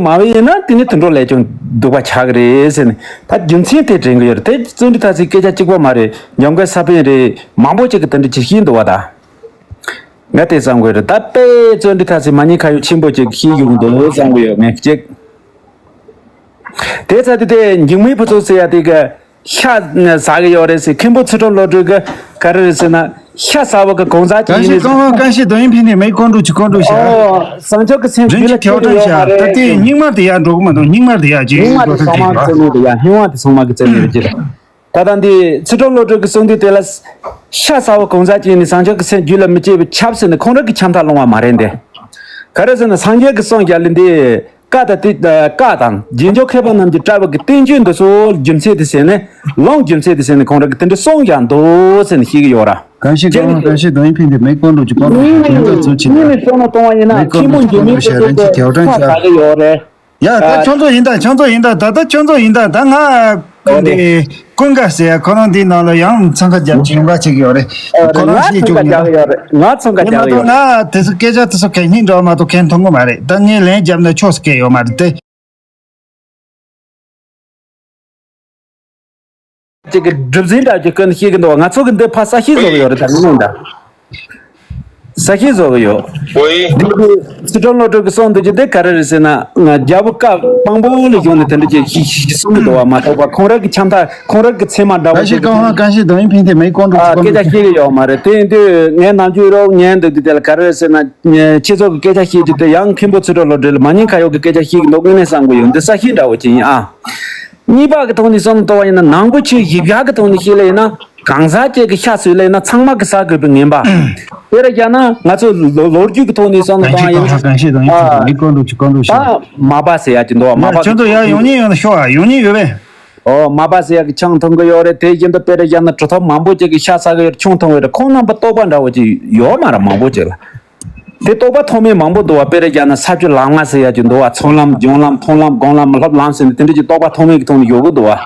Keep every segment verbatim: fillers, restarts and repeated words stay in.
མ་བས་ཡིན་ན་དེ་ནི་དུད་འགྲོ་ལས་ཀྱང་སྡུག་པ་ཆགས་ཀྱི་རེད་ཟེར་ནས། ད་རྒྱུ་མཚན་དེ་དྲན་གྱི་ཡོད་རེད། དེ་བརྩོན་འགྲུས་ཐར་ཚེ་སྐད་ཆ་གཅིག་པ་མ་རེད། འཇམ་མགོན་ས་པཎ་རེད། མང་པོ་ཅིག་གིས་དེ་འདྲ་ཅིག་བཤད་འདུག་བ་ད། ང་དེ་བསམ་གྱི་ཡོད་རེད། ད་དཔེ་བརྩོན་འགྲུས་ཐར་ཚེ་མ་ཉེས་ཁ་གཡོག་ཆེན་པོ་ཅིག་བཤད་ཡོང་འདུག་བསམ་གྱི་ཡོད། ངས་གཅིག་དེ་ཚ་དུས་དེ་འཇིགས་མེད་ཕུན་ཚོགས་ཟེར་ཡ་དེ་གི་ཤ་ཟ་གི་ཡོད་རེད་ཟེར། མཁན་པོ་ཚུལ་ཁྲིམས་བློ་གྲོས་གི་ག་རེ་རེད་ཟེར་ན། ཤ་ཟ་བ་གི་གང་ཟག་ཅིག་ཡིན་ནས། གང་ཤེས་གང་ཤེས་རྡོ་ཡིན་ཕིན་ནས་མེད་ཀོང་འགྲོ་ཆུ་ཀོང་འགྲོ་ཤ། ཨོ། བཟང་ཕྱོགས་ཀྱི་སེམས་རྒྱུད་ལ་སྐྱེ་གི་ཡོད་མ་རེད། ད་དེ་སྙིགས་མ་དེ་ཡར་འགྲོ་གི་མ་གཏོགས་སྙིགས་མ་དེ་ཡར་ཅིག་སྙིགས་མ་དེ་ཚང་མ་གི་རྩེ་མོ་དེ་ཡ། སྙིགས་མ་དེ་ཚང་མ་གི་རྩེ་མོ་རེད་ཅེས། ད་ལྟ་འདི་ཚུལ་ཁྲིམས་བློ་གྲོས་ཀྱི་གསུང་དུས་དེ་ལ། ཤ་ཟ་བ་གང་ཟག་ཅིག་ཡིན་ནས་བཟང་ཕྱོགས་ཀྱི་སེམས་རྒྱུད་ལ་མི་སྐྱེ་བའི་ཆབ་ཟེར་ནས་ཁོང་རང་གི་ཆབ་མཐའ་སློང་བ་མ་རེད་འདི། ག་རེ་ཟེར་ན་སངས་རྒྱས་ཀྱི་གསུང་རྒྱ་ལི་འདི། བཀའ་དང་དེ། བཀའ་དང་རྗེས་འཇུག་མཁས་པ་རྣམས་ཀྱིས་བཀྲལ་བའི་གི་བསྟན་བཅོས་འདི་ཚོ་རྒྱུ་མཚན་དེ་ཟེར་ནས། ལོང་རྒྱུ་མཚན་དེ་ཟེར་ནས་ཁོང་རང་གིས་དེ་འདྲ་གསུངས་ཀྱང་འདུག་ཟེར་ནས་བཤད་ཀྱི་ཡོད་ར། གང་ཞིག་གང་བ་གང་ཞིག་རྡོ་ཡིན་ཕིན་དེ་མེད་ཀོང་འགྲོ་ཅིག་ཀོང་འགྲོ་ཞིག་དེ་འདྲ་ཚུལ་ཆེ་ན། མཁན་པོ་འཇིགས་མེད་ཀྱི་ཚོགས་པའི་ཁ་ཟ་གི་ཡོད་རེད། ཡ་ད་ཁྱོད་ཚོ་ཡིན་ད་ཁྱོད་ཚོ་ཡིན་ད་ད་ད་ཁྱོད་ཚོ་ཡིན་ད་ད་ང་ཀུན་དེ་ཀུན་དགའ་ཟེར་ཡ་ཁོ་རང་འདིའི་ནང་ལ་ཡང་འཚང་ཁ་རྒྱབ་ཅིག་ཡོང་ག་ཅིག་ཡོད་རེད། ཁོ་རང་ཤེས་བཅུག་ཡོད་རེད། ང་འཚང་ཁ་རྒྱག་ཡོད་རེད། ང་དེ་ཚོ་སྐད་ཆ་དེ་ཚོ་གད་སྙིགས་འདྲ་བ་མ་གཏོགས་གན་མཐོང་གི་མ་རེད། ད་ངས་ལན་བརྒྱབ་ན་ཆོག་སྐད་ཡོད་མ་རེད་དེ། ཅིག་གི་གྲུབ་འཛིན་འདྲ་ཅིག་ཀུན་ཤེས་ཀྱི་འདུག་ང་ཚོ་གི་འདི་ཕ་ས་ཤི་བཟོ་གི་ཡོད་རེད། ད་ངས་ལན་ད་ས་ཤི་བཟོ་གི་ཡོད། འདི་གི་ཚུལ་ཁྲིམས་བློ་གྲོས་ཀྱི་གསུང་འདི་ཅི་འདི་ག་རེ་རེད་ཟེར་ན། རྒྱལ་པོ་བཀའ་དཔང་པོ་ལ་བཞག་ནས་དེ་འདྲ་ཅིག་ཤི་ཤི་གསུང་གི་འདུག་བ་མ་གཏོགས་པ་ཁོང་རང་གི་ཆབ་མཐའ་ཁོང་རང་གི་མཚན་མ་འདྲ་བོ་གང་ཞིག་ཅིག་གང་ཧ་གང་ཞིག་དོན་ཡིན་ཕན་དེ་མེད་ཀོང་འགྲོ་ཨ་ཅིག་སྐད་ཆ་བཤད་ཀྱི་ཡོད་མ་རེད། དེ་ཡིན་དུས་ངའི་ནམ་རྒྱུན་རོགས་ཉན་འདུག་དུས་དེ་ལ་ག་རེ་རེད་ཟེར་ན། ཁྱེད་ཚོ་གི་སྐད་ཆ་བཤད་རྒྱུ་དེ་ཡང་མཁན་པོ་ཚུལ་ཁྲིམས་བློ་གྲོས་ལ་མ་ཉེས་ཁ་གཡོག་གི་སྐད་ཆ་བཤད་ཀྱི་འདུག་དངོས་གནས་བསམ་གི་ཡོད། འདི་ས་ཤི་འདྲ་བོ་ཅིག་ཡིན་ཨ། གཉིས་པ་གི་ཐོག་ནས་བསམ་བློ་གཏོང་བ་ཡིན་ན་ནང་པ་ཆོས་ཞི་བདེ་གི་ཐོག་ནས་བཤད་ལེ་ཡིན་ན་གང་ཟག་ཅིག་གི་ཤ་ཟོས་ལེ་ཡིན་ན་ཚང་མ་གི་ཟ་དགོས་པའི་ངན་པ། དཔེར་བཞག་ན་ང་ཚོ་ལོ་ལོ་རྒྱུས་ཀྱི་ཐོག་ནས་བསམ་བློ་གཏོང་བ་ཡིན་ན་གང་ཞིག་གང་ཞིག་དང་ཡིན་ཨ། ཚོ་མི་ཀོང་འགྲོ་ཆུ་ཀོང་འགྲོ་ཞིག་ད་མ་པ་ཟེར་ཡ་ཅིག་འདུག་བ། མ་པ་ཁྱོད་ཚོ་ཡར་ཡོང་ཉེན་ཡོད་ན་ཤོག་ཨ། ཡོང་ཉེན་ཡོད་པས། ཨོ་མ་པ་ཟེར་ཡ་གི་ཆང་འཐུང་གི་ཡོད་རེད། དེ་བཞིན་དུ་དཔེར་བཞག་ན་གྲུབ་ཐོབ་མང་པོ་ཅིག་གི་ཤ་ཟ་གི་ཡོད་རེད། ཆང་འཐུང་གི་ཡོད་རེད། ཁོང་རྣམ་པ་ལྟོགས་པ་འདྲ་བོ་ཅིག་ཡོད་མ་རེད་མང་པོ་ཅིག་ལ། དེ་ལྟོགས་པ་མཐོང་མེད་མང་པོ་འདུག་བ། དཔེར་བཞག་ན་ས་ཆུ་ལམ་ལྔ་ཟེར་ཡ་ཅིག་འདུག་བ། ཚོང་ལམ་རྒྱང་ལམ་མཐོང་ལམ་སྒང་ལམ་ལྷོབ་ལམ་ཟེར་ནས་དེ་འདྲ་ཅིག་ལྟོགས་པ་མཐོང་མེད་ཀྱི་ཐོག་ནས་ཡོང་གི་འདུག་བ།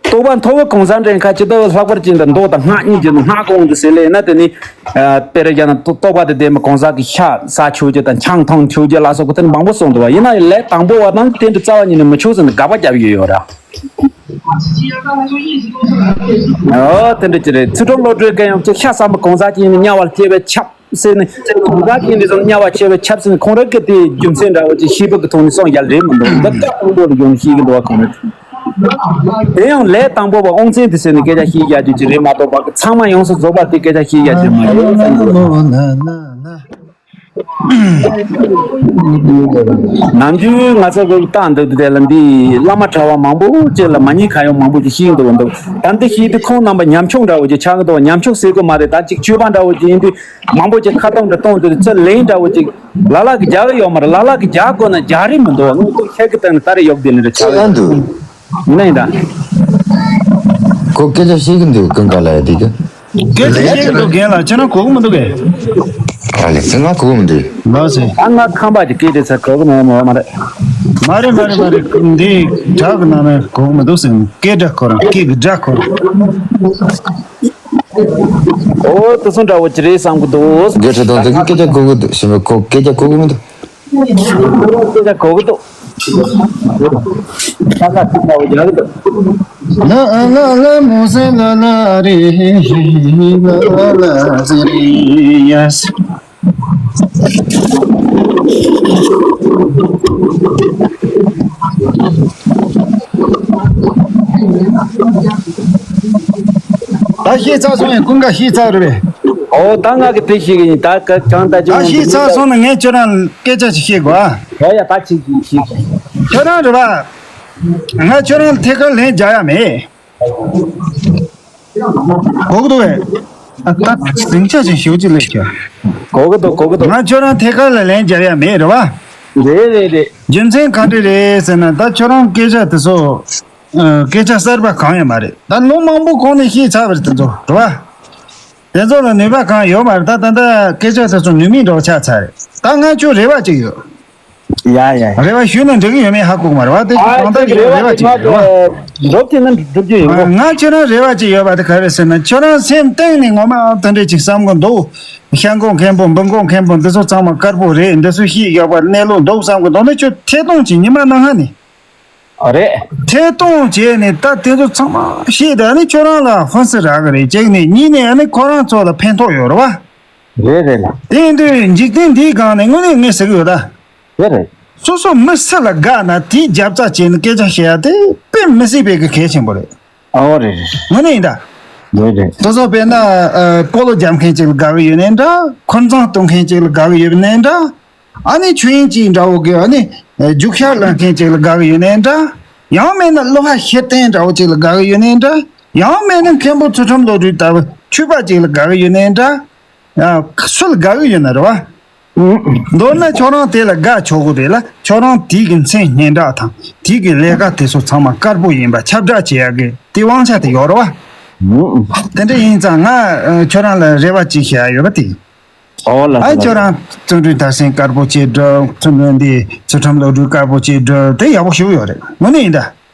ལྟོགས་པ་མཐོ་བོ་གང་ཟག་འདྲེན་ཁ་ཅི་ལྟ་བུ་ལྷག་པར་ཅན་དུ་མདོག་དང་སྔགས་གཉིས་ཀྱི་སྔགས་གོང་དུ་ཟེར་ལེ་ན་དེ་ནི། དཔེར་བཞག་ན་ལྟོགས་པ་དང་ལྡན་པའི་གང་ཟག་གི་ཤ་ཟ་ཆོག་རྒྱུ་དང་ཆང་འཐུང་ཆོག་རྒྱུ་ལ་སོགས་པ་དེ་ནི་མང་པོ་གསུངས་འདུག་བ། ཡིན་ན་ཡང་ལས་དང་པོ་བ་དང་དེ་འདྲ་རྩ་བ་ཉིད་ནས་མི་ཆོག་ཟེར་ནས་དགག་པ་བརྒྱབ་ཡོད་ཡོད་ར། ཨོ་དེ་འདྲ་ཅི་རེད། ཚུལ་ཁྲིམས་བློ་གྲོས་གན་ཡང་ཅིག་ཤ་ཟ་མི་གང་ཟག་ཅིག་ཡིན་ན་དམྱལ་བར་སྐྱེ་བའི་ཆབ། ཟེར་ནས་གང་ཟག་གི་འདི་ཚོ་དམྱལ་བ་ཆེ་བའི་ཆབ་སྲིད་ཁོང་རང་གི་དེའི་རྒྱུ་མཚན་འདྲ་བོ་ཅིག་ཤེས་པ་གི་ཐོག་ནས་སོང་ཡ་རེད་མི་འདུག་འདི་སྐབས་དང་པོ་ལ་ཡོང་ཤེས་ཀྱི་འདུག་བ་ཁོང་རང་། དེ་ཡང་ལས་དང་པོ་བ་དབང་བཙན་དེ་ཟེར་ནས་སྐད་ཆ་བཤད་ཡ་རྒྱུ་ཅིག་རེད་མ་གཏོགས་པ་ཚང་མ་ཡོངས་སུ་རྫོགས་པ་དེ་སྐད་ཆ་བཤད་ཡ་ཅིག་མ་རེད་བསམ་གི་འདུག་ནམ་རྒྱུན་ང་ཚོ་གི་ལྟ་འདུག་དེ་ལ་འདི་བླ་མ་གྲྭ་བ་མང་པོ་ཅིག་ལ་མ་ཉེས་ཁ་གཡོག་མང་པོ་ཅིག་ཤེས་འདུག་འདུག་ད་འདི་ཤེས་དུས་ཁོང་རྣམ་པ་ཉམ་ཆུང་འདྲ་བོ་ཅིག་ཆགས་ཀྱི་འདུག་ཉམ་ཆུང་ཟེར་དགོས་མ་རེད། ད་ཅིག་ཆོས་པ་འདྲ་བོ་ཅིག་ཡིན་དུས། མང་པོ་ཅིག་ཁ་གཏོང་འདྲ་གཏོང་དུས་ཚེ་ལན་འདྲ་བོ་ཅིག་ལ་ལ་གི་རྒྱག་གི་ཡོད་མ་རེད། ལ་ལ་གི་རྒྱག་དགོས་ན་རྒྱག་རིན་མི་འདུག་དངོས་པོ་ཁྱེད་ཀྱི་སྟེང་ནས་ད་རེས་ཡོག་དེ་ལེན་རེ་ཆགས་ཡོད་འདུག་ཡིན་ན་ཡིན་ད། ཁོ་སྐད་ཆ་བཤད་གི་འདུག་ཀུན་དགའ་ལ་ཡ་དེ་གི། སྐད་ཆ་བཤད་གི་འདུག་རྒན་ལགས་ཁྱེད་རང་གོ་གི་མི་འདུག་གས། ཨ་ལེ་ཚེ་ང་གོ་གི་མི་འདུག་ལགས་སེ། ཨ་ང་ཁམས་པ་གི་སྐད་དེ་ཚེ་གོ་གི་མེད་མོ་མ་རེད། མ་རེད་མ་རེད་མ་རེད། འདི་དྲག་གི་ནང་ནས་གོ་གི་མི་འདུག་ཟེར། སྐད་སྒྲ་ཁོ་རང་སྐད་གི་སྒྲ་ཁོ་རང་། ཨོ་དེ་ཚོ་འདྲ་བོ་ཅི་རེད་བསམ་གི་འདུག་དགེ་ཁྲི་དང་དེ་གི་སྐད་ཆ་གོ་གི་འདུག་ཞིམ་པོ་ཁོ་སྐད་ཆ་གོ་གི་མི་འདུག་སྐད་ཆ་གོ་གི་འདུག་ད་ག་ཅི་འདྲ་བོ་རྒྱག་གི་འདུག་ལ་ཨ་ལ་ལ་མོ་ཟེ་ལ་ལ་རེ་ལ་ལ་ཟེ་རེ་ཡ་སེ། ད་ཤེས་ཚར་སོང་ཡང་ཀུན་དགའ་ཤེས་ཚར་རེད་པས། ཨོ་ད་ང་གི་དེ་ཤེས་གི་ཡིན། ད་ག་གང་ད་ཅི་ད་ཤེས་ཚར་སོང་ན་ངས་ཁྱོད་རང་སྐད་ཆ་ཞིག་བཤད་དགོས་ཨ། ཨོ་ཡ་ད་ཅི་ཞིག་ཞིག་ཁྱོད་རང་རེད་པ། ང་ཁྱོད་རང་ཐད་ཀར་ལན་རྒྱག་ཡ་མེད། གོ་གི་འདུག་གས། ཨ་ད་ཟིང་ཆ་ཞིག་ཞུ་ཅི་ལས་ཀྱ། གོ་གི་འདུག་གོ་གི་འདུག་ང་ཁྱོད་རང་ཐད་ཀར་ལ་ལན་རྒྱག་ཡ་མེད་རེད་བ། རེད་རེད་རེད། རྒྱུ་མཚན་ག་འདྲ་རེད་ཟེར་ན་ད་ཁྱོད་རང་སྐད་ཆ་དེ་ཚོ། ཨ་སྐད་ཆ་གསར་པ་གང་ཡང་མ་རེད། ད་ལོ་མང་པོ་གོང་ནས་བཤད་ཚར་བ་རེད་དེ་ཚོ་རེད་བ། དེ་ཚོ་ལ་ནུས་པ་གང་ཡོད་མ་རེད། ད་ད་ལྟ་སྐད་ཆ་དེ་ཚོ་ནུས་མེད་འདྲ་བོ་ཆགས་ཚར་རེད། ད་ང་ཁྱོད་རེ་བ་ཅིག་ཡོད། ཡ་ཡ། རེ་བ་ཞུས་ན་འགྲིག་གི་ཡོད་མེད་ཧ་གོ་གི་མ་རེད་བ། དེ་ཨ་གང་ལྟར་ཅིག་ཞིག་རེ་རེ་བ་བ་ཅིག་ཅིག་མ་རེད་བ། འགྲོ་ཐུབ་ན་འགྲུབ་རྒྱུ་ཡིན་གོ། ང་ཁྱོད་རང་རེ་བ་ཅིག་ཡོད་པ་དེ་ག་རེ་ཟེར་ན་ཁྱོད་རང་སེམས་གཏིང་ནས་ངོ་མ་དེ་འདྲ་ཅིག་བསམ་གི་འདུག་ཤ་འགོག་མཁན་པོ་འབུ་འགོག་མཁན་པོ་འདི་ཚོ་ཚང་མ་དཀར་པོ་རེད། འདི་ཚོ་ཤི་རྒྱག་པར་གནས་ལུགས་འདུག་བསམ་གི་འདུག་ན། ཁྱོད་ཐད་གཏོང་བྱེད་ཉི་མ་གནངས་ནས། ཨ་རེད། ཐད་གཏོང་བྱས་ནས་ད་དེ་ཚོ་ཚང་མ་ཤེས་ད་ནི་ཁྱོད་རང་ལ་ཧྥོན་སི་རག་གི་རེད། གཅིག་ནས། གཉིས་ནས་ཨ་ནི་ཁོ་རང་ཚོ་ལ་ཕན་ཐོགས་ཡོད་རེད་བ། རེད་རེད་ལ། དེ་ཡིན་དུས་འཇིག་རྟེན་འདིའི་སྒང་ནས་དངོས་གནས་ངས་ཟེར་གི་ཡོད་ད། རེད་རེད། སོ་སོ་མི་སུ་ལ་དགའ་ན་དེའི་རྒྱབ་རྩ་བྱས་ནས་སྐད་ཆ་བཤད་ཡ་དེ་དཔེ་མི་སྲིད་པའི་གི་གལ་ཆེན་པོ་རེད། ཨོ་རེད་རེད། དངོས་གནས་ཡིན་ད། རེད་རེད། སོ་སོ་དཔེར་ན་ཨ། སྤོ་ལོ་རྒྱབ་མཁན་ཅིག་ལ་དགའ་གི་ཡོད་ནའི་འདྲ། འཁོན་འཛིང་གཏོང་མཁན་ཅིག་ལ་དགའ་གི་ཡོད་ནའི་འདྲ། ཨ་ནི་ཆོས་དབྱིངས་ཅིག་འདྲ་བོ་གི་ཨ་ནི་རྒྱུག་ཤར་ལེན་མཁན་ཅིག་ལ་དགའ་གི་ཡོད་ནའི་འདྲ། ཡང་མིན་ན་བློ་ཁ་ཤེར་ཏན་འདྲ་བོ་ཅིག་ལ་དགའ་གི་ཡོད་ནའི་འདྲ། ཡང་མིན་ན་མཁན་པོ་ཚུལ་ཁྲིམས་བློ་གྲོས་ལྟ་བུ་ཆོས་པ་ཅིག་ལ་དགའ་གི་ཡོད་ནའི་འདྲ། ཡང་སུ་ལ་དགའ་གི་ཡོད་ན་རེད་བ། མདོར་ན་ཁྱོད་རང་དེ་ལ་དགའ་ཆོག་གི་རེད་ལ། ཁྱོད་རང་དེའི་གི་མཚན་སྙན་གྲགས་དང་དེའི་གི་ལས་ཀ་དེ་ཚོ་ཚང་མ་དཀར་པོ་ཡིན་པ་ཁྱབ་བསྒྲགས་བྱེད་ཡག་གི་དེ་དབང་ཆ་དེ་ཡོད་རེད་བ། དེ་འདྲ་ཡིན་ཙང་ང་ཨ། ཁྱོད་རང་ལ་རེ་བ་ཅིག་བྱེད་ཡ་ཡོད་པ་དེ། ཨོ་ལ། ཨ། ཁྱོད་རང་བརྩོན་འགྲུས་དར་སེང་དཀར་པོ་བྱེད་འགྲོ། ཚུལ་ལོན་འདི་ཚུལ་ཁྲིམས་བློ་གྲོས་དཀར་པོ་བྱེད་འགྲོ། དེ་ཡག་པོ་ཞིག་ཡོད་རེད། དངོས་གནས་ཡིན་ད།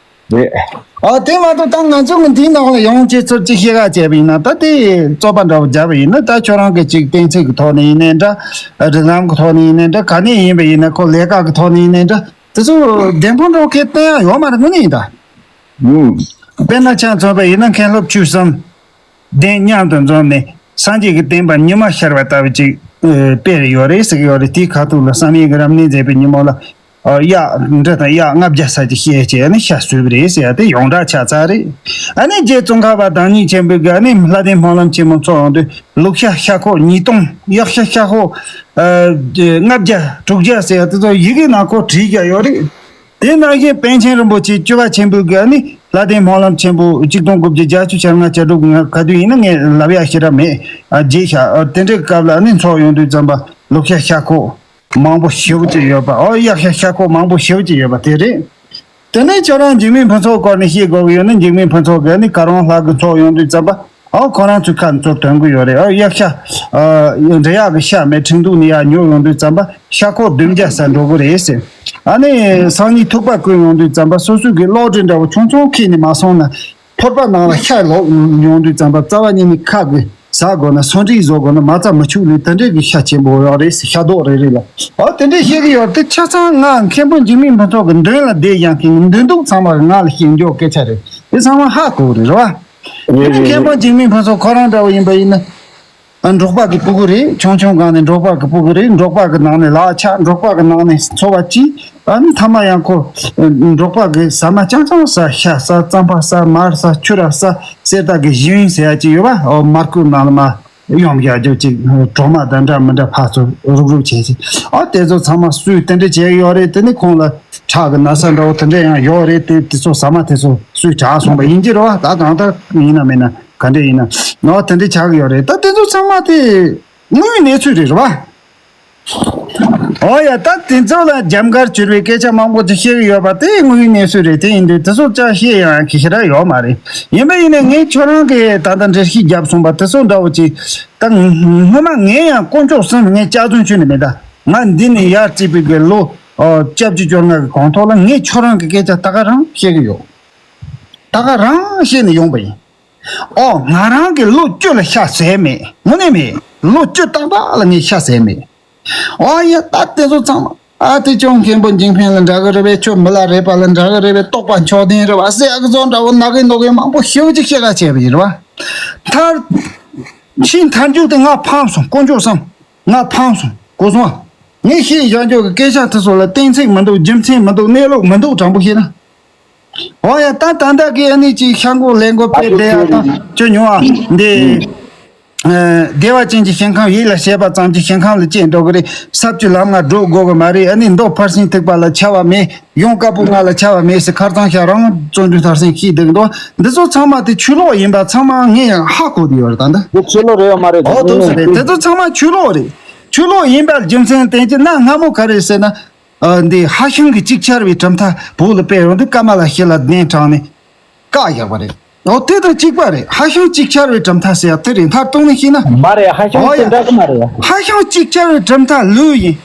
རེད། ཨ། དེ་མ་གཏོགས་ད་ང་ཚོ་གི་འདིའི་ནང་ལ་ཡོང་བྱས་ཚུལ་ཅིག་བཤད་ག་བྱས་པ་ཡིན་ན། ད་དེ་རྩོད་པ་འདྲ་བོ་བརྒྱབ་པ་ཡིན་ན། ད་ཁྱོད་རང་གི་ཅིག་གཏན་ཚིགས་ཀྱི་ཐོག་ནས་ཡིན་ནའི་འདྲ། རིགས་ལམ་གྱི་ཐོག་ནས་ཡིན་ནའི་འདྲ། ག་ནས་ཡིན་པ་ཡིན་ན། ཁོ་ལས་ཀ་གི་ཐོག་ནས་ཡིན་ནའི་འདྲ། དེ་ཚོ་བདེན་དཔང་འདྲ་བོ་གང་ཡང་བསྟན་ཡ་ཡོད་མ་རེད། དངོས་གནས་ཡིན་ད། དཔེར་ན་ཆ་མཚོན་པ་ཡིན་ན། མཁན་སློབ་ཆོས་གསུམ་གདན་མཉམ་དུ་འཛོམས་ནས། སངས་རྒྱས་ཀྱི་བསྟན་པ་ཉི་མ་ཤར་བ་ལྟ་བུ་ཅིག་ཨ། སྤེལ་ཡོད་རེད་ཟེར་གྱི་ཡོད་རེད། དེའི་ཁ་ཐུག་ལ་བསམ་ཡས་ཀྱི་རབ་གནས་མཛད་པའི་ཉིན་མོ་ལ། ཨ། གཡག་འབྲི་དང་གཡག་ལྔ་བརྒྱ་ཙམ་ཅིག་བཤས་བྱས་ནས་ཤ་ཟོས་པ་རེད་ཟེར་ཡ་དེ་ཡོངས་གྲགས་ཆགས་ཚར་རེད། ཨ་ནི་རྗེ་ཙོང་ཁ་པ་བདག་ཉིད་ཆེན་པོས་ཀྱི་ཨ་ནི་ལྷ་ལྡན་སྨོན་ལམ་ཆེན་མོ་འཚོགས་ཡོང་དུས། ལུག་ཤ་ཤ་ཁོག་ཉིས་སྟོང་། གཡག་ཤ་ཤ་ཁོག་ཨ། ལྔ་བརྒྱ་དྲུག་བརྒྱ་ཟེར་ཡ་དེ་ཚོ་ཡི་གེ་ནང་ཁོ་བྲིས་བཞག་ཡོད་རེད། དེ་ནང་བཞིན་པཎ་ཆེན་རིན་པོ་ཆེ་བཅུ་པ་ཆེན་པོའི་གི་ཨ་ནི་ལྷ་ལྡན་སྨོན་ལམ་ཆེན་པོ་ཆིག་སྟོང་དགུ་བརྒྱ་བརྒྱད་ཅུ་གྱ་ལྔ་གྱ་དྲུག་གི་ག་དུས་ཡིན་ན་ངས་ལབ་ཡ་ཞེ་དྲག་མེད། ཨ། རྗེས་བཞག་ཨ། དེ་འདྲའི་སྐབས་ལ་ཨ་ནི་འཚོགས་ཡོང་དུས་ཙམ་པ་ལུག་ཤ་ཤ་ཁོག་མང་པོ་ཞེ་པོ་ཅིག་ཡོད་པ། ཨོ། གཡག་ཤ་ཤ་ཁོག་མང་པོ་ཞེ་པོ་ཅིག་ཡོད་པ་དེ་རེད། དེ་ནས་ཁྱོད་རང་འཇིགས་མེད་ཕུན་ཚོགས་སྐོར་ནས་བཤད་དགོས་ཀྱི་ཡོད་ན། འཇིགས་མེད་ཕུན་ཚོགས་ཀྱིས་ཨ་ནི་གར་དབང་ལྷ་གི་འཚོགས་ཡོང་དུས་ཙམ་པ། ཨོ། ཁོ་རང་ཚོའི་ཁ་ཚུར་དོན་གྱི་ཡོད་རེད། ཨོ། གཡག་ཤ་ཨ། འབྲི་གཡག་གི་ཤ་མེད། ཁྲིན་ཏུའུ་ནས་ཡར་ཉོ་ཡོང་དུས་ཙམ་པ་ཤ་ཁོག་བདུན་བརྒྱ་ཙམ་འགྲོ་གི་རེད་ཟེར། ཨ་ནི་སང་ཉིན་ཐུག་པ་བསྐོལ་ཡོང་དུས་ཙམ་པ་སོ་སོའི་གི་གློག་སྒྲོན་འདྲ་བོ་ཆུང་ཆུང་ཁྱེར་ནས་མ་སོང་ན། ཕོར་པ་ནང་ལ་ཤ་ལོག་ཡོང་དུས་ཙམ་པ་རྩ་བ་ཉིད་ནས་ཁ་གི་ཟ་དགོས་ན། སོན་འབྲས་བཟོ་དགོས་ན། མ་རྩ་མི་ཆུག་ལས་དེ་འདྲའི་གི་ཤ་ཆེན་པོ་ཡོད་རེད་ཟེར། ཤ་རྡོག་རེ་རེ་ལ། ཨོ། དེ་འདྲའི་བཤད་གི་ཡོད་རེད། དེ་ཆ་ཚང་ང་མཁན་པོ་འཇིགས་མེད་ཕུན་ཚོགས་ཀྱི་མདུན་ལ་བསྡད་ཡང་མཁན་གྱི་མདུན་སྡུག་ཚང་མ་ང་ལ་བཤད་འཇོག་སྐད་ཆ་རེད། དེ་ཚང་མ་ཧ་གོ་གི་རེད་རེད་བ། རེད། དེ་རེད། མཁན་པོ་འཇིགས་མེད་ཕུན་ཚོགས་ཁོ་རང་འདྲ་བོ་ཡིན་པ་ཡིན་ན། ཨ། འབྲོག་པ་གི་སྤུ་གུ་རེད། ཆུང་ཆུང་སྒང་ནས་འབྲོག་པ་གི་སྤུ་གུ་རེད། འབྲོག་པ་གི་ནང་ནས་ལག་ཆགས། འབྲོག་པ་གི་ནང་ནས་འཚོ་བ་སྐྱེལ། ཨ་ནི་མཐའ་མ་ཡང་ཁོ་འབྲོག་པ་གི་ཟ་མ་རྐྱང་རྐྱང་ཟ། ཤ་ཟ། རྩམ་པ་ཟ། མར་ཟ། ཕྱུར་ར་ཟ། གསེར་རྟ་གི་གཞི་ཡུན་ཟེར་ཡ་ཅིག་ཡོད་པ། ཨོ། མར་ཁུ་ནང་ལ་མར་ཡོམ་བཞག་རྒྱུ་ཅིག་གྲོག་མ་དང་འདྲ་མི་འདྲ་ཕར་ཚུར་རུག་རུག་བྱས་ཅིག་ཨ། དེ་ཚོ་ཚང་མ་སུས་དེ་འདྲ་བྱས་ཡོད་རེད། དེ་ནི་ཁོང་ལ་ཁྲག་གི་ན་ཚ་འདྲ་བོ་དེ་འདྲ་ཡང་ཡོད་རེད། དེ་དེ་ཚོ་ཟ་མ་དེ་ཚོ་སུས་དྲག་སོང་པ་ཡིན་གྱི་རེད་བ། ད་གང་ལྟར་ཡིན་ན་མིན་ན་ག་འདྲ་ཡིན་ན་ཨོ་དེ་འདྲ་ཆགས་ཀྱི་ཡོད་རེད། ད་དེ་ཚོ་ཚང་མ་དེ་དངོས་ཡོད་གནས་ཚུལ་རེད་རེད་བ། ཨོ་ཡ། ད་དེ་ཚོ་ལ་རྒྱབ་འགལ་གྱུར་པའི་སྐད་ཆ་མང་པོ་ཅིག་བཤད་ཀྱི་ཡོད་པ་དེ་དངོས་ཡོད་གནས་ཚུལ་རེད། དེ་ཡིན་དུས་དེ་ཚོ་ཅག་བཤད་ཡང་གི་ཞེ་དྲག་ཡོད་མ་རེད། ཡིན་པ་ཡིན་ནའི་ངས་ཁྱོད་རང་གིས་ད་ལྟ་འགྲེལ་བཤད་བརྒྱབ་སོང་པ་དེ་ཚོ་འདྲ་བོ་ཅིག་ད་སྔོན་མ་ངས་ཡང་དཀོན་མཆོག་གསུམ་ངས་སྐྱག་རྫུན་ཁྱོན་ནས་མེད། ད་ང་འདི་ནས་ཡར་བརྩིས་པའི་གི་ལོ་ཨོ་བཅོ་བརྒྱད་བཅོ་ལྔ་གི་གོང་ཐོག་ལ་ངས་ཁྱོད་རང་གི་སྐད་ཆ་ད་ག་རང་བཤད་ཀྱི་ཡོད། ད་ག་རང་བཤད་ནས་ཡོང་པ་ཡིན། ཨོ། ང་རང་གི་ལོ་བཅུ་ལ་ཤ་ཟས་མེད། དངོས་གནས་མེད། ལོ་བཅུ་ཏག་ཏག་ལ་ངས་ཤ་ཟས་མེད། ཨོ་ཡ། ད་དེ་ཚོ་ཚང་མ་ཨ་དེ་ཅུང་མཁན་པོ་འཇིགས་འཕེན་ལ་འདྲ་གི་རེད་པས། ཁྱོད་མི་ལ་རས་པ་ལ་འདྲ་གི་རེད་པས། རྟོགས་པ་མཆོག་ལྡན་རེད་པ་ཟེར་ཡ་གི་བཟོ་འདྲ་བོ་ནག་གི་ནོག་གི་མང་པོ་ཞེ་པོ་ཅིག་བཤད་ག་བྱས་པ་ཡིན་རེད་བ། མཐར་ཕྱིན་མཐར་མཇུག་དེ་ང་ཕམ་སོང་། དཀོན་མཆོག་གསུམ། ང་ཕམ་སོང་། གོ་སོང་ཨ། ངས་བཤད་བཞག་རྒྱུ་གི་སྐད་ཆ་དེ་ཚོ་ལ་གཏན་ཚིགས་མི་འདུག་རྒྱུ་མཚན་མི་འདུག་གནས་ལུགས་མི་འདུག་དྲང་པོ་བཤད་ན། འོ་ཡ། ད་ད་ལྟ་གི་ཨ་ནི་ཅིག་ཤ་འགོག་ལས་འགོག་སྤེལ་བསྡད་ཡ་དང་ཁྱོད་མྱོང་བ་འདི། ཨ། བདེ་བ་ཅན་གྱི་ཞིང་ཁམས་ཡིད་ལ་བྱེད་པ་ཙམ་གྱིས་ཞིང་ཁམས་ལ་སྐྱེ་འགྲོ་གི་རེད། ས་བཅུ་ལམ་ལྔ་བགྲོད་དགོས་གི་མ་རེད། ཨ་ནི་མདོ་ཕར་ཕྱིན་ཐེག་པ་ལ་འཆའ་བ་མེད། ཡོངས་དཀར་པོ་ལྔ་ལ་འཆའ་བ་མེད་ཟེར་ཁར་ཚང་ཤ་རང་བརྩོན་འགྲུས་མཐར་ཕྱིན་ཤེས་བསྡད་ཀྱི་འདུག་འདི་ཚོ་ཚང་མ་དེ་ཆོས་ལོག་ཡིན་པ་ཚང་མ་ངས་ཧ་གོ་གི་ཡོད་རེད་ད་འདི། འདི་ཆོས་ལོག་རེད་ཡོད་མ་རེད། འོ་འདུག་ཟེར་རེད། དེ་ཚོ་ཚང་མ་ཆོས་ལོག་རེད། ཆོས་ལོག་ཡིན་པ་རྒྱུ་མཚན་བསྟན་གྱི་ན་སྔ་མོ་ག་རེ་ཟེར་ན། ཨ། འདི་ཧྭ་ཤང་གི་ཅིག་ཆར་བའི་གྲུབ་མཐའ་བོད་ལ་སྤེལ་ཡོང་དུས་ཀ་མ་ལ་ཤཱི་ལ་གདན་དྲངས་ནས་བཀག་བཞག་པ་རེད། འོ་དེ་དང་གཅིག་པ་རེད། ཧྭ་ཤང་ཅིག་ཆར་བའི་གྲུབ་མཐའ་ཟེར་ཡ་དེ་རེད། མཐར་གཏུགས་ནས་བཤད་ན། མ་རེད། ཧྭ་ཤང་འོ་དེ་ཡ། འདྲ་གི་མ་རེད། ཧྭ་ཤང་ཅིག་ཆར་བའི་གྲུབ་མཐའ་ལོས་ཡིན།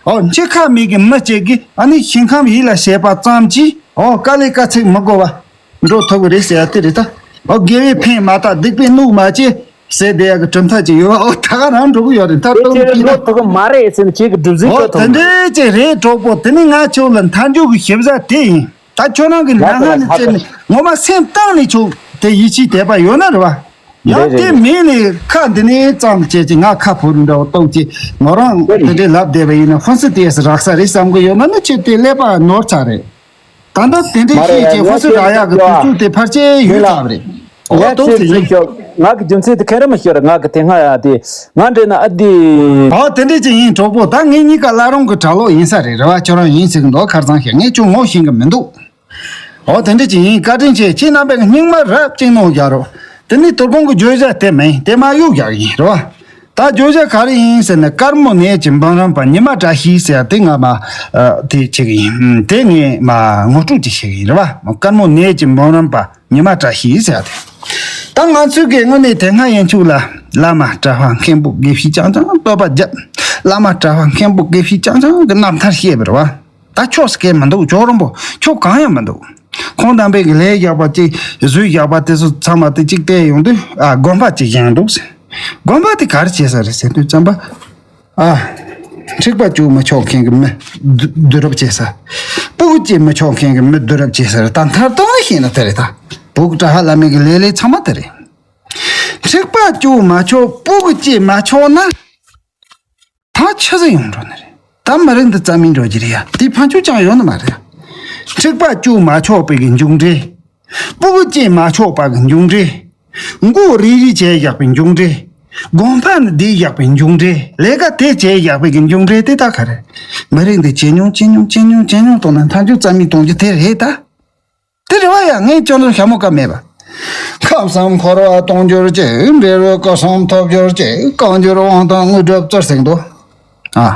འོ་འཆི་ཁ་མེད་ཀྱི་མི་གཅིག་གིས་ཨ་ནི་ཞིང་ཁམས་ཡིད་ལ་བྱེད་པ་ཙམ་གྱིས་འོ་དཀའ་ལས་དཀའ་ཚེགས་མི་དགོས་པ་འགྲོ་ཐུབ་ཀྱི་རེད་ཟེར་ཡ་དེ་རེད་ད། འོ་དགེ་བས་ཕན་མ་བཏགས་སྡིག་པས་གནོད་མ་བྱེད། ཟེར་བསྡད་ཡག་གི་གྲུབ་མཐའ་ཅིག་ཡོད། འོ་ད་ག་རང་འགྲོ་གི་ཡོད་རེད། ད་དེ་གྲོགས་ཁྱེད་རང་འགྲོ་ཐུབ་གི་མ་རེད་ཟེར་ནས་ཁྱེད་ཀྱི་སྒྲུབ་འཛིན་འོ་སྐྱོ་ཐུབ་དེ་མ་རེད། འདྲས་ཅིག་རེད། གྲོགས་པོ་དེ་ནི་ང་ཁྱོད་ལ་མཐའ་མཇུག་གི་ཞིབ་ཟ་དེ་ཡིན། ད་ཁྱོད་རང་གི་ལ་ལ་ལ་ལ་ནི་ལ་ཅེ་ནི་ངོ་མ་སེམས་གཏིང་ནས་ཆོག་དེ་ཡིད་ཆེས་དད་པ་ཡོད་ན་རེད་བ། ཡང་རེད་དེ་རེད་མིན་ནས་ཁ་འདི་ནས་ཙམ་བྱས་ཀྱི་ང་ཁ་ཕོ་རུ་འདྲ་བོ་གཏོགས་ཀྱི་ངོ་རང་རེད་དེ་འདྲས་ལབ་བསྡད་པ་ཡིན་ན་ཧོན་སི་ཏེས་རག་ས་རེད་བསམ་གི་ཡོད་ན་ནི་ཁྱེད་དེ་ཀླད་པ་ནོར་ཚར་རེད། ད་ལྟ་དེ་འདྲའི་མ་རེད་ཤེས་ཀྱི་ཧོན་སུ་རག་ཡག་གི་དུས་ཚོད་དེ་ཕལ་ཆེར་ཡོད་ལ་ཚར་བ་རེད། ངས་ཨོ་ཏོག་ཙི་ཚིག་ཡིན། ཞོག་ང་གི་རྒྱུ་མཚན་དེ་ཁེ་རེ་མ་ཤོར། ང་གི་དེ་སྔ་ཡ་དེ་ང་འདྲེ་ན་ཨ་དི། ཨོ་དེ་འདྲས་ཅིག་ཡིན་གྲོགས་པོ། ད་ངེད་གཉིས་ཀ་བླ་རུང་གི་གྲྭ་ལོག་ཡིན་ས་རེད། རེད་བ། ཁྱོད་རང་ཡིན་ཟེར་གི་འདུག་ཁར་ཚང་ཤེས། ངས་ཁྱོད་ངོ་ཤེས་གི་མི་འདུག་ཨོ་དེ་འདྲས་ཅིག་ཡིན། བཀའ་དྲིན་ཆེ། ཁྱེད་རྣམ་པས་སྙིང་མ་རབ་གཅིག་གནང་རྒྱག་རོགས། དེ་ནི་དོ་དགོང་གི་བརྗོད་བྱ་དེ་མིན། དེ་མ་གཡུག་རྒྱག་ཡིན། རེད་བ། ད་བརྗོད་བྱ་ག་རེ་ཡིན་ཟེར་ན། དཀར་མོ་ནད་ཀྱི་འབུམ་རམས་པ་ཉི་མ་བཀྲ་ཤིས་ཟེར་ཡ་དེ་ང་མ་ཨ་དེ་བྱེད་གི་ཡིན། དེ་ངས་མ་ངོ་སྤྲོད་ཅིག་བྱེད་གི་ཡིན། རེད་བ། དཀར་མོ་ནད་ཀྱི་འབུམ་རམས་པ་ཉི་མ་བཀྲ་ཤིས་ཟེར་ཡ་དེ། ད་ང་ཚོས་གི་དངོས་གནས་དེ་སྔ་ཡན་ཆུ་ལ་བླ་མ་གྲྭ་པ་མཁན་པོ་དགེ་བཤེས་རྐྱང་རྐྱང་བསྟོད་པ་བརྒྱབ། བླ་མ་གྲྭ་པ་མཁན་པོ་དགེ་བཤེས་རྐྱང་རྐྱང་གི་རྣམ་ཐར་བཤད་པ་རེད་བ། ད་ཆོག་སྐད་མི་འདུག་ཇོ་རིན་པོ་ཆོག་གང་ཡང་མི་འདུག་ཁོང་རྣམ་པས་གི་ལས་ཡག་པ་ཅིག་བཟོས་ཡག་པ་དེ་ཚོ་ཚང་མ་དེ་གཅིག་བལྟས་ཡོང་དུས། ཨ་དགོན་པ་ཅིག་བཞེངས་འདུག་ཟེར། དགོན་པ་དེ་ག་རེ་བྱེད་ས་རེད་ཟེར་དུས་ཙམ་པ། ཨ་འཁྲིག་པ་བཅུག་མི་ཆོག་མཁན་གི་མི་བསྡུ་བསྡུ་རུབ་བྱེད་ས། སྤུ་གུ་སྐྱེ་མི་ཆོག་མཁན་གི་མི་བསྡུ་རུབ་བྱེད་ས་རེད། ད་མཐར་གཏུགས་ནས་བཤད་ན་དེ་རེད། ད་བོད་ཀྱི་གྲྭ་པ་བླ་མའི་གི་ལས་ལས་ཚང་མ་དེ་རེད། འཁྲིག་པ་བཅུག་མ་ཆོག་སྤུ་གུ་སྐྱེ་མ་ཆོག་ན། ད་ཆི་ཟིག་ཡོང་འགྲོ་ནི་རེད། ད་མི་རིགས་འདི་རྩ་མེད་འགྲོ་རྒྱུ་རེད་ཡ། དེ་ཕན་ཆོད་ཅང་ཡོད་ནི་མ་རེད། འཁྲིག་པ་བཅུག་མ་ཆོག་པའི་གི་མཇུག་འབྲས། སྤུ་གུ་སྐྱེ་མ་ཆོག་པ་གི་མཇུག་འབྲས། མགོ་རིལ་རིལ་བྱས་བཞག་པའི་མཇུག་འབྲས། དགོན་པ་ནི་བསྡད་བཞག་པའི་མཇུག་འབྲས། ལས་ཀ་དེ་བྱས་བཞག་པའི་གི་མཇུག་འབྲས་དེ་ད་ག་རེ། མི་རིགས་འདི་ཇེ་ཉུང་ཇེ་ཉུང་ཇེ་ཉུང་ཇེ་ཉུང་གཏོང་ན་མཐའ་མཇུག་རྩ་མེད་གཏོང་རྒྱུ་དེ་རེད་ད། དེ་རེད་བ་ཡ། ངས་ཅང་ལོ་ཞྭ་མོ་ཀ་མེད་པ། ཁམས་བཟང་འཁོར་བ་སྟོང་འགྱུར་ཅིག་འབྲས་བུ་སྐུ་གསུམ་ཐོབ་འགྱུར་ཅིག་རྐང་འགྱུར་དབང་ཐང་དངོས་གྲུབ་སྩོལ་ཟེར་འདུག་ཨ།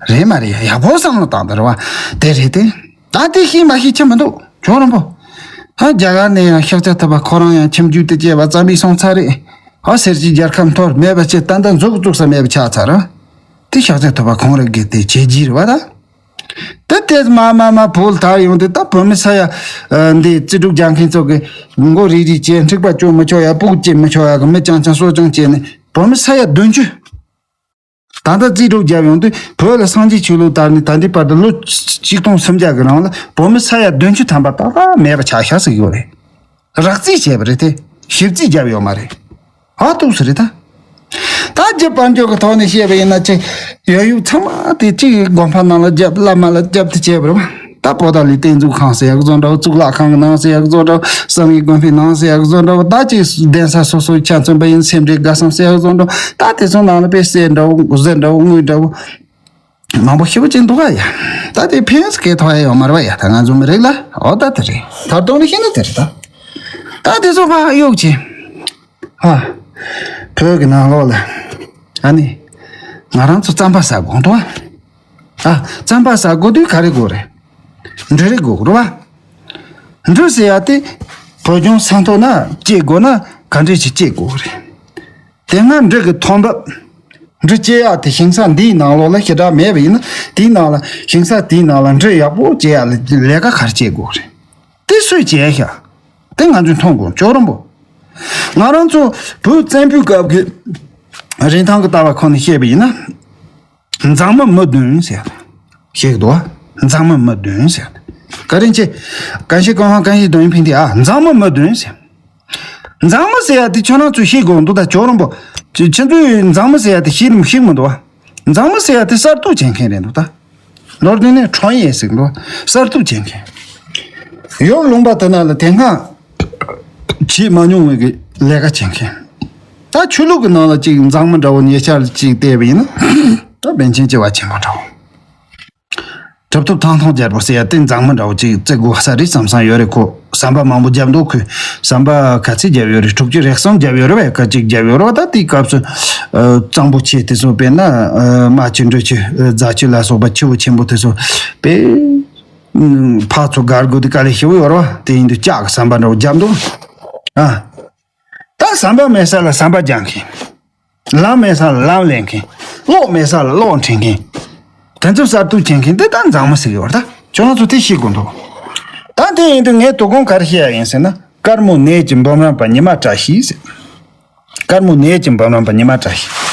རེད་མ་རེད་ཡ། ཡག་པོ་བསམ་བློ་བཏང་དང་རེད་བ། དེ་རེད་དེ། ད་དེ་ཤེས་མ་ཤེས་ཆི་མི་འདུག་ཇོ་རིན་པོ། ཨ་རྒྱ་གར་ནས་ཡང་ཤཱཀྱ་ཐུབ་པ་ཁོ་རང་ཡང་ཁྱིམ་རྒྱུད་དུ་སྐྱེས་པ་རྩ་མེད་སོང་ཚར་རེད། ཨ་སེར་སྐྱའི་རྒྱལ་ཁམས་འཐོར་མེད་པ་ཅི་ད་ལྟ་འཛུགས་བཙུགས་ས་མེད་པ་ཆགས་ཚར་ར། དེ་ཤཱཀྱ་ཐུབ་པ་ཁོང་རང་གིས་དེ་བྱས་རྗེས་རེད་བ་ད། དེ་དེ་མ་མ་མ་བོད་ལ་དར་ཡོང་དུས་ད་བོད་མི་ས་ཡ་འདི་རྩིས་སྒྲུབ་རྒྱག་མཁན་ཚོ་གི་མགོ་རིལ་རིལ་བྱས། འཁྲིག་པ་བཅུག་མི་ཆོག་ཡ། སྤུ་གུ་སྐྱེ་མི་ཆོག་ཡ་གི་མི་རྐྱང་རྐྱང་གསོ་སྐྱོང་བྱས་ནས་བོད་མི་ས་ཡ་བདུན་ཅུ། ད་ལྟ་རྩིས་སྒྲུབ་བརྒྱབ་ཡོང་དུས་བོད་ལ་སངས་རྒྱས་ཆོས་ལུགས་དར་ནས་ད་ལྟའི་བར་དུ་ལོ་ཆིག་སྟོང་སུམ་བརྒྱ་གི་རིང་ལ་བོད་མི་ས་ཡ་བདུན་ཅུ་ཐམ་པ་ཏག་ཏག་མེད་པ་ཆགས་ཤག་ཟེར་གི་ཡོད་རེད། རགས་རྩིས་བྱས་པ་རེད་དེ། ཞིབ་རྩིས་བརྒྱབ་ཡོད་མ་རེད། ཧ་ཏོག་ཙམ་རེད་ད། ད་རྒྱུ་དཔལ་འབྱོར་གྱི་ཐོག་ནས་བཤད་པ་ཡིན་ན་ཅིག་ཡོད་ཡུག་ཚང་མ་དེ་གཅིག་དགོན་པ་ནང་ལ་བརྒྱབ། བླ་མ་ལ་བརྒྱབ་དེ་བྱས་པ་རེད་བ། ད་པོ་ཏཱ་ལའི་རྟེན་འཛིན་ཁང་ཟེར་ཡག་བཟོ་འདྲ་བོ། གཙུག་ལག་ཁང་གི་ནང་ཟེར་ཡག་བཟོ་འདྲ་བོ། བསམ་ཡས་དགོན་པའི་ནང་ཟེར་ཡག་བཟོ་འདྲ་བོ། ད་ཅིག་གདན་ས་སོ་སོའི་ཆ་མཚོན་པ་ཡིན། སེ་འབྲས་དགའ་གསུམ་ཟེར་ཡག་བཟོ་འདྲ་བོ། ད་དེ་ཚོ་ནང་ལ་དཔེ་གསེར་འདྲ་བོ་གཟི་འདྲ་བོ་དངུལ་འདྲ་བོ། མང་པོ་ཞེ་པོ་ཅིག་འདུག་ག་ཡ། ད་དེ་ཕན་སྐད་ཐོག་ཡ་ཡོད་མ་རེད་བ་ཡ། ད་ང་ཚོ་མི་རིགས་ལ་འོ་ད་དེ་རེད། མཐར་གཏུགས་ནས་བཤད་ན་དེ་རེད་ད། ད་དེ་ཚོ་ཕ་གཡུག་ཅིག་ཧ། བོད་ཀྱི་ནང་ལོགས་ལ་ཨ་ནི་ང་རང་ཚོ་རྩམ་པ་ཟ་དགོས་འདུག་ཨ། ཨ་རྩམ་པ་ཟ་དགོས་དུས་ག་རེ་དགོས་རེད། འབྲུ་རིགས་དགོས་རེད་བ། འབྲུ་ཟེར་ཡ་དེ་བོད་ལྗོངས་ས་མཐོ་ན་སྐྱེ་དགོས་ན་ག་འདྲས་ཅིག་སྐྱེ་དགོས་རེད། དེ་སྔ་འབྲུ་གི་ཐོན་འབབ། འབྲུ་སྐྱེ་ཡག་དེ་ཞིང་ས་འདིའི་ནང་ལོགས་ལ་ཞེ་དྲག་མེད་པ་ཡིན་ན། དེའི་ནང་ལ་ཞིང་ས་དེའི་ནང་ལ་འབྲུ་ཡག་པོ་སྐྱེ་ཡག་ལ་ལས་ཀ་ག་རེ་བྱེད་དགོས་རེད། དེ་སུས་བྱས་ཤག་དེ་ང་ཚོས་མཐོང་དགོས། ཇོ་རིན་པོ། ང་རང་ཚོ་བོད་བཙན་པོའི་སྐབས་ཀྱི་རིན་ཐང་གི་ལྟ་བ་ཁོ་ནས་བཤད་པ་ཡིན་ན། མཛངས་མི་མི་བདུན་ཟེར། ཤེས་ཀྱི་འདུག་བ། མཛངས་མི་མི་བདུན་ཟེར། ག་རེ་བྱེད། གང་ཞིག་གང་ཧང་གང་ཞིག་དོན་ཡིན་ཕིན་ཏི་ཨ། མཛངས་མི་མི་བདུན་ཟེར། མཛངས་མི་ཟེར་ཡ་དེ་ཁྱོད་རང་ཚོས་ཤེས་དགོས་འདུག་ད་ཇོ་རིན་པོ། ཁྱེད་ཁྱེད་ཚོས་མཛངས་མི་ཟེར་ཡ་དེ་ཤེས་ནི་ཤེས་མི་འདུག་བ། མཛངས་མི་ཟེར་ཡ་དེ་གསར་གཏོད་བྱེད་མཁན་རེད་འདུག་ད། ལོར་དེ་ནས་ཁྲོན་ཡེ་ཟེར་འདུག་གསར་གཏོད་བྱེད་མཁན། ཡོ་ལུང་པ་དེ་ན་ལ་དེ་སྔ་བྱེད་མ་མྱོང་བའི་གི་ལས་ཀ་བྱེད་མཁན། ད་ཆོས་ལུགས་ཀྱི་ནང་ལ་ཅིག་མཛངས་མི་འདྲ་བོ་ཉེ་ཆར་ཅིག་བལྟས་པ་ཡིན་ན། ད་པཎ་ཆེན་བཅུ་པ་ཆེན་པོ་འདྲ་བོ། གྲུབ་ཐོབ་ཐང་སྟོང་རྒྱལ་པོ་ཟེར་ཡ་དེ་མཛངས་མི་འདྲ་བོ་ཅིག་བརྩི་དགོས་ས་རེད་བསམ་བསམ་ཡོད་རེད་ཁོ། ཟམ་པ་མང་པོ་བརྒྱབ་འདུག་ཁོས་ཟམ་པ་ག་ཚད་བརྒྱབ་ཡོད་རེད། དྲུག་ཅུ་རེ་གསུམ་བརྒྱབ་ཡོད་རེད་བས། སྐད་ཅིག་བརྒྱབ་ཡོད་རེད་བ། ད་དེའི་སྐབས་སུ་ཨ་གཙང་པོ་ཆེ་དེ་ཚོ་དཔེར་ན་ཨ་རྨ་ཆུ་འབྲི་ཆུ་ཨ་རྫ་ཆུ་ལ་སོགས་པ་ཆུ་བོ་ཆེན་པོ་དེ་ཚོ་དཔེ་ཨ་ཕར་ཚུར་བརྒལ་དགོས་དུས་དཀའ་ལས་ཞེ་པོ་ཡོད་རེད་བ། དེ་ཡིན་དུས་ལྕགས་ཀྱི་ཟམ་པ་འདྲ་བོ་བརྒྱབ་འདུག་ཨ། ད་ཟམ་པ་མེད་ས་ལ་ཟམ་པ་རྒྱག་མཁན། ལམ་མེད་ས་ལ་ལམ་ལས་མཁན། གློག་མེད་ས་ལ་གློག་འཕྲིན་མཁན། དེ་ཚོ་གསར་གཏོད་བྱེད་མཁན་དེ་ད་མཛངས་མི་ཟེར་གི་ཡོད་རེད། ད་ཁྱོད་རང་ཚོ་དེ་ཤེས་དགོས་འདུག་ད་དེ་ཡིན་དུས་ངས་དོ་དགོང་ག་རེ་བཤད་ཡ་ཡིན་ཟེར་ན། དཀར་མོ་ནད་ཀྱི་འབུམ་རམས་པ་ཉི་མ་བཀྲ་ཤིས་ཟེར། དཀར་མོ་ནད་ཀྱི་འབུམ་རམས་པ་ཉི་མ་བཀྲ་ཤིས།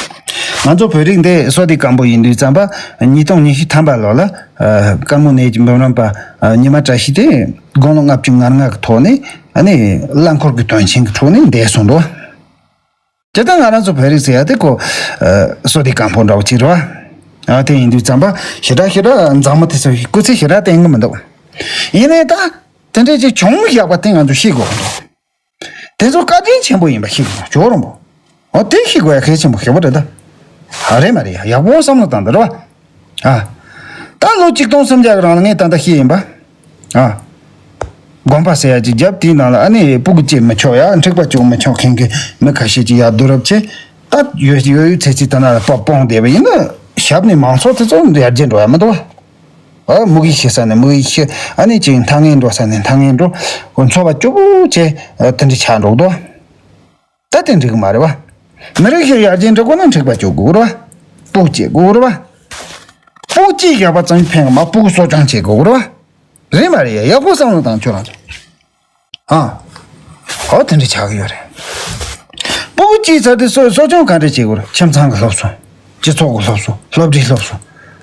ང་ཚོ་བོད་རིགས་འདི་བསོད་བདེ་སྐམ་པོ་ཡིན་དུས་ཙམ་པ་ཉིས་སྟོང་ཉི་ཤུ་ཐམ་པ་ལོ་ལ་ཨ་དཀར་མོ་ནད་ཀྱི་འབུམ་རམས་པ་ཨ་ཉི་མ་བཀྲ་ཤིས་དེ་དགུང་ལོ་ལྔ་བཅུ་ང་ལྔ་གི་ཐོག་ནས་ཨ་ནི་རླངས་འཁོར་གྱི་དོན་ཆེན་གྱི་ཁྲོད་ནས་འདས་སོང་འདུག། དེ་ལྟར་ང་རང་ཚོ་བོད་རིགས་ཟེར་ཡ་དེ་ཁོ་ཨ་བསོད་བདེ་སྐམ་པོ་འདྲ་བོ་ཅིག་རེད་བ། ཨ་དེ་ཡིན་དུས་ཙམ་པ་ཞེ་དྲག་ཞེ་དྲག་མཛངས་མ་དེ་ཚོ་སྐུ་ཚེ་ཞེ་དྲག་བརྟན་གི་མི་འདུག། ཡིན་ནའི་ད་དེ་འདྲའི་ཅིག་བྱུང་བཞག་པ་དེ་ང་ཚོ་ཤེས་དགོས་འདུག། དེ་ཚོ་བཀའ་དྲིན་ཆེན་པོ་ཡིན་པ་ཤེས་དགོས་ཇོ་རོང་པོ། འོ་དེ་ཤེས་དགོས་ཡ་གལ་ཆེན་པོ་ཞེ་པོ་རེད་ད། ཨ་རེད་མ་རེད་ཡ། ཡག་པོ་བསམ་བློ་བཏང་དང་རེད་བ། ཨ། ད་ལོ་གཅིག་སྟོང་སུམ་བརྒྱ་གི་རིང་ལ་ངས་ད་ལྟ་ཤེས་ཡིན་པ། ཨ། དགོན་པ་ཟེར་ཡ་ཅིག་བརྒྱབ། དེའི་ནང་ལ་ཨ་ནི་སྤུ་གུ་སྐྱེ་མི་ཆོག་ཡ། འཁྲིག་པ་བཅུག་མི་ཆོག་མཁན་གྱི་མི་ཁ་ཤས་ཅིག་ཡར་བསྡུ་རུབ་བྱས། ད་ཡོད་ཡོད་ཡོད་ཚད་ཚད་ད་ན་ལ་སྤོ་སྤོང་བསྡད་པ་ཡིན་ན་ཞབས་ནས་མང་ཚོགས་དེ་ཚོ་ཡར་རྒྱས་འགྲོ་ཡ་མི་འདུག་བ། ཨ། མུ་གེ་ཤི་ས་ནས་མུ་གེ་ཤི། ཨ་ནི་ཅིག་མཐའ་ངན་འགྲོ་ས་ནས་མཐའ་ངན་འགྲོ། འཚོ་བ་སྐྱོ་པོ་བྱས་དེ་འདྲ་ཆགས་འགྲོ་གི་འདུག། ད་དེ་འགྲིག་གི་མ་རེད་བ། མི་རིགས་ཤིག་ཡར་རྒྱས་འགྲོ་དགོས་ན་འཁྲིག་པ་སྤྱོད་དགོས་རེད་བ། སྤུ་གུ་སྐྱེ་དགོས་རེད་བ། སྤུ་གུ་སྐྱེས་བཞག་པ་ཙམ་གྱིས་ཕན་གི་མ། སྤུ་གུ་གསོ་སྐྱོང་བྱེད་དགོས་རེད་བ། རེད་མ་རེད་ཡ། ཡག་པོ་བསམ་བློ་བཏང་ཁྱོད་རང་ཚོ། ཨ། ཨོ་དེ་འདྲ་ཆགས་ཀྱི་ཡོད་རེད། སྤུ་གུ་སྐྱེས་ཚར་དུས་གསོ་གསོ་སྐྱོང་ག་འདྲ་བྱེད་དགོས་རེད། ཁྱིམ་ཚང་གི་སློབ་གསོ། སྤྱི་ཚོགས་ཀྱི་སློབ་གསོ། སློབ་གྲྭའི་སློབ་གསོ།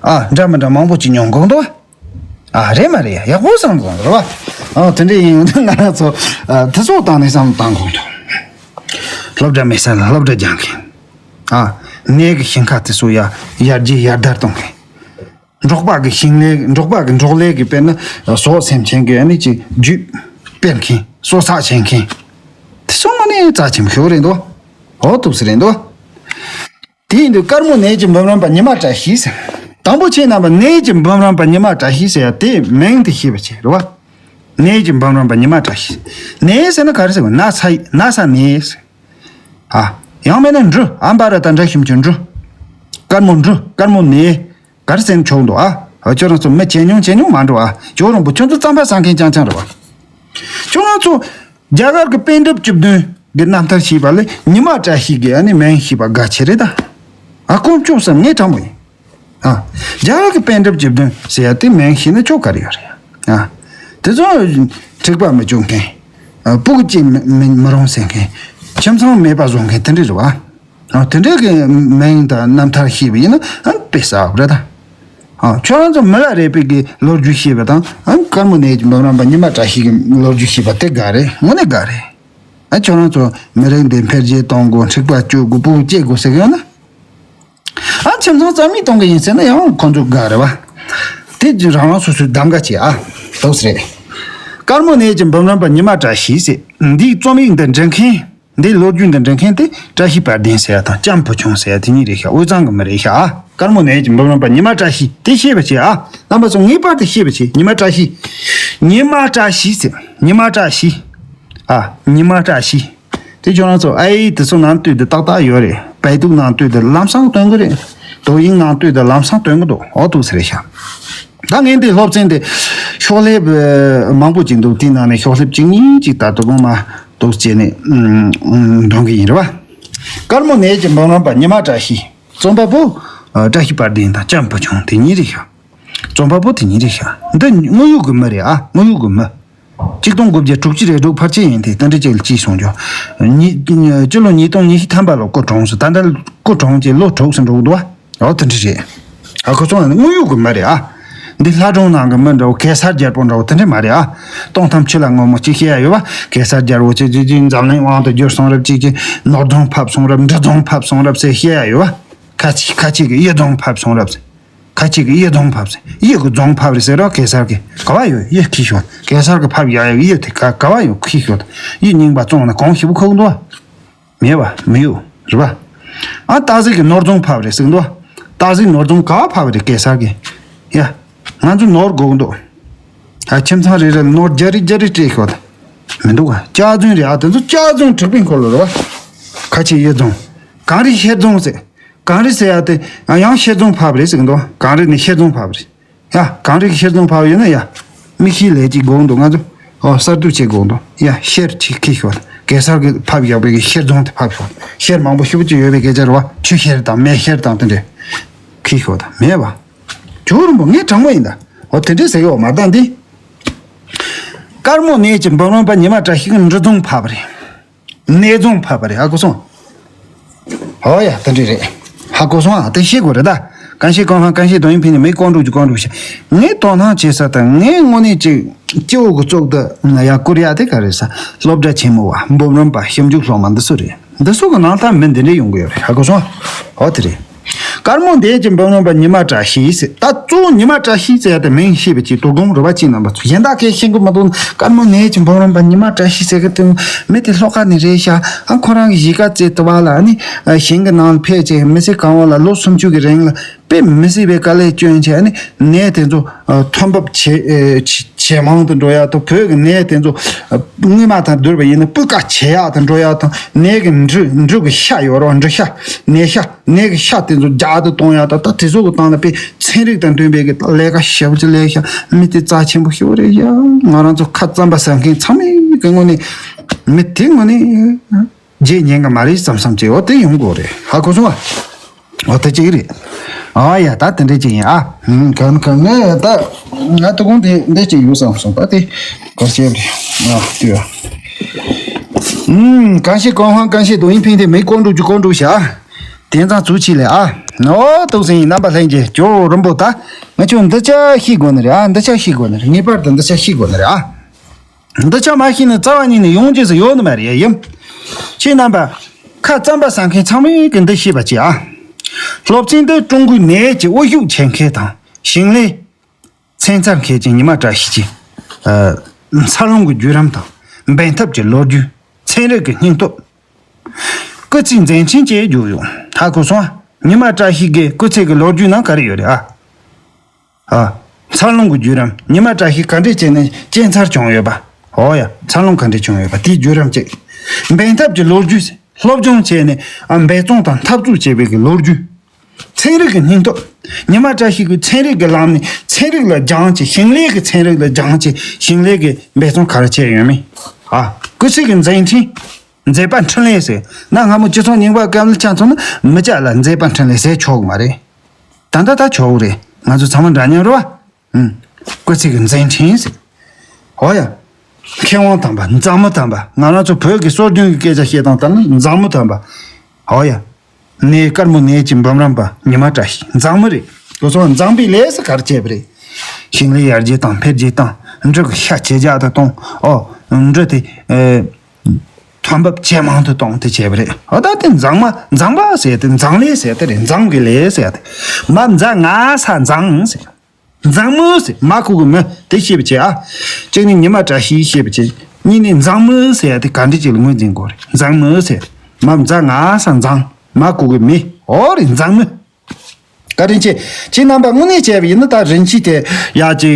ཨ། འདྲ་མི་འདྲ་མང་པོ་ཅིག་མྱོང་དགོས་འདུག་བ། ཨ། རེད་མ་རེད་ཡ། ཡག་པོ་བསམ་བློ་བཏང་རེད་བ། ཨ། དེ་འདྲ་ཡིན་ཡོང་དུས་ང་རང་ཚོ་ཨ་དེ་ཚོ་བཏང་ནས་བསམ་བློ་བཏང་དགོས་འདུག། སློབ་གྲྭ་མེད་ས་ལ་སློབ་གྲྭ་རྒྱག་མཁན། ཨ། ནས་ཀྱི་ཞིང་ཁ་དེ་ཚོ་ཡ་ཡར་རྒྱས་ཡར་དར་གཏོང་མཁན། འབྲོག་པ་གི་ཞིང་ལས། འབྲོག་པ་གི་འབྲོག་ལས་ཀྱི་དཔེར་ན་ཟོག་སེམས་ཅན་གྱི་ཨ་ནི་ཅིག་རྒྱུད་སྤེལ་མཁན། གསོ་ཚགས་བྱེད་མཁན། དེ་ཚོ་དངོས་གནས་རྩ་ཆེན་པོ་ཞིག་རེད་འདུག། འོ་ཐུགས་སུ་རེད་འདུག། དེ་ཡིན་དུས་དཀར་མོ་ནད་ཀྱི་འབུམ་རམས་པ་ཉི་མ་བཀྲ་ཤིས་ཟེར། དང་པོ་ཁྱེད་རྣམ་པ་ནད་ཀྱི་འབུམ་རམས་པ་ཉི་མ་བཀྲ་ཤིས་ཟེར་ཡ་དེ་མིང་དེ་ཤེས་པ་བྱེད་རེད་བ། ནད་ཀྱི་འབུམ་རམས་པ་ཉི་མ་བཀྲ་ཤིས། ནད་ཟེར་ན་ག་རེ་ཟེར་བ། ན་ཚ་ན་ཚ་ནད་ཟེར། ཨ། ཡང་མིན་ན་འབྲུ། ཨམ་བ་ར་ཏ་འབྲ་ཞིམ་གྱི་འབྲུ། དཀར་མོ་འབྲུ། དཀར་མོ་ནད། ག་རེ་ཟེར་ན་ཆོག་འདུག་ཨ། ཨ། ཁྱོད་རང་ཚོ་མི་ཇེ་ཉུང་ཇེ་ཉུང་མ་འགྲོ་ཨ། ཇོ་རོང་པོ་ཁྱོད་ཚོ་རྩམ་པ་ཟ་མཁན་རྐྱང་རྐྱང་རེད་བ། ཁྱོད་རང་ཚོ་རྒྱ་གར་གྱི་པཎ་གྲུབ་བཅུ་བདུན་གྱི་རྣམ་ཐར་ཤེས་པ་ལས་ཉི་མ་བཀྲ་ཤིས་ཀྱི་ཨ་ནི་མིང་ཤེས་པ་དགའ་ཆེ་རེད་ད། ཨ། དཀོན་མཆོག་གསུམ་ངས་དྲང་མོ་ཡིན། ཨ། རྒྱ་གར་གྱི་པཎ་གྲུབ་བཅུ་བདུན་ཟེར་ཡ་དེ་མིང་ཤེས་ན་ཆོག་ག་རེ་ཡོད་རེད། ཨ། དེ་ཚོ་འཁྲིག་པ་མི་སྤྱོད་མཁན། ཨ། སྤུ་གུ་སྐྱེ་མི་མི་མི་རུང་ཟེར་མཁན། ཁྱིམ་ཚང་མེད་པ་བཟོ་མཁན་དེ་འདྲ་རེད་བ། ཨ། དེ་འདྲའི་གི་མིང་དང་རྣམ་ཐར་ཤེས་པ་ཡིན་ན་ཨ་དཔེ་གསལ་པོ་རེད་ད། ཨ། ཁྱོད་རང་ཚོ་མི་ལ་རས་པའི་གི་ལོ་རྒྱུས་ཤེས་པ་དང་ཨ་དཀར་མོ་ནད་ཀྱི་འབུམ་རམས་པ་ཉི་མ་བཀྲ་ཤིས་ཀྱི་ལོ་རྒྱུས་ཤེས་པ་དེ་དགའ་རེད། དངོས་གནས་དགའ་རེད། ཨ། ཁྱོད་རང་ཚོ་མི་རིགས་འདི་འཕེལ་རྒྱས་གཏོང་དགོས། འཁྲིག་པ་སྤྱོད་དགོས། སྤུ་གུ་སྐྱེ་དགོས་ཟེར་གི་ཡོད་ན། ཨ། ཁྱིམ་ཚང་རྩ་མེད་གཏོང་གི་ཡིན་ཟེར་ན་ཡང་ཁོང་ཚོ་དགའ་རེད་བ། དེ་རང་རང་སོ་སོའི་གདམ་ག་བྱེད་ཨ། འདུག་སེ་རེད། དཀར་མོ་ནད་ཀྱི་འབུམ་རམས་པ་ཉི་མ་བཀྲ་ཤིས་ཟེར། འདིའི་རྩོམ་ཡིག་འདི་འབྲི་མཁན། འདིའི་ལོ་རྒྱུས་འདི་འབྲི་མཁན་དེ་བཀྲ་ཤིས་དཔལ་ལྡན་ཟེར་ཡ་དང་ལྕམ་བུ་ཆུང་ཟེར་ཡ་དེ་གཉིས་རེད་ཤག། དབུས་གཙང་གི་མི་རེད་ཤག། ཨ། དཀར་མོ་ནད་ཀྱི་འབུམ་རམས་པ་ཉི་མ་བཀྲ་ཤིས་དེ་ཤེས་པ་བྱེད་ཨ། རྣམ་པ་ཚོ་ངེས་པར་དུ་ཤེས་པ་བྱེད། ཉི་མ་བཀྲ་ཤིས། ཉི་མ་བཀྲ་ཤིས་ཟེར། ཉི་མ་བཀྲ་ཤིས། ཨ། ཉི་མ་བཀྲ་ཤིས། དེ་ཁྱོད་རང་ཚོ་ཨ་ཡེ་དེ་ཚོ་ནང་ལྟོས་དེ་ཏག་ཏག་ཡོད་རེད། པའེ་ཏུག་ནང་ལྟོས་དེ་ལམ་སང་སྟོན་གི་རེད། དོ་དབྱིངས་ནང་ལྟོས་དེ་ལམ་སང་སྟོན་གི་འདུག། འོ་ཐུགས་སུ་རེད་ཤག། ད་ངས་འདི་སློབ་ཚན་དེ་ཤོག་ལྷེབ་མང་པོ་ཅིག་འདུག། དེའི་ནང་ནས་ཤོག་ལྷེབ་གཅིག་གཉིས་ཅིག་ད་དོ་དགོང་མ་འདུག་བྱས་ནས་འདོན་གི་ཡིན་རེད་བ། དཀར་མོ་ནད་ཀྱི་འབུམ་རམས་པ་ཉི་མ་བཀྲ་ཤིས། རྩོམ་པ་པོ་བཀྲ་ཤིས་དཔལ་ལྡན་དང་ལྕམ་བུ་ཆུང་དེ་གཉིས་རེད་ཤག། རྩོམ་པ་པོ་དེ་གཉིས་རེད་ཤག། འདི་དངོས་ཡོད་ཀྱི་མི་རེད་ཨ། དངོས་ཡོད་ཀྱི་མི། ཆིག་སྟོང་དགུ་བརྒྱ་དྲུག་ཅུ་རེ་དྲུག་ཕལ་ཆེར་ཡིན་ཏེ། དེ་འདྲ་ཅིག་ལ་སྐྱེས་སོང་ཀྱང་། ཉི་སྤྱི་ལོ་ཉིས་སྟོང་ཉི་ཤུ་ཐམ་པ་ལ་སྐུ་གྲོངས་སོང་། ད་ལྟ་སྐུ་གྲོངས་ཀྱི་ལོ་དྲུག་ཙམ་འགྲོ་གི་འདུག་བ། འོ་དེ་འདྲ་རེད། ཨ། ཁོ་ཚོ་དངོས་ཡོད་ཀྱི་མི་རེད་ཨ། འདི་ལྷ་སྒྲུང་ནང་གི་མི་འདྲ་བོ་གེ་སར་རྒྱལ་པོ་འདྲ་བོ་དེ་འདྲ་མ་རེད་ཨ། སྟོང་ཐམ་ཆུ་ལ་སྔོན་མོ་གཅིག་བཤད་ཡ་ཡོད་བ། གེ་སར་རྒྱལ་པོ་ཅིག་ཅིག་ཅིག་འཛམ་གླིང་དབང་དུ་བསྒྱུར་སོང་རབས། ཅིག་ཅིག་ནོར་རྫོང་ཕབ་སོང་རབས། འབྲི་རྫོང་ཕབ་སོང་རབས་ཟེར་བཤད་ཡ་ཡོད་བ། ཁ་ཅིག་ཁ་ཅིག་གིས་གཡུ་རྫོང་ཕབ་སོང་རབས་ཟེར། ཁ་ཅིག་གིས་གཡུ་རྫོང་ཕབ་ཟེར། གཡུ་གི་རྫོང་ཕབ་རེད་ཟེར་རོ། གེ་སར་གི་ག་བ་ཡོད། གཡུ་ཁྱི་ཤོད། གེ་སར་གི་ཕབ་ཡག་ཡག་གི་གཡུ་དེ་ག་ག་བ་ཡོད། ཁྱི་ཤོད། གཡུ་རྙིང་པ་བཙོངས་ན་གོང་ཞིབ་ཁུག་འདུག་བ། མེད་བ། མི་ཡོད་རེད་བ། ཨ། སྟག་གཟིག་གི་ནོར་རྫོང་ཕབ་རེད་ཟེར་འདུག། སྟག་གཟིག་ནོར་རྫོང་ག་བ་ཕབ་རེད་གེ་སར་གི། ཡ། ང་ཚོ་ནོར་དགོས་འདུག། ཨ། ཁྱིམ་ཚང་རེ་རེ་ལ་ནོར་བརྒྱ་རེ་བརྒྱ་རེ་སྤྲད་ཤོད། མི་འདུག་ག། ལྕགས་རྫུན་རེད་ཨ། དེ་ཚོ་ལྕགས་རྫུན་དྲེག་པའི་འཁོར་ལོ་རེད་བ། ཁ་ཆེ་གཡུ་རྫོང་། གངས་རི་ཤེལ་རྫོང་ཟེར། གངས་རི་ཟེར་ཡ་དེ་ཡང་ཤེལ་རྫོང་ཕབ་རེད་ཟེར་གི་འདུག། གངས་རི་ནས་ཤེལ་རྫོང་ཕབ་རེད། ཡ། གངས་རི་གི་ཤེལ་རྫོང་ཕབ་ཡོད་ན་ཡ། མིག་ཤེལ་ལས་ཀྱི་དགོས་འདུག། ང་ཚོ། ཨོ། གསར་གཏོད་བྱེད་དགོས་འདུག། ཡ། ཤེལ་ཅིག་ཁྱི་ཤོད། གེ་སར་གི་ཕབ་ཡག་པའི་གི་ཤེལ་རྫོང་དེ་ཕབ་ཤོད། ཤེལ་མང་པོ་ཞེ་པོ་ཅིག་ཡོད་པའི་སྐད་ཆ་རེད་བ། ཆུ་ཤེལ་དང་མེ་ཤེལ་དང་དེ་འདྲས། ཁྱི་ཤོད་དང་མེད་བ། ཇོ་རིན་པོ་ངས་དྲང་མོ་ཡིན་ད། ཨོ། དེ་འདྲས་ཟེར་གི་འོ་མ་ད་འདི། དཀར་མོ་ནད་ཀྱི་འབུམ་རམས་པ་ཉི་མ་བཀྲ་ཤིས་ཀྱི་འབྲི་རྫོང་ཕབ་པ་རེད། ནས་རྫོང་ཕབ་པ་རེད་ཨ། གོ་སོང་། ཨོ་ཡ། དེ་འདྲ་རེད། ཧ་གོ་སོང་ཨ། དེ་ཤེས་དགོས་རེད་ད། གང་ཤེས་གང་ཧང་གང་ཤེས་དོན་ཡིན་ཕན་ནི་མི་ཀོང་ཀྲུག་ཅིག་ཀོང་ཀྲུག་ཤ། ངས་དོ་སྣང་བྱེད་ས་དང་ངས་དངོས་གནས་ཅིག་སྐྱེ་བོ་གི་བཙོག་ད་ང་ཡ་བཀུར་ཡ་དེ་ག་རེད་ས། སློབ་གྲྭ་ཆེན་མོ་བ་འབུམ་རམས་པ་ཞིབ་འཇུག་སློབ་མ་འདི་ཚོ་རེད། འདི་ཚོ་གི་ནང་ལྟར་མི་འདི་འདྲས་ཡོང་གི་ཡོད་རེད། ཧ་གོ་སོང་ཨ། ཨོ་དེ་རེད། དཀར་མོ་འདས་ཀྱི་འབུམ་རམས་པ་ཉི་མ་བཀྲ་ཤིས་ཟེར། ད་གཙོ་བོ་ཉི་མ་བཀྲ་ཤིས་ཟེར་ཡ་དེ་མིང་ཤེས་པའི་ཅིག་དོ་དགོང་རུ་བ་ཅིག་རྣམ་པ་ཚོ་གཞན་དག་གས་ཤེས་གི་མ་གཏོགས། དཀར་མོ་འདས་ཀྱི་འབུམ་རམས་པ་ཉི་མ་བཀྲ་ཤིས་ཟེར་གི་དེ་མི་དེ་ལྷོ་ཁ་ནས་རེད་ཤག་ཨ་ཁོ་རང་གི་གཞིས་ཀ་བཙལ་དུ་བ་ལ་ཨ་ནི་ཞིང་གི་ནང་ཕེབས་བྱས་མི་ཚེ་གང་བོ་ལ་ལོ་སུམ་ཅུ་གི་རིང་ལ་དཔེ་མི་སྲིད་པའི་དཀའ་ལས་བསྐྱོན་བྱས་ཨ་ནི་ནད་དེ་ཚོ་ཐོན་འབབ་ཇེ་ཇེ་མང་དུ་འགྲོ་ཡ་དང་། བོད་ཀྱི་ནད་དེ་ཚོ་སྔོན་མ་དང་བསྡུར་བ་ཡིན་ན་སྤུས་ཀ་ཇེ་ཡག་ཏུ་འགྲོ་ཡ་དང་། ནད་ཀྱི་འབྲུ་འབྲུ་གི་ཤ་ཡོད་རེད་བ། འབྲུ་ཤ། ནད་ཤ། ནད་ཀྱི་ཤ་དེ་ཚོ་རྒྱག་ཏུ་གཏོང་ཡ་དང་། ད་དེ་ཚོ་གི་སྟེང་ལ་དཔེ་ཚན་རིག་དང་མཐུན་པའི་གི་ལས་ཀ་ཞེ་པོ་ཅིག་ལས་ཤག་མི་དེ་རྩ་ཆེན་པོ་ཞེ་པོ་རེད་ཤག་ང་རང་ཚོ་ཁ་རྩམ་པ་ཟ་མཁན་ཚང་མའི་གི་ངོ་ནས་མི་དེ་ངོ་ནས་བརྗེད་ཉན་གི་མ་རེད་བསམ་བསམ་བྱས། འོ་དེ་ཡོང་དགོས་རེད། ཧ་གོ་སོང་ཨ། འོ་དེ་གཅིག་རེད། ཨ་ཡ། ད་དེ་འདྲ་ཅིག་ཡིན་ཨ། ཧུམ། གང་གང་ངས་ད་ང་དོ་དགོང་དེ་འདྲ་ཅིག་ཡོད་བསམ་སོང་། ད་དེ་ག་བྱས་པ་རེད། ཨ་ལྟོས་ཨ། ཨུམ། གང་ཤེས་གང་ཧང་གང་ཤེས་དོན་ཡིན་ཕན་དེ་མི་ཀོང་ཀྲུག་ཅིག་ཀོང་ཀྲུག་ཤ། དེང་སང་ཚུགས་ཆེ་ལེ་ཨ། ཨོ་ཐུགས་སེང་རྣམ་པ་ལྷན་རྒྱས་ཇོ་རིན་པོ། ད་ང་ཆོ་འདི་ཆ་ཤེས་དགོས་ནི་རེད་ཨ། འདི་ཆ་ཤེས་དགོས་ནི་རེད། ངེས་པར་དུ་འདི་ཆ་ཤེས་དགོས་ནི་རེད་ཨ། འདི་ཆ་མ་ཤེས་ན་རྩ་བ་ཉིད་ནས་ཡོང་རྒྱུ་ཟིག་ཡོད་ནི་མ་རེད་ཡིན། ཁྱེད་རྣམ་པ་ཁ་རྩམ་པ་ཟ་མཁན་ཚང་མས་གི་འདི་ཤེས་པ་བྱེད་ཨ། སློབ་ཚན་འདི་ཀྲུང་གོའི་ནད་ཀྱི་དབུ་བཞུགས་བྱེད་མཁན་དང་ཞིང་ལས་ཚན་རྩལ་མཁས་ཅན་ཉི་མ་བཀྲ་ཤིས་ཀྱིས་འཚར་ལོངས་ཀྱི་བརྒྱུད་རིམ་དང་འབད་འཐབ་ཀྱི་ལོ་རྒྱུས། ཚན་རིག་གི་སྙིང་སྟོབས། སྐུ་ཚེའི་མཛད་འཕྲིན་བཅས་བརྗོད་ཡོད། ཧ་གོ་སོང་ཨ། ཉི་མ་བཀྲ་ཤིས་ཀྱི་སྐུ་ཚེ་གི་ལོ་རྒྱུས་ནང་ག་རེ་ཡོད་རེད་ཨ། ཨ། འཚར་ལོངས་ཀྱི་བརྒྱུད་རིམ། ཉི་མ་བཀྲ་ཤིས་ག་འདྲས་བྱས་ནས་སྐྱེས་འཚར་བྱུང་ཡོད་པ། ཨོ་ཡ། འཚར་ལོངས་ག་འདྲས་བྱུང་ཡོད་པ་དེའི་བརྒྱུད་རིམ་གཅིག་འབད་འཐབ་ཀྱི་ལོ་རྒྱུས། སློབ་སྦྱོང་བྱས་ནས་ཨ་འབད་བརྩོན་དང་འཐབ་རྩོད་བྱས་པའི་གི་ལོ་རྒྱུས། ཚན་རིག་གི་སྙིང་སྟོབས། ཉི་མ་བཀྲ་ཤིས་ཀྱིས་ཚན་རིག་གི་ལམ་ནས་ཚན་རིག་ལ་སྦྱངས་བྱས། ཞིང་ལས་ཀྱི་ཚན་རིག་ལ་སྦྱངས་བྱས་ཞིང་ལས་ཀྱི་འབད་བརྩོན་ག་རེ་བྱས་ཡོད་མེད། ཨ། སྐུ་ཚེ་གི་མཛད་འཕྲིན། མཛད་པ་འཕྲིན་ལས་ཟེར། གནའ་སྔ་མོ་སྤྱི་ཚོགས་རྙིང་པ་སྐབས་ལ་ཆ་མཚོན་ན་མི་སྐྱ་ལ་མཛད་པ་འཕྲིན་ལས་ཟེར་ཆོག་གི་མ་རེད། ད་ལྟ་ད་ཆོག་གི་རེད། ང་ཚོ་ཚང་མ་འདྲ་མཉམ་རེད་བ། ཨུམ། སྐུ་ཚེ་གི་མཛད་འཕྲིན་ཟེར། ཧོ་ཡ། མཁས་དབང་དམ་པ་མཛངས་མི་དམ་པ། ང་རང་ཚོ་བོད་ཀྱི་སྲོལ་རྒྱུན་གྱི་སྐད་ཆ་བཤད་སྟངས་ལྟར་ན་མཛངས་མི་དམ་པ། ཧོ་ཡ། ནས་དཀར་མོ་ནས་ཀྱི་འབུམ་རམས་པ་ཉི་མ་བཀྲ་ཤིས་མཛངས་མི་རེད། ཁོ་ཚོ་མཛངས་པའི་ལས་སུ་ག་རེ་བྱས་པ་རེད། ཞིང་ལས་ཡར་རྒྱས་བཏང་། འཕེལ་རྒྱས་བཏང་། འབྲུ་གི་ཤ་ཇེ་རྒྱས་དུ་གཏོང་། ཨོ། འབྲུ་དེ་ཨེ། ཐོན་འབབ་ཇེ་མང་དུ་གཏོང་དེ་བྱས་པ་རེད། ཨོ་ད་དེ་མཛངས་མ་མཛངས་པ་ཟེར་ཏེ་མཛངས་ལས་ཟེར་ཏེ་རེད། མཛངས་གི་ལས་ཟེར་ཏེ། མ་མཛངས་ང་ས་མཛངས་ཟེར། མཛངས་མོ་ཟེར། མ་ཁུ་གུ་མི་དེ་ཤེས་པ་བྱེད་ཨ། གཅིག་ནི་ཉི་མ་བཀྲ་ཤིས་ཤེས་པ་བྱེད། གཉིས་ནི་མཛངས་མོ་ཟེར་ཡ་དེ་ག་འདྲ་ཅིག་ལ་ངོས་འཛིན་དགོས་རེད། མཛངས་མོ་ཟེར། མ་མཛངས་ང་ས་མཛངས། མ་ཁུ་གུ་མི། ཨོ་རེད། མཛངས་མོ། བཀའ་དྲིན་ཆེ། ཁྱེད་རྣམ་པ་དངོས་གནས་བྱས་པ་ཡིན་ན་ད་རིན་ཆེན་དེ་ཡ་གཅིག་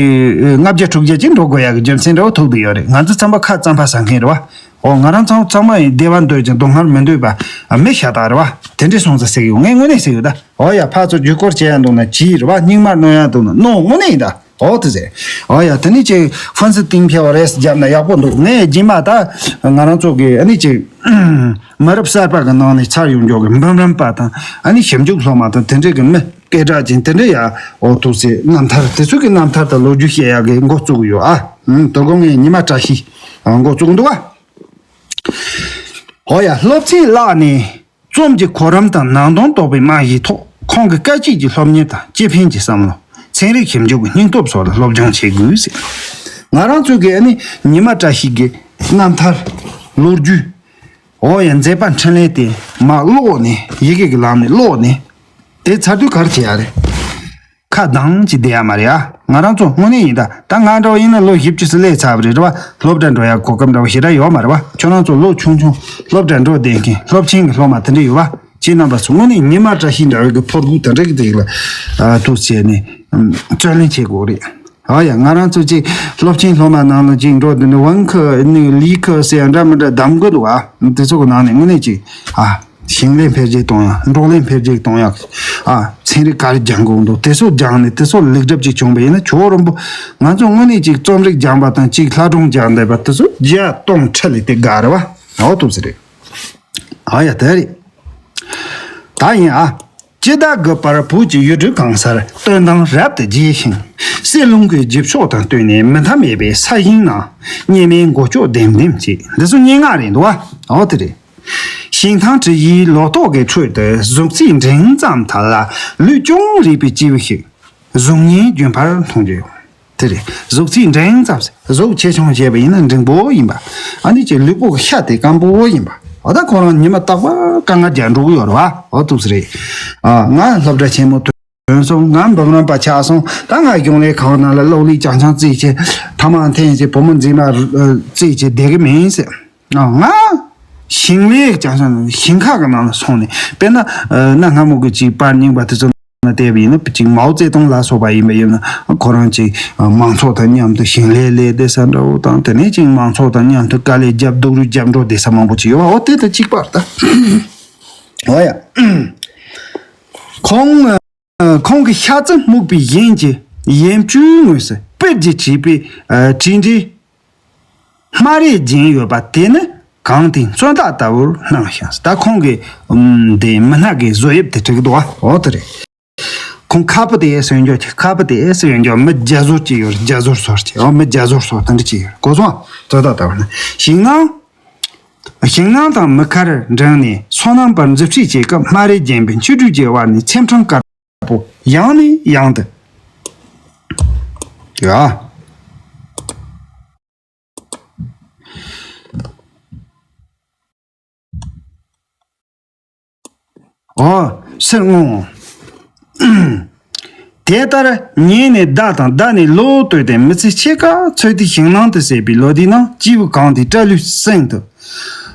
ལྔ་བརྒྱ་དྲུག་བརྒྱ་ཅིག་འགྲོ་དགོས་ཡ་གི་རྒྱུ་མཚན་འདྲ་བོ་ཐུག་བསྡད་ཡོད་རེད། ང་ཚོ་ཚང་མ་ཁ་རྩམ་པ་ཟ་མཁན་རེད་བ། ཨོ་ང་རང་ཚང་ཚང་མ་ཡིན་བདེ་བ་འདོད་ཅིང་སྡུག་བསྔལ་མི་འདོད་པ་མི་ཤ་སྟག་རེད་བ། དེ་འདྲའི་སོང་ཙང་ཟེར་གི་ཡོད། ངས་དངོས་གནས་ཟེར་ཡོད་ད། ཨོ་ཡ། ཕར་ཚུར་རྒྱུ་སྐོར་བྱེད་ཡ་འདུག་ན་བྱིས་རེད་བ། སྙིང་མ་གནོན་ཡ་འདུག་ན་གནོན། དངོས་གནས་ཡིན་ད། ཨོ་དེ་ཟེར། ཨོ་ཡ། དེ་ནི་ཅིག་ཧྥན་སི་ཏིང་ཕེ་བ་རེས་བརྒྱབ་ན་ཡག་པོ་འདུག་ངས་རྗེས་མ་ད་ང་རང་ཚོ་གི་ཨ་ནི་ཅིག་མི་རབས་གསར་པ་གི་ནང་ནས་ཚར་ཡོང་མགྱོགས་གི་འབུམ་རམས་པ་དང་ཨ་ནི་ཞིབ་འཇུག་སློབ་མ་དང་དེ་འདྲའི་གི་མི་སྐད་གྲགས་ཅན་དེ་འདྲ་ཡ། ཨོ་ཐུགས་སྲས་རྣམ་ཐར་དེ་ཚོ་གི་རྣམ་ཐར་དང་ལོ་རྒྱུས་བཤད་ཡག་གི་འགོ་བཙུགས་ཡོད་ཨ། ཨུམ། དོ་དགོང་ངས་ཉི་མ་བཀྲ་ཤིས་འགོ་བཙུགས་འདུག་ཨ། ཨོ་ཡ། སློབ་ཚན་བཀླགས་ནས། རྩོམ་གྱི་གོ་རིམ་དང་ནང་དོན་རྟོགས་པའི་རྨང་གཞིའི་ཐོག་ཁོང་གི་སྐད་ཅིག་གི་སློབ་གཉེར་དང་སྤྱི་ཕན་གྱི་བསམ་བློ། ཚན་རིག་ཞིབ་འཇུག་གི་སྙིང་སྟོབས་སོགས་ལ་སློབ་སྦྱོང་བྱེད་དགོས་ཟེར། ང་རང་ཚོ་གིས་ཨ་ནི་ཉི་མ་བཀྲ་ཤིས་ཀྱི་རྣམ་ཐར། ལོ་རྒྱུས། འོ་ཡ། མཛད་པ་འཕྲིན་ལས་དེ་མར་ཀློག་ནས་ཡི་གེ་གི་ལམ་ནས་ཀློག་ནས། དེ་ཚར་དུས་ག་རེ་བྱེད་ཡ་རེད། ཁ་གདངས་ཀྱི་བསྡད་ཡ་མ་རེད་ཨ། ང་རང་ཚོ་དངོས་གནས་ཡིན་ད། ད་ང་འདྲ་བོ་ཡིན་ན་ལོ་བཞི་བཅུ་ཙམ་སླེབས་ཚར་བ་རེད་རེད་བ། སློབ་གྲྭ་འགྲོ་ཡ་གོ་སྐབས་འདྲ་བོ་ཞེ་དྲག་ཡོད་མ་རེད་བ། ཁྱོད་རང་ཚོ་ལོ་ཆུང་ཆུང་སློབ་གྲྭ་འགྲོ་བསྡད་མཁན་སློབ་ཆེན་གྱི་སློབ་མ་དེ་འདྲ་ཡོད་བ། ཁྱེད་རྣམ་པ་ཚོ་དངོས་གནས་ཉི་མ་བཀྲ་ཤིས་འདྲ་བོའི་གི་ཕོ་རྒུད་དེ་འདྲ་གི་དེ་ལ་ཐུགས་བྱས་ནས་བརྩོན་ལེན་བྱེད་དགོས་རེད། ཨ་ཡ། ང་རང་ཚོ་ཅིག་སློབ་ཆེན་སློབ་མ་ནང་ལ་ཅིག་འགྲོ་དུས་ནི་ཝང་ཁི་ནི་ལི་ཁི་ཟེར་ཡ་འདྲ་མི་འདྲ་གདམ་གི་འདུག་ཨ། དེ་ཚོ་གི་ནང་ནས་དངོས་གནས་ཅིག་ཨ། ཞིང་ལས་འཕེལ་རྒྱས་གཏོང་ཡག་འབྲོག་ལས་འཕེལ་རྒྱས་གཏོང་ཡག་ཨ། ཚན་རིག་ག་རེ་སྦྱང་དགོས་འདུག་དེ་ཚོ་སྦྱངས་ནས་དེ་ཚོ་ལེགས་གྲུབ་ཅིག་བྱུང་བ་ཡིན་ན་ཇོ་རིན་པོ། ང་ཚོ་དངོས་གནས་ཅིག་རྩོམ་རིག་སྦྱངས་པ་དང་ཅིག་ལྷ་སྒྲུང་སྦྱངས་བསྡད་པ་དེ་ཚོ་བརྒྱ་སྟོང་ཁྲི་ལས་དེ་དགའ་རེད་བ། འོ་ཐུགས་སྲས་རེད། ཨ་ཡ་དེ་རེད། ད་ཡིན་ཨ། སྤྱི་ཟླ་དགུ་པར་བོད་ཀྱི་ཡུལ་གྲུ་གང་སར་སྟོན་སྟངས་རབ་ཏུ་རྒྱས་ཤིང་། གསེར་ལུང་གི་རྒྱུ་ཕྱོགས་དང་བསྟུན་ནས་མི་མཐའ་མེད་པའི་ས་ཞིང་ནང་སྙེ་མའི་མགོ་ལྕོག་ལྡེམ་ལྡེམ་བྱེད། འདི་ཚོ་སྙན་ངག་རེད་འདུག་ཨ། འོ་དེ་རེད། ཞིང་ཐང་བྲི་ཡིས་ལོ་ཏོག་གི་ཁྲོད་དུ་གཟུགས་ཚད་འབྲིང་ཙམ་དག་ལ་ལུས་ཅུང་རིང་བའི་སྐྱེས་བུ་ཞིག་གཟུགས་བརྙན་རྒྱུན་པར་མཐོང་རྒྱུ་ཡོད། དེ་རེད། གཟུགས་ཚད་འབྲིང་ཙམ་ཟེར། གཟུགས་ཆེ་ཆུང་བྱས་པ་ཡིན་ན་འབྲིང་པོ་ཡིན་པ། ཨ་ནི་ཅིག་ལུས་པོ་གི་ཤ་དེ་སྐམ་པོ་ཡིན་པ། འོ་ད་ཁོ་རང་ཉི་མ་རྟག་པར་དཀའ་ངལ་རྒྱག་འགྲོ་གི་ཡོད་རེད་བ། འོ་འདུག་སེ་རེད། ཨ། ང་སློབ་གྲྭ་ཆེན་མོ་ཐོན་སོང་། ང་འབུམ་རམས་པ་ཆགས་སོང་། ད་ང་གཞུང་ལས་ཁང་ནང་ལ་གློག་ཀླད་རྐྱང་རྐྱང་རྩེད་བྱས། ཐ་མག་འཐེན་བྱས། བུ་མོ་མཛེས་མ་རྩེད་བྱས་བསྡད་གི་མིན་ཟེར། ང་ཞིང་ལས་རྐྱང་རྐྱང་ཞིང་ཁ་གི་ནང་ལ་སོང་ནས། དཔེར་ན་གནའ་སྔ་མོ་གི་ཅིག་པར་རྙིང་པ་དེ་ཚོ་ནང་བལྟས་པ་ཡིན་ན། ཅིག་མའོ་ཙེ་ཏུང་ལ་སོགས་པ་ཡིན་པ་ཡིན་ན། ཁོ་རང་ཅིག་མང་ཚོགས་དང་མཉམ་དུ་ཞིང་ལས་ལས་བསྡད་ས་འདྲ་བོ་དང་། དེ་ནས་ཅིག་མང་ཚོགས་དང་མཉམ་དུ་དཀའ་ལས་རྒྱབ། སྡུག་རུས་རྒྱབ་འགྲོ་བསྡད་ས་མང་པོ་ཅིག་ཡོད་པ། འོ་དེ་དང་གཅིག་པ་རེད་ད། འོ་ཡ། ཁོང་ཁོང་གི་ཤ་ཚ་སྨུག་པའི་གཞན་གྱི་ཡན་ཆོད་ངོས་སུ་པིར་གྱིས་བྲིས་པའི་བྲིས་འབྲས་སྨ་རས་བརྒྱན་ཡོད་པ་དེ་ནི་གངས་ཏི་མཚོན་རྟགས་ལྟ་བུར་སྣང་ཞིང་། ད་ཁོང་གི་འདི་མི་སྣ་གི་བཟོ་དབྱིབས་དེ་བྲིས་འདུག་བ། འོ་དེ་རེད། ཁོང་ཁ་སྤུ་དེ་སོན་འཇོག་གི། ཁ་སྤུ་དེ་སོན་འཇོག་མི་རྒྱ་ཟོར་གྱི་ཡོད་རེད། རྒྱ་ཟོར་སོར་གྱི། འོ་མི་རྒྱ་ཟོར་སོར་དེ་འདྲ་གྱི་ཡོད་རེད། གོ་སོང་། མཚོན་རྟགས་ལྟ་བུར་སྣང་། ཞིང་ནང་ཞིང་ནང་དང་མི་ཁར་འགྲེང་ནས་སོ་ནམ་པར་མཛུབ་ཁྲིད་བྱེད་སྐབས། སྨ་རས་བརྒྱན་པའི་མཆུ་སྒྲོས་ཀྱི་བར་ནས་ཚེམ་ཕྲེང་དཀར་པོ་ཡང་ནས་ཡང་དུ། ཡ། འོ། ཟེར་ངོ་། དེ་ལྟར་ཉིན་ནས་ཟླ་དང་ཟླ་ནས་ལོ་བསྟོད་དེ། མི་ཚེ་ཕྱེད་ཀ་ཚོད་ལྟའི་ཞིང་ནང་དུ་ཟད་པའི་ལོ་དེའི་ནང་། སྐྱེས་བུ་གངས་ཏི་སྐྲ་ལོའི་གསེང་དུ་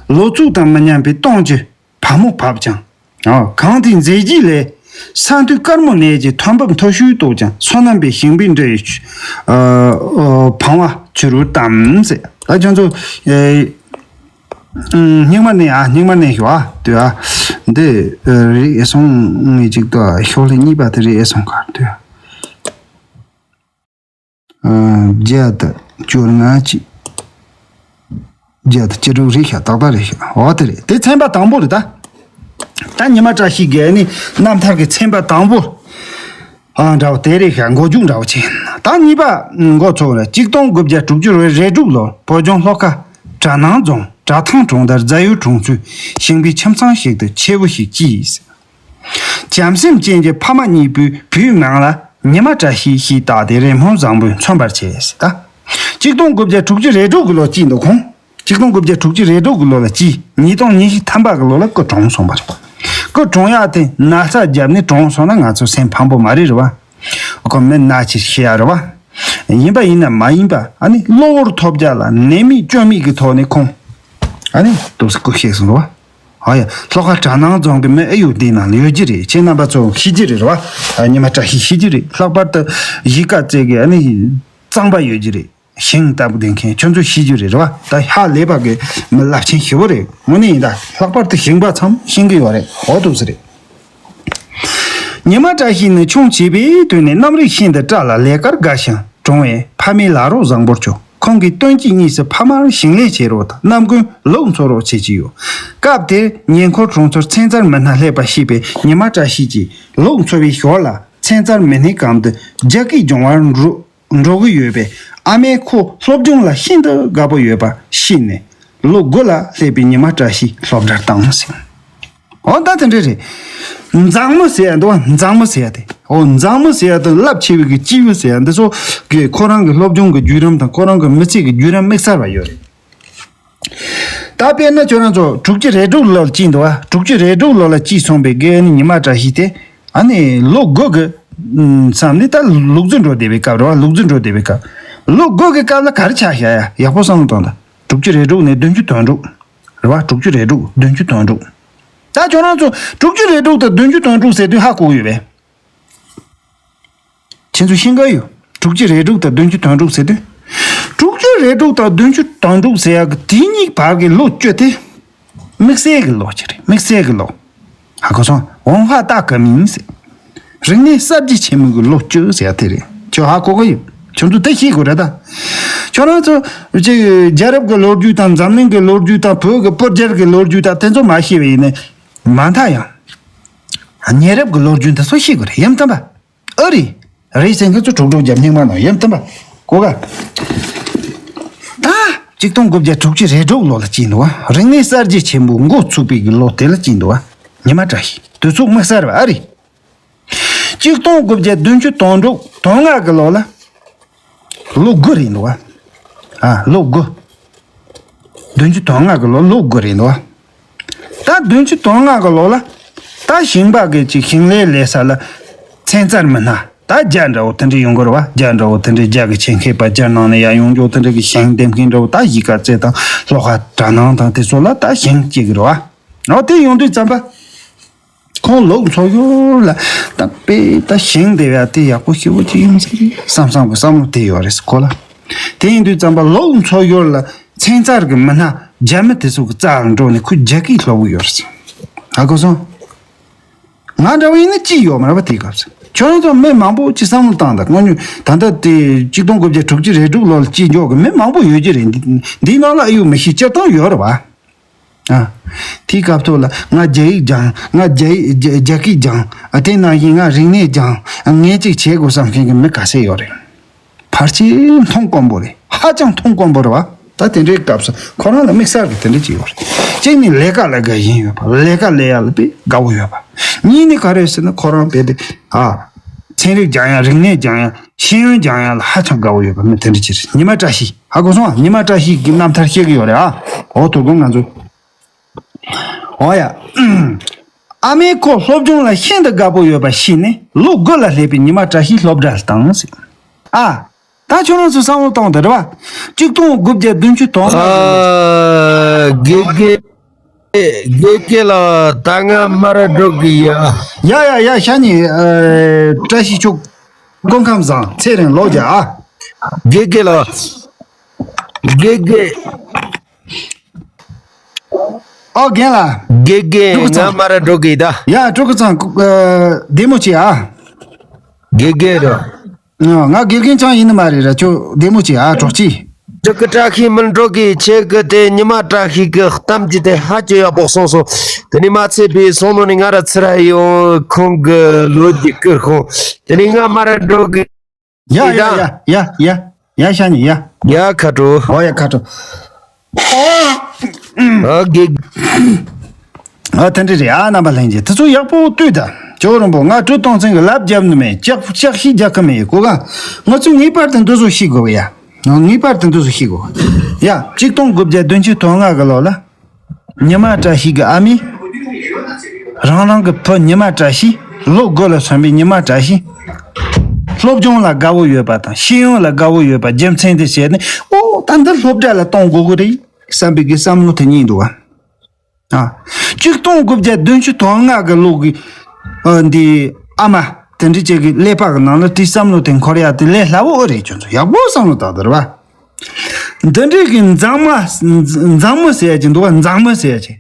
ལོ་ཚོད་དང་མི་མཉམ་པའི་སྟོང་གི་བ་མོ་བབས་ཀྱང་། ཨ། གངས་ཏི་མཛེས་རྒྱན་ལས་ས་མཐོའི་དཀར་མོ་ནས་ཀྱི་ཐོན་འབབ་མཐོ་ཤོས་རྟོགས་ཀྱང་། སོ་ནམ་པའི་ཞིང་པའི་འབྲས་ཡོས་ཨ་ཨ་བང་བ་བྱུ་རུ་དམ་ཟེར། ད་ཁྱོད་ཚོ་ཨེ་ཨུམ། སྙིང་མ་ནས། ཨ། སྙིང་མ་ནས་ཞུ་ཨ། ལྟོས་ཨ། འདི་ཨ་རིག་ཨེ་སོང་། ངས་ཅིག་ལྟོས་ཨ། ཤོག་ལྷེ་གཉིས་པ་དེ་རིག་ཨེ་སོང་ག། ལྟོས་ཨ། བརྒྱ་དང་བཅོ་ལྔ་གཅིག་བརྒྱ་དང་བཅུ་དྲུག་རེད་ཤག། ཏག་ཏག་རེད་ཤག། འོ་དེ་རེད། དེ་ཚན་པ་དང་པོ་རེད་ད། ད་ཉི་མ་བཀྲ་ཤིས་ཀྱི་ནི་རྣམ་ཐར་གྱི་ཚན་པ་དང་པོ། ཨ། འདྲ་བོ་དེ་རེད་ཤག། མགོ་མཇུག་འདྲ་བོ་བྱས། ད་གཉིས་པ་འགོ་ཚུགས་རེད། གཅིག་སྟོང་དགུ་བརྒྱ་དྲུག་ཅུ་རེ་དྲུག་ལོར་བོད་ལྗོངས་ལྷོ་ཁ་གྲ་ནང་རྫོང་གྲ་ཐང་གྲོང་རྡལ་རྫ་ཡུལ་གྲོང་ཚོའི་ཞིང་པའི་ཁྱིམ་ཚང་ཞིག་ཏུ་ཆེ་བོ་ཞིག་སྐྱེས། བྱམས་སེམས་ཅན་གྱི་ཕ་མ་གཉིས་པོས་བུའི་མིང་ལ་ཉི་མ་བཀྲ་ཤིས་ཞེས་བཏགས་ཏེ་རི་མོ་བཟང་པོས་མཚོན་པར་བྱས། ད་གཅིག་སྟོང་དགུ་བརྒྱ་དྲུག་ཅུ་རེ་དྲུག་གི་ལོ་སྐྱེས་འདུག་ཁོང་། གཅིག་སྟོང་དགུ་བརྒྱ་དྲུག་ཅུ་རེ་དྲུག་གི་ལོ་ལ་སྐྱེས། ཉིས་སྟོང་ཉི་ཤུ་ཐམ་པ་གི་ལོ་ལ་སྐུ་གྲོངས་སོང་བ་རེད། སྐུ་གྲོངས་ཡག་དེ་ན་ཚ་བརྒྱབ་ནས་གྲོངས་སོང་ན་ང་ཚོ་སེམས་ཕམ་པོ་མ་རེད་རེད་བ། ཁོ་མི་ན་ཆེ་ཤི་ཡ་རེད་བ། ཡིན་པ་ཡིན་ན་མ་ཡིན་པ། ཨ་ནི་གློ་བུར་ཐོལ་རྒྱག་ལ་ནད་མེད་སྐྱོན་མེད་ཀྱི་ཐོག་ནས་ཁོང་ཨ་ནི་འདུག་སེ་སྐུ་གཤེགས་སོང་རེད་བ། ཨ་ཡ། ལྷོ་ཁ་གྲ་ནང་རྫོང་གི་མི་ཨེ་ཡོད་འདི་ནང་ལ་ཡོད་ཀྱི་རེད། ཁྱེད་རྣམ་པ་ཚོ་ཤེས་ཀྱི་རེད་རེད་བ། ཨ། ཉི་མ་བཀྲ་ཤིས་ཤེས་ཀྱི་རེད། ལྷག་པར་དུ་གཞིས་ཀ་རྩེ་གི་ཨ་ནི་གཙང་པ་ཡོད་ཀྱི་རེད། ཞིང་ལྟ་བུ་ལྡན་མཁན་ཁྱོད་ཚོ་ཤེས་ཀྱི་རེད་རེད་བ། ད་ཧ་ལས་པ་གི་མི་རླབས་ཆེན་ཞེ་བོ་རེད། དངོས་གནས་ཡིན་ད། ལྷག་པར་དུ་ཞིང་པ་ཚང་ཤེས་ཀྱི་ཡོད་རེད། འོ་འདུག་སེ་རེད། ཉི་མ་བཀྲ་ཤིས་ནི་ཆུང་བྱིས་པའི་དུས་ནས་རྣམ་རིག་ཤིན་ཏུ་བཀྲ་ལ་ལས་ཀར་དགའ་ཞིང་། གྲོང་བའི་ཕ་མའི་ལག་རོགས་བཟང་པོར་གྱུར། ཁོང་གིས་སྟོན་དཔྱིད་གཉིས་སུ་ཕ་མར་ཞིང་ལས་བྱེད་རོགས་དང་། ནམ་དགུན་ལུག་འཚོ་རོགས་བྱེད་ཀྱི་ཡོད། སྐབས་དེར་ཉེ་འཁོར་གྲོང་ཚོར་ཚན་རྩལ་མི་སྣ་སླེབས་པ་ཤེས་པས། ཉི་མ་བཀྲ་ཤིས་ཀྱིས་ལུག་འཚོ་བའི་ཞོར་ལ་ཚན་རྩལ་མི་སྣའི་གམ་དུ་རྒྱ་སྐད་སྦྱོང་བར་འགྲོ་འགྲོ་གི་ཡོད་པས། ཨ་མས་ཁོ་སློབ་སྦྱོང་ལ་ཤིན་ཏུ་དགའ་པོ་ཡོད་པ་ཤེས་ནས། ལོ་དགུ་ལ་སླེབས་པའི་ཉི་མ་བཀྲ་ཤིས་སློབ་གྲྭར་བཏང་ཟིན། འོ་ད་དེ་འདྲ་རེད། མཛངས་མོ་ཟེར་ཡ་འདུག་བ། མཛངས་མོ་ཟེར་ཡ་དེ། འོ་མཛངས་མོ་ཟེར་ཡ་དང་རླབས་ཆེ་བའི་གི་སྐྱེས་བུ་ཟེར་ཡ་འདི་ཚོ་གི་ཁོ་རང་གི་སློབ་སྦྱོང་གི་བརྒྱུད་རིམ་དང་ཁོ་རང་གི་མི་ཚེ་གི་བརྒྱུད་རིམ་དམིགས་བསལ་བ་ཡོད་རེད། ད་དཔེར་ན་ཁྱོད་རང་ཚོ་དྲུག་ཅུ་རེ་དྲུག་ལོ་ལ་སྐྱེས་འདུག་བ། དྲུག་ཅུ་རེ་དྲུག་ལོ་ལ་སྐྱེས་སོང་བའི་གི་ཨ་ནི་ཉི་མ་བཀྲ་ཤིས་དེ། ཨ་ནི་ལོ་དགུ་གི་ཨུམ་མཚམས་ནི་ད་ལུག་རྫི་འགྲོ་བསྡད་པའི་སྐབས་རེད་བ། ལུག་རྫི་འགྲོ་བསྡད་པའི་སྐབས། ལོ་དགུ་གི་སྐབས་ལ་ག་རེ་ཆགས་བཞག་ཡ། ཡག་པོ་བསམ་བློ་གཏོང་དང་། དྲུག་ཅུ་རེ་དྲུག་ནས་བདུན་ཅུ་དོན་དྲུག་རེད་བ། དྲུག་ཅུ་རེ་དྲུག་བདུན་ཅུ་དོན་དྲུག་ད་ཁྱོད་རང་ཚོ་དྲུག་ཅུ་རེ་དྲུག་དང་བདུན་ཅུ་དོན་དྲུག་ཟེར་དུས་ཧ་གོ་གི་ཡོད་པས། ཁྱེད་ཚོ་ཤེས་ཀྱི་ཡོད། དྲུག་ཅུ་རེ་དྲུག་དང་བདུན་ཅུ་དོན་དྲུག་ཟེར་དུས། དྲུག་ཅུ་རེ་དྲུག་དང་བདུན་ཅུ་དོན་དྲུག་ཟེར་ཡག་གི་དེ་གཉིས་བར་གྱི་ལོ་བཅུ་དེ། དམིགས་བསལ་གྱི་ལོ་ཅིག་རེད། དམིགས་བསལ་གྱི་ལོ། ཧ་གོ་སོང་། 文化大革命 ཟེར། རིག་གནས་གསར་བརྗེ་ཆེན་མོའི་གི་ལོ་བཅུ་ཟེར་ཡ་དེ་རེད། ཁྱོད་ཧ་གོ་གི་ཡོད། ཁྱོད་ཚོ་དེ་ཤེས་དགོས་རེད་ད། ཁྱོད་རང་ཚོ་ཅིག་རྒྱལ་རབས་ཀྱི་ལོ་རྒྱུས་དང་། འཛམ་གླིང་གི་ལོ་རྒྱུས་དང་། བོད་ཀྱི་སྤུ་རྒྱལ་གྱི་ལོ་རྒྱུས་དང་། དེ་ཚོ་མ་ཤེས་པ་ཡིན་ནའི་མ་མཐའ་ཡང་། ཉེ་རབས་ཀྱི་ལོ་རྒྱུས་འདི་ཚོ་ཤེས་དགོས་རེད། ཡ་མཚན་པ། ཨ་རེད། རེད་ཟེར་མཁན་ཚོ་གྲོགས་གྲོགས་རྒྱབ་སྙིང་མ་ནོར། ཡ་མཚན་པ། གོ་ག་ད། གཅིག་སྟོང་དགུ་བརྒྱ་དྲུག་ཅུ་རེ་དྲུག་ལོ་ལ་སྐྱེས་འདུག་བ། རིག་གནས་གསར་བརྗེ་ཆེན་པོ་འགོ་ཚུགས་པའི་གི་ལོ་དེ་ལ་སྐྱེས་འདུག་བ། ཉི་མ་བཀྲ་ཤིས་དུས་ཚོད་དམིགས་བསལ་བ་ཨ་རེད། གཅིག་སྟོང་དགུ་བརྒྱ་བདུན་ཅུ་དོན་དྲུག་དོན་ལྔ་གི་ལོ་ལ། ལོ་དགུ་རེད་འདུག་བ། ཨ་ལོ་དགུ། བདུན་ཅུ་དོན་ལྔ་གི་ལོ་ལོ་དགུ་རེད་འདུག་བ། ད་བདུན་ཅུ་དོན་ལྔ་གི་ལོ་ལ། ད་ཞིང་པ་གི་ཅིག་ཞིང་ལས་ལས་ས་ལ། ཚན་རྩལ་མི་སྣ། ད་རྒྱ་འདྲ་བོ་དེ་འདྲ་ཡོང་གི་རེད་བ། རྒྱ་འདྲ་བོ་དེ་འདྲ་རྒྱ་གི་ཆེད་མཁས་པ་རྒྱ་ནང་ནས་ཡར་ཡོང་རྒྱུ་དེ་འདྲ་གི་ཞིང་འདེབས་མཁན་འདྲ་བོ། ད་གཞིས་ཀ་རྩེ་དང་ལྷོ་ཁ་གྲ་ནང་དང་དེ་ཚོ་ལ་ད་ཞིང་སྐྱེ་གི་རེད་བ། འོ་དེ་ཡོང་དུས་ཙམ་པ། ཁོང་ལུག་འཚོ་ཞོར་ལ་ད་དཔེ་ད་ཞིང་དེ་བ་དེ་ཡག་པོ་ཞེ་པོ་ཅིག་ཡོང་ས་རེད་བསམ་བསམ་གི་བསམ་བློ་དེ་ཡོད་རེད་ཁོ་ལ། དེ་ཡིན་དུས་ཙམ་པ་ལུག་འཚོ་ཞོར་ལ་ཚན་རྩལ་གི་མི་སྣ་རྒྱ་མི་དེ་ཚོ་གི་རྩ་ལ་འགྲོ་ནས་ཁོས་རྒྱ་སྐད་སློབ་གི་ཡོད་རེད། ཧ་གོ་སོང་། ང་འདྲ་བོ་ཡིན་ན་ཅི་ཡོད་མ་རེད་པ་དེའི་སྐབས་སུ། ཁྱོད་རང་ཚོ་མི་མང་པོ་ཅིག་བསམ་བློ་བཏང་དང་། དངོས་གནས་ད་ལྟ་དེ་གཅིག་སྟོང་དགུ་བརྒྱ་དྲུག་ཅུ་རེ་དྲུག་ལོ་ལ་སྐྱེས་འཇོག་གི་མི་མང་པོ་ཡོད་ཀྱི་རེད། འདི་འདིའི་ནང་ལ་ཨ་ཡོད་མི་ཤེས་སྤྱིར་བཏང་ཡོད་རེད་བ། ཨ། དེའི་སྐབས་ཐོག་ལ་ང་རྒྱ་ཡིག་སྦྱང་། ང་རྒྱ་ཡིག་རྒྱ་རྒྱ་སྐད་སྦྱང་། ཨ་དེ་ནང་བཞིན་ང་རིག་གནས་སྦྱང་། ངས་ཅིག་བྱེད་དགོས་བསམ་མཁན་གྱི་མི་ག་ཚད་ཡོད་རེད། ཕལ་ཆེར་མཐོང་དཀོན་པོ་རེད། ཧ་ཅང་མཐོང་དཀོན་པོ་རེད་བ། ད་དེ་འདྲའི་སྐབས་སུ་ཁོ་རང་ལ་དམིགས་བསལ་གྱི་དེ་འདྲ་ཅིག་ཡོད་རེད། གཅིག་ནི་ལས་ཀ་ལ་དགའ་ཞེན་ཡོད་པ། ལས་ཀ་ལས་ཡག་ལ་དཔེ་དགའ་བོ་ཡོད་པ། གཉིས་ནི་ག་རེ་ཟེར་ན་ཁོ་རང་དཔེ་དེ། ཨ། ཚན་རིག་སྦྱང་ཡག་རིག་གནས་སྦྱང་ཡག་ཤེས་ཡོན་སྦྱང་ཡག་ལ་ཧ་ཅང་དགའ་བོ་ཡོད་པ་མི་དེ་འདྲ་ཅིག་རེད། ཉི་མ་བཀྲ་ཤིས། ཧ་གོ་སོང་ཨ། ཉི་མ་བཀྲ་ཤིས་ཀྱི་རྣམ་ཐར་ཤེས་ཀྱི་ཡོད་རེད་ཨ། འོ་དོ་དགོང་ང་ཚོ། འོ་ཡ། ཨ་མས་ཁོ་སློབ་སྦྱོང་ལ་ཤིན་ཏུ་དགའ་པོ་ཡོད་པ་ཤེས་ནས་ལོ་དགུ་ལ་སླེབས་པའི་ཉི་མ་བཀྲ་ཤིས་སློབ་གྲྭར་བཏང་ཟེར། ཨ། ད་ཁྱོད་རང་ཚོ་བསམ་བློ་གཏོང་དང་རེད་བ། གཅིག་སྟོང་དགུ་བརྒྱ་བདུན་ཅུ་དོན་ལྔ་ཡིན་ཟེར། ཨ། དགེ་རྒན། དགེ་རྒན་ལགས། ད་ང་མར་འགྲོ་གི་ཡ། ཡ་ཡ་ཡ། ཤ་ཉེ། ཨ། བཀྲ་ཤིས་ཆོག་སྐུ་ཁམས་བཟང་། ཚེ་རིང་ལོ་བརྒྱ་ཨ། དགེ་རྒན་ལགས། དགེ་རྒན། ཨོ་རྒན་ལགས། དགེ་རྒན། ཕྲུ་གུ་ཚང་། ང་མར་འགྲོ་གི་ད། ཡ་ཕྲུ་གུ་ཚང་། ཨ། བདེ་མོ་བྱེད་ཨ། དགེ་རྒན་ར། ང་དགེ་རྒན་ཅང་ཡིན་ནི་མ་རེད་ར། ཁྱོད་བདེ་མོ་བྱེད་ཨ། གྲོགས་ཅི། ཕྲུ་གུ་བཀྲ་ཤིས་མར་འགྲོ་གི། ཁྱེད་ཀྱི་དེ་ཉི་མ་བཀྲ་ཤིས་ཀྱི་གཏམ་རྒྱུད་དེ་ཧ་ཅང་ཡག་པོ་གསུངས་སོང་། དེ་ནས་མ་ཚད་པའི་སང་ཉིན་ནས་ང་ར་ཚུར་ཡོང་། ཁོང་གི་ལོ་རྒྱུས་བསྐུར་ཤོག་དེ་ནས་ང་མར་འགྲོ་གི། ཡ་ཡ་ཡ་ཡ་ཡ། ཡ་ཤ་ཉེ་ཡ། ཡ་ཁ་དྲོ། ཨོ་ཡ་ཁ་དྲོ། ཨ་དགེ། ཨ་དེ་འདྲ་རེད་ཨ། རྣམ་པ་ལྷན་རྒྱས་དེ་ཚོ་ཡག་པོ་ལྟོས་དང་། ཇོ་རིན་པོ་ང་གྲུ་གཏོང་ཚན་གྱི་ལབ་རྒྱབ་ནི་མེད། ལྕགས་ལྕགས་ཤིག་རྒྱག་གི་མེད་གོ་ག་ང་ཚོས་ངེས་པར་དུ་འདི་ཚོ་ཤེས་དགོས་ཡ། ངེས་པར་དུ་འདི་ཚོ་ཤེས་དགོས་ཡ། གཅིག་སྟོང་དགུ་བརྒྱ་བདུན་ཅུ་དོན་ལྔ་གི་ལོ་ལ། ཉི་མ་བཀྲ་ཤིས་ཀྱི་ཨ་མས་རང་རང་གི་བུ་ཉི་མ་བཀྲ་ཤིས། ལོ་དགུ་ལ་སོན་པའི་ཉི་མ་བཀྲ་ཤིས། སློབ་སྦྱོང་ལ་དགའ་བོ་ཡོད་པ་དང་ཤེས་ཡོན་ལ་དགའ་བོ་ཡོད་པ་རྒྱུ་མཚན་དེ་བྱས་ནས། ཨོ་ད་འདི་སློབ་གྲྭ་ལ་གཏོང་དགོས་ཀྱི་རེད་བསམ་པའི་གི་བསམ་བློ་དེ་རྙེད་འདུག་བ། ཨ། གཅིག་སྟོང་དགུ་བརྒྱ་བདུན་ཅུ་དོན་ལྔ་གི་ལོ་གི། ཨ། འདི་ཨ་མ་དེ་འདྲ་ཅིག་གི་ཀླད་པ་གི་ནང་ལ་དེ་བསམ་བློ་དེ་འཁོར་ཡ་དེ་ལས་སླ་བོ་ཨེ་རེད། ཁྱོད་ཚོ་ཡག་པོ་བསམ་བློ་བཏང་དང་རེད་བ། འདི་འདྲའི་གི་མཛངས་མ། མཛངས་མོ་ཟེར་ཡ་ཅིག་འདུག་བ། མཛངས་མོ་ཟེར་ཡ་ཅིག་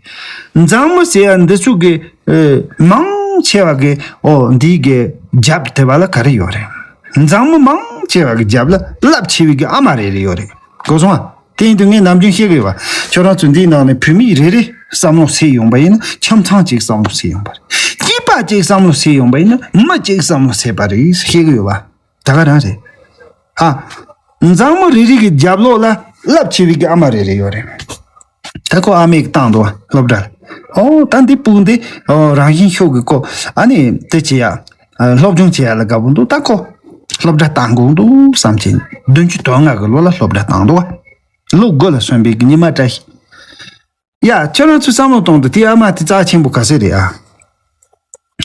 མཛངས་མོ་ཟེར་ཡ་འདི་ཚོ་གི། ཨེ། མང་ཆེ་བ་གི་ཨོ་འདི་གི་རྒྱབ་དེ་བ་ལ་ག་རེ་ཡོད་རེད། མཛངས་མོ་མང་ཆེ་བ་གི་རྒྱབ་ལ་རླབས་ཆེ་བའི་གི་ཨ་མ་རེ་རེ་ཡོད་རེད། གོ་སོང་ཨ། དེ་ཡིན་དུས་ངས་ནམ་རྒྱུན་བཤད་གི་ཡོད་པ། ཁྱོད་རང་ཚོ་འདིའི་ནང་ནས་བུད་མེད་རེ་རེ་བསམ་བློ་སད་ཡོང་པ་ཡིན་ན་ཁྱིམ་ཚང་གཅིག་བསམ་བློ་སད་ཡོང་པ་རེད། སྐྱེས་པ་གཅིག་བསམ་བློ་སད་ཡོང་པ་ཡིན་ན་མི་གཅིག་བསམ་བློ་སད་པ་རེད་བཤད་གི་ཡོད་པ། ད་ག་རང་རེད། ཨ། མཛངས་མོ་རེ་རེ་གི་རྒྱབ་ལོགས་ལ་རླབས་ཆེ་བའི་གི་ཨ་མ་རེ་རེ་ཡོད་རེད། ད་ཁོ་ཨ་མས་བཏང་འདུག་བ་སློབ་གྲྭ་ལ། ཨོ་ད་འདི་སྤུ་གུ་འདི་ཨོ་རང་བཞིན་ཤུགས་ཀྱིས་ཁོ་ཨ་ནི་དེ་བྱེད་ཡ། ཨ། སློབ་སྦྱོང་བྱེད་ཡ་ལ་དགའ་པོ་འདུག་ད་ཁོ་སློབ་གྲྭ་བཏང་དགོས་འདུག་བསམ་བྱས་བདུན་ཅུ་དོན་ལྔ་གི་ལོ་ལ་སློབ་གྲྭ་བཏང་འདུག་བ། ལོ་དགུ་ལ་སོན་པའི་གི་ཉི་མ་བཀྲ་ཤིས། ཡ། ཁྱོད་རང་ཚོས་བསམ་བློ་གཏོང་དང་། དེ་ཨ་མ་དེ་རྩ་ཆེན་པོ་ག་ཚད་རེད་ཨ།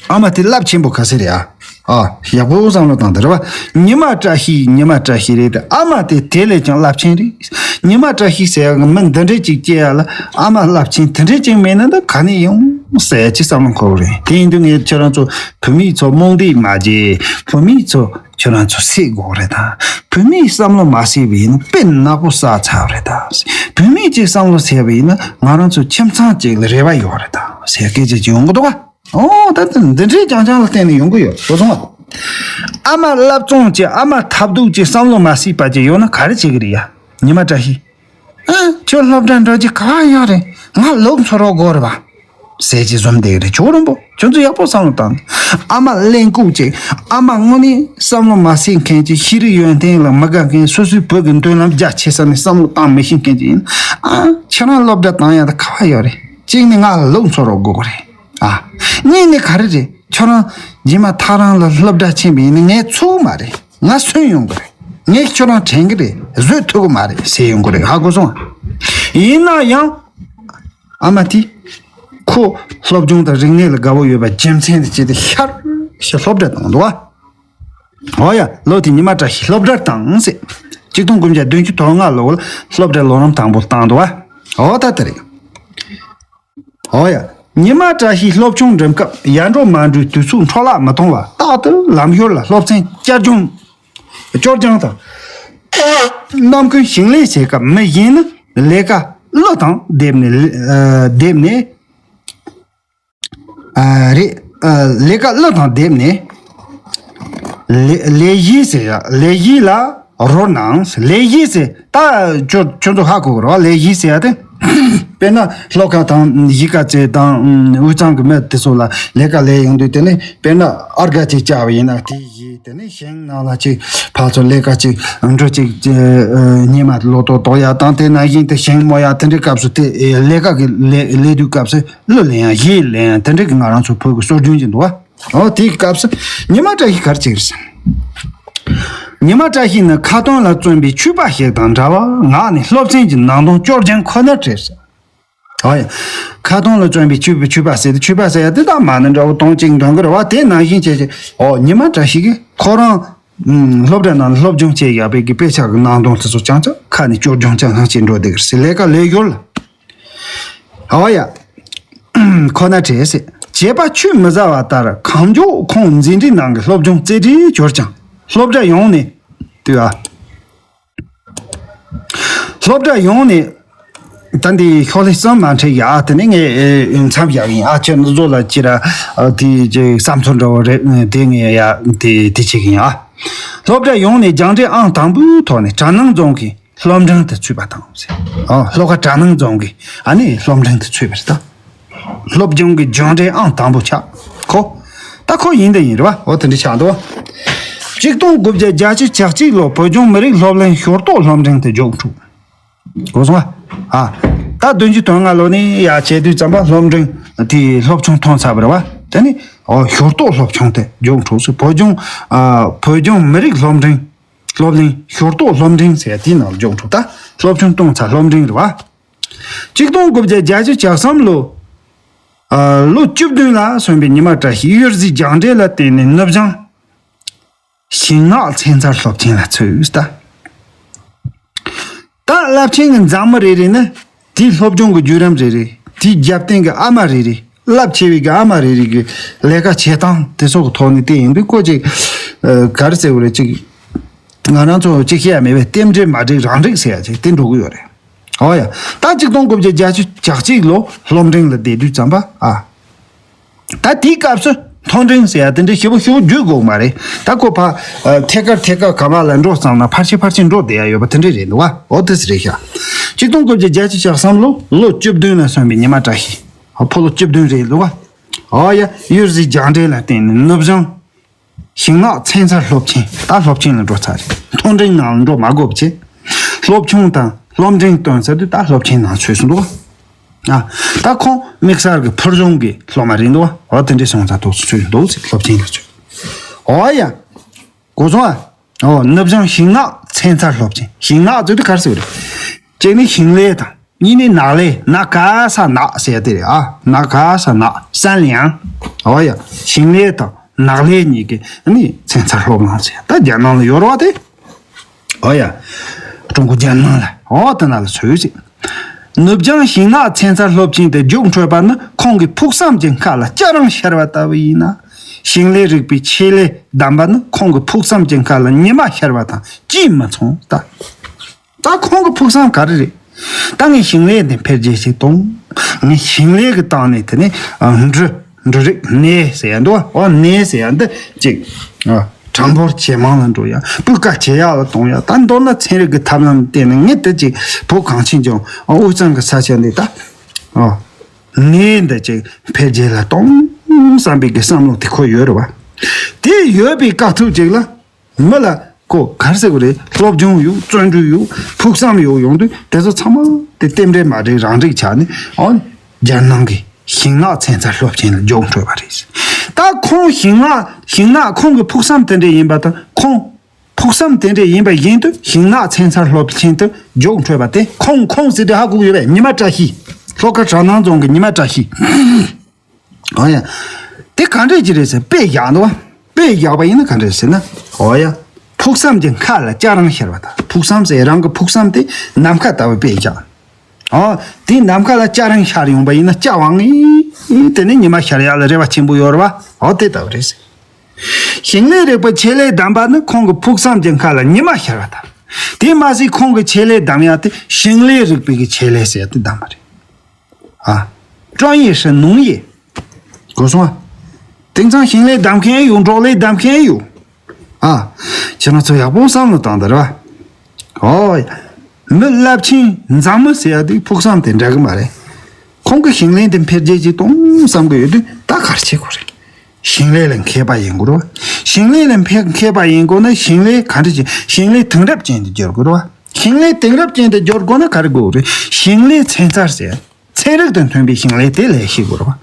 ཨ་མ་དེ་རླབས་ཆེན་པོ་ག་ཚད་རེད་ཨ། ཨ། ཡག་པོ་བསམ་བློ་གཏོང་དང་རེད་བ། ཉི་མ་བཀྲ་ཤིས་ཉི་མ་བཀྲ་ཤིས་རེད་དེ། ཨ་མ་དེ་དེ་ལས་ཀྱང་རླབས་ཆེན་རེད། ཉི་མ་བཀྲ་ཤིས་ཟེར་ཡག་གི་མི་འདི་འདྲས་ཅིག་སྐྱེ་ཡ་ལ་ཨ་མ་རླབས་ཆེན་དེ་འདྲས་ཅིག་མེད་ན་ད་ག་ནས་ཡོང་ཟེར་ཡ་ཅིག་བསམ་བློ་འཁོར་བ་རེད། དེ་ཡིན་དུས་ངས་ཁྱོད་རང་ཚོ་བུད་མེད་ཚོ་རྨོངས་དད་མ་བྱེད། བུད་མེད་ཚོ་ཁྱོད་རང་ཚོ་སད་དགོས་རེད་ད། བུད་མེད་བསམ་བློ་མ་སད་པ་ཡིན་ན་དཔེ་ནག་པོ་བསགས་ཚར་བ་རེད་ད། བུད་མེད་ཅིག་བསམ་བློ་སད་པ་ཡིན་ན་ང་རང་ཚོ་ཁྱིམ་ཚང་གཅིག་ལ་རེ་བ་ཡོད་རེད་ད་ཟེར་སྐད་ཆ་ཅིག་ཡོང་གི་འདུག་ག་ཨོ་ད་ལྟ་འདི་འདྲའི་རྐྱང་རྐྱང་ལ་བརྟེན་ནས་ཡོང་གི་ཡོད། གོ་སོང་ཨ། ཨ་མ་བསླབ་སྦྱོང་བྱེད། ཨ་མ་ཐབས་སྡུག་བྱེད། བསམ་བློ་མ་སད་པ་ཅིག་ཡོད་ན་ག་རེ་བྱེད་གི་རེད་ཡ། ཉི་མ་བཀྲ་ཤིས། ཨ། ཁྱོད་སློབ་གྲྭ་འགྲོ་རྒྱུ་ག་པར་ཡོད་རེད། ང་ལུག་འཚོ་རོགས་དགོས་རེད་པ། ཟས་ཅིག་བཟུམ་དེ་རེད། ཇོ་རིན་པོ་ཁྱོད་ཚོ་ཡག་པོ་བསམ་བློ་བཏང་། ཨ་མ་གླེན་ལྐུགས་ཅིག་ཨ་མ་དངོས་གནས་བསམ་བློ་མ་ཟིན་མཁན་ཅིག་ཤེས་རིག་ཡོན་ཏན་ལ་མི་དགའ་མཁན། སོ་སོའི་བུ་གི་མདུན་ལམ་རྒྱ་ཆེ་ས་ནས་བསམ་བློ་བཏང་མི་ཤེས་མཁན་ཅིག་ཡིན། ཨ་ཁྱེད་རང་སློབ་གྲྭ་བཏང་ཡ་ད་ག་བ་ཡོད་རེད། གཅིག་ནས་ང་ལ་ལུག་འཚོ་རོགས་དགོས་གི་རེད། ཨ། གཉིས་ནས་ག་རེ་རེད། ཁྱོད་རང་རྗེས་མ་ཐག་རང་ལ་སློབ་གྲྭ་ཕྱིན་པ་ཡིན་ན་ངས་ཚུགས་མ་རེད། ང་སུན་ཡོང་གི་རེད། ངས་ཁྱོད་རང་དྲན་གི་རེད། བཟོད་ཐུབ་གི་མ་རེད་ཟེར་ཡོང་གི་རེད། ཧ་གོ་སོང་ཨ། ཡིན་ན་ཡང་། ཨ་མ་དེས་ཁོ་སློབ་སྦྱོང་དང་རིག་གནས་ལ་དགའ་བོ་ཡོད་པ་རྒྱུ་མཚན་དུ་བྱས་ཏེ་ཤར་ཞིག་སློབ་གྲྭ་བཏང་འདུག་བ། འོ་ཡ། ལོ་དེ་ཉི་མ་བཀྲ་ཤིས་སློབ་གྲྭར་བཏང་ཟེར། ཆིག་སྟོང་དགུ་བརྒྱ་བདུན་ཅུ་དོན་ལྔ་ལོ་ལ་སློབ་གྲྭར་ལོ་རིམ་དང་པོ་བཏང་འདུག་བ། འོ་ད་དེ་རེད། འོ་ཡ། ཉི་མ་བཀྲ་ཤིས་སློབ་ཆུང་འགྲིམ་སྐབས་ཡར་འགྲོ་མར་འགྲོའི་དུས་ཚོད་འཕྲོ་བརླག་མི་གཏོང་བར་རྟག་ཏུ་ལམ་ཞོར་ལ་སློབ་ཚན་བསྐྱར་སྦྱོང་། སྐྱོར་སྦྱོང་དང་། ནམ་རྒྱུན་ཞིང་ལས་བྱེད་སྐབས་མི་གཞན་ནི་ལས་ཀ་གླུ་དང་སྡེབ་ནས་ཨ་སྡེབ་ནས། ཨ་རེད། ཨ་ལས་ཀ་གླུ་དང་སྡེབ་ནས། ལས་ལས་གཞི་ཟེར་ཡ། ལས་གཞི་ལ་རོལ་ནའང་ལས་གཞི་ཟེར། ད་ཁྱོད་ཁྱོད་ཚོ་ཧ་གོ་གི་རེད་བ། ལས་གཞི་ཟེར་ཡ་དེ། དཔེར་ན་སློབ་ཁག་དང་གཞིས་ཀ་རྩེ་དང་དབུས་གཙང་གི་མི་དེ་ཚོ་ལ་ལས་ཀ་ལས་ཡོང་དུས་དེ་ནས་དཔེར་ན་ཨར་ག་ཅིག་བཅག་པ་ཡིན་ན་དེའི་གཞི། དེ་ནས་ཞིང་ནང་ལ་ཅིག་ཕར་ཚུར་ལས་ཀ་ཅིག་འགྲོ་ཅིག་ཨ་སྙེ་མ་ལོ་ཏོག་དོག་ཡ་དང་། དེ་ནང་བཞིན་དུ་ཞིང་རྨོ་ཡ་དེ་འདྲའི་སྐབས་སུ་དེ་ལས་ཀ་གི་ལས་ལས་དུས་སྐབས་སུ་གླུ་ལེན་ཡ་གཞས་ལེན་ཡ་དེ་འདྲའི་གི་ང་རང་ཚོ་བོད་ཀྱི་སྲོལ་རྒྱུན་ཅིག་འདུག་བ། འོ་དེའི་སྐབས་སུ་ཉི་མ་བཀྲ་ཤིས་ག་རེ་བྱེད་ཀྱི་རེད་ཟེར། ཉི་མ་བཀྲ་ཤིས་ནི་ཁ་ཏོན་ལ་བརྩོན་པའི་ཆོས་པ་ཞིག་དང་འདྲ་བར་ངག་ནས་སློབ་ཚན་གྱི་ནང་དོན་སྐྱོར་སྦྱང་ཁོ་ནར་བྲེལ་ཟེར། ཨ་ཡ། ཁ་ཏོན་ལ་བརྩོན་པའི་ཆོས་པ། ཆོས་པ་ཟེར་ཏེ་ཆོས་པ་ཟེར་ཡ་དེ་དག་མ་ཎི་འདྲ་བོ་དོན་གཅིག་འདོན་གི་རེད་བ། དེ་ནང་བཞིན་བྱས་བྱས། ཨོ་ཉི་མ་བཀྲ་ཤིས་ཀྱིས་ཁོ་རང་ཨུམ་སློབ་གྲྭ་ནང་ལ་སློབ་སྦྱོང་བྱས་ཡག་པའི་གི་དཔེ་ཆ་གི་ནང་དོན་དེ་ཚོ་ཅང་ཅང་ཁ་ནས་སྐྱོར་སྦྱོང་ཅང་ཅང་བྱེད་འགྲོ་བསྡད་གི་རེད་ཟེར། ལས་ཀ་ལས་ཡོད་ལ། ཨོ་ཡ། ཁོ་ན་བྲེལ་ཟེར། བྱས་པ་ཆུད་མི་ཟ་བ་ལྟར་གང་མགྱོགས་ཁོང་འཛིན་གྲྭའི་ནང་གི་སློབ་སྦྱོང་རྩེ་གྲས་གྱུར་ཅིང་། སློབ་གྲྭ་ཡོངས་ནས་དུས་ཨ། སློབ་གྲྭ་ཡོངས་ནས། ད་འདི་ཤོག་ལྷེ་གསུམ་མ་འཕྲད་ཡ། ཨ་དེ་ནས་ངས་མཚམས་བཞག་ཡིན། ཨ་ཁྱེད་ཚོ་ལ་ཅི་ར་དེ་ཅི་བསམ་ཚུལ་འདྲ་བོ་རེད། དེ་ངས་ཡ་དེ་དེ་བྱེད་ཀྱི་ཡིན། ཨ་སློབ་གྲྭ་ཡོངས་ནས་སྦྱངས་འབྲས་ཨང་དང་པོའི་ཐོག་ནས་གྲ་ནང་རྫོང་གི་སློབ་འབྲིང་དུ་ཚུད་པ་དང་། ཨ་སློབ་གྲྭ་གྲ་ནང་རྫོང་གི་ཨ་ནི་སློབ་འབྲིང་དུ་ཚུད་པ་རེད་ད། སློབ་སྦྱོང་གི་སྦྱངས་འབྲས་ཨང་དང་པོ་ཆགས་ཁོ། ད་ཁོ་ཡིན་དེ་ཡིན་རེད་བ། འོ་དེ་འདྲ་ཆགས་འདུག། ཆིག་སྟོང་དགུ་བརྒྱ་བརྒྱད་ཅུ་གྱ་གཅིག་ལོ་བོད་ལྗོངས་མི་རིགས་སློབ་གླིང་ཞོར་གཏོགས་སློབ་འབྲིང་དུ་རྒྱུགས་འཕྲོད། གོ་སོང་ཨ། ཨ། ད་བདུན་ཅུ་དོན་ལྔ་ལོ་ནས་ཡར་བྱས་དུས་ཙམ་པ་སློབ་འབྲིང་དེའི་སློབ་ཆུང་ཐོན་ཚར་བ་རེད་བ། དེ་ནི་ཨོ་ཞོར་གཏོགས་སློབ་ཆུང་དེ་རྒྱུགས་འཕྲོད་ཟེར། བོད་ལྗོངས་ཨ་བོད་ལྗོངས་མི་རིགས་སློབ་འབྲིང་སློབ་གླིང་ཞོར་གཏོགས་སློབ་འབྲིང་ཟེར་དེའི་ནང་རྒྱུགས་འཕྲོད། ད་སློབ་ཆུང་གཏོང་ཚར་སློབ་འབྲིང་རེད་བ། ཆིག་སྟོང་དགུ་བརྒྱ་བརྒྱད་ཅུ་གྱ་གསུམ་ལོ། ཨ་ལོ་བཅུ་བདུན་ལ་སོན་པའི་ཉི་མ་བཀྲ་ཤིས་གཡུར་ཟའི་སྦྱངས་འབྲས་ལ་བརྟེན་ནས་ནུབ་བྱང་ཞིང་ནགས་ཚན་རྩལ་སློབ་ཆེན་ལ་ཚུད་ད། ད་རླབས་ཆེན་གྱི་མཛངས་མི་རེ་རེ་ནི་དེའི་སློབ་སྦྱོང་གི་བརྒྱུད་རིམ་རེ་རེ། དེའི་རྒྱབ་རྟེན་གྱི་ཨ་མ་རེ་རེ། རླབས་ཆེ་བའི་གི་ཨ་མ་རེ་རེ་གི་ལས་ཀ་བྱེད་སྟངས་དེ་སོགས་ཀྱི་ཐོག་ནས་བལྟས་ཡིན་དུས་ཁོ་ཅིག་ཨ་ག་རེ་ཟེར་དགོས་རེད། ཅིག་ང་རང་ཚོ་ཅིག་བཤད་ཡ་མེད་པའི་རྟེན་འབྲེལ་མ་འགྲིག་རང་འགྲིག་ཟེར་ཡ་ཅིག་དེ་འགྲོ་གི་ཡོད་རེད། ཨོ་ཡ། ད་ཆིག་སྟོང་དགུ་བརྒྱ་བརྒྱད་ཅུ་གྱ་གཅིག་ལོ་སློབ་འབྲིང་ལ་བསྡད་དུས་ཙམ་པ་ཨ། ད་དེའི་སྐབས་སུ་མཐོ་འབྲིང་ཟེར་ཡ་དེ་འདྲ་ཞེ་པོ་ཞེ་པོ་བརྗོད་དགོས་མ་རེད། ད་ཁོ་ཕ་ཨ་ཐད་ཀར་ཐད་ཀར་ག་བ་ལ་འགྲོ་བསམ་ན་ཕར་ཕྱིན་ཕར་ཕྱིན་འགྲོ་བསྡད་ཡ་ཡོད་པ་དེ་འདྲ་རེད་འདུག་བ། ཨོ་དེ་སི་རེད་ཤག། ཆིག་སྟོང་དགུ་བརྒྱ་བརྒྱད་ཅུ་གྱ་གསུམ་ལོ་ལོ་བཅུ་བདུན་ལ་སོན་པའི་ཉི་མ་བཀྲ་ཤིས། ཨ་ཕོ་ལོ་བཅུ་བདུན་རེད་འདུག་བ། ཨོ་ཡ། གཡུར་ཟའི་སྦྱངས་འབྲས་ལ་བརྟེན་ནས་ནུབ་བྱང་ཞིང་ནགས་ཚན་རྩལ་སློབ་ཆེན། ད་སློབ་ཆེན་ལ་འགྲོ་ཚར་རེད། མཐོ་འབྲིང་ནང་ལ་འགྲོ་མ་དགོས་པ་བྱས། སློབ་ཆུང་དང་སློབ་འབྲིང་བཏོན་ཚར་དུས་ད་སློབ་ཆེན་ནང་ཚུད་སོང་འདུག་བ། ཨ། ད་ཁོང་དམིགས་བསལ་གྱི་ཕུལ་བྱུང་གི་སློབ་མ་རེད་འདུག་བ། འོ་དེ་འདྲའི་སོང་ཙང་ཐོག་སུ་ཚུད་འདུག་ཟེར། སློབ་ཆེན་ལ་ཚུད། འོ་ཡ། གོ་སོང་ཨ། འོ་ནུབ་བྱང་ཞིང་ནགས་ཚན་རྩལ་སློབ་ཆེན། ཞིང་ནགས་ཟེར་དུས་ག་རེ་ཟེར་བ་རེད། གཅིག་ནི་ཞིང་ལས་དང་། གཉིས་ནི་ནགས་ལས། ན་ག་ས་ནགས་ཟེར་དེ་རེད་ཨ། ན་ག་ས་ནགས། 山林། འོ་ཡ། ཞིང་ལས་དང་ནགས་ལས་གཉིས་ཀའི་ནི་ཚན་རྩལ་སློབ་གླིང་ཟེར། ད་རྒྱ་ནང་ལ་ཡོད་རེད་བ་དེ། ཨོ་ཡ། ཀྲུང་གོ་རྒྱལ་ནང་ལ། ཨོ་དེ་ན་ལ་ཚུད་ཅིག། ནུབ་བྱང་ཞིང་ནགས་ཚན་རྩལ་སློབ་ཆེན་དུ་རྒྱུགས་འཕྲོད་པ་ནི་ཁོང་གི་ཕུགས་བསམ་གྱི་མཁའ་ལ་སྐྱ་རེངས་ཤར་བ་ལྟ་བུ་ཡིན་ན། ཞིང་ལས་རིག་པའི་ཆེད་ལས་བདམས་པ་ནི་ཁོང་གི་ཕུགས་བསམ་གྱི་མཁའ་ལ་ཉི་མ་ཤར་བ་དང་ཅིས་མི་མཚུངས་ད། ད་ཁོང་གི་ཕུགས་བསམ་ག་རེ་རེད། ད་ངས་ཞིང་ལས་འདི་འཕེལ་རྒྱས་ཤིག་གཏོང་། ངས་ཞིང་ལས་ཀྱི་སྟེང་ནས་དེ་ནས་ཨ་འབྲུ་འབྲུ་རིགས་ནས་ཟེར་ཡ་འདུག་བ། འོ་ནས་ཟེར་ཡ་འདི་ཅིག་ཨ་གྲངས་འབོར་ཇེ་མང་ལ་འགྲོ་ཡ། སྤུས་ཀ་ཇེ་ཡག་ལ་གཏོང་ཡ། ད་མདོར་ན་ཚན་རིག་གི་ཐབས་ལམ་བརྟེན་ནས་ངས་དེ་ཅིག་བོད་གངས་ཅན་ལྗོངས་ཨ་དབུས་གཙང་གི་ས་ཆ་འདི་ད་ཨ་ ངས་འདི་ཅིག་འཕེལ་རྒྱས་ལ་གཏོང་བསམ་པའི་གི་བསམ་བློ་དེ་ཁོ་ཡོད་རེད་བ། དེ་ཡོད་པའི་དཀའ་ཐུབ་ཅིག་ལ། མི་ལ་ཁོ་ག་རེ་ཟེར་དགོས་རེད། སློབ་སྦྱོང་ཡོད། བརྩོན་འགྲུས་ཡོད། ཕུགས་བསམ་ཡོད། ཡོང་དུས་དེ་ཚོ་ཚང་མ་དེ་རྟེན་འབྲེལ་མ་འགྲིག་རང་འགྲིག་ཆགས་ནས། ཨོ། རྒྱལ་ནང་གི་ཤིང་ནགས་ཚན་རྩལ་སློབ་ཆེན་ལ་རྒྱུགས་འཕྲོད་པ་རེད། ད་ཁོང་ཤིང་ནགས་ཤིང་ནགས་ཁོང་གི་ཕུགས་བསམ་དེ་འདྲ་ཡིན་པ་དང་། ཁོང་ཕུགས་བསམ་དེ་འདྲ་ཡིན་པ་བཞིན་དུ་ཤིང་ནགས་ཚན་རྩལ་སློབ་ཆེན་དུ་རྒྱུགས་འཕྲོད་པ་དེ། ཁོང་ཁོང་ཟེར་དུས་ཧ་གོ་གི་ཡོད་པས། ཉི་མ་བཀྲ་ཤིས། ལྷོ་ཁ་གྲ་ནང་རྫོང་གི་ཉི་མ་བཀྲ་ཤིས། ཨོ་ཡ། དེ་ག་འདྲས་ཅིག་རེད་ཟེར། དཔེ་བཞག་འདུག་བ། དཔེ་བཞག་པ་ཡིན་ན་ག་འདྲས་ཟེར་ན། ཨོ་ཡ། ཕུགས་བསམ་གྱི་མཁའ་ལ་སྐྱ་རེངས་ཤར་བ་དང་། ཕུགས་བསམ་ཟེར། རང་གི་ཕུགས་བསམ་དེ་ནམ་མཁའ་ལྟ་བུ་དཔེ་བཞག་ཨོ། དེ་ནམ་མཁའ་ལ་སྐྱ་རེངས་ཤར་ཡོང་པ་ཡིན་ན་སྐྱ་བངས་ངེ། དེ་ནས་ཉི་མ་ཤར་ཡག་ལ་རེ་བ་ཆེན་པོ་ཡོད་རེད་བ། ཨོ་དེ་ལྟ་བུ་རེད་ཟེར། ཞིང་ལས་རིག་པའི་ཆེད་ལས་བདམས་པ་ནི་ཁོང་གི་ཕུགས་བསམ་གྱི་མཁའ་ལ་ཉི་མ་ཤར་བ་དང་། དེ་མ་ཟད་ཁོང་གི་ཆེད་ལས་བདམས་ཡག་དེ་ཞིང་ལས་རིག་པའི་གི་ཆེད་ལས་ཟེར་ཡག་དེ་བདམས་པ་རེད། ཨ། 专业是农业། གོ་སོང་ཨ། དེང་སང་ཞིང་ལས་བདམས་མཁན་ཡོད། འབྲོག་ལས་བདམས་མཁན་ཡོད། ཨ། ཁྱེད་རང་ཚོ་ཡག་པོ་བསམ་བློ་བཏང་དང་རེད་བ། ཨོ་ཡ། མི་རླབས་ཆེན་འཛམ་མི་ཟེར་ཡག་དེ་ཕུགས་བསམ་དེ་འདྲ་གི་མ་རེད། ཁོང་གི་ཞིང་ལས་དེ་འཕེལ་རྒྱས་ཅིག་གཏོང་བསམ་གི་ཡོད་དུས་ད་ག་རེ་བྱེད་དགོས་རེད། ཞིང་ལས་ལ་མཁས་པ་ཡིན་དགོས་རེད་བ། ཞིང་ལས་ལ་མཁས་མཁས་པ་ཡིན་དགོས་ན། ཞིང་ལས་ག་འདྲ་བྱེད། ཞིང་ལས་དེང་རབས་ཅན་དུ་འགྱུར་དགོས་རེད་བ། ཞིང་ལས་དེང་རབས་ཅན་དུ་འགྱུར་དགོས་ན་ག་རེ་དགོས་རེད། ཞིང་ལས་ཚན་རྩལ་ཟེར། ཚན་རིག་དང་མཐུན་པའི་ཞིང་ལས་དེ་ལས་ཤེས་དགོས་རེད་བ།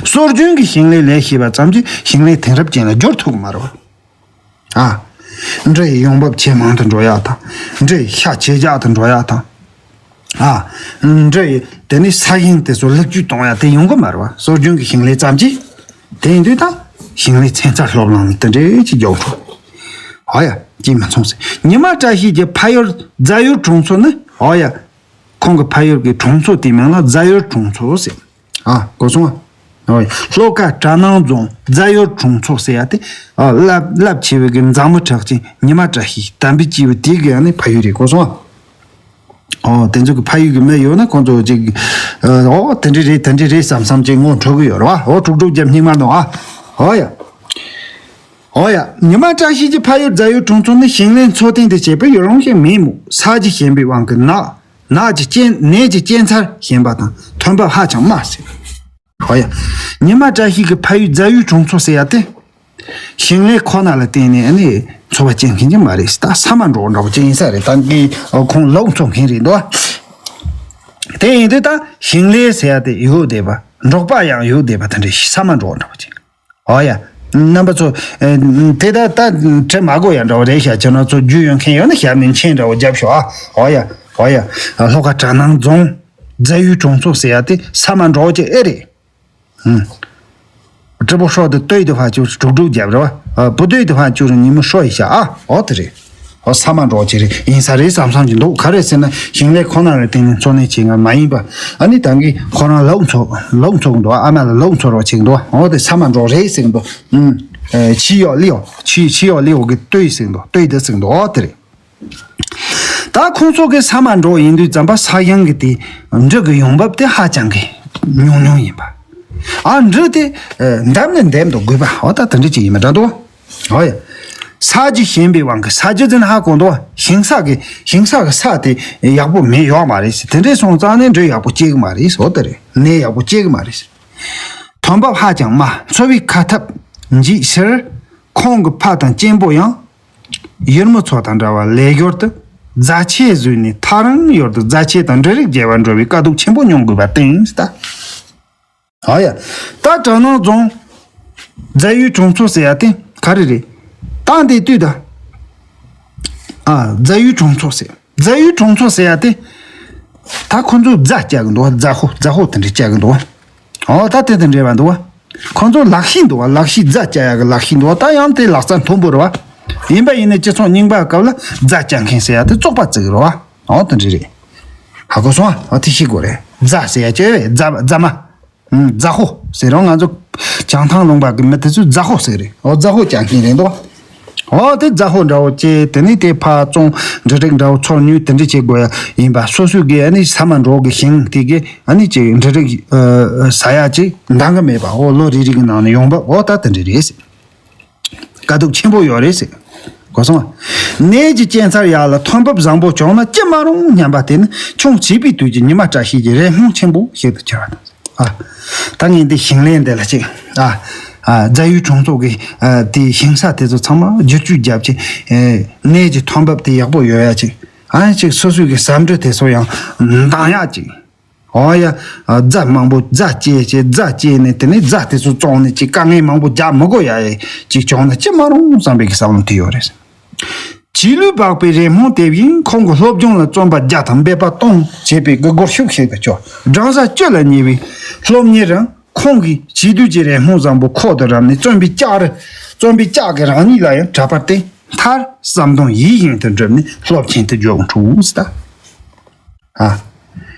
སྲོལ་རྒྱུན་གྱི་ཞིང་ལས་ལས་ཤེས་པ་ཙམ་གྱིས་ཞིང་ལས་དེང་རབས་ཅན་ལ་འགྱུར་ཐུབ་ཀྱི་མ་རེད་བ། ཨ། འབྲུ་ཡི་ཡོང་འབབ་ཇེ་མང་དུ་འགྲོ་ཡག་དང་། འབྲུ་ཡི་ཤ་ཇེ་རྒྱག་ཏུ་འགྲོ་ཡག་དང་། ཨ། འབྲུ་ཡི་དེ་ནས་ས་ཞིང་དེ་ཚོ་ལེགས་བཅོས་གཏོང་ཡག་དེ་ཡོང་གི་མ་རེད་བ། སྲོལ་རྒྱུན་གྱི་ཞིང་ལས་ཙམ་གྱིས། དེ་ཡིན་དུས་ད་ཞིང་ལས་ཚན་རྩལ་སློབ་གླིང་ལ་དེ་འདྲས་ཅིག་རྒྱག་འགྲོ། ཨོ་ཡ། ཅིས་མ་མཚུངས་ཟེར། ཉི་མ་བཀྲ་ཤིས་ཀྱི་ཕ་ཡུལ་རྫ་ཡུལ་གྲོང་ཚོ་ནི། ཨོ་ཡ། ཁོང་གི་ཕ་ཡུལ་གྱི་གྲོང་ཚོ་དེའི་མིང་ལ་རྫ་ཡུལ་གྲོང་ཚོ་ཟེར། ཨ། གོ་སོང་ཨ། ཨོ་ཡ། ལྷོ་ཁ་གྲ་ནང་རྫོང་རྫ་ཡུལ་གྲོང་ཚོ་ཟེར་ཡ་དེ། ཨ། རླབས་རླབས་ཆེ་བའི་གི་འཛམ་བུ་གྲགས་ཅན་ཉི་མ་བཀྲ་ཤིས་དམ་པའི་སྐྱེས་བུ་དེ་གི་ཡང་ནི་ཕ་ཡུལ་རེད། གོ་སོང་ཨ། ཨོ། དེ་ཚོ་གི་ཕ་ཡུལ་གི་མི་ཡོད་ན་ཁོང་ཚོ་ཅིག་ཨོ། དེ་འདྲ་རེད། དེ་འདྲ་རེད་བསམ་བསམ་ཅིག་ངོ་འཕྲོད་གི་ཡོད་རེད་བ། ཨོ། དཀྲུག་དཀྲུག་རྒྱབ་སྙིང་མ་གཏོང་ཨ། ཨོ་ཡ། ཨོ་ཡ། ཉི་མ་བཀྲ་ཤིས་ཀྱི་ཕ་ཡུལ་རྫ་ཡུལ་གྲོང་ཚོ་ནི་ཞིང་ལས་འཚོ་རྟེན་དུ་བྱེད་པའི་ཡུལ་ལུང་ཞིག་མེད་མོད། ས་གཞི་ཞན་པའི་དབང་གིས་ནགས་ནགས་ཀྱི་སྐྱེ་ནས་ཀྱི་སྐྱེ་འཚར་ཞན་པ་དང་ཐོན་འབབ་ཧ་ཅང་དམའ་ཟེར། ཨོ་ཡ། ཉི་མ་བཀྲ་ཤིས་ཀྱི་ཕ་ཡུལ་རྫ་ཡུལ་གྲོང་ཚོ་ཟེར་ཡ་དེ། ཞིང་ལས་ཁོ་ན་ལ་བརྟེན་ནས་ཨ་ནི་འཚོ་བ་སྐྱེལ་མཁན་ཅིག་མ་རེད། ད་ས་མ་འབྲོག་འདྲ་བོ་ཅིག་ཡིན་ས་རེད། ད་གི་ཁོང་ལུག་འཚོ་མཁན་རེད་འདུག་དེ་ཡིན་དུས་ད་ཞིང་ལས་ཟེར་ཡ་དེ་ཡོད་བསྡད་པ། འབྲོག་པ་ཡང་ཡོད་བསྡད་པ་དེ་འདྲ་ཞིག་ས་མ་འབྲོག་འདྲ་བོ་ཅིག་ཨོ་ཡ། རྣམ་པ་ཚོ། ཨེ། དེ་ད་ད་དྲི་མ་དགོས་ཡ་འདྲ་བོ་རེད་ཤག་ཁྱེད་རང་ཚོ་རྒྱུས་ཡོད་མཁན་ཡོད་ན་ཞབས་ནས་མཆན་འདྲ་བོ་རྒྱབ་ཤོག་ཨ། ཨོ་ཡ། ཨོ་ཡ། ལྷོ་ཁ་གྲ་ནང་རྫོང་རྫ་ཡུལ་གྲོང་ཚོ་ཟེར་ཡ་དེ་ས་མ་འབྲོག་ཅིག་ཨེ་རེད། ཧུམ། སྤྲི་པོ་ཧྲོ་དེ་ལྟོས་དེ་ཕ་ཅུ་དཀྲུག་དཀྲུག་རྒྱབ་རེད་བ། བུ་ལྟོས་དེ་ཕ་ཅུ་རུ་ཉིན་མོ་ཧྲོ་ཡི་ཤ་ཨ། ཨོ་དེ་རེད། ཨོ་ས་མ་འབྲོག་ཅིག་རེད། ཡིན་ས་རེད་བསམ་བསམ་གྱི་འདུག་ག་རེ་ཟེར་ན་ཞིང་ལས་ཁོ་ན་ལ་བརྟེན་ནས་འཚོ་གནས་བྱེད་མཁན་མ་ཡིན་པ། ཨ་ནི་ད་གིན་ཁོ་རང་ལུག་འཚོ་ལུག་འཚོ་གི་འདུག་ཨ་མ་ལ་ལུག་འཚོ་རོགས་བྱེད་ཀྱི་འདུག་ཨོ་དེ་ས་མ་འབྲོག་རེད་ཟེར་གྱི་འདུག་ཨུམ། ཨེ། ཆི་ཡོག་ལི་ཡོག་ཆི་ཆི་ཡོག་ལི་ཡོག་གི་ལྟོས་ཟེར་གྱི་འདུག་ལྟོས་དེ་ཟེར་གྱི་འདུག་ཨོ་དེ་རེད། ད་ཁོང་ཚོ་གི་ས་མ་འབྲོག་ཡིན་དུས་ཙམ་པ་ས་ཞིང་གི་དེ་འབྲུ་གི་ཡོང་འབབ་དེ་ཧ་ཅང་གི་ཉུང་ཉུང་ཡིན་པ། ཨ། འབྲུ་དེ་ཨ་འདེབས་ནས་འདེབས་འདུག་དགོས་པ། འོ་ད་དེ་འདྲ་ཅིག་ཡིན་པ་འདྲ་འདུག་ཨོ་ཡ། ས་རྒྱུ་ཞན་པའི་དབང་གིས། ས་རྒྱུ་ཟེར་ན་ཧ་གོ་འདུག་ཞིང་ས་གི་ཞིང་ས་གི་ས་དེ་ཡག་པོ་མེད་ཡོད་མ་རེད་ཟེར། དེ་འདྲས་སོང་ཙང་ནས་འབྲུ་ཡག་པོ་སྐྱེ་གི་མ་རེད་ཟེར། འོ་དེ་རེད། ནས་ཡག་པོ་སྐྱེ་གི་མ་རེད་ཟེར། ཐོན་འབབ་ཧ་ཅང་དམའ། འཚོ་བའི་ཁ་ཐབས་འཇིག་ཕྱིར་ཁོང་གི་ཕ་དང་གཅེན་པོ་ཡང་ཡུལ་མི་ཚོ་དང་འདྲ་བར་ལས་སྦྱོར་དུ་རྫ་ཆས་བཟོས་ནས་ཐག་རིང་ཡུལ་དུ་རྫ་ཆས་དང་འབྲུ་རིགས་བརྗེ་བར་འགྲོ་བའི་དཀའ་སྡུག་ཆེན་པོ་མྱོང་དགོས་པར་བརྟེན་ཟེར། ད། ཨ་ཡ། ད་གྲ་ནང་རྫོང་རྫ་ཡུལ་གྲོང་ཚོ་ཟེར་ཡ་དེ་ག་རེ་རེད། ད་འདི་ལྟོས་ད། ཨ། རྫ་ཡུལ་གྲོང་ཚོ་ཟེར། རྫ་ཡུལ་གྲོང་ཚོ་ཟེར་ཡ་དེ། ད་ཁོ་ཚོ་རྫ་བཅག་གི་འདུག་རྫ་ཧོ་རྫ་ཧོ་དེ་འདྲ་བཅག་གི་འདུག་ཨོ་ད་དེ་དང་འབྲེལ་བ་འདུག་ཁོ་ཚོ་ལག་ཤེས་འདུག་ལག་ཤེས་རྫ་བཅག་ཡ་གི་ལག་ཤེས་འདུག་ད་ཡང་དེ་ལག་རྩལ་མཐོན་པོ་རེད་བ། ཡིན་པ་ཡིན་ནའི་སྤྱི་ཚོགས་རྙིང་པ་སྐབས་ལ་རྫ་བཅག་མཁན་ཟེར་ཡ་དེ་བཙོག་པ་བརྩི་གི་རེད་བ། ཨོ་དེ་འདྲ་རེད། ཧ་གོ་སོང་ཨ། ཨོ་དེ་ཤེས་དགོས་རེད། རྫ་ཟེར་ཡ་ཅི་ཡོད་རྫ་རྫ་མ། ཨུམ། རྫ་ཧོ་ཟེར་རུང་ང་ཚོ་བྱང་ཐང་ལུང་པ་གི་མི་དེ་ཚོས་རྫ་ཧོ་ཟེར་རེད། ཨོ་རྫ་ཧོ་བཅག་མཁན་རེད་འདུག་ཨོ་དེ་རྫ་ཧོ་འདྲ་བོ་བཅད་དེ་ནས་དེ་ཕར་བཙོང་འབྲུ་རིགས་འདྲ་བོ་ཚོར་ཉུལ་དེ་འདྲ་བྱེད་དགོས་ཡ་ཡིན་པ། སོ་སོའི་གི་ཨ་ནི་ས་མ་འབྲོག་གི་ཞིང་དེ་གི་ཨ་ནི་ཅིག་འབྲུ་རིགས་ཨ་ཟ་ཡ་ཅིག་འདང་གི་མེད་པ། ཨོ་ལོ་རེ་རེ་གི་ནང་ནས་ཡོང་འབབ་ཨོ་ད་དེ་འདྲ་རེད་ཟེར། དཀའ་སྡུག་ཆེན་པོ་ཡོད་རེད་ཟེར། གོ་སོང་ཨ། ནས་ཀྱི་སྐྱེ་འཚར་ཡག་ལ་ཐོན་འབབ་བཟང་པོ་བྱུང་ན་ཅི་མ་རུང་སྙམ་པ་དེ་ནི་ཆུང་བྱིས་པའི་དུས་ཀྱི་ཉི་མ་བཀྲ་ཤིས་ཀྱི་རེ་སྨོན་ཆེན་པོ་ཞིག་ཏུ་གྱུར་བ་དང་། ཨ། ད་ངས་འདི་ཞིང་ལས་འདི་ལ་ཅིག་ཨ། ཨ། རྫ་ཡུལ་གྲོང་ཚོ་གི་ཨ། དེ་ཞིང་ས་དེ་ཚོ་ཚང་མ་བསྒྱུར་བཅོས་བརྒྱབ་ཅིག་ཨེ། ནས་ཀྱི་ཐོན་འབབ་དེ་ཡག་པོ་ཡོད་ཡ་ཅིག་ཨ། ཅིག་སོ་སོའི་གི་ཟ་འབྲུ་དེ་ཚོ་ཡང་འདང་ཡ་ཅིག་འོ་ཡ། རྫ་མང་པོ་རྫ་སྐྱེས་བྱས་རྫ་སྐྱེས་ནས་དེ་ནས་རྫ་དེ་ཚོ་བཙོང་ནས་ཅིག་དཀའ་ངལ་མང་པོ་རྒྱག་མི་དགོས་ཡ་ཡ་ཅིག་བྱུང་ན་ཅི་མ་རུང་བསམ་པའི་གི་བསམ་བློ་དེ་ཡོད་རེད། བྱིས་ལུས་སྦགས་པའི་རེ་སྨོན་དེ་བཞིན་ཁོང་གི་སློབ་སྦྱོང་ལ་བརྩོན་པ་བརྒྱ་དང་འབད་པ་གཏོང་བྱས་པའི་གི་སྒོར་ཤུགས་ཤིག་ཏུ་གྱུར། སྦྲང་ས་བཅུ་ལ་ཉེ་བའི་སློབ་གཉེར་རང་ཁོང་གིས་བྱིས་དུས་ཀྱི་རེ་སྨོན་བཟང་པོ་ཁོག་ཏུ་རབ་ནས་བརྩོན་པའི་ལྕགས་རི་བརྩོན་པའི་ལྕགས་ཀྱི་རང་ཉིད་ལ་ཡང་གྲགས་པར་བརྟེན་མཐར་བསམ་དོན་ཡིད་བཞིན་དུ་འགྲུབ་ནས་སློབ་ཆེན་དུ་འགྱོ་འགྲོ་ཟེར་ད། ཨ།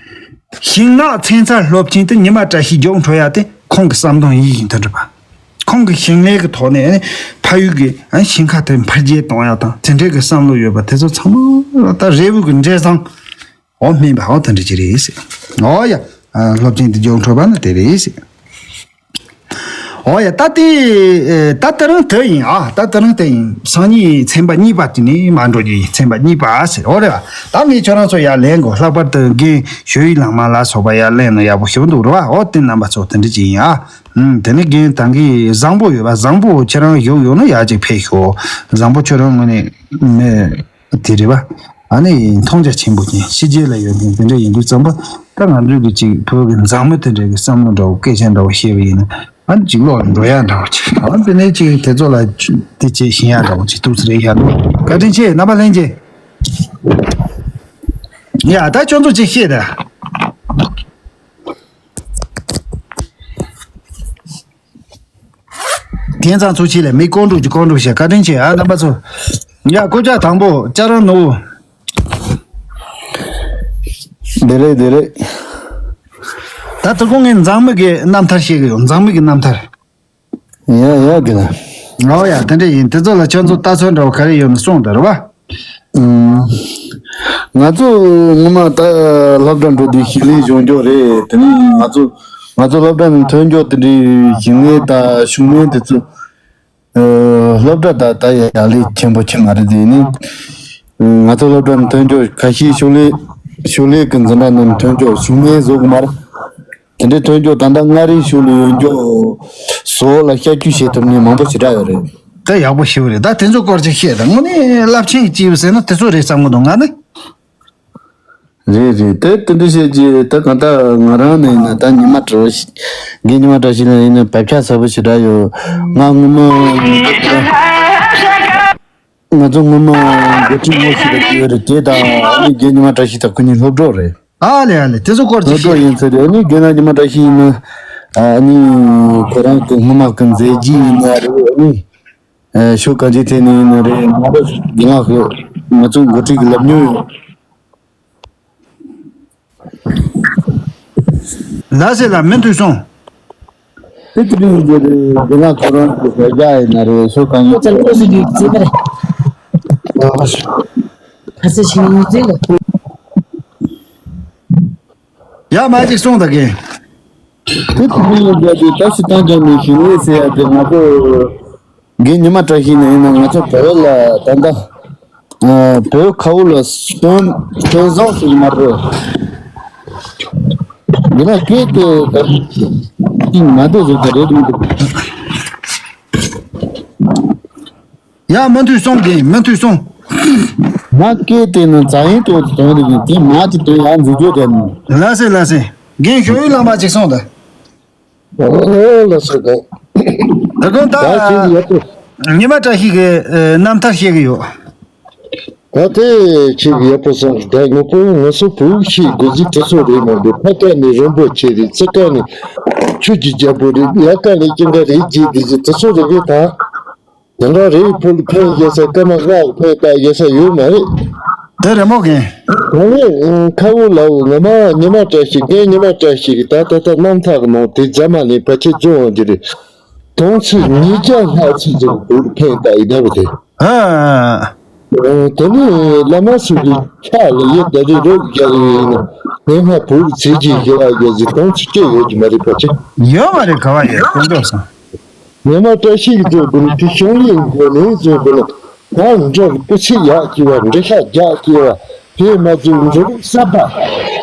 ཤིང་ནགས་ཚན་རྩལ་སློབ་ཆེན་དུ་ཉི་མ་བཀྲ་ཤིས་མགྱོགས་འཕྲོད་ཡ་དེ་ཁོང་གི་བསམ་དོན་ཡིད་བཞིན་དུ་འགྲུབ་པ། ཁོང་གི་ཞིང་ལས་ཀྱི་ཐོག་ནས་ནི་ཕ་ཡུལ་གྱི་ཞིང་ཁ་དེ་འཕེལ་རྒྱས་གཏོང་ཡ་དང་དེ་འདྲའི་གི་བསམ་བློ་ཡོད་པ་དེ་ཚོ་ཚང་མ་ད་རེ་བའི་གི་འབྲས་བཟང་འོ་སྨིན་པ་འོ་དེ་འདྲ་ཅིག་རེད་ཟེར། འོ་ཡ། སློབ་ཆེན་དུ་མགྱོགས་འཕྲོད་པ་ནི་དེ་རེད་ཟེར། འོ་ཡ། ད་དེ་ད་དེ་རིང་དེ་ཡིན་ཨ། ད་དེ་རིང་དེ་ཡིན། སང་ཉིན་ཚན་པ་གཉིས་པ་དེ་ནས་མ་འགྲོ་རྒྱུ་ཡིན། ཚན་པ་གཉིས་པ་ཟེར་འོ་རེད་བ། ད་ངས་ཁྱོད་རང་ཚོ་ཡར་ལེན་དགོས། ལྷག་པར་དུ་རྒན་ཞོ་ཡི་ལགས་མ་ལ་སོགས་པ་ཡར་ལེན་ན་ཡག་པོ་ཞིག་འདུག་རེད་བ། འོ་དེ་རྣམ་པ་ཚོ་དེ་འདྲ་ཅིག་ཡིན་ཨ། ཨུམ། དེ་ནས་རྒན་ད་གིན་བཟང་པོ་ཡོད་པ། བཟང་པོ་ཁྱེད་རང་བཞུགས་ཡོད་ན་ཡར་ཅིག་ཕེབས་ཤོག་བཟང་པོ་ཁྱོད་རང་ངོས་ནས་མེད། དེ་རེད་བ། ཨ་ནི་མཐོང་རྒྱ་ཆེན་པོ་ཅན་ཕྱི་རྒྱལ་ལ་ཡོད་མཁན་དེ་འདྲ་ཡིན་དུས་ཙམ་པ་ད་ང་ཚོའི་གི་ཅིག་བོད་ཀྱི་མཛངས་མི་དེ་འདྲ་གི་བསམ་བློ་འདྲ་བོ་སྐད་ཆ་འདྲ་བོ་བཤད་པ་ཡིན་ན་ཨ་ནི་ཅིག་བློ་ལ་འགྲོ་ཡ་འདྲ་བོ་ཅིག་ཨ་དེ་ནས་ཅིག་དེ་ཚོ་ལ་དེ་བྱེད་ཤེས་ཡ་འདྲ་བོ་ཅིག་ཐུགས་སུ་རེད་ཡ། བཀའ་དྲིན་ཆེ། རྣམ་པ་ལྷན་རྒྱས། ཡ་ད་ཁྱོད་ཚོ་ཅིག་བཤད་ད། དེང་སང་ཚོ་ཆེ་ལས་མི་ཀོང་ཀྲུག་གི་ཀོང་ཀྲུག་བྱས། བཀའ་དྲིན་ཆེ་ཨ་རྣམ་པ་ཚོ། ཡ་སྐུ་ཕྱག་དང་པོ་ལྕགས་རོང་ནོར་བུ། བདེ་ལེགས་བདེ་ལེགས། ད་དུ་ཁོང་ངས་མཛངས་མི་གི་རྣམ་ཐར་བཤད་གི་ཡོད། མཛངས་མི་གི་རྣམ་ཐར། ཡ་ཡ་གི་ལ། ཨོ་ཡ་དེ་འདྲ་ཡིན། དེ་ཚོ་ལ་ཁྱོད་ཚོ་ལྟ་ཚུལ་འདྲ་བོ་ག་རེ་ཡོད་ན་གསུངས་དང་རེད་བ། ཨུམ། ང་ཚོ་ངོ་མ་ད་སློབ་གྲྭ་འགྲོ་དུས་ཞིང་ལས་སྦྱོང་རྒྱུ་རེད། དེ་ནས་ང་ཚོ་ང་ཚོ་སློབ་གྲྭ་ནས་ཐོན་རྒྱུ་དེ་འདྲའི་ཞིང་ལས་དང་ཤུགས་སྨན་དེ་ཚོ་ཨ་སློབ་གྲྭ་ད་ད་ཡ་ཡག་ལས་ཆེན་པོ་ཆེ་མ་རེད། དེ་ནི་ང་ཚོ་སློབ་གྲྭ་ནས་ཐོན་རྒྱུ་ཁ་ཤས་ཤུགས་ལས་ཤུགས་ལས་ཀྱི་འཛིན་གྲྭ་ནས་ཐོན་རྒྱུ་ཤུགས་སྨན་བཟོ་གི་མ་རེད། དེ་འདྲའི་ཐོན་རྒྱུ་ད་ལྟ་མངའ་རིས་ཤུགས་ལས་ཡོད་རྒྱུ་བཟོ་ལ་བཤད་རྒྱུ་བྱེད་ཐུབ་མཁན་མང་པོ་ཞེ་དྲག་ཡོད་རེད། ད་ཡག་པོ་ཞེ་པོ་རེད། ད་དེ་ཚོ་སྐོར་ཅིག་བཤད་དང་། དངོས་གནས་རླབས་ཆེན་གྱི་སྐྱེས་བུ་ཟེར་ན་དེ་ཚོ་རེད་བསམ་གི་འདུག་ང་ནི། རེད་རེད། དེ་དེ་འདྲ་བཤད་ཀྱི་ད་གང་ལྟར་ང་རང་ནས་ཡིན་ན་ད་ཉི་མ་བཀྲ་ཤིས་རྒན་ཉི་མ་བཀྲ་ཤིས་ལ་ཡིན་ན་བབ་ཆགས་ཚ་པོ་ཞེ་དྲག་ཡོད། ང་སྔོན་མ་ང་ཚོ་སྔོན་མ་འགོ་ཁྲིད་མོ་ཞིག་ལ་བསྐོས་རེད། དེ་དང་ཨ་ནི་རྒན་ཉི་མ་བཀྲ་ཤིས་དང་ཁོ་གཉིས་སློབ་གྲོགས་རེད། ཨ་ལེ་ཨ་ལེ། དེ་ཚོ་སྐོར་ཅིག་སློབ་གྲོགས་ཡིན་ཚེ་རེད། ཨ་ནི་རྒན་ཉི་མ་བཀྲ་ཤིས་ཡིན་ན་ཨ་ནི་ཁོ་རང་གི་སྔོན་མ་གི་མཛད་རྗེས་ཡིན་ན་རེད། ཨ་ནི་ཨ་ཤོ་ག་ཅིག་ཐད་ནས་ཡིན་ན་རེད། མ་རེད་རྒན་ལགས་ཀྱི་ང་ཚོ་འགོ་ཁྲིད་ཀྱི་ལབ་མྱོང་ཡོད། ལགས་སེ་ལགས། མུ་མཐུད་སོང་། དེ་དེ་རིང་འདིར་དེ་སྔ་ཁོ་རང་གི་བཟའ་རྒྱ་ཡིན་ན་རེད། ཤོ་གང་ཡིན། ཙམ་ཁོ་སུ་ཡོད་ཙེ་པ་རེད། ཁ་ས་ཞིག་ཡོད་ཙེ་ལ། ཡ་མ་ཅིག་སོང་ད་གེ། དེ་དེ་རིང་འདིར་ད་ཤི་ཏང་ཅང་ནས་ཞིང་ལས་ཟེར་ཡ་དེ་ང་ཚོ། རྒན་ཉི་མ་བཀྲ་ཤིས་ནས་ཡིན་ན་ང་ཚོ་བོད་ལ་ད་ལྟ་ཨ་བོད་ཁ་བོ་ལ་སོན་སོན་བཟང་ཟེར་གྱི་མ་རེད། འདི་ལ་སྐད་དེ་ད་ཅིག་མ་འདོད་བཟོ་གི་རེད་མི་འདུག་ཡ་མུ་མཐུད་སོང་རྒན། མུ་མཐུད་སོང་། ང་སྐད་དེ་ནི་རྫ་ཡན་ཏོག་ཏུ་དོན་རེད་གི་དེ་མ་ཅིག་དོན་ཡང་འཛུགས་རྒྱུ་དེ་མིན། ལགས་སེ་ལགས་སེ། རྒན་ཞོ་ཡི་ལགས་མ་ཅིག་སོང་ད། ཨོ་ལགས་སོ་གོ། ད་དུང་ད་ད་ཅིག་ཡག་པོ། ཉི་མ་བཀྲ་ཤིས་ཀྱི་ཨ་རྣམ་ཐར་བཤད་གི་ཡོད། ད་དེ་ཅིག་ཡག་པོ་སོང་། ད་ངོ་པོ་ང་ཚོ་བོད་ཤེས་དགོས་ཀྱི་དེ་ཚོ་རེད་མ་གཏོགས་ཕ་སྐད་ནི་རིན་པོ་ཆེ་རེད། ཙི་སྐད་ནི་ཆོས་ཀྱི་རྒྱལ་པོ་རེད། ཡ་སྐད་ནི་སྐྱེ་འགའ་རེད་ཅེས་དེ་ཅིག་དེ་ཚོ་རེད་གི་ད། དེ་འདྲ་རེད། ཕུལ་ཕན་ཡོད་ས་ཀརྨ་ལགས་ཕན་བཏགས་ཡོད་ས་ཡོད་མ་རེད། དེ་རེད་མོ་རྒན། ད་ནི་ཁ་བོ་ལའོ་ངོ་མ་ཉི་མ་བཀྲ་ཤིས་རྒན་ཉི་མ་བཀྲ་ཤིས་ཀྱི་ད་ད་ད་རྣམ་ཐར་གི་ནང་དེ་རྫ་མ་ནས་ཕལ་ཆེར་རྫོང་འོང་རྒྱུ་རེད། དོན་ཚུལ་ཉིས་བརྒྱ་ལྷག་ཙམ་ཅིག་ཕུལ་ཕན་བཏགས་ཡོད་པ་དེ། ཨ། དེ་ནི་བླ་མ་ཚོ་གི་ཕྱག་ལ་ཡོད་ད་རེད་རོགས་རྒྱག་ཡོད་ཡིན་ན་དེ་སྔ་ཕུལ་ཚེ་གཅིག་ཞི་བ་རྒྱ་ཟིག་དོན་ཚུལ་སྐྱེ་ཡོད་ཀྱི་མ་རེད་ཕལ་ཆེར། ཡོད་མ་རེད་ག་བ་ཡོད་དཀོན་མཆོག་གསུམ། ཉི་མ་བཀྲ་ཤིས་ཀྱི་ཚོགས་འདུ་ནི་དེ་ཞིང་ལས་འགོ་ནས་བཟུང་དགོས་ན་ད་འདྲ་སྐུ་ཚེ་ཡག་སྐྱེ་བ་འདྲ་ཤ་རྒྱག་སྐྱེ་བ་ དེས་མ་ཚད་འབྲུ་རིགས་གསར་པ་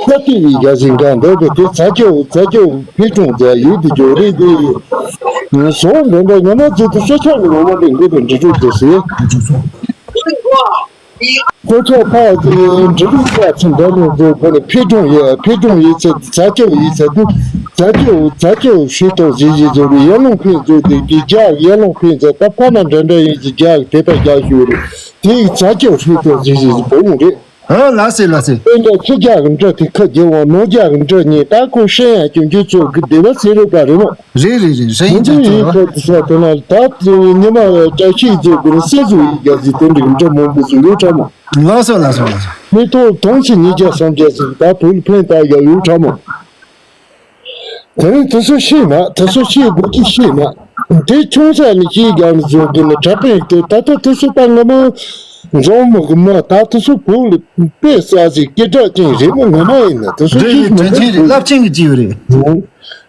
གསར་གཏོད་ཡིན་རྒྱ་ཞིང་གང་འདོད་པའི་དེ་རྫ་སྐྱོ་རྫ་སྐྱོ་ཕེ་ཀྲུང་རྫ་ཡུལ་དུ་འཇོག་རེད་དེ། ཟོག་འདོན་པའི་ངོ་མ་ཚོད་དུ་ཤ་ཆག་ལ་ངོ་མ་ལས་འགོས་པའི་འབྲི་གྲུབ་དུ་ཟེར། ཁོ་ཚོ་ཕར་འབྲི་གྲུབ་ཚ་ཚུན་འདྲ་ལོ་ཚོ་ཁོ་ནི་ཕེ་ཀྲུང་ཡོད་ཕེ་ཀྲུང་ཡོད་ཚེ་རྫ་སྐྱོ་ཡོད་ཚེ་དུ་རྫ་སྐྱོ་རྫ་སྐྱོ་ཤུལ་ཐོག་ཟེར་ཟེར་ཟེར་བའི་ཡར་ལུང་ཕན་ཚོད་དེ་དེ་རྒྱག་ཡར་ལུང་ཕན་ཚོད་ད་ཕ་མ་འདྲ་འདྲ་ཡིན་གྱི་རྒྱག་དེ་ད་རྒྱག་ཞུ་རེད་དེ་རྫ་སྐྱོ་ཤུལ་ཐོག་ཟེར་ཟེར་བོ་ཡོང་རེད། ཨ་ལ་སེ་ལ་སེ། དཔེ་འདྲ་ཁྱི་རྒྱག་གི་འདྲ་དེ་ཁ་རྒྱལ་བ་ནོར་རྒྱག་གི་འདྲ་ཉེ་ད་ཁོ་ཤེས་ཡང་སྐྱོན་བརྗོད་ཚོགས་ཀྱི་སྡེ་བ་ཟེར་རོ་པ་རེད་མོ། རེད་རེད་རེད་རེད་ཡིན་ཀྱང་ཚོད་རོ། ཁོ་དེ་ས་དེ་ན་ད་ཉི་མ་བཀྲ་ཤིས་ཚོགས་ཀྱི་སེ་ཚོ་ཡི་རྒྱ་ཟི་དེ་འདྲ་གི་འདྲ་མང་པོ་ཞིག་ཡོད་ཁྲ་མོ། ལགས་སོ་ལགས་སོ་ལགས་སོ། མི་ཐོག་དོང་ཆེ་ཉིས་བརྒྱ་སུམ་བརྒྱ་ཟིག་ད་བུ་ལ་ཕན་ད་ཡག་ཡོད་ཁྲ་མོ། དེ་རིང་དེ་ཚོ་ཤེས་མ་དེ་ཚོ་ཤེས་དགོས་ཀྱི་ཤེས་མ། དེ་ཆུང་ས་ནས་ཤེས་རྒྱ་ནས་བཟོ་དགོས་ནས་གྲྭ་པས་དེ་ད་ལྟ་དེ་ཚོ་ད་ངོ་མ་འཛོམས་མོ་གི་མ་ད་དེ་ཚོ་བོད་ལ་དཔེ་ས་ཟིག་སྐད་གྲགས་ཅན་རེད་མོ་ངོ་མ་ཡིན་ན་དེ་ཚོ་རེད་ཤེས་རེད་མ་དྲིན་ཆེན་རེད་རླབས་ཆེན་གྱི་ཅིག་རེད།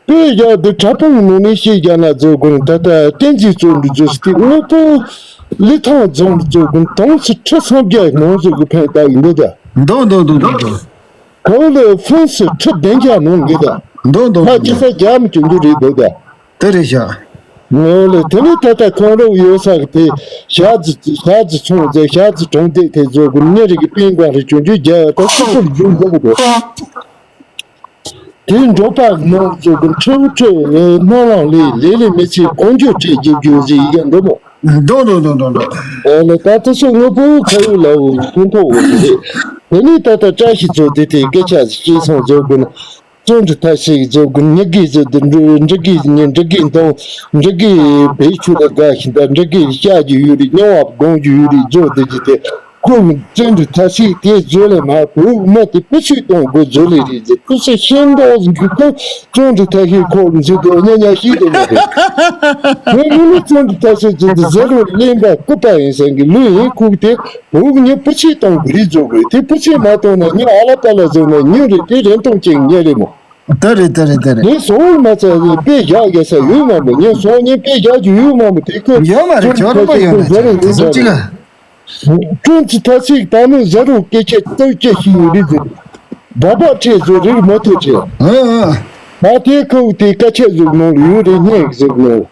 དཔེ་རྒྱག་དེ་གྲྭ་པ་ནང་ནས་ཤེས་རྒྱ་ན་བཟོ་དགོས་ནས་ད་ལྟ་བསྟན་འཛིན་བཙོན་འདྲི་བཟོ་ཟིག་དེ་དངོས་པོ་ལི་ཐང་རྫོང་བཟོ་དགོས་དོང་ཚི་ཁྲི་སུམ་བརྒྱ་ནང་བཟོ་དགོས་ཕན་ད་ཡིན་འདུག་ད། འདུག་འདུག་འདུག་འདུག་འདུག་གང་ལ་ཧྥུན་སི་ཁྲི་བདུན་བརྒྱ་ནང་འགི་ད། འདུག་འདུག་ང་ཅི་ས་རྒྱ་མི་གྱོང་རྒྱུ་རེད་འདུག་ད། དེ་རེད་ཤག་ངོ་ལ་དེ་ནི་ད་ལྟ་ཁོང་རང་ཡོད་ས་གི་དེ་ཞག་ཙི་ཞག་ཙི་ཚོང་རྫས་ཞག་ཙི་གྲོང་སྡེ་དེ་ཚོ་གི་མི་རིགས་ཀྱི་པིན་གོང་རེ་གྱོང་རྒྱུ་རྒྱ་ཡོད་ད་སུ་ཚོར་རྒྱུ་འགོ་གི་འདུག་དེ་འགྲོ་པ་ནང་ཚོ་གི་ཁྲོ་ཁྲོ་སྨོན་ལམ་ལས་ལས་ལས་མི་ཚེ་གང་རྒྱུ་བྲེལ་རྒྱུ་རྒྱུ་ཟིག་ཡི་གེ་འདུག་མོ། འདུག་འདུག་འདུག་འདུག་འདུག་ཨོ་ལེ་ད་དེ་ཚོ་དངོས་པོ་ཁ་ཡོད་ལ་འོ་ཁོང་ཐོག་འོ་དེ་རེད། དེ་ནས་ད་ལྟ་བཀྲ་ཤིས་ཚོ་དེ་དེ་སྐད་ཆ་ཞིག་སྐྱེས་སོང་བཟོ་དགོས་ན། བཙོན་དུ་ཐར་ཞིག་བཟོ་དགོས་ཉི་གིས་བཟོ་དེ་འབྲུ་འབྲུ་གིས་ཉི་འབྲུ་གིས་འདོང་འབྲུ་གིས་བེད་ཆུ་ལ་དགའ་ཞིག་ད་འབྲུ་གིས་བཤའ་རྒྱུ་ཡོད་རེད་རྙོག་པ་སྒོང་རྒྱུ་ཡོད་རེད་བཟོ་དེ་ཅི་དེ་ཁོ་བཙོན་དུ་ཐར་ཞིག་དེ་བཟོ་ལས་མ་བུ་མ་དེ་སྤུ་ཆུ་གཏོང་དགོས་བཟོ་ལས་རེད་ཟེར་ཁུ་སེ་ཤེས་མདོག་ཟིག་གི་ཁོ་བཙོན་དུ་ཐར་ཞིག་ཁོ་འཛུལ་དོ་ཉ་ཉ་ཤིག་དེ་མ་རེད། ཁོ་མི་ནི་བཙོན་དུ་ཐར་ཞིག་བཙོན་དུ་ཟེར་རོ་གླེན་པ་ལྐུགས་པ་ཡིན་ཟེར་གི་ལུས་ཡིན་ཁུག་དེ་བུ་ཉི་སྤུ་ཆུ་གཏོང་དགོས་རེད་བཟོ་དགོས་དེ་སྤུ་ཆུ་མ་གཏོང་ན་ཉི་ཨ་ལ་པ་ལ་བཟོ་ན་ཉི་རེད་དེ་རེན་གཏོང་ཅིག་ཉེ་རེད་མོ། དེ་རེད་དེ་རེད་དེ་རེད། ངས་སོང་མ་ཚད་ནས་དཔེ་བཞག་རྒྱ་ས་ཡོད་མ་མོ་ངས་སོང་ངས་དཔེ་བཞག་རྒྱུ་ཡོད་མ་མོ་དེ་ཁོས་ཡོད་མ་རེད་ཁྱོད་རང་པ་ཡོད་མ་རེད་དེ་ཚོ་གཅིག་ཨ། ཀྲུང་ཚི་ཐ་ཚིག་ད་ནི་ཟ་རུ་སྐད་ཆ་སྟོད་སྐད་ཤིག་ཡོད་རེད་ཟེར། སྦག་སྦག་ཁྲེ་ཟོ་རིར་མོ་ཐེ་ཁྲེ། ཨ་ཨ། ད་དེ་ཁོ་དེ་སྐད་ཆ་ཟུག་ནང་ལ་ཡོད་རེད་སྙན་ཟུག་ནང་།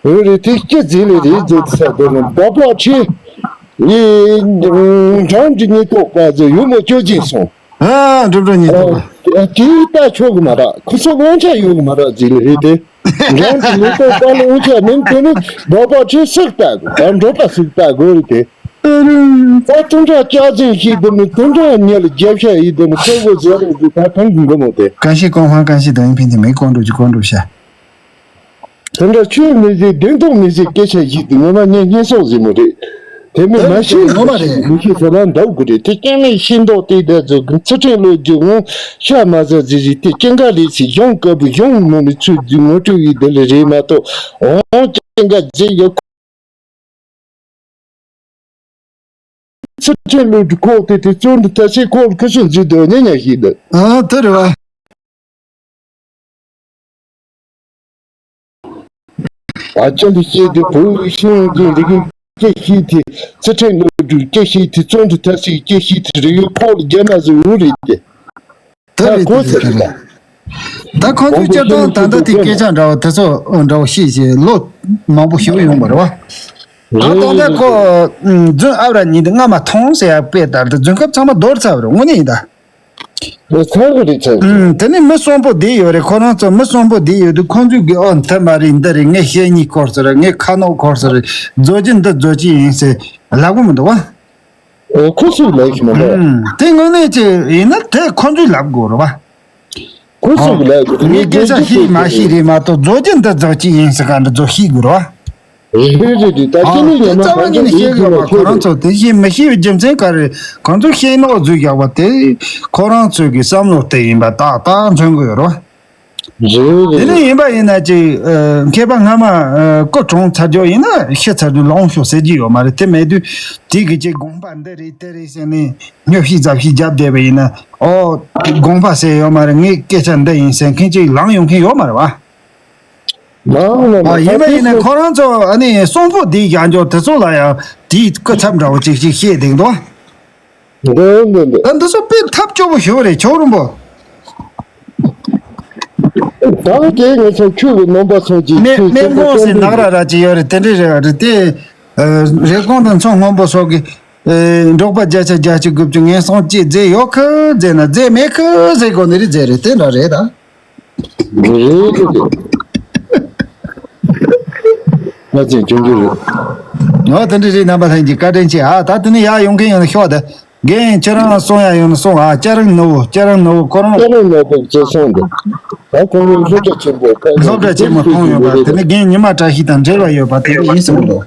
ཡོད་རེད་དེ་སྐད་ཟིག་ལས་རེད་ཟེར་ས་དེ་ནི་སྦག་སྦག་ཁྲེ། ཡི། འགྲམ་གྱི་ཉེ་ཐོག་པ་ཟེར་ཡོད་མོ་ཅོ་ཅིག་སོང་། ཨ་འགྲུབ་འགྲོ་ཉིད་དུ། དེའི་ལྟ་ཆོག་གི་མ་རེད་ཁོ་ཚོ་དབང་ཆ་ཡོད་གི་མ་རེད་ཟེར་ལེ་རེད་དེ། འགྲམ་གྱི་མི་ཐོག་པ་ལ་དབང་ཆ་མིན་དེ་ནི་འབབ་པ་ཁྲི་སུག་ལྟ་དགོས་ད་འགྲོ་པ་སུག་ལྟ་དགོས་རེད་དེ། ད་དུང་འདྲ་སྐྱག་རྫུན་ཞིག་དེ་ནི་དུང་འདྲ་ཉལ་རྒྱབ་ཤ་ཡིན་དེ་ནི་ཁོ་བོ་ཟེར་རོགས་ཀྱི་ད་ཐང་གི་མགོ་མོ་དེ། ཀན་ཤི་ཀོང་ཧྥང་ཀན་ཤི་དང་ཡིན་ཕིན་དེ་མི་ཀོང་འགྲོ་གི་ཀོང་འགྲོ་ཤ། དེ་འདྲ་ཆོས་མི་ཟེར་བདེན་དོན་མི་ཟེར་སྐད་ཆ་ཞིག་ཏུ་ངོ་མ་ངས་སྙན་སོགས་ཟིན་མོ་རེད། དེ་མིན་མ་ཤེས་ངོ་མ་རེད་མི་ཤེས་ཟེར་ན་འདྲ་དགོས་རེད་དེ་སྐྱེ་མེད་ཤེས་མདོག་དེ་འདྲ་ཚོ་གི་ཚུལ་ཁྲིམས་བློ་རྒྱུ་ངོ་ཤ་མ་ཟ་ཟི་ཟི་དེ་སྐྱེ་འགའ་ལས་སི་གཞུང་དཀར་པོ་གཞུང་ནང་ནས་ཚུལ་རྒྱུ་ངོ་སྤྲོད་ཡིན་དེ་ལས་རེད་མ་གཏོགས་འོང་སྐྱེ་འགའ་རྗེས་ཡོད། ཚུལ་ཁྲིམས་བློ་རྒྱུ་ཁོག་དེ་དེ་བཙོན་དུ་ཐ་ཤི་ཁོག་ལ་ཁུ་སུ་འཛུལ་དོ་ཉེ་ཉག་ཞིག་འདུག་ཨ་དེ་རེད་བ། ཨ་ཅག་འདི་སྐྱེས་དེ་བུ་ཤེས་ཀྱི་རིག་སྐྱེ་ཤི་དེ་ཚུལ་ཁྲིམས་བློ་རྒྱུ་སྐྱེ་ཤི་དེ་བཙོན་དུ་ཐ་ཤི་སྐྱེ་ཤི་དེ་རིག་ཁོག་ལ་རྒྱ་ན་བཟོ་ཡོད་རེད་དེ། ད་ཁོ་ཚོས་ཀྱང་ད་ཁོ་ཚོས་སྤྱིར་བཏང་ད་ལྟ་དེ་སྐད་ཆ་འདྲ་བ་དེ་ཚོ་འདྲ་བ་ཤེས་ཤེས་ལོ་མང་པོ་ཞིག་ཡོང་བ་རེད་བ། ད་ད་ལྟ་ཁོ་རྫུན་ཨ་བྲ་ཉིད་དུ་རྔ་མ་ཐོང་ཟེར་ཡ་དཔེ་ལྟར་དུ་རྫུན་ཁབ་ཚང་མ་འདོར་ཚར་བ་རེད་དངོས་གནས་ཡིན་ད། ཚར་གི་རེད་ཚར་གི་རེད། དེ་ནས་མི་གསོན་པོ་བསྡད་ཡོད་རེད་ཁོ་རང་ཚོ་མི་གསོན་པོ་བསྡད་ཡོད་དུས་ཁོ་ཚོས་གི་ཨོ་འདི་མ་རེད་འདི་རེད་ངས་བཤད་སྙིང་སྐོར་ཟེར་ངས་ཁ་ནོག་སྐོར་ཟེར་རྫོགས་ཀྱི་འདི་རྫོགས་ཀྱི་ཡིན་ཟེར་ལབ་གི་མི་འདུག་བ། ཨོ་ཁོ་ཚོས་ལབ་ཤི་མ་རེད། ཨུམ། དེ་དངོས་གནས་ཅིག་ཡིན་ན་དེ་ཁོ་ཚོས་ལབ་དགོས་རེད་བ། ཁོ་ཚོས་ལབ་དགོས་ངས་སྐད་ཆ་ཤེས་མ་ཤེས་རེད་མ་གཏོགས་རྫོགས་ཀྱི་འདི་རྫོགས་ཀྱི་ཡིན་ཟེར་ག་འདི་རྫོགས་ཤེས་དགོས་རེད་བ། རེད་རེད་རེད་ད་ཨ་ཁྱེད་ནས་དེ་ཡང་མ་རྩ་བ་གང་ཉིད་ནས་ཤེས་དགོས་མ་ཁོ་རང་ཚོ་དེ་བཞིན་མི་ཤེས་པའི་རྒྱུ་མཚན་ག་རེ་ཁོ་ཚོས་ཤེས་ནོག་རྫུས་བཞག་པ་དེ་ཁོ་རང་ཚོས་ཀྱི་བསམ་བློ་དེ་ཡིན་པ་ཏག་ཏག་མཚོན་གི་ཡོད་རེད་བ། རེད་རེད། དེ་ནས་ཡིན་པ་ཡིན་ན་ཅིག་མཁས་པ་སྔ་མ་སྐུ་གྲོངས་ཚར་རྒྱུ་ཡིན་ན་ཤི་ཚར་རྒྱུ་ལོངས་ཤོག་ཟེར་གྱི་ཡོད་མ་རེད་དེ་མེད་དུས་དེ་གི་ཅིག་དགོངས་པ་འདི་རེད་དེ་རེད་ཟེར་ནས་སྨྱོ་ཤི་རྫབ་ཤི་རྒྱབ་བསྡད་པ་ཡིན་ན་ཨོ་དགོངས་པ་ཟེར་ཡོད་མ་རེད་ངས་སྐད་ཆ་འདི་ཡིན་ཟེར་མཁན་ཅིག་ལངས་ཡོང་མཁན་ཡོད་མ་རེད་བ། ལངས་ལངས་ཨ་ཡིན་པ་ཡིན་ན་ཁོ་རང་ཚོ་ཨ་ནི་གསོན་པོ་འདི་བཞག་འཇོག་དེ་ཚོ་ལ་ཡང་དེའི་སྐུ་ཚབ་འདྲ་བོ་ཅིག་ཅིག་བཤད་བསྡད་འདུག་འདི་འདི་འདི། ད་འདི་ཚོ་དཔེ་ཐབས་སྐྱོ་པོ་ཞིག་རེད། ཆོག་རུང་པོ། ད་དེ་ངས་ཚོ་ཁྱོད་ཀྱི་རྣམ་པ་ཚོ་གྱིས་མེ་ཁྱོད་མེ་ཁྱོད་ཀྱི་མོ་ཟེར་ནག་ར་ར་ཅིག་ཡོད་རེད། དེ་འདྲས་རེད་བ། རེད་དེ། རེབ་གོང་དང་མཚོ་སྔོན་པོ་སོགས་ཀྱི། འབྲོག་པ་བརྒྱ་ཆ་བརྒྱད་ཅུ་དགུ་བཅུ་ངན་སོང་ཅིག་རྫས་ཡོད་ཁུ་རྫས་ན་རྫས་མེད་ཁུ་ཟེར་དགོས་ནི་རེད། རྫས་རེད། དེ་འདྲ་རེད་ད། རེད་རེད་རེད། ང་ཚོས་སྐྱོན་བརྗོད་རེད། ཨོ་དེ་འདྲ་རེད། རྣམ་པ་ལྷན་རྒྱས་བཀའ་དྲིན་ཆེ། ཨ་ད་དེ་ནས་ཡར་ཡོང་མཁན་ཡོང་ན་ཤོག་ད། རྒན་ཁྱེད་རང་གསུང་ཡ་ཡོང་ན་གསུང་ཨ། སྐྱ་རེངས་ནོར་བུ། སྐྱ་རེངས་ནོར་བུ་ཁོ་རང་། སྐྱ་རེངས་ནོར་བུ་ཅེས་གསུངས་འདུག་ད་ཁོང་གིས་སློབ་གྲྭ་ཆེན་པོ་བཀའ་སློབ་གྲྭ་ཆེན་མོ་མཐོང་ཡོད་པ། དེ་ནས་རྒན་ཉི་མ་བཀྲ་ཤིས་དང་འབྲེལ་བ་ཡོད་པ་དེ་འདྲ་ཡིན་གསུངས་འདུག་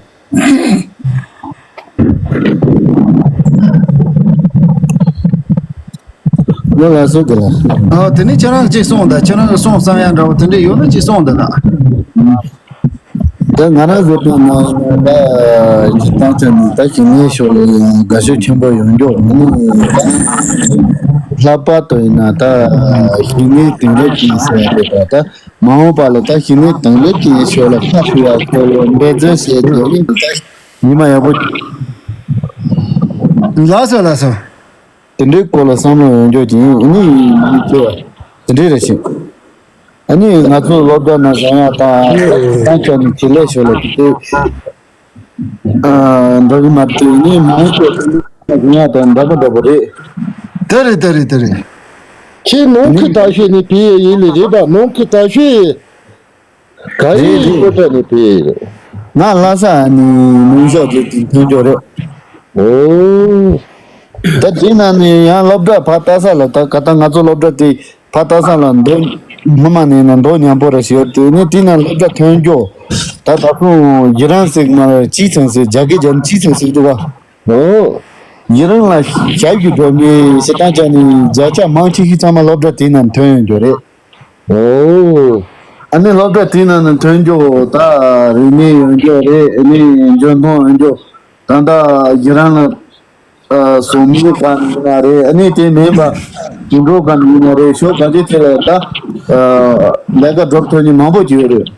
ལ་ལ་སོ་དེ་ལ། ཨ་དེ་ནས་ཁྱེད་རང་གཅིག་གསུངས་དང་། ཁྱེད་རང་གི་གསུང་བསམ་ཡ་འདྲ་བོ་དེ་འདྲ་ཡོད་ན་གཅིག་གསུངས་དང་ལ། ད་ང་རང་བཟོ་པའི་ནང་ད་སྤྱིར་བཏང་ཆ་ནས་ད་ཞི་གནས་ཕྱོགས་ལ་ཡང་དགའ་ཤོས་ཆེན་པོ་ཡོང་རྒྱུ་ནི། ལྷག་པར་དུ་ཡིན་ན་ད་ཞི་གནས་དེང་རབས་ཅན་ཟེར་བ་དེ་ད་ད་མ་འོངས་པ་ལ་ད་ཞི་གནས་དེང་རབས་ཅན་ཕྱོགས་ལ་ཁ་ཕྱོགས་ཡ་ཁྱོད་ལ་འབད་བརྩོན་བྱེད་དགོས་ནི་ད་ཉི་མ་ཡག་པོ། ལགས་སོ་ལགས་སོ། དེ་འདྲའི་སྐོར་ལ་བསམ་བློ་ཡོང་རྒྱུ་ཅིག་ཡིན་ནི་ཡིན་ཅེས་པ་དེ་འདྲའི་རེ་ཞིག་ཨ་ནི་ང་ཚོ་སློབ་གྲྭ་ནང་བཞག་ཡག་དང་ད་ཆ་ནས་བྱེད་ལས་ཤོར་ལ་དེ་འདྲ་གི་མ་དེ་ནི་མང་ཤོས་ཡག་དང་འདྲ་པོ་འདྲ་པོ་རེད། དེ་རེད་དེ་རེད་དེ་རེད། ཁྱེད་ནང་ཁུལ་ད་ཤོད་ནས་བྱེད་ཡས་ཡིན་ལེ་རེད་པ། ནང་ཁུལ་ད་ཤོད་ཡས། ག་རེ་ཡིན་སློབ་གྲྭ་ནས་བྱེད་ཡས་རེད། ང་ལྷ་ས་ནས་ནུབ་ཕྱོགས་ཀྱི་དེ་ཐོན་རྒྱུ་རེད། ཨོ། ད་དེ་ནང་ནས་ཡང་སློབ་གྲྭ་ཕར་ལྟ་ས་ལ་ད་ག་ད་ང་ཚོ་སློབ་གྲྭ་དེ་ཕར་ལྟ་ས་ལ་མདོ་སྔོན་མ་ནས་ན་མདོ་མཉམ་པོ་ར་ཞིག་ཡོད་དེ་ནས་དེ་ནང་སློབ་གྲྭ་ཐོན་རྒྱུ། ད་ད་དུང་ཡི་རང་ཟེར་གི་མ་རེད། སྤྱིའི་ཚན་ཟེར་རྒྱ་སྐད་རྒྱ་སྤྱིའི་ཚན་ཟེར་གི་འདུག་ག་ཨོ། ཡི་རང་ལ་ཞབས་ཞུ་སྒྲུབ་མཁན་ཞེ་དྲག་ཅིག་ནི་བརྒྱ་ཆ་མང་ཆེ་ཤོས་ཚང་མ་སློབ་གྲྭ་དེའི་ནང་ཐོན་ཡོང་རྒྱུ་རེད། ཨོ། ཨ་ནི་སློབ་གྲྭ་དེའི་ནང་ནས་ཐོན་རྒྱུ་ད་རིག་གནས་ཡོད་རྒྱུ་རེད། ཨ་ནི་འཇོན་ཐང་ཡོད་རྒྱུ། ད་ལྟ་ཡི་རང་ལ་ཨ་བཟོ་མི་ག་ནས་ཡིན་ན་རེད། ཨ་ནི་དེ་མིན་པ་དུད་འགྲོ་ག་ནས་ཡིན་ན་རེད། ཕྱོགས་ག་ཅིའི་ཐད་ལ་ད་ཨ་ལས་ཀ་སྒྲུབ་ཐུབ་མཁན་མང་པོ་ཅིག་ཡོད་རེད།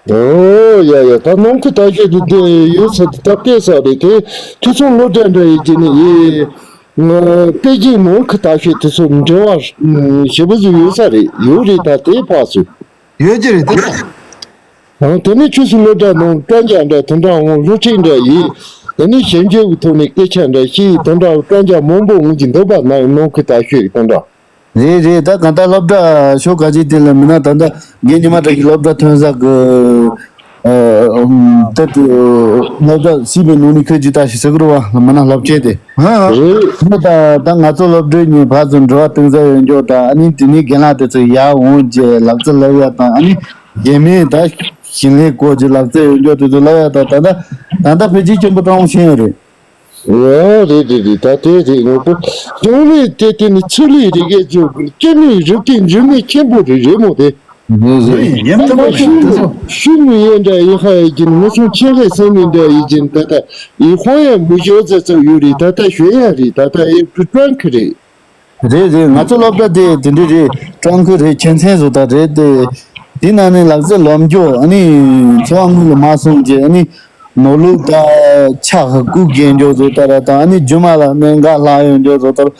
ཨོ་ཡ་ཡ། ད་ནང་ཁུལ་ད་ཤོད་དེ་དེ་ཡོད་ས་དེ་ད་སྐད་ས་རེད་དེ། ཁྱེད་ཚོ་སློབ་གྲྭ་འདྲ་ཡིན་གྱི་ནི་ཡིན། ང་པེ་ཅིང་ནང་ཁུལ་ད་ཤོད་དེ་ཚོ་འབྲེལ་བ་ཞེ་པོ་ཟིག་ཡོད་ས་རེད། ཡོད་རེད། ད་དེ་ཕག་སུ་ཡོད་ཀྱི་རེད་དེ། ཨང་དེ་ནས་ཁྱོད་ཚོ་སློབ་གྲྭ་ནང་སྤྲང་རྒྱག་འདྲ་དེ་འདྲ་འོང་། སློབ་ཁྲིད་འདྲ་ཡིན། དེ་ནས་ཞིབ་འཇུག་གི་ཐོག་ནས་སྐད་ཆ་འདྲ་བཤད་དེ་འདྲ་སྤྲང་རྒྱག་མང་པོ་འོང་གི་འདུག་པ། ནང་ནང་ཁུལ་ད་ཤོད་དེ་འདྲ། རེད་རེད། ད་གང་ལྟར་སློབ་གྲྭ་ཕྱོགས་ག་ཅིའི་ཐད་ལ་མིན་ན་ད་ལྟ་རྒན་ཉི་མ་དྲག་གི་སློབ་གྲྭ་ཐོན་ས་གི་ཨ་ད་དེ་སློབ་གྲྭ་སྲིད་པའི་ནང་ནས་ཁོས་ཇི་ལྟར་ཞིག་ཟེར་གི་རེད་བ། མིན་ན་སློབ་ཆེན་དེ་རེད། ད་ད་ང་ཚོ་སློབ་གྲྭའི་ནས་ཕར་ཚུར་འབྲེལ་བ་གཏོང་ས་ཡོད་འགྱོ། ད་ཨ་ནི་དེ་ནས་རྒན་ལགས་དེ་ཚོ་ཡར་འོང་རྗེས་ལག་རྩལ་སློབ་ཡ་དང་། ཨ་ནི་རྒན་མོས་ད་ཞིང་ལས་སྐོར་གྱི་ལག་རྩལ་ཡོད་འགྱོ་དེ་ཚོ་སློབ་ཡ་དང་། ད་ད་ད་ད་ཕལ་ཆེར་སྐྱོན་པོ་སྤྲང་བོ་ཤེས་ཡོད་རེད། ཨོ་རེད་རེད་རེད། ད་དེ་རེད། ངོ་པོ་ཞིང་ལས་དེ་དེ་ནི་ཆུ་ལས་རིག་གེ་ཚོ་གི་སྐྱེ་དམན་རིག་གེ་འཇུག་མི་ཆེན་པོ་རེད་རེད་མོ་དེ། རེད་རེད། ཉམས་ཐག་པ་ཤིག་དེ་ཚོ། ཤུ་མི་ཡན་འདྲ་ཡི་ཧ་ཡི་ཅིན་ངོ་སོང་ཆེན་ཧེ་སེ་མི་འདྲ་ཡི་ཅིན་ད་ལྟ་ཡི་ཧོང་ཡ་མི་ཞོ་ཙེ་ཙེ་ཡོད་རེད། ད་ལྟ་ཞོ་ཡ་རེད། ད་ལྟ་ཡི་ཀྲུ་ཀྲང་ཁི་རེད། རེད་རེད། ང་ཚོ་སློབ་གྲྭ་དེ་དེ་འདྲ་རེད། ཀྲང་ཁུ་རེད། ཁྱད་ཚན་བཟོ་ལྟ་རེད་དེ། དེ་ནང་ནས་ལག་རྩལ་སློབ་སྦྱོང་། ཨ་ནི་འཚོ་བ་དངོས་ལ་མ་སོང་རྗེས་ཨ་ནི་ནོར་ལུག་དང་ཕྱག་རྐུ་རྒྱག་འགྱོ་བཟོ་ལྟ་ར་དང་། ཨ་ནི་རྒྱུ་མ་ལ་གནད་འགག་ལྷག་ཡོང་འགྱོ་བཟོ་ལྟ་ར།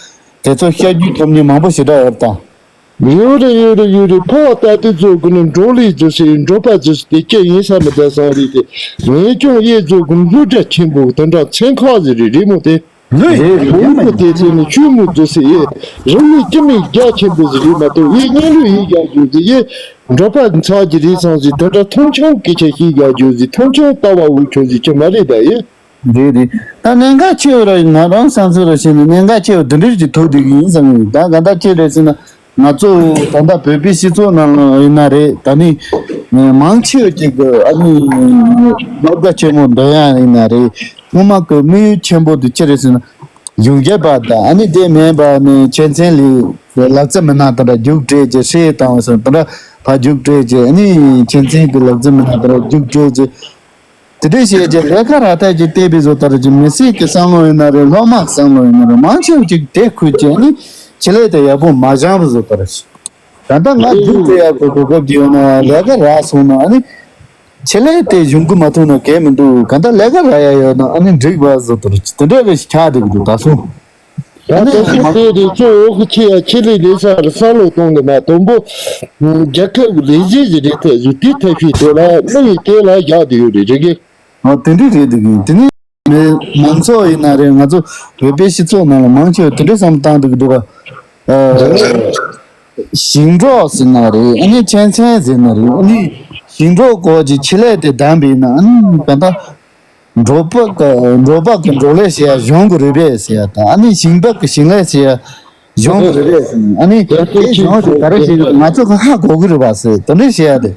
དེ་ཚོ་བཤད་རྒྱུ་ཐོབ་མཁན་མང་པོ་ཞེ་དྲག་ཡོད་ད། ཡོད་རེད་ཡོད་རེད་ཡོད་རེད། ཕོ་བ་ལྟ་དུས་ཚོ་གི་ནི་འབྲོག་ལས་བཟོ་སའི་འབྲོག་པ་བཟོ་སའི་དེ་སྐྱེ་ཡིན་ས་མི་ད་སང་རེད་དེ། ངས་ཀྱང་ཡེ་བཟོ་གི་སློབ་གྲྭ་ཆེན་པོ་དེ་འདྲ་ཚན་ཁག་ཟིག་རེད་རེད་མོ་དེ། ལོས་ཡིན་ཡིན་མ་ཡིན། དེ་ཚོ་ནི་ཆུ་མོ་བཟོ་སའི་ཡེ་རིག་གནས་སྐྱེ་དམན་རྒྱ་ཆེན་པོ་ཟིག་རེད་མ་གཏོགས། ཡེ་གཉེན་ལུས་ཡེ་རྒྱ་རྒྱུ་ཟིག་ཡེ་འབྲོག་པ་ཚགས་ཀྱི་རེད་སང་ཟིག་དེ་འདྲ་མཐོང་ཆུང་སྐད་ཆ་བཤད་རྒྱ་རྒྱུ་ཟིག་མཐོང་ཆུང་ལྟ་བ་འུ་ཆོ་ཟིག་ཅི་མ་རེད་ད་ཡེ། རེད་རེད། ད་གནད་འགག་ཆེ་བ་ར་ང་རང་བསམ་ཚུལ་ར་བཤད་ན་གནད་འགག་ཆེ་བ་འདི་འདྲ་ཅིག་ཐུག་བསྡད་ཀྱི་ཡིན་བསམ་གྱི་ཡོད། ད་ག་འདྲ་ཅིག་རེད་ཟེར་ན་ང་ཚོ་ད་ལྟ་བོད་པའི་སྤྱི་ཚོགས་ནང་ལ་ཡིན་ན་རེད། ད་ནི་མང་ཆེ་བ་ཅིག་གི་ཨ་ནི་སློབ་གྲྭ་ཆེན་མོ་འགྲོ་ཡ་ཡིན་ན་རེད། ཚང་མ་གི་དམིགས་ཡུལ་ཆེན་པོ་དེ་ཅི་རེད་ཟེར་ན། རྒྱུགས་རྒྱབ་པ་དང་། ཨ་ནི་དེ་མིན་པ་ནི་ཁྱད་ཚན་ལས་ལག་རྩལ་མི་སྣ་དེ་འདྲ་རྒྱུགས་སྤྲད་རྗེས་ཧྲེ་བཏང་བ་སོགས་དེ་འདྲ་ཕར་རྒྱུགས་སྤྲད་རྗེས། ཨ་ནི་ཁྱད་ཚན་གྱི་ལག་རྩལ་མི་སྣ་དེ་འདྲ་རྒྱུགས་སྤྲད་རྗེས། དེ་འདྲའི་བྱས་རྗེས་ལས་ཀ་རག་ཐབས་ཀྱི་བལྟས་པའི་བཟོ་ལྟར་གྱི་མི་སེར་གྱི་བསམ་བློ་ཡིན་ན་རེད། སློབ་མ་གི་བསམ་བློ་ཡིན་ན་རེད། མང་ཆེ་བ་ཅིག་དེ་ཁུར་བྱས་ནི་ཆེད་ལས་དེ་ཡག་པོ་མ་སྦྱངས་པའི་བཟོ་ལྟར་ཞིག་ད་ལྟ་ང་རྒྱུགས་སྤྲད་ཡག་གི་གོ་སྐབས་དེ་ཡོད་ན་ལས་ཀ་རག་སོང་ན་ཨ་ནི་ཆེད་ལས་དེ་གཞུང་གི་མ་ཐུག་ན་གལ་མི་འདུག་གང་ལྟར་ལས་ཀ་རག་ཡག་ཡོད་ན་ཨ་ནི་འགྲིག་པ་བཟོ་ལྟར་ཞིག་དེ་འདྲ་རེ་ཞིག་ཆགས་བསྡད་ཀྱི་འདུག་ད་སོང་། ད་ལྟ་ཤོག་དེ་རེད། གཙོ་བོ་གི་ཆེ་ཡ་ཆེད་ལས་ལས་ས་ལ་ས་ལོ་གཏོང་གི་མ་དང་པོ། རྒྱལ་ཁབ་ཀྱི་ལས་བྱེད་ཀྱི་རིགས་ཐད་ཡོད་དེ་ཐད་ཤེས་དེ་ལ་དམིགས་ཡུལ་དེ་ལ་བཞག་དེ་ཡོད་རེད། རེད་གི། ཨོ་དེ་འདྲ་རེད་འདུག་གི། དེ་ནས་མི་མང་ཚོགས་ཡིན་ན་རེད། ང་ཚོ་བོད་པའི་སྤྱི་ཚོགས་ནང་ལ་མང་ཆེ་བ་དེ་འདྲ་བསམ་བཏང་འདུག་འདུག་ག་ཨ། ཞིང་འབྲོག་ཟེར་ན་རེད། ཨ་ནི་ཁྱད་ཚན་ཟེར་ན་རེད། ཨ་ནི་ཞིང་འབྲོག་སྐོར་གྱི་ཆེད་ལས་དེ་བདམས་པས་ན། ཨ་ནི་ག་ད་འབྲོག་པ་གི་འབྲོག་པ་གི་འབྲོག་ལས་བྱེད་ཡ་གཞུང་གི་རུས་པ་ཟེར་ཡ་དང་། ཨ་ནི་ཞིང་པ་གི་ཞིང་ལས་བྱེད་ཡ་གཞུང་གི་རུས་པ་ཟེར་ན། ཨ་ནི་དེ་གཞུང་དེ་ག་རེ་བྱེད་ཀྱི་ང་ཚོ་གི་ཧ་གོ་གི་རེད་པ་ཟེར་དེ་འདྲ་བྱེད་ཡ་དེ།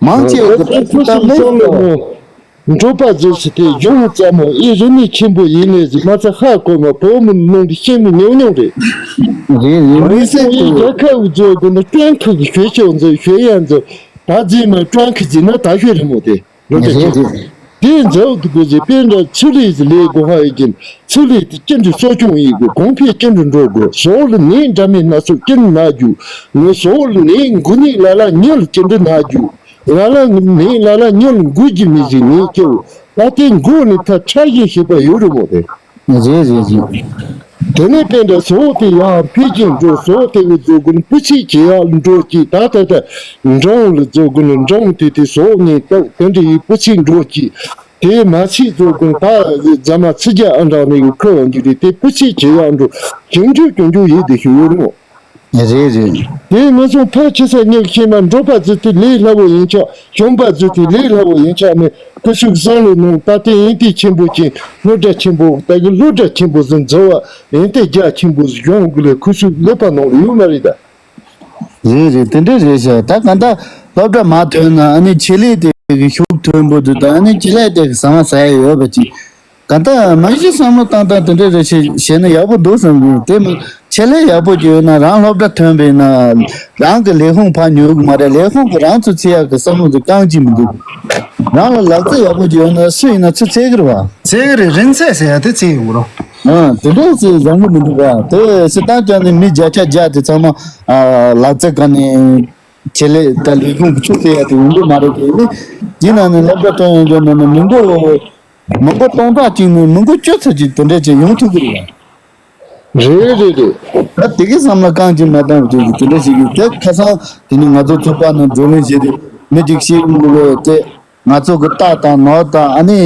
མང་ཆེ་བ་གི་ད་མི་འབྲོག་པ་ཚོ་ཟེར་དེ་གཞུང་ཙམ་མོ་ཨེ་རིག་གནས་ཆེན་པོ་ཡིན་ནས་ཟེར་མ་ཚད་ཧ་གོ་མ་བོད་མི་ནང་གི་ཤེས་མི་ཉུང་ཉུང་རེད། རེད་རེད། མི་སེར་གི་རྒྱལ་ཁབ་ཚོ་དགོས་ན་ཀྲན་ཁི་གི་ཤོད་ཆོག་མཛོད་ཤོད་ཡ་མཛོད། ད་རྗེས་མ་ཀྲན་ཁི་ཟེར་ན་ད་ཤོད་རེད་མོ་དེ། ལོ་རྒྱ་ཆེ། རེད་རེད། དེ་མཛོད་དུ་དགོས་ཟེར། དཔེར་ན་ཚུལ་ལས་ཟེར་ལས་དགོས་ཧ་ཡོད་ཀྱིན་ཚུལ་ལས་དེ་ཅི་འདྲའི་གསོ་སྐྱོང་ཡིན་དགོས། གོང་འཕེལ་ཅི་འདྲ་འགྲོ་དགོས། ཟོག་ལ་ནད་འདྲ་མིན་སྣ་ཚོགས་ཅི་འདྲ་ན་རྒྱུ། ངའི་ཟོག་ལ་ནད་འགོ་ནས་ལ་ལ་མྱི་ལ་ཅི་འདྲ་ན་རྒྱུ། ལ་ལ་ནད་ལ་ལ་མྱི་ལ་འགོ་རྒྱུ་མི་ཟིག་ནད་སྐྱོ། ད་ལྟའི་འགོ་ནས་ད་ཁྲག་ཤེད་ཤེས་པ་ཡོད་རེད་མོ་དེ། རེད་རེད་རེད། དེ་ནས་དཔེར་ན་ཟོག་དེ་ཡར་འཕེལ་རྒྱས་འགྲོ། ཟོག་དེ་གི་བཟོ་དགོས་ན་སྤུས་ཚད་ཇེ་ཡག་འགྲོ་གི། ད་ད་ད་འབྲོང་ལ་བཟོ་དགོས་ན་འབྲོང་དེ་དེ་ཟོག་ཉེན་རྟོག་དེ་འདྲ་ཡི་སྤུས་ཚད་འགྲོ་གི། དེ་མ་ཚད་བཟོ་དགོས་ན་ད་རྫ་མ་ཚི་རྒྱ་ཨ་འདྲ་ནས་གི་ཁུ་བ་འགྱུར་རེད། དེ་སྤུས་ཚད་ཇེ་ཡག་འགྲོ། ཞིང་ཆུ་སྐྱོན་ཆུ་ཡིད་དེ་ཞུ་ཡོད་རེད་མོ། རེད་རེད། དེ་ང་ཚོ་ཕལ་ཆེ་ས་ཉག་ཤེས་མ་འབྲོག་པ་ཚོ་དེ་ལས་སླ་བོ་ཡིན་ཆོག་གཞོན་པ་ཚོ་དེ་ལས་སླ་བོ་ཡིན་ཆོག་མེད། ཁུ་ཤུགས་བཟང་ལོ་ནང་ད་ལྟའི་ཡོན་ཏན་ཆེན་པོ་ཅན་སློབ་གྲྭ་ཆེན་པོ་ད་གི་སློབ་གྲྭ་ཆེན་པོ་ཟིན་འཛོལ་བ་ཡོན་ཏན་རྒྱ་ཆེན་པོ་གཞུང་གི་ལས་ཁུ་ཤུགས་ལོ་པ་ནང་ལ་ཡོད་མ་རེད་ད། རེད་རེད། དེ་འདྲ་རེད་ཤག་ད་ག་ད་སློབ་གྲྭ་མ་ཐོན་ན་ཨ་ནི་ཆེད་ལས་དེ་གི་ཤུགས་མཐོན་པོ་དེ་དང་ཨ་ནི་ཆེད་ལས་དེ་གི་ཟ་མ་ཟ་ཡ་ཡོད་པ་ཅིག་ག་ད་མ་གཞི་བསམ་བློ་བཏང་སྟངས་དེ་འདྲ་རེ་བྱེད་བྱས་ན་ཡག་པོ་འདུག་བསམ་གི། དེ་མིན་ཆེད་ལས་ཡག་པོ་ཅིག་ཡོད་ན་རང་སློབ་གྲྭ་ཐོན་པས་ན་རང་གི་ལས་ཁུངས་ཕར་ཉོ་གི་མ་རེད། ལས་ཁུངས་ཀྱི་རང་ཚོ་ཚེ་ཡག་གི་བསམ་བློ་དེ་རྐང་གཅིག་མི་འདུག་རང་ལ་ལག་རྩལ་ཡག་པོ་ཅིག་ཡོད་ན་སུ་ཡིན་ན་ཚུར་འཚོལ་གི་རེད་བ། འཚོལ་གི་རེད། རིན་ཚད་ཟེར་ཡ་དེ་འཚོལ་ཡོང་གི་རེད། ཨ་དེ་འདྲ་ཚོ་བཟང་གི་མི་འདུག་བ། དེ་སྤྱིར་བཏང་ཀྱང་ནི་མི་བརྒྱ་ཆ་བརྒྱ་དེ་ཚང་མ་ཨ་ལག་རྩལ་ག་ནས་ཆེད་ལས་ད་ལས་ཁུངས་ཀྱི་ཚུར་འཚོལ་ཡ་དེ་ཡོང་གི་མ་རེད་དེ། ནི་ཡིན་ན་ནི་སློབ་གྲྭ་ཐོན་ཡོང་རྒྱུ་ན་ནི་མི་མགོ་མི་མགོ་སྟོང་ཕྲག་གཅིག་ནས་མི་མགོ་བཅུ་ཙམ་ཅིག་དེ་འདྲ་ཅིག་ཡོང་ཐུབ་ཀྱི་རེད། རེད་རེད་རེད། ད་དེ་གའི་བསམ་བློ་རྐང་གཅིག་མ་བཏང་བ་ཅིག་གིས་དེ་འདྲ་ཞིག་གིས་དེ་ཁ་སང་དེ་ནི་ང་ཚོ་ཚོགས་པ་ནང་བགྲོ་གླེང་བྱས་ཏེ་མི་ཅིག་ཤེས་ཀྱི་མི་འདུག་ལོ་དེ་ང་ཚོ་གི་རྟ་དང་ནོར་དང་ཨ་ནི་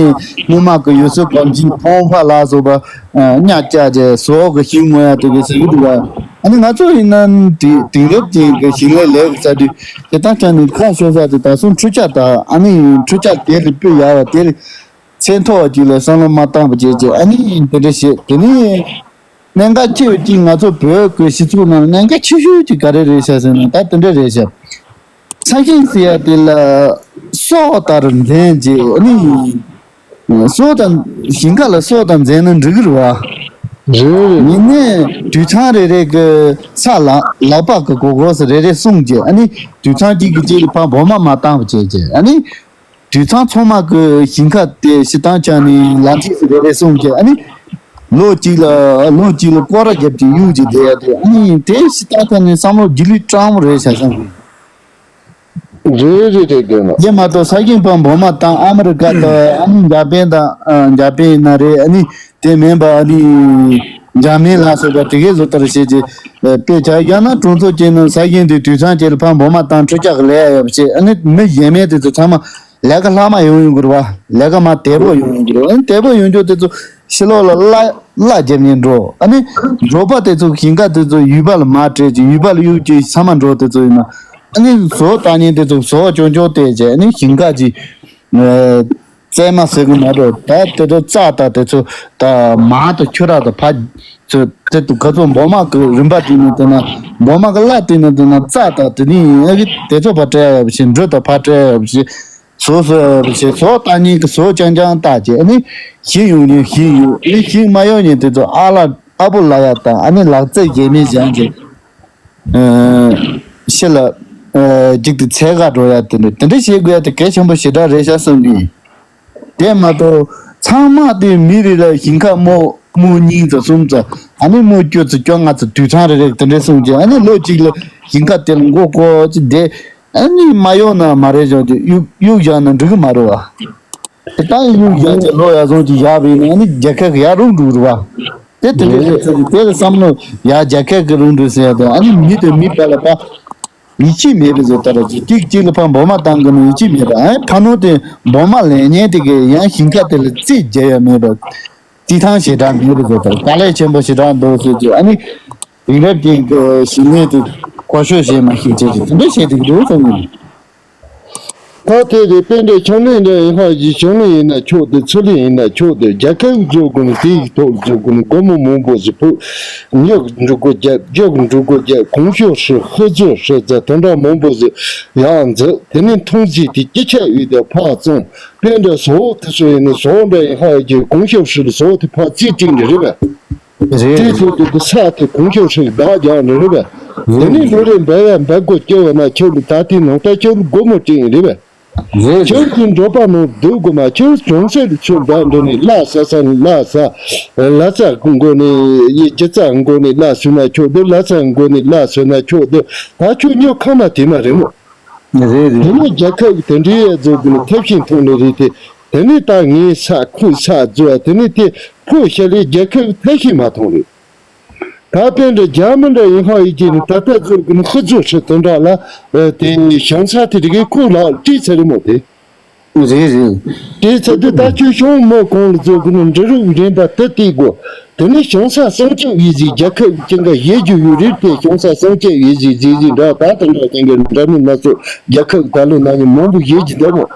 སྔོན་མ་གི་ཡུལ་སྲོལ་གོམས་གཤིས་ཕོང་ཕ་ལ་སོགས་པ་གཉའ་བཅག་བྱས་ཟོག་གི་ཤིང་རྨོ་ཡ་དེ་གའི་ཟེར་གྱི་འདུག་བ། ཨ་ནི་ང་ཚོ་ཡིན་ན་དེ་དེང་རབས་ཅན་གྱི་ཞིང་ལས་ལས་ཀྱི་ས་དུས་དེ་ལྟར་ཀྱང་ནི་ཁ་ཤོར་ས་དེ་ད་སོང་འཕྲུལ་ཆས་དང་ཨ་ནི་འཕྲུལ་ཆས་དེ་ལ་སྤུས་ཡག་བ་དེ་ལ། ཚད་མཐོ་བ་ཅིག་ལ་བསམ་བློ་མ་བཏང་བ་བྱས་རྗེས་ཨ་ནི་དེ་འདྲ་བྱས། དེ་ནས་གནད་འགག་ཆེ་བ་ཅིག་ང་ཚོ་བོད་ཀྱི་སྤྱི་ཚོགས་ནང་གནད་འགག་ཆེ་ཤོས་ཅིག་ག་རེ་རེད་ཤག་ཟེར་ན་ད་དེ་འདྲ་རེད་ཤག་ས་ཞིང་ཟེར་ཡ་དེ་ལ་སྲོག་ལྟར་འཛིན་བྱས་ཨ་ནི་སྲོག་དང་ཞིང་ཁ་ལ་སྲོག་ལྟར་འཛིན་ན་འགྲིག་གི་རེད་བ། རེད། ཡིན་ནའི་དུད་ཚང་རེ་རེ་གི་ས་ལ་ལག་པ་གི་གོ་གོ་སི་རེ་རེ་སྲུང་བྱས་ཨ་ནི་དུད་ཚང་གཅིག་གིས་གཅིག་ལ་ཕར་འབོ་མ་མ་བཏང་བ་བྱས་བྱས་ཨ་ནི། དུད་ཚང་ཚང་མ་གི་ཞིང་ཁ་དེ་སྤྱིར་བཏང་ཆ་ནས་ལག་འཐིལ་ཟེར་རེ་རེ་སྲུང་བྱས་ཨ་ནི། ལོ་གཅིག་ལ་ལོ་གཅིག་ལ་སྐོར་ར་བརྒྱབ་ཀྱི་གཡུག་ཅིག་བསྡད་ཡ་དེ་ཨ་ནི་དེ་སྤྱིར་བཏང་ཆ་ནས་བསམ་བློ་སྒྱིད་ལུག་སྤྲང་མོ་རེད་བྱ་བསམ་གི། རེད་རེད་རེད་རྒན་ལགས། དེ་མ་གཏོགས་ས་ཞིང་ཕར་འབོ་མ་བཏང་ཨ་མི་རི་ཀ་དང་ཨ་ནི་འཇར་པན་དང་ཨ་འཇར་པན་ཡིན་ན་རེད་ཨ་ནི་དེ་མིན་པ་ཨ་ནི་འཇར་མན་ལ་སོགས་པ་དེ་གའི་བཟོ་ལྟར་བྱས་ཀྱི་དཔེ་ཆ་ཡང་ན་གྲོང་ཚོ་ཅན་ནང་ས་ཞིང་དེ་དུད་ཚང་ཅན་ལ་ཕར་འབོ་མ་བཏང་འཕྲུལ་ཆས་ཀྱི་ལས་ཡ་ཡོད་པ་བྱས་ཨ་ནི་མི་གཞན་མའི་དེ་ཚོ་ཚང་མ། ལས་ཀ་ལྷག་མ་ཡོང་ཡོང་གི་རེད་བ། ལས་ཀ་མ་དལ་པོ་ཡོང་ཡོང་གི་རེད་བ། ཨ་ནི་དལ་པོ་ཡོང་རྒྱུ་དེ་ཚོ་ཕྱི་ལོགས་ལ་གླ་གླ་རྒྱབ་ནས་འགྲོ། ཨ་ནི་འབྲོག་པ་དེ་ཚོ་ཞིང་ཁ་དེ་ཚོ་ཡུལ་པ་ལ་མ་སྤྲད་ཅིག་ཡུལ་པ་ལ་གཡུག་ཅིག་ཚང་མ་འགྲོ་དེ་ཚོ་ཡིན་ན། ཨ་ནི་ཟོག་བཏང་མཁན་དེ་ཚོ་ཟོག་ཆུང་ཆུང་སྟེར་བྱས་ཨ་ནི་ཞིང་ཁ་ཅིག་བཙས་མ་ཟེར་གི་མ་འགྲོ། ད་དེ་ཚོ་རྩྭ་དང་དེ་ཚོ་ད་མར་དང་ཁྱུ་ར་དང་ཕ་ཚོ་དེ་ཚོ་ག་ཚོད་འབོ་མ་གི་རིན་པ་སྤྲད་ནས་བསྡད་ན་འབོ་མ་གི་གླ་སྤྲད་ནས་བསྡད་ན་རྩྭ་དང་དེ་ནི་ཨ་གི་དེ་ཚོ་ཕར་སྤྲད་ཡ་ཡོད་པ་བྱས་འབྲུ་དང་ཕར་སྤྲད་ཡ་ཡོད་པ་བྱས། ཟོག་ཟོག་ཡོད་པ་བྱས་ཟོག་བཏང་མཁན་གྱི་ཟོག་རྐྱང་རྐྱང་བཏགས་བྱས་ཨ་ནི་ཞིང་ཡོང་མཁན་ཞིང་ཡོང་ཨ་ནི་ཞིང་མ་ཡོང་མཁན་དེ་ཚོ་ཨ་ལ་ཨ་བོ་ལ་ཡ་དང་ཨ་ནི་ལག་རྩལ་རྗེས་མའི་སྦྱང་བྱས་ཕྱི་ལ་རྒྱུག་ཏུ་འཚོལ་ག་འགྲོ་ཡ་དེ་འདྲ་དེ་འདྲ་བྱེད་དགོས་ཡ་དེ་གལ་ཆེན་པོ་ཞེ་དྲག་རེད་ཤག་བསམ་གི་ཡིན། དེ་མ་གཏོགས་ཚང་མ་དེ་མི་རེ་ལ་ཞིང་ཁ་རྨོ་རྨོ་གཉིས་ཙམ་གསུམ་ཙམ་ཨ་ནི་རྨོ་བཅུ་ཙམ་བཅོ་ལྔ་ཙམ་དུད་ཚང་རེ་རེ་དེ་འདྲ་སོང་རྗེས་ཨ་ནི་ལོ་གཅིག་ལ་ཞིང་ཁ་དེ་ལ་མགོ་སྐོར་ཅིག་བསྡད། ཨ་ནི་མ་ཡོང་ན་མ་རེད་བཞག་ཅིག་གཡུག་གཡུག་བཞག་ན་འགྲིག་གི་མ་རེད་བ། དེ་ལྟར་གཡུག་བཞག་ཅིག་ལོ་ཡར་སོང་ཅིག་བཞག་པ་ཡིན་ན་ཨ་ནི་རྒྱལ་ཁབ་ཀྱི་ཡར་རུབ་འགྲོ་གི་རེད་བ། དེ་དེ་འདྲའི་རེད། ཚོད་དེ་དེ་ལ་བསམ་བློ་ཡ་རྒྱལ་ཁབ་ཀྱི་རིན་འདུག་ཟེར་ཡ་དང་ཨ་ནི་མི་དང་མི་བར་ལ་ཕ་ཡིད་ཆེས་མེད་པའི་བཟོ་ལྟ་ར་ཅིག་ཏིག་ཅིག་ལ་ཕ་འབོ་མ་བཏང་གི་ནི་ཡིད་ཆེས་མེད་པ་ཨ་ནི་ཕ་ནོར་དེ་འབོ་མ་ལེན་མཁན་དེ་གི་ཡང་ཞིང་ཁ་དེ་ལ་རྩིས་རྒྱག་ཡ་མེད་པ། རྩིས་ཐང་ཞེ་དྲག་མེད་པ་བཟོ་ལྟ་དཀའ་ལས་ཆེན་པོ་ཞེ་དྲག་འདུག་ཟེར་གྱི་ཨ་ནི་དེང་རབས་ཅན་གྱི་ཞིང་ལས་དེ་མཁོ་ཤོས་ཞེས་མ་ཤེས་ཅེས་ཀྱི་དེ་འདྲ་བཤད་དེ་འདུག་བསམ་གྱི་འདུག་ད་དེ་རེད། དཔེ་འདྲ་ཞིང་ལས་འདྲ་ཡིན་ཧ་ཡི་ཞིང་ལས་ཡིན་ན་ཆོག་དེ་ཚུ་ལས་ཡིན་ན་ཆོག་དེ་རྒྱལ་ཁབ་བཟོ་དགོས་ནི་དེ་ཡི་ཐོག་བཟོ་དགོས་ནི་སྒོར་མོ་མང་པོ་ཟིག་ཕུག་ཉོག་འགྲོ་དགོས་རྒྱབ་རྒྱོག་འགྲོ་དགོས་རྒྱབ་གོང་ཤོག་ཧྲི་ཧི་ཚོ་ཧྲི་ཙ་དོན་དག་མང་པོ་ཟིག་ཡང་འཛུགས་དེ་ནི་མཐོང་ཟིག་དེ་སྐྱི་ཆ་ཡོད་དེ་ཕག་བཙོང་དཔེ་འདྲ་བཟོ་དེ་ཚོ་ཡིན་ནི་བཟོ་འདྲ་ཡིན་ཧ་ཡི་གོང་ཤོག་ཧྲི་བཟོ་དེ་ཕག་རྩིས་སྤྲིང་འདྲ་རེད་པས། རེད། དེའི་ཐོག་ཏུ་དེ་ས་དེ་གོང་ཞབས་ཧྲིག་བདག་རྒྱག་ནི་རེད་པས། དེ་ནི་ལོ་རེ་འབད་བས་འབད་དགོས་སྐྱེ་བ་ན་ཁྱོད་ལ་ད་ལྟའི་ནང་ལྟ་ཁྱོད་ལ་སྒོར་མོ་སྤྲད་ཡིན་རེད་པས། རེད། ཁྱོད་ཀྱི་འགྲོ་པ་ནང་སྡོད་དགོས་མ་ཁྱོད་གྲོང་གསེབ་ལ་ཚུར་འབད་འགྲོ་ནི་གླ་ས་ས་ནི་གླ་ས། ལ་ཙག་མགོ་ནི་ཡི་སྒྱུ་རྩལ་མགོ་ནི་གླ་སོན་ན་ཁྱོད་དེ་ལ་ཙག་མགོ་ནི་གླ་སོན་ན་ཁྱོད་དེ་ད་ཁྱོད་ཉོ་ཁ་མ་དེ་མ་རེད་མོ། རེད་རེད། དེ་ནི་རྒྱལ་ཁབ་ཀྱི་དེ་འདྲའི་ཡ་རྫོགས་དགོས་ནི་ཐབས་ཤེས་མཐོང་ནི་རེད་དེ། དེ་ནི་ད་ངའི་ས་ཁོའི་ས་རྫོགས་དེ་ནི་དེ་ཕོ་ཤ་ལས་རྒྱལ་ཁབ་ཀྱི་ཐབས་ཤེས་མ་མཐོང་རེད། ད་དཔེ་འདྲ་རྒྱ་མི་འདྲ་ཡིན་ཧ་ཡི་ཀྱི་ནི་ད་ལྟ་རྫོགས་དགོས་ནི་ཁོ་རྫོགས་ཧྲི་དོན་དག་ལ་དེ་ཞང་ས་དེ་རིགས་ཁོ་ལ་བྲིས་ཚར་རེད་མོ་དེ། རེད་རེད། དེའི་ཚེ་དུ་ད་ཁྱོད་ཤོང་མི་གང་ལ་བཟོ་དགོས་ན་འབྲི་རུ་རིན་པ་དུ་བལྟས་དགོས། དེ་ནས་ཞང་ས་སྲུང་སྐྱོབ་ཡིན་ཟིག་རྒྱལ་ཁབ་ཀྱི་ཀྱང་ག་ཡེ་རྒྱུ་ཡོད་རེད་དེ་ཞང་ས་སྲུང་སྐྱོབ་ཡིན་ཟིག་ཟིག་ཟིག་འདྲ་ད་དང་འདྲ་ཀྱང་ག་འདྲ་མི་སྣ་ཚོགས་རྒྱལ་ཁབ་ད་ལོ་ན་ཡང་མང་པོ་ཡེ་རྒྱུ་འདུག་མོ།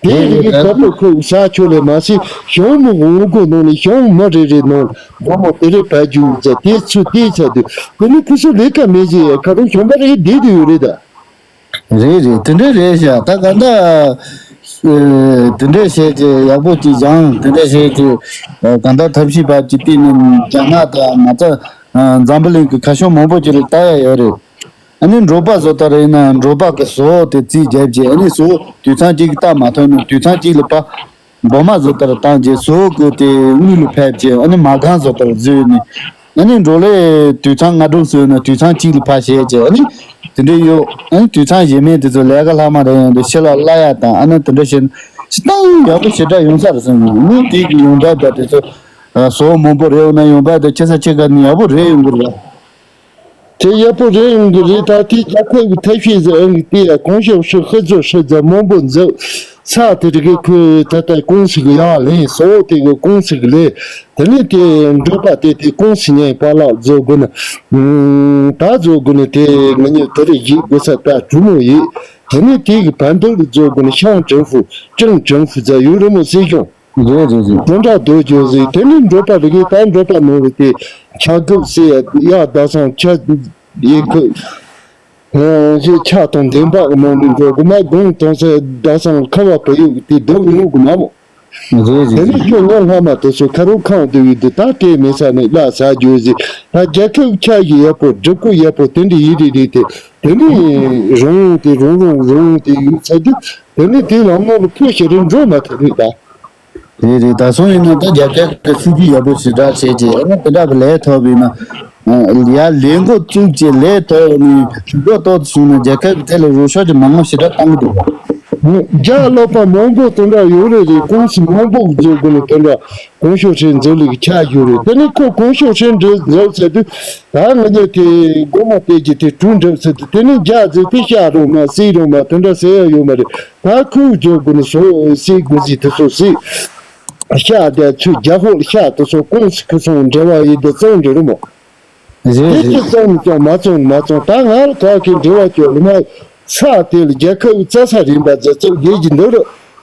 དེ་རིགས་ཀྱི་ཁ་པོ་ཁོ་ས་ཆོ་ལས་མ་སི་ཞང་མི་འོང་གོ་ནང་ནས་ཞང་མི་རེ་རེ་ནང་སྒོ་མོ་དེ་རེ་བ་རྒྱུ་ཡོད་ཚ་དེ་ཚུ་དེའི་ཚ་དུ་དེ་ནི་ཁུ་སུ་ལས་ཀ་མེད་ཟིག་ཡ་ཁ་རུ་ཞང་པ་རེ་བསྡད་དུ་ཡོད་རེད་ད། རེད་རེད་དེ་འདྲ་རེད་ཤག་ད་ག་འདྲ། ཨེ། དེ་འདྲ་བྱས་ཏེ་ཡག་པོ་ཅིག་སྦྱང་དེ་འདྲ་བྱས་ཏེ། ཨེ། ག་འདྲ་ཐབས་ཤེས་བབ་ཀྱི་བལྟས་ནས་རྒྱ་ནག་དང་ང་ཚོ་ཨ། འཛམ་བུ་གླིང་གི་ཁ་ཕྱོགས་མང་པོ་ཅིག་ལ་ལྟ་ཡ་ཡོད་རེད། ཨ་ནི་འབྲོག་པ་བཟོ་ལྟ་རེད་ན་འབྲོག་པ་གི་བཟོ་དེ་རྩིས་རྒྱབ་ཀྱི་ཨ་ནི་བཟོ་དུད་ཚང་གཅིག་གི་ལྟ་མ་ཐུབ་ན་དུད་ཚང་གཅིག་ལ་ཕ། འབོ་མ་བཟོ་ལྟར་བཏང་རྗེས་སོ་ཀུ་དེ་དངུལ་ལ་ཕེབས་རྗེས་ཨ་ནི་མ་གང་བཟོ་ལྟར་བཟོས་ནས་ཨ་ནི་འབྲོག་ལས་དུད་ཚང་ལྔ་དྲུག་བཟོས་ན་དུད་ཚང་གཅིག་ལ་ཕ་བྱས་རྗེས་ཨ་ནི་དེ་འདྲ་ཡོད། ཨ་ནི་དུད་ཚང་གཞན་མེད་དེ་ཚོ་ལས་ཀ་ལྷག་མ་རེ་ཡོང་དུས་ཕྱི་ལ་གླ་ཡ་དང་ཨ་ནི་དེ་འདྲ་བྱས་ན་སྤྱིར་བཏང་ཡག་པོ་ཞེ་དྲག་ཡོང་ས་རེད་བསམ་གྱི་ཨ་ནི་དེ་གི་ཡོང་འབབ་དང་དེ་ཚོ་བཟོ་མང་པོ་རེ་ཡོང་ན་ཡོང་འབབ་དང་ཆེ་ས་ཆེ་ག་ནི་ཡག་པོ་རེ་ཡོང་གི་རེད། དེ་ཡག་པོ་རེད་ཡོང་གི་རེད་ད་དེ་རྒྱལ་ཁབ་ཀྱི་ཐབས་ཤེས་ཟེར་ཨང་གི་དེ་ཡ་གོང་ཞབས་ཧྲི་ཧི་ཚོ་ཧྲི་ཛ་མང་པོ་འཛུགས་ས་དེ་རིགས་ཁོས་ད་ལྟ་ཀུང་སི་གི་ཡག་ལས་སོ་དེ་གི་ཀུང་སི་གི་ལས་དེ་ནས་དེ་འབྲོག་པ་དེ་དེ་ཀུང་སི་ཉན་པ་ལག་བཟོ་དགོས་ན་ད་བཟོ་དགོས་ན་དེ་ང་གཉིས་དེ་རིགས་ཡིག་དགོས་ས་ད་གྲུ་མོ་ཡིག་དེ་ནས་དེ་གི་བན་དོ་ལ་བཟོ་དགོས་ན་ཤང་ཀྲང་ཧྥུ་ཀྲང་ཀྲང་ཧྥུ་ཛ་ཡུ་རི་མོ་སྲིད་གཞུང་། རེད་རེད་རེད། དེ་འདྲ་སྡོད་རྒྱུ་ཟིག་དེ་ནི་འབྲོག་པ་རིགས་ད་འབྲོག་པ་ནོར་བུ་དེ་ཆ་གུབ་སེ་ཡ་ད་སང་ཆ་ཡེ་ཁུ་ཞེས་ཆ་དང་ལྡན་པ་གི་ནང་ནས་འགྲོ་དགོས་མ་དགོང་དང་སེ་ད་སང་ཁ་བ་བུ་ཡུག་དེ་སྡོད་ཡོང་གི་མ་མོ། རེད་རེད་དེ་ནི་རེད། ཁྱོད་ངོ་ལྷ་མ་དེ་ཚོ་ཁ་རུ་ཁང་དུ་ཡོད་དུས་ད་དེ་མེད་ས་ནས་གླ་ཟ་རྒྱུ་ཟིག་ད་རྒྱལ་ཁབ་ཆ་ཡི་ཡག་པོ་སྒྲུབ་ཁུ་ཡག་པོ་དེ་འདྲ་ཡིན་རེད་རེད་དེ་དེ་ནི་རང་དེ་རང་རང་རང་དེ་ཡོད་ཚ་རྒྱུ་དེ་ནི་དེ་ལམ་ལ་ལ་ཕུ་ཞེ་རེ་འགྲོ་མ་ཐུབ་རེད་ད། རེད་རེད། ད་སོང་ཡིན་ན་ད་རྒྱ་སྐད་ཀྱི་སྲིད་ཇུས་ཡག་པོ་ཞེ་དྲག་བྱས་རྗེས་ཨ་ནི་དེ་འདྲ་གི་ལས་ཐོབ་ཡིན་ན། ཡ་ལས་འགོ་བཙུགས་རྗེས་ལས་ཐོབ་ནས་གྲུབ་འབྲས་ཐོབ་སོང་ན་རྒྱ་སྐད་ཀྱི་ཐད་ལ་རོགས་ཤོག་གི་མང་མང་ཞེ་དྲག་བཏང་གི་འདུག་རྒྱ་ཀློག་པ་མང་པོ་དེ་འདྲ་ཡོད་རེད་རེད། ཀུང་སི་མང་པོ་བཟོ་དགོས་ནས་དེ་འདྲ་གོང་ཞུ་ཧྲེན་འཛུགས་ལུགས་ཆགས་ཡོད་རེད། དེ་ནས་ཁོ་གོང་ཞུ་ཧྲེན་འཛུགས་འཛུགས་ཟེར་དུས་ད་ང་གཉིས་དེ་སྒོ་མ་སྟེར་གྱི་དེ་གྲུ་འགྲིམ་ཟེར་དུས་དེ་ནས་རྒྱ་ཟེར་དུས་ཤ་རོ་མ་སྲིད་རོ་མ་དེ་འདྲ་ཟེར་ཡ་ཡོད་མ་རེད། ད་ཁོས་བརྗོད་དགོས་ནི་སོ་སི་དགོས་ཟིག་དེ་སོ་སི། ཤ་དེ་ཚུར་རྒྱ་ཧོར་ཤ་དེ་སོ་ཀུང་སི་ཁུ་སོང་འབྲེལ་བ་ཡིན་དེ་བཙོང་འདྲི་རུ་མོ། རེད་དེ་རེད་ཅི་རེད། བཙོང་ཀྱང་མ་བཙོང་མ་བཙོང་ད་ང་ལ་ག་གི་འབྲེལ་བ་ཅོ་ལི་མ་ས་དེ་ལ་རྒྱལ་ཁབ་རྩ་ས་རིམ་པ་རྫ་རྩ་རྒྱས་ཀྱི་འདུག་རུ།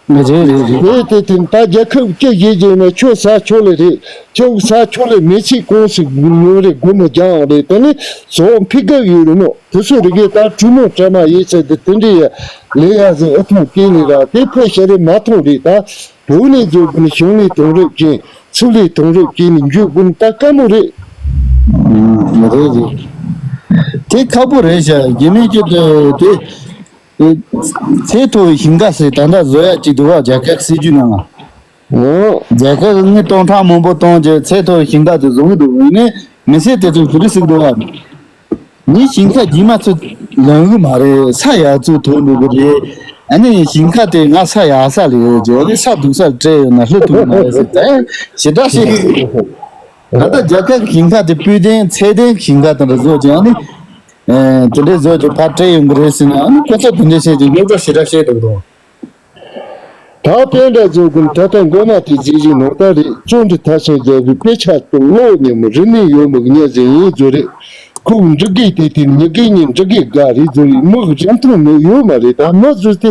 རེད་རེད་རེད། དེ་དེ་དེ་ད་རྒྱལ་ཁབ་སྐྱེ་རྒྱས་རྒྱས་ན་ཁྱོད་ས་ཁྱོད་ལ་རེད། ཁྱོད་ས་ཁྱོད་ལ་མི་ཚིག་ཀུང་སི་ཉོ་རེད་སྒོ་མོ་རྒྱང་རེད་དེ་ནི་བཟོ་འཕེལ་གབ་ཡོད་རུ་མོ། དེ་ཚོ་རི་གེ་ད་གྲུ་མོ་བྲ་མ་ཡིན་ཚེ་དེ་དེ་འདྲའི་ཡ་ལས་ཡ་ཟེར་ཨ་ཐུང་སྐྱེས་ནི་ར་དེ་ཕོ་ཤ་རེ་མ་ཐོང་རེད་ད། བུ་ནི་རྫོགས་དགུ་ནི་ཞིང་ལས་དོང་རབས་ཅན་ཚུ་ལས་དོང་རབས་ཅན་ནི་འཇུག་དགུ་ནི་ད་དཀའ་མོ་རེད། ཨུམ། རེད་རེད། དེ་ཁག་པོ་རེད་ཤག་རྒྱུ་མེད་ཀྱི་དེ་དེ་ཚད་མཐོ་བའི་ཞིང་ཁ་ཟེར་ད་ལྟ་བཟོ་ཡ་ཅིག་འདུག་བ་རྒྱ་གར་སྲིད་ཇུས་ནང་ལ། ཨོ། རྒྱལ་ཁབ་ཀྱིས་དངུལ་སྟོང་ཕྲག་མང་པོ་གཏོང་རྗེས་ཚད་མཐོ་བའི་ཞིང་ཁ་དེ་བཟོ་གི་འདུག་ཡིན་ནའི་མི་སེར་དེ་ཚོས་ཞུ་རེ་ཟིག་འདུག་བ། ངའི་ཞིང་ཁ་རྗེས་མ་ཚོ་ལོན་གི་མ་རེད། ས་ཡག་ཚོ་ཐོག་འགྲོ་གི་རེད། ཨ་ནི་ཞིང་ཁ་དེ་ང་ས་ཡག་ས་ལས་ཡོད་ཅེས་ཨ་ནི་ས་སྡུག་ས་ལ་སྤྲད་ཡོད་ན་ལྷུ་ཐུབ་མ་རེད་ཟེར་ད་ཞེ་དྲག་བཤད་གི་འདུག་ད་ལྟ་རྒྱལ་ཁབ་ཀྱི་ཞིང་ཁ་དེ་སྤུས་ལྡན་ཚད་ལྡན་ཞིང་ཁ་དེ་འདྲ་བཟོ་ཅིག་ཨ་ནི། ཨེ། དེ་འདྲའི་བཟོ་ཅིག་ཕར་སྤྲད་ཡོང་གི་རེད་ཟེར་ན་ཨ་ནི་ཁོ་ཚོ་དེ་འདྲའི་བཤད་ཅིག་སློབ་གྲྭ་ཞེ་དྲག་བཤད་འདུག་དོ། ད་དཔེ་འདྲ་བཟོ་དགོས་ད་ལྟ་མགོ་མ་དེ་ཟིག་ཟིག་ནོར་ད་རེད། བཅོས་འདྲི་ཐ་སོང་རྒྱལ་བའི་དཔེ་ཆ་དུ་ཀློག་ཉིན་མོ་རིན་མེད་ཡོད་མི་ཉེ་ཟིན་ཡིན་བཟོ་རེད། ཁོ་འབྲི་དགོས་དེ་དེ་ཉི་དགོས་ཉིན་འབྲི་དགོས་དགའ་རེད་བཟོ་རེད། མི་གི་རིན་ཐང་མེད་ཡོད་མ་རེད། ད་མི་བཟོ་དེ་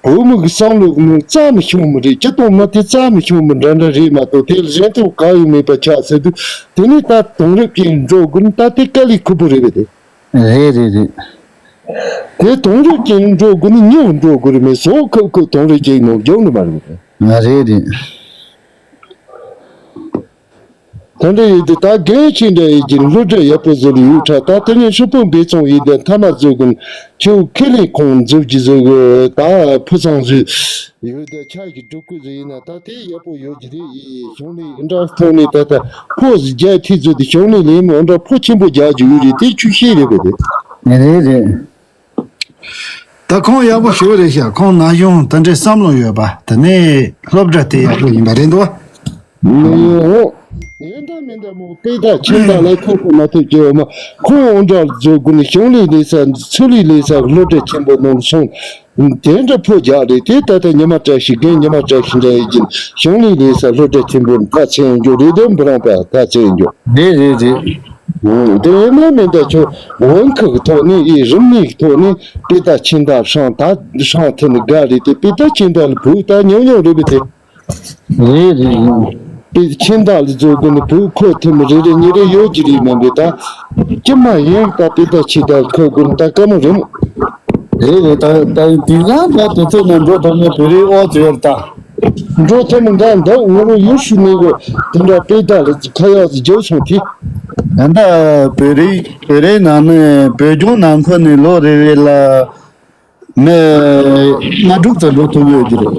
བོད་མི་གི་བསམ་བློ་གི་ནང་རྩ་མི་ཤོང་མི་རེད། སྤྱི་དང་མི་དེ་རྩ་མི་ཤོང་མི་འདྲ་འདྲ་རེད་མ་གཏོགས་དེ་ལ་རིན་ཐང་གང་ཡང་མེད་པ་ཆགས་ཟེར་དུས་དེ་ནས་ད་དེང་རབས་ཅན་འགྲོ་དགོས་ན་ད་དེ་དཀའ་ལས་ཁག་པོ་རེད་པས་དེ། རེད་རེད་རེད། དེ་དེང་རབས་ཅན་འགྲོ་དགོས་ན་ཉོ་འགྲོ་དགོས་རེད་མེད་བཟོ་ཁག་ཁག་དེང་རབས་ཅན་ནང་རྒྱུག་ནི་མ་རེད། ང་རེད་རེད། ད་འདྲ་ཡིན་དུས་ད་རྒན་ཁྱེད་འདྲ་ཡིན་གྱི་སློབ་གྲྭ་ཡག་པོ་བཟོ་ལ་ཡོད་ཁྲ། ད་དེ་ནས་ཧྲིལ་པོ་འབད་བརྩོན་ཡིན་དེ་མཐའ་མ་བཟོ་དགོས་ཁྱེད་ཁེ་ལས་ཁོང་འཛུགས་ཀྱི་བཟོ་དགོས། ད་ཕུ་ཚང་བཟོས་ཡོད་དེ་ཆ་གི་སྒྲུབ་སྐུལ་བཟོ་ཡིན་ན་ད་དེ་ཡག་པོ་ཡོད་ཀྱི་རེད། ཡིན་གཞུང་ལས་འདྲ་ཐོག་ནས་ད་ལྟ་ཕོ་བརྒྱ་ཐིག་བཟོས་དེ་གཞུང་ལས་ལས་མི་འདྲ་ཕོ་ཆེན་པོ་རྒྱག་རྒྱུ་ཡོད་རེད། དེ་ཆུ་ཤེས་རེད་པས་དེ། རེད་རེད། ད་ཁོང་ཡག་པོ་ཞིག་རེད་ཤག་ཁོང་ན་གཞོན་དེ་འདྲའི་བསམ་བློ་ཡོད་པ་དེ་ནས་སློབ་གྲྭ་དེ་ཡག་པོ་ཡིན་པ་རེད་འདུག་བ། མི་ཡོང་། ཡིན་ད་མིན་ད་མོ་དཔེ་ད་ཁྱིམ་བདག་ལ་ཁོ་ཁོ་མ་ཐུབ་ཀྱི་འོ་མ་ཁོང་འོང་འདྲ་བཟོ་དགོས་ནས་གཞུང་ལས་ལས་ས་ཚུལ་ལས་ལས་ས་སློབ་གྲྭ་ཆེན་པོ་ནང་སོང་། དེ་འདྲ་ཕོ་རྒྱག་རེད་དེ་ད་ལྟ་ཉི་མ་བཀྲ་ཤིས་རྒན་ཉི་མ་བཀྲ་ཤིས་འདྲ་ཡིན་གྱི་གཞུང་ལས་ལས་ས་སློབ་གྲྭ་ཆེན་པོ་ད་ཚན་རྒྱུ་རེད་དེ་འབུ་རང་པ་ད་ཚན་རྒྱུ། རེད་རེད་རེད། དེ་ཡིན་ན་མིན་ད་ཁྱོད་བོན་ཁུག་གི་ཐོག་ནས་ཨི་རིམ་གཉིས་ཀྱི་ཐོག་ནས་དཔེ་ད་ཁྱིམ་བདག་ཧྲང་ད་ཧྲང་ཐུ་ནི་དགའ་རེད་དེ་དཔེ་ད་ཁྱིམ་བདག་ལ་བུ་ད་ཉོ་ཉོ་རེད་པས་དེ། རེད་རེད་རེད། དཔེ་ཁྱིམ་བདག་ལ་བཟོ་དགོས་ནི་བུ་ཁོ་ཐུ་མི་རེ་རེ་གཉིས་རེ་ཡོད་ཀྱི་རེད་མ་འདི་ད། ཅི་མ་ཡིན་ད་དཔེ་ད་ཁྱིམ་བདག་ལ་ཁོ་དགོས་ནི་ད་དཀའ་མོ་རེད་མོ། རེད་རེད། ད་ད་དེང་སང་ད་དུས་ཚོད་ནང་འགྲོ་ཐུབ་ནི་བོད་རིགས་ཨོ་ཙི་ཡོད་ད། འགྲོ་ཐུབ་མི་འདྲ་འདུག་ངོ་རོ་ཡུལ་ཤུལ་ནས་གོ་དེ་འདྲ་དཔེ་ད་ལ་ཁ་ཡག་ཟིག་རྒྱབ་སོང་དེ། ད་ལྟ་བོད་རིགས་བོད་རིགས་ནང་ནས་བོད་ལྗོངས་ནང་ཁུལ་ནས་ལོ་རེ་རེ་ལ་མི་ལྔ་དྲུག་ཙམ་འགྲོ་ཐུབ་ཡོད་ཀྱི་རེད།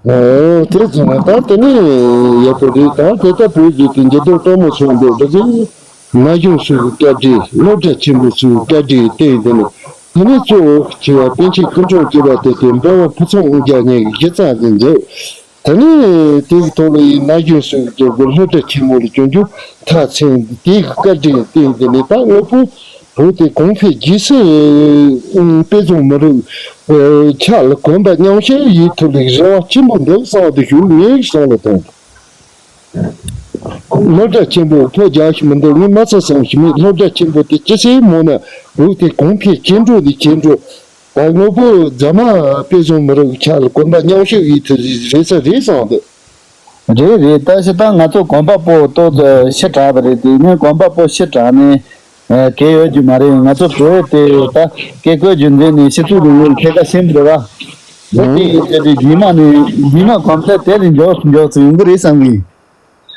ཨོ་དེ་ཙམ་ད་དེ་ནས་ཡག་པོ་རེད། ད་དེ་ལྟ་བོད་ཀྱི་དེ་འགྱུར་ལྡོག་སྤྲང་མོ་སོང་འདུག་ད་གིན་ན་གཞོན་ཚོའི་བཀའ་དྲིན་སློབ་གྲྭ་ཆེན་པོ་ཚོའི་བཀའ་དྲིན་བརྟེན་དེ་ནས་དེ་ནས་གཙོ་བོ་ཆེ་བ་པཎ་ཆེན་སྐུ་ཕྲེང་བཅུ་པ་དེ་དེ་འབའ་བ་ཕུན་ཚོགས་དབང་རྒྱལ་གཉིས་ཀྱི་གཞི་རྩ་ནས་མཛད། དེ་ནས་དེ་གི་ཐོག་ལ་ཡིན་ན་གཞོན་ཚོའི་སློབ་གྲྭ་ཆེན་མོ་ལ་བསྐྱོན་རྒྱུ་མཐར་ཕྱིན། དེ་གི་བཀའ་དྲིན་བརྟེན་དེ་ནས་ད་དངོས་པོ་བོད་དེ་གོང་འཕེལ་རྒྱས་སུ་དཔེ་བཟང་མི་རིགས་ཆགས་ལ་གོམ་པ་མཉམ་གཤིབ་ཡིད་ཐུབ་ལེགས་རེ་བ་ཆེན་པོ་འདུག་བསམ་དུ་ཞུ་ངེས་བསམ་བློ་ཐོངས། སློབ་གྲྭ་ཆེན་པོ་ཕོ་རྒྱག་ཤི་མི་འདུག་ངས་མ་ཚད་བསམ་ཤི་མེད། སློབ་གྲྭ་ཆེན་པོ་དེ་ཅི་སེ་མོ་ན་བོད་དེ་གོང་འཕེལ་ཇེ་འགྲོ་དེ་ཇེ་འགྲོ། ད་དངོས་པོ་རྫ་མ་དཔེ་བཟང་མི་རིགས་ཆགས་ལ་གོམ་པ་མཉམ་གཤིབ་ཡིད་ཐུབ་རེད་ས་རེད་བསམ་འདུག་རེད་རེད། ད་ཞེ་དྲག་ང་ཚོ་གོམ་པ་སྤོ་ཏོག་ཙམ་ཕྱི་དྲགས་པ་རེད་དེ་ངས་གོམ་པ་སྤོ་ཕྱི་དྲགས་ནས་གལ་ཡོད་རྒྱུ་མ་རེད། ང་ཚོ་བོད་དེ་ད་བཀས་བཀོད་རྒྱུད་འཛིན་ནས་སྤྱི་ཚོགས་རིང་ལུགས་ལ་ཐད་ཀ་ཤེས་འདུག་བ། བོད་དེ་ཡིན་ཚེ་དེ་རྗེས་མ་ནས་རྗེས་མ་གོམ་ས་དེ་ལས་མགྱོགས་མགྱོགས་སུ་ཡོང་གི་རེད་བསམ་གི།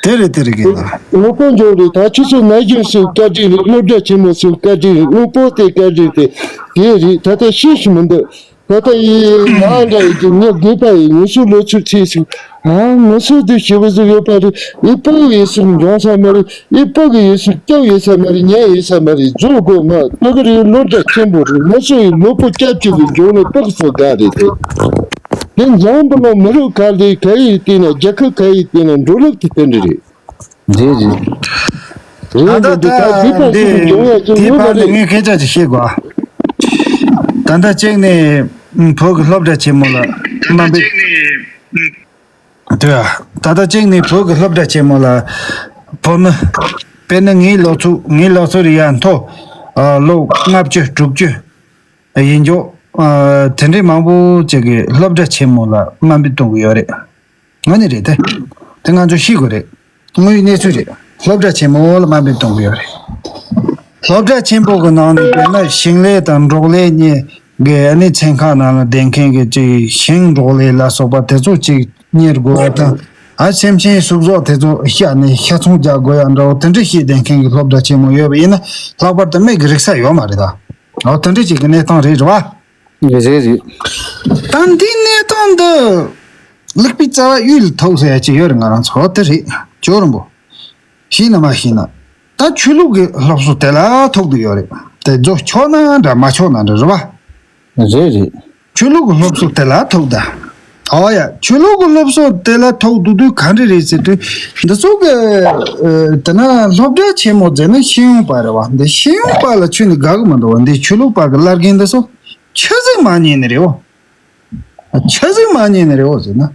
དེ་རེད་དེ་རེད་གི་ལ། ངོ་སྤོ་འཇོག་རེད། ད་ཁྱོད་ཚོ་ན་གཞོན་ཚོའི་བཀའ་དྲིན་རེད། སློབ་གྲྭ་ཆེན་མོ་ཚོའི་བཀའ་དྲིན་རེད། དངོས་པོ་དེ་བཀའ་དྲིན་དེ་དེ་རེད། ད་ལྟ་ཤེས་ཤི་མི་འདུག་ད་ལྟ་ཡི་ང་འདྲ་ཡི་གི་ངས་དགོས་པ་ཡི་ངོ་སོ་ལོ་ཚོད་ཚེ་ཞིག་ཨ་ངོ་སོ་དེ་ཞེ་བོ་ཟིག་ཡོད་པ་རེད། ཡི་པོ་ཡི་སུ་འབྱོང་ས་མ་རེད། ཡི་པོ་གི་ཡི་སུ་སྐྱོ་ཡི་ས་མ་རེད། ཉལ་ཡི་ས་མ་རེད། རྫོགས་དགོས་མ་ཏོ་གི་རེད། སློབ་གྲྭ་ཆེན་པོ་རེད། ངོ་སོ་ཡི་ལོ་པོ་སྐྱབས་ཀྱི་གི་འབྱོང་ནས་པོ་གི་སོ་དགའ་རེད་དེ། དེ་འཛམ་བུ་གླིང་མི་རིགས་ག་ལེ་ག་ཡི་སྟེང་ན་རྒྱལ་ཁབ་ག་ཡི་སྟེང་ན་འགྲོ་ལུགས་དེ་དེ་འདྲ་རེད། རེད་རེད། རེད་ད་ལྟ་རེད་འདི་འདི་ད་འདི་འདི་འདི་འདི་འདི་བར་ལ་ངས་སྐད་ཆ་ཅིག་བཤད་དགོས། ད་ལྟ་གཅིག་ནས་བོད་ཀྱི་སློབ་གྲྭ་ཆེན་མོ་ལ་དམའ་འབེབས། དེ་ད་ལྟ་གཅིག་ནས་བོད་ཀྱི་སློབ་གྲྭ་ཆེན་མོ་ལ་བོད་མི་དཔེར་ན་ངའི་ལོ་ཚོད་ངའི་ལོ་ཚོད་རེད་ཡ་མཐོ་ལོ་ལྔ་བཅུ་དྲུག་ཅུ་ཡིན་འཇོག་དེ་འདྲའི་མང་པོ་ཅིག་གིས་སློབ་གྲྭ་ཆེན་མོ་ལ་དམའ་འབེབས་གཏོང་གི་ཡོད་རེད། ངོ་ནས་རེད་དེ། དེ་ང་ཚོ་ཤེས་དགོས་རེད། དངོས་ཡོད་གནས་ཚུལ་རེད། སློབ་གྲྭ་ཆེན་མོ་ལ་དམའ་འབེབས་གཏོང་གི་ཡོད་རེད། སློབ་གྲྭ་ཆེན་པོ་གི་ནང་ནས་དཔེར་ན་ཞིང་ལས་དང་འབྲོག་ལས་གཉིས་ཀྱི་ཨ་ནི་ཚན་ཁག་ནང་ལ་བསྡད་མཁན་གྱི་ཅིག་ཞིང་འབྲོག་ལས་ལ་སོགས་པ་དེ་ཚོ་ཅིག་གཉེར་དགོས་པ་དང་། ཨ་སེམས་ཅན་ཟུག་གཟོག་དེ་ཚོ་ཤ་ནས་ཤ་ཚོང་རྒྱག་དགོས་ཡ་འདྲ་བོ་དེ་འདྲ་ཤེས་བསྡད་མཁན་གྱི་སློབ་གྲྭ་ཆེན་མོ་ཡོད་པ་ཡིན་ན་ལྷག་པར་དུ་མིག་གིས་རིག་ས་ཡོད་མ་རེད་ད། འོ་དེ་འདྲ་ཅིག་གི་གནས་སྟངས་རེད་རེད་བ། རེད་རེད། ད་འདི་གནས་སྟངས་འདི་ལུག་པའི་རྩ་བ་གཡུལ་ལ་ཐུག་ཟེར་ཡ་ཅིག་ཡོད་རེད། ང་རང་ཚོ་དེ་རེད་ཇོ་རིན་པོ། ཤེས་ན་མ་ཤེས་ན། ད་ཆོས་ལུགས་ཀྱི་སློབ་གསོ་དེ་ལ་ཐུག་འདུག་ཡོད་རེད། དེ་རྫོགས་ཆོག་ན་འདྲ་མ་ཆོག་ན་འདྲ་རེད་བ། རེད་རེད། ཆོས་ལུགས་ཀྱི་སློབ་གསོ་དེ་ལ་ཐུག་ད། ཨོ་ཡ། ཆོས་ལུགས་ཀྱི་སློབ་གསོ་དེ་ལ་ཐོགས་རྡུག་རྡུག་ག་འདྲ་རེད་ཟེར་དུས། འདི་ཚོ་གི་ཨ་དེ་ན་སློབ་གྲྭ་ཆེན་མོ་ཟེར་ན་ཤེས་ཡོན་པ་རེད་བ། འདི་ཤེས་ཡོན་པ་ལ་ཁྱོན་ནས་དགའ་གི་མི་འདུག་བ། འདི་ཆོས་ལུགས་པ་གི་བླ་རྒན་འདི་ཚོ་ཆི་ཟིག་མ་ཉན་ནི་རེད་བ། ཆི་ཟིག་མ་ཉན་ནི་རེད་བ་ཟེར་ན།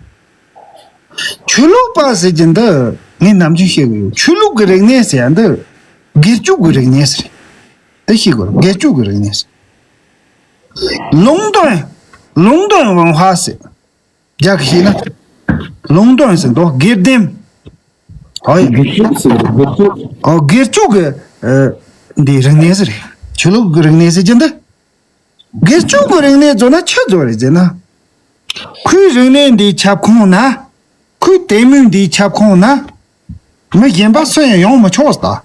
ཆོས་ལུགས་པ་ཟེར་གྱི་འདི་ངས་ནམ་རྒྱུན་བཤད་གི་ཡོད། ཆོས་ལུགས་ཀྱི་རིག་གནས་ཟེར་ཡ་འདི་སྒེར་གཅོད་ཀྱི་རིག་གནས་ཟེར། དེ་ཤེས་དགོས། སྒེར་གཅོད་ཀྱི་རིག་གནས་ཟེར། ལུང་དོན། ལུང་དོན་ཝང་ཧྭ་ཟེར། རྒྱ་གི་ཤེས་ན། ལུང་དོན་ཟེར་འདུག་སྒེར་སྡེམ། ཨོ་ཡ། སྒེར་གཅོད་ཟེར། སྒེར་གཅོད། ཨོ་སྒེར་གཅོད་ཀྱི་ཨ་འདི་རིག་གནས་ཟེར། ཆོས་ལུགས་ཀྱི་རིག་གནས་ཟེར་གྱི་འདི། སྒེར་གཅོད་ཀྱི་རིག་གནས་བཟོ་ན་ཆི་བཟོ་རེད་ཟེར་ན། ཁོའི་རིག་གནས་འདིའི་ཁྱབ་ཁོངས་ན། ཁོའི་དད་མོས་འདིའི་ཁྱབ་ཁོངས་ན། མི་གཞན་པ་སུ་ཡང་ཡོང་མི་ཆོག་ཟེར།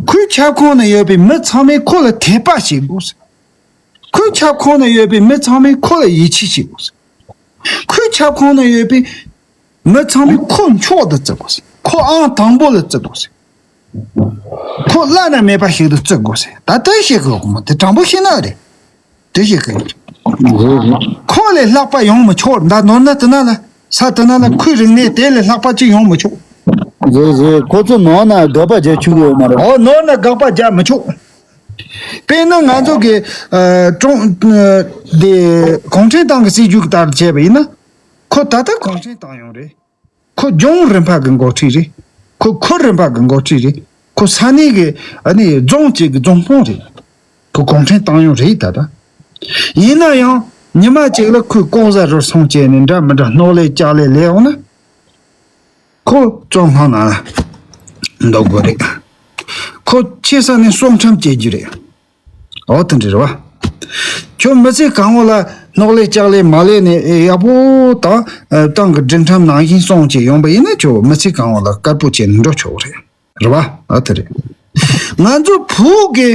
ཁོའི་ཁྱབ་ཁོངས་ན་ཡོད་པའི་མི་ཚང་མས་ཁོ་ལ་དད་པ་བྱེད་དགོས་ཟེར། ཁོའི་ཁྱབ་ཁོངས་ན་ཡོད་པའི་མི་ཚང་མས་ཁོ་ལ་ཡིད་ཆེས་བྱེད་དགོས་ཟེར། ཁོའི་ཁྱབ་ཁོངས་ན་ཡོད་པའི་མི་ཚང་མས་ཁོ་མཆོག་ཏུ་བརྩི་དགོས་ཟེར། ཁོ་ཨང་དང་པོ་ལ་བརྩི་དགོས་ཟེར། ཁོ་བླ་ན་མེད་པ་ཞིག་ཏུ་བརྩི་དགོས་ཟེར། ད་ལྟ་ཤེས་དགོས་གོ་མ་དེ་དྲང་པོ་ཤེས་ན་རེད། དེ་ཞིག་གི། རེད་རེད། ཁོ་ལས་ལྷག་པ་ཡོང་མི་ཆོག་ད་ནོར་ན་དེ་ན་ལ། ས་དེ་ན་ལ་ཁོའི་རིག་གནས་དེ་ལས་ལྷག་པ་ཅིག་ཡོང་མི་ཆོག་རེད་རེད། ཁོ་ཚོ་ནོར་ན་དགག་པ་རྒྱག་ཆོག་གི་ཡོད་མ་རེད། ཨོ་ནོར་ན་དགག་པ་རྒྱག་མི་ཆོག་དཔེར་ན་ང་ཚོ་གི་ཨ་ཀྲུང་ཨ་དེ་གུང་ཁྲན་ཏང་གི་སྲིད་ཇུས་ལྟར་བྱས་པ་ཡིན་ན། ཁོ་ད་ལྟ་གུང་ཁྲན་ཏང་ཡོན་རེད། ཁོ་ལྗོངས་རིམ་པ་གི་འགོ་ཁྲིད་རེད། ཁོ་ཁུལ་རིམ་པ་གི་འགོ་ཁྲིད་རེད། ཁོ་ས་གནས་ཀྱི་ཨ་ནི་རྫོང་གཅིག་གི་རྫོང་དཔོན་རེད། ཁོ་གུང་ཁྲན་ཏང་ཡོན་རེད་ད་ལྟ། ཡིན་ན་ཡང་ཉི་མ་གཅིག་ལ་ཁོས་ལྐོག་ཟ་རུལ་སུངས་བྱས་ནས་འདྲ་མི་འདྲ་རྣོ་ལེ་ལྕགས་ལེ་ལས་འོང་ན། ཁོ་བཙོན་ཁང་ནང་ལ་འདུག་དགོས་རེད། ཁོ་ཆེ་ས་ནས་གསང་འཁྲམ་བྱེད་རྒྱུ་རེད། འོ་དེ་འདྲ་རེད་བ། ཁྱོད་མི་ཚེ་གང་བོ་ལ་རྣོ་ལེ་ལྕགས་ལེ་མ་ལས་ནས་ཡག་པོ་དང་ཏང་གི་སྒྲིག་ཁྲིམས་ནང་བཞིན་སྲུང་བྱས་ཡོང་པ་ཡིན་ན། ཁྱོད་མི་ཚེ་གང་བོ་ལ་དཀར་པོ་བྱས་ནས་འགྲོ་ཆོག་རེད། རེད་བ། ཨ་དེ་རེད། ང་ཚོ་བོད་ཀྱི་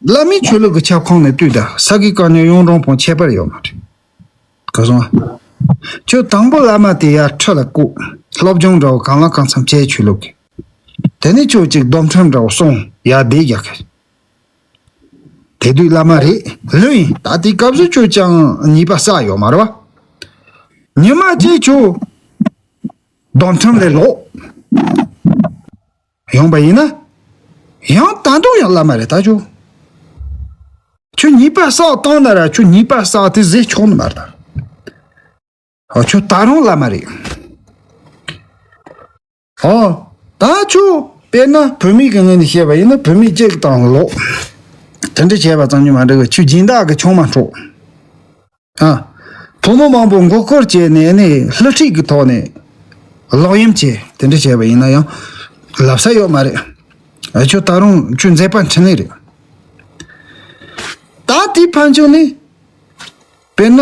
བླ་མའི་ཆོས་ལུགས་ཀྱི་ཁྱབ་ཁོངས་ནས་བལྟས་ད་ས་དགེ་བཀའ་རྙིང་གཡུང་དྲུང་བོན་ཁྱད་པར་ཡོད་མ་རེད། གོ་སོང་ཨ། ཁྱོད་དང་པོ་བླ་མ་དེ་ཡར་ཁྲི་ལ་བཀུག་སློབ་སྦྱོང་འདྲ་བོ་གང་ལ་གང་འཚམ་བྱས། ཆོས་ལུགས་ཀྱི། དེ་ནས་ཁྱོད་ཅིག་སྡོམ་ཁྲིམས་འདྲ་བོ་སྲུང་ཡར་བསྡད་རྒྱག་གི། དེ་དུས་བླ་མ་རེད་ལོས་ཡིན། ད་དེ་སྐབས་སུ་ཁྱོད་ཅང་ཉེས་པ་བསགས་ཡོད་མ་རེད་བ། ཉི་མ་གཅིག་ཁྱོད་སྡོམ་ཁྲིམས་ལས་ལོག་ཡོང་པ་ཡིན་ན། ཡང་ད་དུང་ཡང་བླ་མ་རེད་ད་ཁྱོད། ཁྱོད་ཉེས་པ་བསགས་བཏང་ན་ར་ཁྱོད་ཉེས་པ་བསགས་དེ་ཟེར་ཆོག་ནི་མ་རེད་ད། ཨ་ཁྱོད་ད་རུང་བླ་མ་རེད། ཨོ། ད་ཁྱོད་དཔེར་ན་བུད་མེད་ཀྱི་ངོས་ནས་བཤད་པ་ཡིན་ན་བུད་མེད་གཅིག་དང་ལོག་དེ་འདྲ་བྱས་པ་ཙམ་གྱིས་མ་འགྲིག་གི། ཁྱོད་སྦྱིན་བདག་གི་ཆུང་མ་འཕྲོག་ཨ། ཕོ་མོ་མང་པོ་མགོ་སྐོར་བྱས་ནས་ནི་བསླུ་བྲིད་ཀྱི་ཐོག་ནས་ལོག་གཡེམ་བྱས་དེ་འདྲ་བྱས་པ་ཡིན་ན་ཡང་ལབ་ས་ཡོད་མ་རེད། ཨ་ཁྱོད་ད་རུང་ཁྱོད་མཛད་པ་འཕྲིན་ལས་རེད། ད་དེའི་ཕན་ཆད་ནི། དཔེར་ན།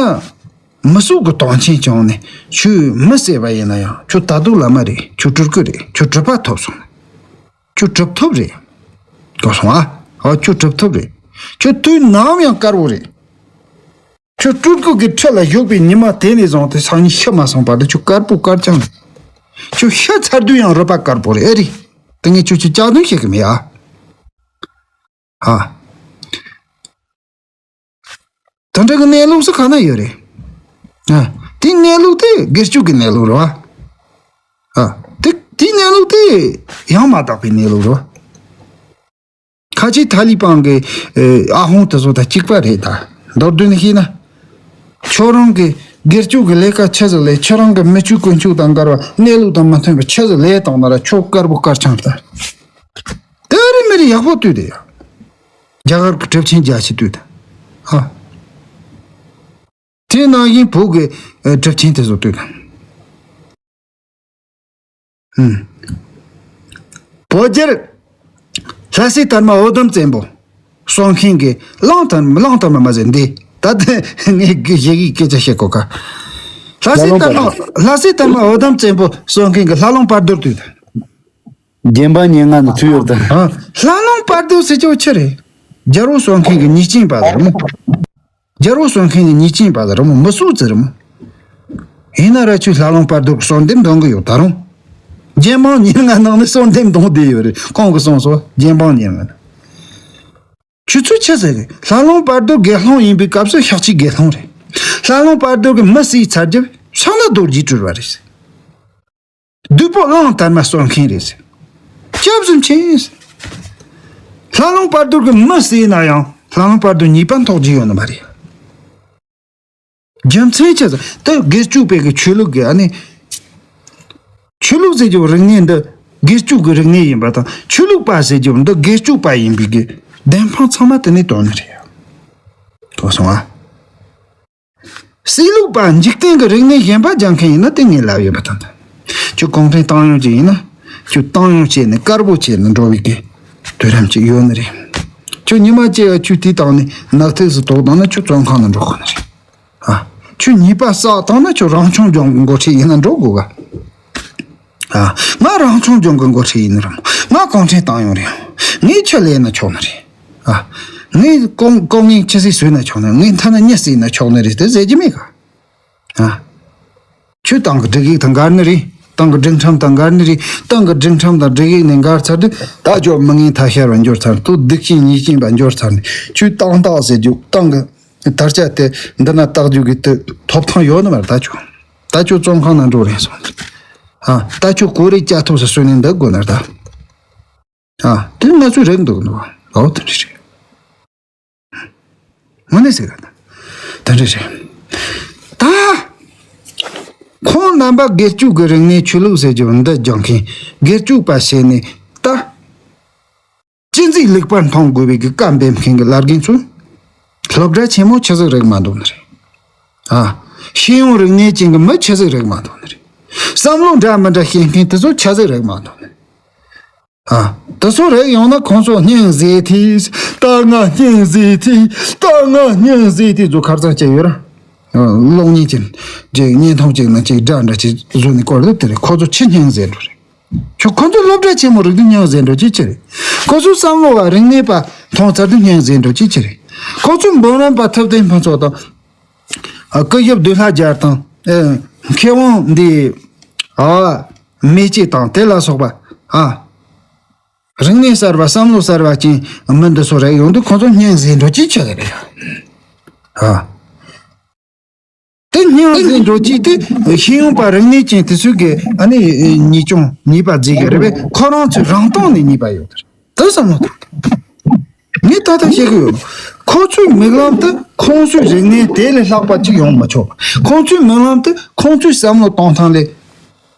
མི་སྲོག་གི་དོན་རྐྱེན་བྱུང་ནས་ཁྱོད་མི་བསད་པ་ཡིན་ན་ཡང་ཁྱོད་ད་དུང་བླ་མ་རེད། ཁྱོད་སྤྲུལ་སྐུ་རེད། ཁྱོད་གྲུབ་པ་ཐོབ་སོང་། ཁྱོད་གྲུབ་ཐོབ་རེད། གོ་སོང་ཨ། ཨོ་ཁྱོད་གྲུབ་ཐོབ་རེད། ཁྱོད་དུས་ནམ་ཡང་དཀར་བོ་རེད། ཁྱོད་སྤྲུལ་སྐུ་གི་ཁྲི་ལ་བཞུགས་པའི་ཉི་མ་དེ་ནས་བཟུང་སྟེ་སང་ཉིན་ཤི་མ་སོང་བར་དུ་ཁྱོད་དཀར་པོ་དཀར་རྐྱང་རེད། ཁྱོད་ཤི་ཚར་དུས་ཡང་རུས་པ་དཀར་པོ་རེད། ཨེ་རེད། དེ་ངས་ཁྱོད་ཁྱོད་ལྕགས་རྡུང་བྱེད་གི་མེད་ཨ། ཧ། དེ་འདྲ་གི་གནས་ལུགས་སུ་ག་ན་ཡོད་རེད། ཨ། དེ་གནས་ལུགས་དེ་སྒེར་གཅོད་ཀྱི་གནས་ལུགས་རེད་བ། ཨ། དེ་དེ་གནས་ལུགས་དེ་ཡང་མ་དག་པའི་གནས་ལུགས་རེད་བ། ཁ་ཆེ་ཐ་ལི་པང་གི་ཨ་ཧོང་དེ་ཚོ་དང་གཅིག་པ་རེད་ད། མདོར་བསྡུས་ནས་བཤད་ན། ཁྱོད་རང་གི་སྒེར་གཅོད་ཀྱི་ལས་ཀ་ཆི་ཟིག་ལས། ཁྱོད་རང་གི་མི་ཆོས་དཀོན་མཆོག་དང་འགལ་བ་གནས་ལུགས་དང་མི་མཐུན་པ་ཆི་ཟིག་ལས་བཏང་ན་ར་ཁྱོད་དཀར་པོ་དཀར་རྐྱང་རེད་ད། དེ་རིང་མི་རིགས་ཡག་པོ་ལྟོས་དེ་ཡ། རྒྱ་གར་གྱི་གྲུབ་ཆེན་རྒྱ་ཆེ་ལྟོས་དང་། ཧ། དེ་ནང་བཞིན་བོད་ཀྱི་ཨ་གྲུབ་ཆེན་དེ་ཚོ་ལྟོས་དང་། ཧུམ། བོད་རྒྱལ། ལྷ་སྲས་དར་མ་འུ་དུམ་བཙན་པོ། གསུང་མཁན་གྱི་གླང་དར་མ་གླང་དར་མ་མ་ཟེར་འདི། ད་ལྟ་ངས་གཞས་ཀྱི་སྐད་ཆ་བཤད་གོ་ཀ་ལྷ་སྲས་དར་མ་ལྷ་སྲས་དར་མ་འུ་དུམ་བཙན་པོ་གསུང་མཁན་གྱི་ལྷ་ལུང་བར་དོར་དུས། རྒྱལ་འབངས་ཉེར་ལྔ་ནི་ཚུད་ཡོད་དང་། ཨ། ལྷ་ལུང་བར་དོ་ཟེར་ཆོག་ཆི་རེད། རྒྱལ་པོ་གསུང་མཁན་གྱི་ཉེས་ཅན་པ་ཟེར་མོ། རྒྱལ་པོ་གསུང་མཁན་གྱི་ཉེས་ཅན་པ་ཟེར་མོ། མི་གསོད་ཟེར་མོ། ཡིན་ན་ར་ཁྱོད་ལྷ་ལུང་བར་དོ་གསོལ་འདེབས་འདོན་གི་ཡོད་ད་རུང་། རྒྱལ་འབངས་ཉེར་ལྔ་ནང་ནས་གསོལ་འདེབས་འདོན་བསྡད་ཡོད་རེད། གོང་གི་གསུངས་སོ། རྒྱལ་འབངས་ཉེར་ལྔ་ནི། ཁྱོད་ཚོས་ཆི་ཟེར་གི། ལྷ་ལུང་བར་དོ་དགེ་སློང་ཡིན་པའི་སྐབས་སུ་ཤཱཀྱའི་དགེ་སློང་རེད། ལྷ་ལུང་དཔལ་རྡོར་གྱི་མི་བསད་ཚར་རྒྱབ་ཕྱག་ན་རྡོ་རྗེས་གྲོལ་བ་རེད། བདུད་པོ་གླང་དར་མ་གསོད་མཁན་རེད། སྐྱབས་སུ་མཆི། ལྷ་ལུང་དཔལ་རྡོར་གྱི་མི་བསད་ན་ཡང་ལྷ་ལུང་དཔལ་རྡོར་ཉེས་པ་འཐོག་རྒྱུ་ཡོད་ནི་མ་རེད། རྒྱུ་མཚན་ཆི་ཟིག་དེ་སྒེར་གཅོད་པའི་གི་ཆོས་ལུགས་ཀྱི་ཨ་ནི། ཆོས་ལུགས་ཟེར་རྒྱུ་རིག་གནས་འདི་སྒེར་གཅོད་ཀྱི་རིག་གནས་ཡིན་པ་དང་ཆོས་ལུགས་པ་ཟེར་རྒྱུ་འདི་སྒེར་གཅོད་པ་ཡིན་པའི་གི་བདེན་དཔང་ཚང་མ་དེ་ནས་སྟོན་ནི་རེད། གོ་སོང་ཨ། སྲིད་ལུགས་པ་འཇིག་རྟེན་གྱི་རིག་གནས་གཞན་པ་སྦྱང་མཁན་ཡིན་ན་དེ་ངས་ལབ་ཡོད་པ་དང་། ཁྱོད་གུང་ཁྲན་ཏང་ཡོན་ཅིག་ཡིན་ན་ཁྱོད་ཏང་ཡོན་བྱས་ནས་དཀར་པོ་བྱས་ནས་འགྲོ་བའི་གི་དུས་རིམ་ཅིག་ཡོད་ནི་རེད། ཁྱོད་ཉི་མ་གཅིག་ཁྱོད་དེའི་སྟེང་ནས་ནག་ཐིག་ཟིག་དོག་བཏང་ན་ཁྱོད་བཙོན་ཁང་ནང་འགྲོ་དགོས་ནི་རེད། ཨ། ཁྱོད་ཉེས་པ་བསགས་བཏང་ན་ཁྱོད་རང་སྐྱོང་ལྗོངས་ཀྱི་འགོ་ཁྲིད་ཡིན་ན་འགྲོ་དགོས་ག་ཨ། ང་རང་སྐྱོང་ལྗོངས་ཀྱི་འགོ་ཁྲིད་ཡིན་ནི་རེད་མོ། ང་གུང་ཁྲན་ཏང་ཡོན་རེད། ངས་ཁྱི་ལས་ན་ཆོག་ནི་རེད། ཨ། ངས་ལྐོག་ལྐོག་རྔན་ཅི་ཟིག་ཟོས་ན་ཆོག་ནི་རེད། ངས་མཐའ་ན་མྱི་བསད་ན་ཆོག་ནི་རེད་དེ་ཟེར་གྱི་མེད་ག་ཨ། ཁྱོད་ཏང་གི་སྒྲིག་ཡིག་དང་འགལ་ནི་རེད། ཏང་གི་སྒྲིག་ཁྲིམས་དང་འགལ་ནི་རེད། ཏང་གི་སྒྲིག་ཁྲིམས་དང་སྒྲིག་ཡིག་ནས་འགལ་ཚར་དུས་ད་ཁྱོད་མི་ངན་ཐ་ཤལ་བ་འགྱུར་ཚར། ཏོ་སྡིག་ཅན་ཉེས་ཅན་པ་འགྱུར་ཚར་ནས་ཁྱོད་ཏང་རྟགས་ཟེར་རྒྱུ་ཏང་གི་དར་ཆ་དེ་འདི་ན་བཏགས་རྒྱུ་གི་དུ་ཐོབ་ཐང་ཡོད་ནི་མ་རེད་ད་ཁྱོད། ད་ཁྱོད་བཙོན་ཁང་ནང་འགྲོ་རན་སོང་། ཨ། ད་ཁྱོད་གོ་རེ་སྐྱ་ཐོབ་ས་གསོན་ནས་འདུག་དགོས་ནི་རེད་ད། ཨ། དེ་ང་ཚོས་རེད་འདུག་ནོ། ཨོ་དེ་འདྲ་རེད། དངོས་གནས་ཟེར་ག་དེ་འདྲ་རེད། ད་ཁོང་རྣམ་པ་སྒེར་གཅོད་ཀྱི་རིག་གནས་ཆོས་ལུགས་ཟེར་རྒྱུ་འདི་སྦྱང་མཁན་སྒེར་གཅོད་པ་བྱས་ནས་ད། སྤྱི་ཚོགས་ལེགས་པར་མཐོང་དགོས་པའི་གི་བཀའ་འབེབས་མཁན་གྱི་བླ་རྒན་ཚོས་སློབ་གྲྭ་ཆེན་མོ་ཆི་ཟིག་རེག་མ་འདུག་ནི་རེད། ཨ། ཤེས་ཡོན་རིག་གནས་ཅན་གྱི་མི་ཆི་ཟིག་རེག་མ་འདུག་ནི་རེད། བསམ་བློ་འདྲ་མི་འདྲ་བཤད་མཁན་དེ་ཚོ་ཆི་ཟིག་རེག་མ་འདུག་ནི་རེད། ཨ། དེ་ཚོ་རེག་ཡོང་ན་ཁོང་ཚོ་སྙིང་ཟེར་དེ། ད་ང་སྙིང་ཟེར་དེ། ད་ང་སྙིང་ཟེར་དེ་ཚོ་ཁར་ཚང་བྱས་ཡོད་ར། ཨ། གློག་བརྙན་ཅན་ཅིག་བརྙན་ཐུང་ཅིག་ན་ཅིག་འདྲ་འདྲ་ཅིག་བཟོས་ནས་བཀོད་ལ་དེ་རེད། ཁོ་ཚོ་ཆི་སྙིང་ཟེར་འགྲོ་རེད། ཁྱོད་ཁོ་ཚོ་སློབ་གྲྭ་ཆེན་མོ་རིག་དུས་སྙིང་ཟེར་འགྲོ་ཅི་ཆི་རེད། ཁོ་ཚོ་བསམ་བློ་བ་རིག་གནས་པ་མཐོང་ཚར་དུས་སྙིང་ཟེར་འགྲོ་ཅི་ཆི་རེད། ཁོ་ཚོ་འབུམ་རམས་པ་ཐུབ་བསྟན་ཕུན་ཚོགས་དང་། ཨ། སྐུ་ཞབས་བདུད་ལྷ་རྒྱལ་དང་། ཨེ། མཁས་དབང་འདི། ཨ། མེ་ལྕེ་དང་དེ་ལ་སོགས་པ། ཨ། རིག་གནས་གསར་བ་བསམ་བློ་གསར་བ་ཅན་མི་འདི་ཚོ་རེག་ཡོང་དུས་ཁོ་ཚོ་སྙིང་ཟེར་འགྲོ་ཅི་ཆི་རེད། ཨ། དེ་སྙིང་རྗེ་འགྲོ་གཅིག་དེ་ཤེས་ཡོན་པ་རིག་གནས་ཅན་དེ་ཚོས་གི་ཨ་ནི་ཉེས་སྐྱོན་ཉེས་པ་བརྩི་གི་རེད་པས། ཁོ་རང་ཚོས་རང་སྟེང་ནས་ཉེས་པ་ཡོད་དེ་བསམ་བློ་བཏང་། ངས་ད་ལྟ་བཤད་གི་ཡོད། ཁོ་ཚོའི་མིག་ལམ་དུ་ཁོང་ཚོའི་རིག་གནས་དེ་ལས་ལྷག་པ་ཅིག་ཡོང་མི་ཆོག་ཁོང་ཚོའི་མིག་ལམ་དུ་ཁོང་ཚོའི་བསམ་བློ་གཏོང་སྟངས་ལས་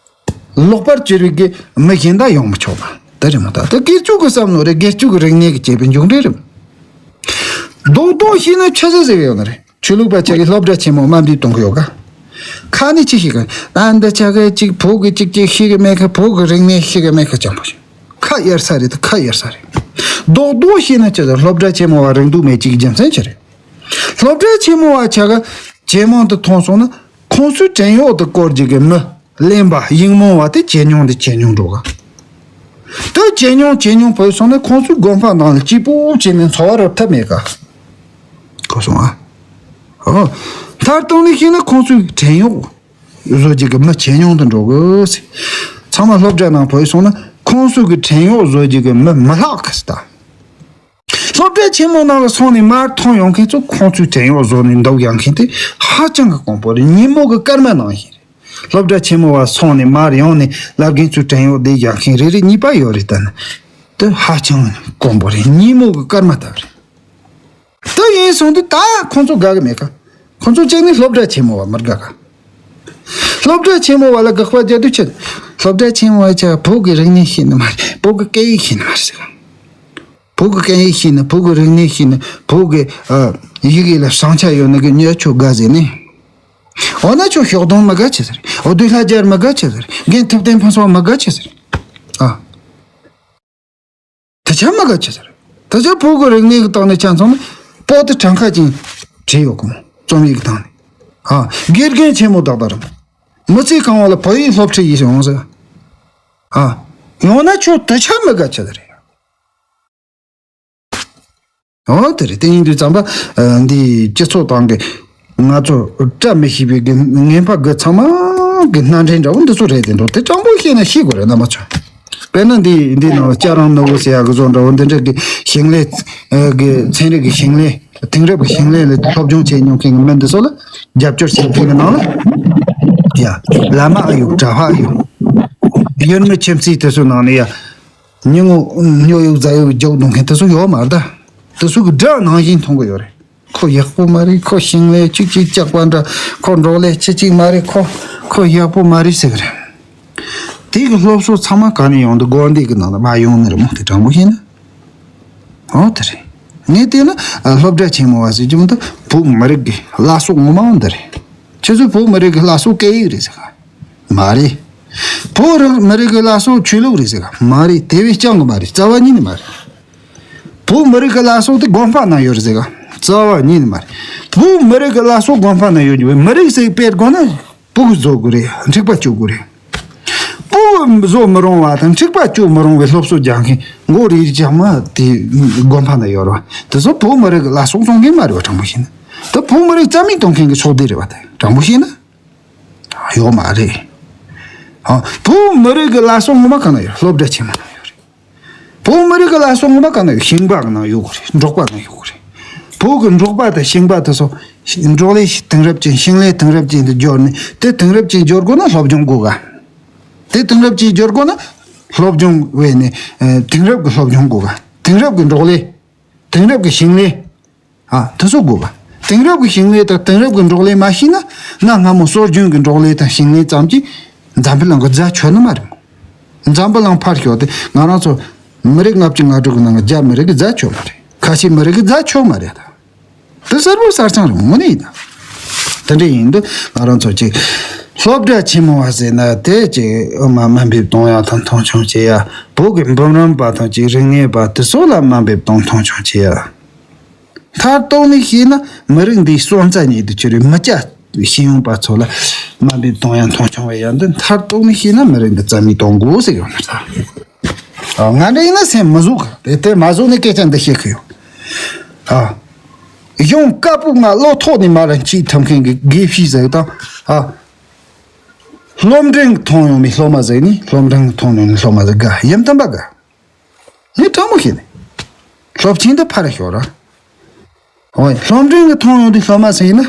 ལོག་པར་གྱུར་བའི་གི་མི་གཞན་དག་ཡོང་མི་ཆོག་པ་དེ་རེད་མ་གཏོགས། ད་སྒེར་གཅོད་ཀྱི་བསམ་བློ་རེད། སྒེར་གཅོད་ཀྱི་རིག་གནས་ཀྱི་སྐྱེས་པའི་མཇུག་འབྲས་རེད། རྡོག་རྡོག་བཤད་ན་ཆི་ཟིག་ཟེར་གི་ཡོད་ནི་རེད། ཆོས་ལུགས་པ་ཆ་གི་སློབ་གྲྭ་ཆེན་མོ་དམའ་འབེབས་གཏོང་གི་ཡོད་ག་ཁ་ནས་ཅི་ཤེས་གི། ད་འདི་ཆ་གི་ཅིག་བོད་གི་ཅིག་ཅིག་ཤེས་གི་མེད་གི། བོད་གི་རིག་གནས་ཤེས་གི་མེད་གི། ཅང་པོ་ཞིག་ཁ་གཡར་ས་རེད། ད་ཁ་གཡར་ས་རེད། རྡོག་རྡོག་བཤད་ན་ཅི་ཟེར། སློབ་གྲྭ་ཆེན་མོ་བ་རིག་སྡུག་མེད་ཅིག་རྒྱུ་མཚན་ཅི་རེད། སློབ་གྲྭ་ཆེན་མོ་བ་ཆ་གི་ཇེ་མང་དུ་ཐོན་སོང་ན་ཁོང་ཚོའི་བྲན་གཡོག་ཏུ་བཀོལ་རྒྱུ་གི་མི་གླེན་པ་ཡིག་རྨོངས་བ་དེ་ཇེ་ཉུང་དུ་ཇེ་ཉུང་འགྲོ་ག་དེ་ཇེ་ཉུང་ཇེ་ཉུང་བུད་སོང་ན་ཁོང་ཚོའི་དགོན་པ་ནང་ལ་སྐྱིད་པོ་བྱས་ནས་འཚོ་བ་རོལ་ཐབས་མེད་ག་གོ་སོང་ཨ། ཨོ། མཐར་གཏུགས་ནས་བཤད་ན་ཁོང་ཚོའི་བྲན་གཡོག་བཟོ་རྒྱུ་གི་མི་ཇེ་ཉུང་དུ་འགྲོ་གི་ཟེར། ཚང་མ་སློབ་གྲྭ་ནང་བུད་སོང་ན་ཁོང་ཚོའི་གི་བྲན་གཡོག་བཟོ་རྒྱུ་གི་མི་མི་ལྷག་གི་ཟེར་ད། སློབ་གྲྭ་ཆེན་མོ་ནང་ལ་སོང་ནས་མར་ཐོན་ཡོང་མཁན་ཚོ་ཁོང་ཚོའི་བྲན་གཡོག་བཟོ་ནས་འདུག་ཡོང་མཁན་དེ་ཧ་ཅང་གི་དཀོན་པོ་རེད། ཉིན་མོ་གི་སྐར་མ་ནང་བཞིན་རེད། སློབ་གྲྭ་ཆེན་མོ་བ་སོང་ནས་མར་ཡོང་ནས་བླ་རྒན་ཚོའི་བྲན་གཡོག་བསྡད་ཡོང་མཁན་རེ་རེ་གཉིས་པ་ཡོད་རེད། ད་ནི་དེ་ཧ་ཅང་དཀོན་པོ་རེད། ཉིན་མོ་གི་སྐར་མ་ལྟ་བུ་རེད། དེ་ཡིན་སོང་དུས་ད་ཁོང་ཚོ་དགའ་གི་མེད་ཀ་ཁོང་ཚོ་གཅིག་ནི་སློབ་གྲྭ་ཆེན་མོ་བ་མི་དགའ་ག་སློབ་གྲྭ་ཆེན་མོ་བ་ལ་དགག་པ་རྒྱག་དུས་ཆེད། སློབ་གྲྭ་ཆེན་མོ་བ་ཆ་བོད་ཀྱི་རིག་གནས་ཤེས་ནི་མ་རེད། བོད་ཀྱི་སྐད་ཡིག་ཤེས་ནི་མ་རེད་ཟེར། བོད་ཀྱི་སྐད་ཡིག་ཤེས་ནི། བོད་ཀྱི་རིག་གནས་ཤེས་ནི། བོད་ཀྱི་ཨ་ཡི་གེ་ལ་བྱང་ཆ་ཡོད་ནི་གི་མྱི་ཁྱོད་དགའ་ཟེར་ནི། འོ་ན་ཁྱོད་ཞོགས་དུང་མི་དགའ་ཆི་ཟེར། འོ་བདུད་ལྷ་རྒྱལ་མི་དགའ་ཆི་ཟེར། རྒན་ཐུབ་བསྟན་ཕུན་ཚོགས་མི་དགའ་ཆི་ཟེར། ཨ། ད་ཆ་མི་དགའ་ཆི་ཟེར། ད་ཆ་བོད་ཀྱི་རིག་གནས་ཀྱི་སྟེང་ནས་ཆ་མཚོན་ན་པོ་ཏི་གྲངས་ཀ་ཅན་བྲིས་ཡོད་གི་མོ། རྩོམ་ཡིག་གི་སྟེང་ནས། ཨ། དགེ་རྒན་ཆེན་མོ་དག་དག་རེད། མི་ཚེ་གང་བ་ལ་བོད་ཡིག་སློབ་ཁྲིད་ཡིན་ཡོང་ཟེར། ཨ། ཡང་ན་ཁྱོད་ད་ཆ་མི་དགའ་ཆི་ཟེར། འོ་དེ་རེད། དེ་ཡིན་དུས་ཙམ་པ་ཨ་འདི་སྤྱི་ཚོགས་སྟེང་གི་ང་ཚོ་བཀྲ་མི་ཤིས་པའི་གི་ངན་པ་གི་ཚང་མ་གི་སྣ་འདྲེན་འདྲ་བོ་འདི་ཚོ་རེད་དེ་འདུག་དེ་དྲང་པོ་བཤད་ན་ཤེས་དགོས་རེད་རྣམ་པ་ཚོ། དཔེར་ན་འདི་འདི་ནང་ལ་སྐྱ་རེངས་ནོར་བུ་ཟེར་ཡག་གི་བཟོ་འདྲ་བོ་འདི་འདྲ་གི་ཞིང་ལས་ཨ་གི་ཚན་རིག་གི་ཞིང་ལས་ དེང་རབས་ཀྱི་ཞིང་ལས་ལ་སློབ་སྦྱོང་བྱེད་མྱོང་མཁན་གྱི་མི་འདི་ཚོ་ལ་རྒྱབ་སྐྱོར་བྱེད་མཁན་གྱི་ནང་ལ་ཡ་བླ་མ་ཨ་ཡོད། གྲྭ་པ་ཨ་ཡོད། ཡུལ་མི་ཁྱིམ་མཚེས་དེ་ཚོའི་ནང་ནས་ཡ་ཉིན་ངོ་སྨྱོ་ཡུག་རྫ་ཡུག་རྒྱག་འདུག་མཁན་དེ་ཚོ་ཡོད་མ་རེད་ད། དེ་ཚོ་གི་དགྲ་ནང་བཞིན་མཐོང་གི་ཡོད་རེད། ཁོ་ཡག་པོ་མ་རེད། ཁོ་ཞིང་ལས་ཅིག་ཅིག་རྒྱག་པ་འདྲ། ཁོ་འབྲོག་ལས་ཅིག་ཅིག་མ་རེད། ཁོ་ཁོ་ཡག་པོ་མ་རེད་ཟེར་གི་རེད། དེ་གི་སློབ་གསོ་ཚང་མ་ག་ནས་ཡོང་འདུག་དགོན་སྡེ་གི་ནང་ལ་མ་ཡོང་ནི་རེད་མོ། དེ་དྲང་པོ་བཤད་ན། འོ་དེ་རེད། ངས་བལྟས་ན་ཨ་སློབ་གྲྭ་ཆེན་མོ་བ་ཟེར་གྱི་མི་འདུག་བོད་མི་རིགས་ཀྱི་བླ་སྲོག་ངོ་མ་འོ་འདི་རེད། ཁྱེད་ཚོས་བོད་མི་རིགས་ཀྱི་བླ་སྲོག་སྐད་ཡིག་རེད་ཟེར་ག་མ་རེད། བོད་རིགས་མི་རིགས་ཀྱི་བླ་སྲོག་ཆོས་ལུགས་རེད་ཟེར་ག་མ་རེད། དེ་བས་ཀྱང་གི་མ་རེད། རྩ་བ་ཉིད་ནས་མ་རེད། བོད་མི་རིགས་ཀྱི་བླ་སྲོག་དེ་དགོན་པ་ན་ཡོད་རེད་ཟེར་ག་རྩ་བ་ཉིད་ནས་མ་རེད། བོད་མི་རིགས་ཀྱི་བླ་སྲོག་དགོན་པ་ན་ཡོད་རྒྱུ་བས་མི་རིགས་ཟེར་སྤེལ་དགོས་ན། སྤུ་གུ་བཟོ་དགོས་རེད། འཁྲིག་པ་བཅུག་དགོས་རེད། སྤུ་གུ་བཟོ་མི་རུང་བ་དང་འཁྲིག་པ་བཅུག་མི་རུང་བའི་སློབ་གསོ་རྒྱག་མཁན་མགོ་རིལ་རིལ་རྐྱང་མ་དེ་དགོན་པ་ན་ཡོད་རེད་བ། དེ་ཚོ་བོད་མི་རིགས་ཀྱི་བླ་སྲོག་བཙོང་མཁན་མ་རེད་བ། དྲང་པོ་བཤད་ན། དེ་བོད་མི་རིགས་རྩ་མེད་གཏོང་མཁན་གྱི་ཕྱོགས་སྡེ་རེད་བ། དེ་དྲང་པོ་བཤད་ན་ཡོད་མ་རེད། ཨ། བོད་མི་རིགས་ཀྱི་བླ་སྲོག་ངོ་མ་གང་ན་ཡོད། སློབ་གྲྭ་ཆེན་མོ་ན་ཡོད་རེད། བོད་མི་རིགས་ཀྱི་བླ་སྲོག་ངོ་མ་གང་ན་ཡོད། ཞིང་པ་གི་ནང་ཡོད་དགོས་རེད། འབྲོག་པ་ནང་ཡོད་དགོས་རེད། བོད་ཀྱི་འབྲོག་པ་དང་ཞིང་པ་དེ་ཚོ་འབྲོག་ལས་དེང་རབས་ཅན་ཞིང་ལས་དེང་རབས་ཅན་དུ་བསྒྱུར་ནས། དེ་དེང་རབས་ཅན་བསྒྱུར་དགོས་ན་སློབ་སྦྱོང་དགོས་ག་དེ་དེང་རབས་ཅན་བསྒྱུར་དགོས་ན་སློབ་སྦྱོང་བས་ནས་ཨ་དེང་རབས་ཀྱི་སློབ་སྦྱོང་དགོས་ག་དེང་རབས་ཀྱི་འབྲོག་ལས། དེང་རབས་ཀྱི་ཞིང་ལས། ཨ། དེ་ཚོ་དགོས་པ། དེང་རབས་ཀྱི་ཞིང་ལས་དང་དེང་རབས་ཀྱི་འབྲོག་ལས་མ་ཤེས་ན། གནའ་སྔ་མོ་སྲོལ་རྒྱུན་གྱི་འབྲོག་ལས་དང་ཞིང་ལས་ཙམ་གྱིས་འཛམ་བུ་གླིང་གི་རྫ་ཆོད་ནི་མ་རེད་མོ། འཛམ་བུ་གླིང་ཕར་ཞོག་སྟེ་ང་རང་ཚོ་མི་རིགས་ལྔ་བཅུ་ང་དྲུག་གི་ནང་གི་རྒྱ་མི་རིགས་ཀྱི་རྫ་ཆོད་མ་རེད། ཁ་ཆེ་མི་རིགས་ཀྱི་རྫ་ཆོད་མ་རེད་ད། དེ་གསལ་པོ་གསལ་རྐྱང་རེད་མོ། དངོས་གནས་ཡིན་ད། དེ་འདྲ་ཡིན་དུས་ང་རང་ཚོ་ཅིག་སློབ་གྲྭ་ཆེན་མོ་བ་ཟེར་ན་དེ་ཅིག་ཨ་མ་དམའ་འབེབས་གཏོང་ཡ་དང་མཐོང་ཆུང་བྱེད་ཡ། བོད་ཀྱི་འབུམ་རམས་པ་དང་ཅིག་རིག་གནས་པ་དེ་ཚོ་ལ་དམའ་འབེབས་དང་མཐོང་ཆུང་བྱེད་ཡ། མཐར་གཏུགས་ནས་བཤད་ན་མི་རིགས་འདིའི་སོན་རྩ་ཉིད་དུ་གྱུར་བའི་མི་སྐྱ་ཤེས་ཡོན་པ་ཚོ་ལ་དམའ་འབེབས་གཏོང་ཡ་མཐོང་ཆུང་བྱེད་ཡ་འདི་མཐར་གཏུགས་ནས་བཤད་ན་མི་རིགས་འདི་རྩ་མེད་གཏོང་དགོས་ཟེར་ཡོད་ནི་རེད། ང་འདྲ་ཡིན་ན་སེམས་མི་བཟོད་གི། དེ་དེ་མ་བཟོད་ནས་སྐད་ཆ་འདི་བཤད་གི་ཡོད། ཨ། གཞུང་བཀའ་པོད་ལྔ་བློ་ཐོག་ནས་མར་འཁྱེར་ཐུབ་མཁན་གྱི་དགེ་བཤེས་ཟིག་དང་། ཨ། སློབ་འབྲིང་མཐོང་ཡོང་བའི་སློབ་མ་ཟིག་ནི་སློབ་འབྲིང་མཐོང་ཡོང་བའི་སློབ་མ་ཟིག་དགའ་ཡིན་དམ་པ་དགའ། ངས་དྲང་མོ་བཤད་ནས། སློབ་ཆེན་འདི་ཕར་ཞོག་ར། ཨོ། སློབ་འབྲིང་གི་མཐོང་ཡོང་དུས་སློབ་མ་ཟེར་ན།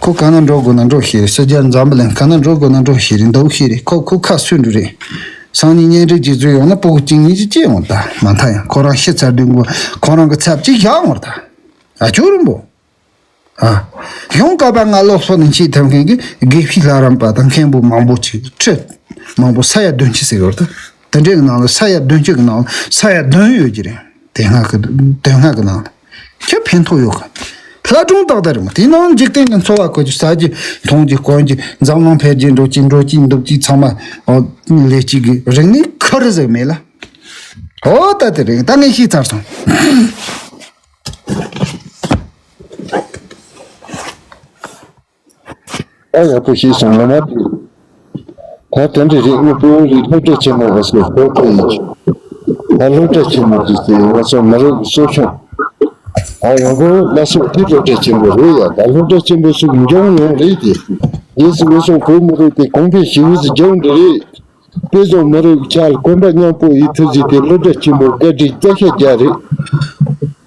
ཁོ་ག་ན་འགྲོ་དགོས་ན་འགྲོ་ཤེས་རེད། ཕྱི་རྒྱལ་འཛམ་བུ་གླིང་ག་ན་འགྲོ་དགོས་ན་འགྲོ་ཤེས་རེད། འདུག་ཤེས་རེད། ཁོ་ཁོ་ཁ་སུ་འགྲོ་རེད། སང་ཉིན་གཉེན་སྒྲིག་ཅིག་བཟོས་ཡོང་ན་སྤུ་གུ་གཅིག་གཉིས་ཅིག་སྐྱེས་ཡོང་ད། མ་མཐའ་ཡང་ཁོ་རང་ཤི་ཚར་དུས་ཁོ་རང་གི་ཚབ་ཅིག་བཞག་ཡོང་ད། ཨ་ཅོ་རིན་པོ། ཨ། གཞུང་བཀའ་པོད་ལྔ་བློ་ཐོག་ནས་འཁྱེར་ཐུབ་མཁན་གྱི་དགེ་བཤེས་ལྷ་རམས་པ་དང་མཁན་པོ་མང་པོ་ཅིག་ཁྲི་མང་པོ་ས་ཡ་བདུན་ཅུ་ཟེར་ཡོད་རེད། དེ་འདྲའི་གི་ནང་ལ་ས་ཡ་བདུན་ཅུ་གི་ནང་ལ་ས་ཡ་བདུན་ཡོད་ཀྱི་རེད། དེ་སྔ་གི་དེ་སྔ་གི་ནང་ལ་ཁྱོད་ཕན་ཐོགས་ཡོད་གི། ལྷ་སྒྲུང་ཏག་ཏག་རེད་མོ། དེའི་ནང་འཇིག་རྟེན་གྱི་འཚོ་བ་ཁོ་ཚོས་ཟ་རྒྱུ་འཐུང་རྒྱུ་གོན་རྒྱུ་འཛམ་གླིང་འཕེལ་རྒྱས་འགྲོ་རྒྱུ་འགྲོ་རྒྱུ་འདུག་རྒྱུ་ཚང་མ་ལས་གཅིག་གི་རིག་གནས་ཁུར་ཟིག་མེད་ལ། ཨོ་ད་དེ་རེད། ད་ངས་ཤེས་ཚར་སོང་། ཨ་ཡག་པོ་ཤེས་སོང་ངོ་མ་དེ། ད་དེ་འདྲ་རེད། ངས་བོད་རིགས་སློབ་གྲྭ་ཆེན་མོ་བ་སོགས་སློབ་གྲྭ་ཡིན། ད་སློབ་གྲྭ་ཆེན་མོ་དེ་ཚོས་ང་ཚོ་མི་རིགས་གསོ་སྐྱོང་། ཨ་ཡག་པོ་ལ་སོགས་དེ་སློབ་གྲྭ་ཆེན་མོ་རེད་ཡ། ད་སློབ་གྲྭ་ཆེན་མོ་སོགས་འབྱུང་ཡོང་རེད་དེ། རྗེས་སུ་ང་ཚོ་བོད་མི་རིགས་དེ་གོང་འཕེལ་ཞེ་པོ་ཅིག་འབྱུང་འདི་རེད། དཔེ་བཟང་མི་རིགས་ཆ་ལ་གོམ་པ་མཉམ་སྤོ་ཡི་ཐུགས་རྗེ་དེ་སློབ་གྲྭ་ཆེན་མོ་བཀའ་དྲིན་བཀའ་ཤག་རྒྱ་རེད།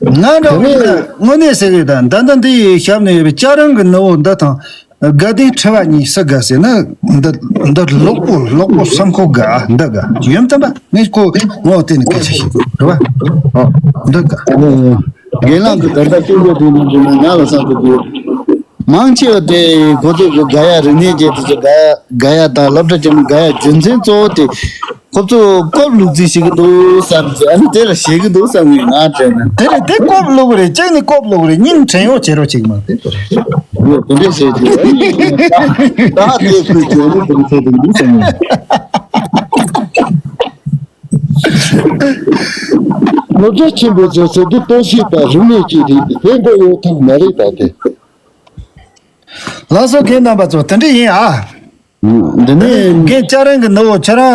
ང་འདྲ་བོ་ཡིན་ན་དངོས་གནས་ཟེར་གི་ད་ད་ལྟ་འདི་ཞབས་ནས་ཡོད་པའི་ལྕགས་རིང་གི་ནུ་བོ་འདི་དང་དགའ་ལྡན་ཁྲི་པ་གཉིས་སུ་དགའ་ཟེར་ན། འདི་འདི་ལོག་པོ་ལོག་པོ་སེམས་ཁོག་དགའ་འདི་དགའ་ཡོད་དམ་པ། ངས་ཁོ་ངོ་བལྟས་ནས་སྐད་ཆ་ཞིག་རེད་བ། ཨོ་འདི་དགའ། རྒན་ལགས་ཀྱི་ད་ལྟ་སྐད་ཆ་དེ་ནི་ང་ལ་བསམ་དུ་འདུག་མང་ཆེ་བ་དེ་ཁོ་ཚོ་གི་དགའ་ཡ་རིག་གནས་ཅན་དེ་ཚོ་དགའ་ཡ་དགའ་ཡ་དང་སློབ་གྲྭ་ཆེན་མོ་དགའ་ཡ་རྒྱུ་མཚན་གཙོ་བོ་དེ་ཁོ་ཚོ་རྐོབ་ལུག་རྫི་ཞིག་གི་འདུག་བསམ་གྱི། ཨ་ནི་དེ་ལ་ཞེད་ཀྱི་འདུག་བསམ་གྱི། ང་དྲན་ན་དེ་རེད། དེ་རྐོབ་ལུག་རེད། གཅིག་ནི་རྐོབ་ལུག་རེད། གཉིས་ནི་བྲན་གཡོག་བྱེད་རོགས་བྱེད་ཀྱི་མ་རེད། དེ་རེད། ཡོད་དེ་འདྲས་བྱེད་ཀྱི་ད་དེ་ཁུལ་གྱི་ཨ་ནི་དེ་ཚོ་དེ་འདུག་བསམ་གྱི། སློབ་གྲྭ་ཆེན་པོ་ཚོ་ཚོ་འདི་གཏོང་ཤེས་པ་རིག་གནས་ཅིག་རེད། དེ་མགོ་གཡོག་ཐུབ་མ་རེད་ད་དེ། ལགས་སོ། རྒན་རྣམ་པ་ཚོ་དེ་འདྲ་ཡིན་ཨ། འདི་ནི་རྒན་ལྕགས་རིང་གི་ནུ་བོ་ཁྱེད་རང་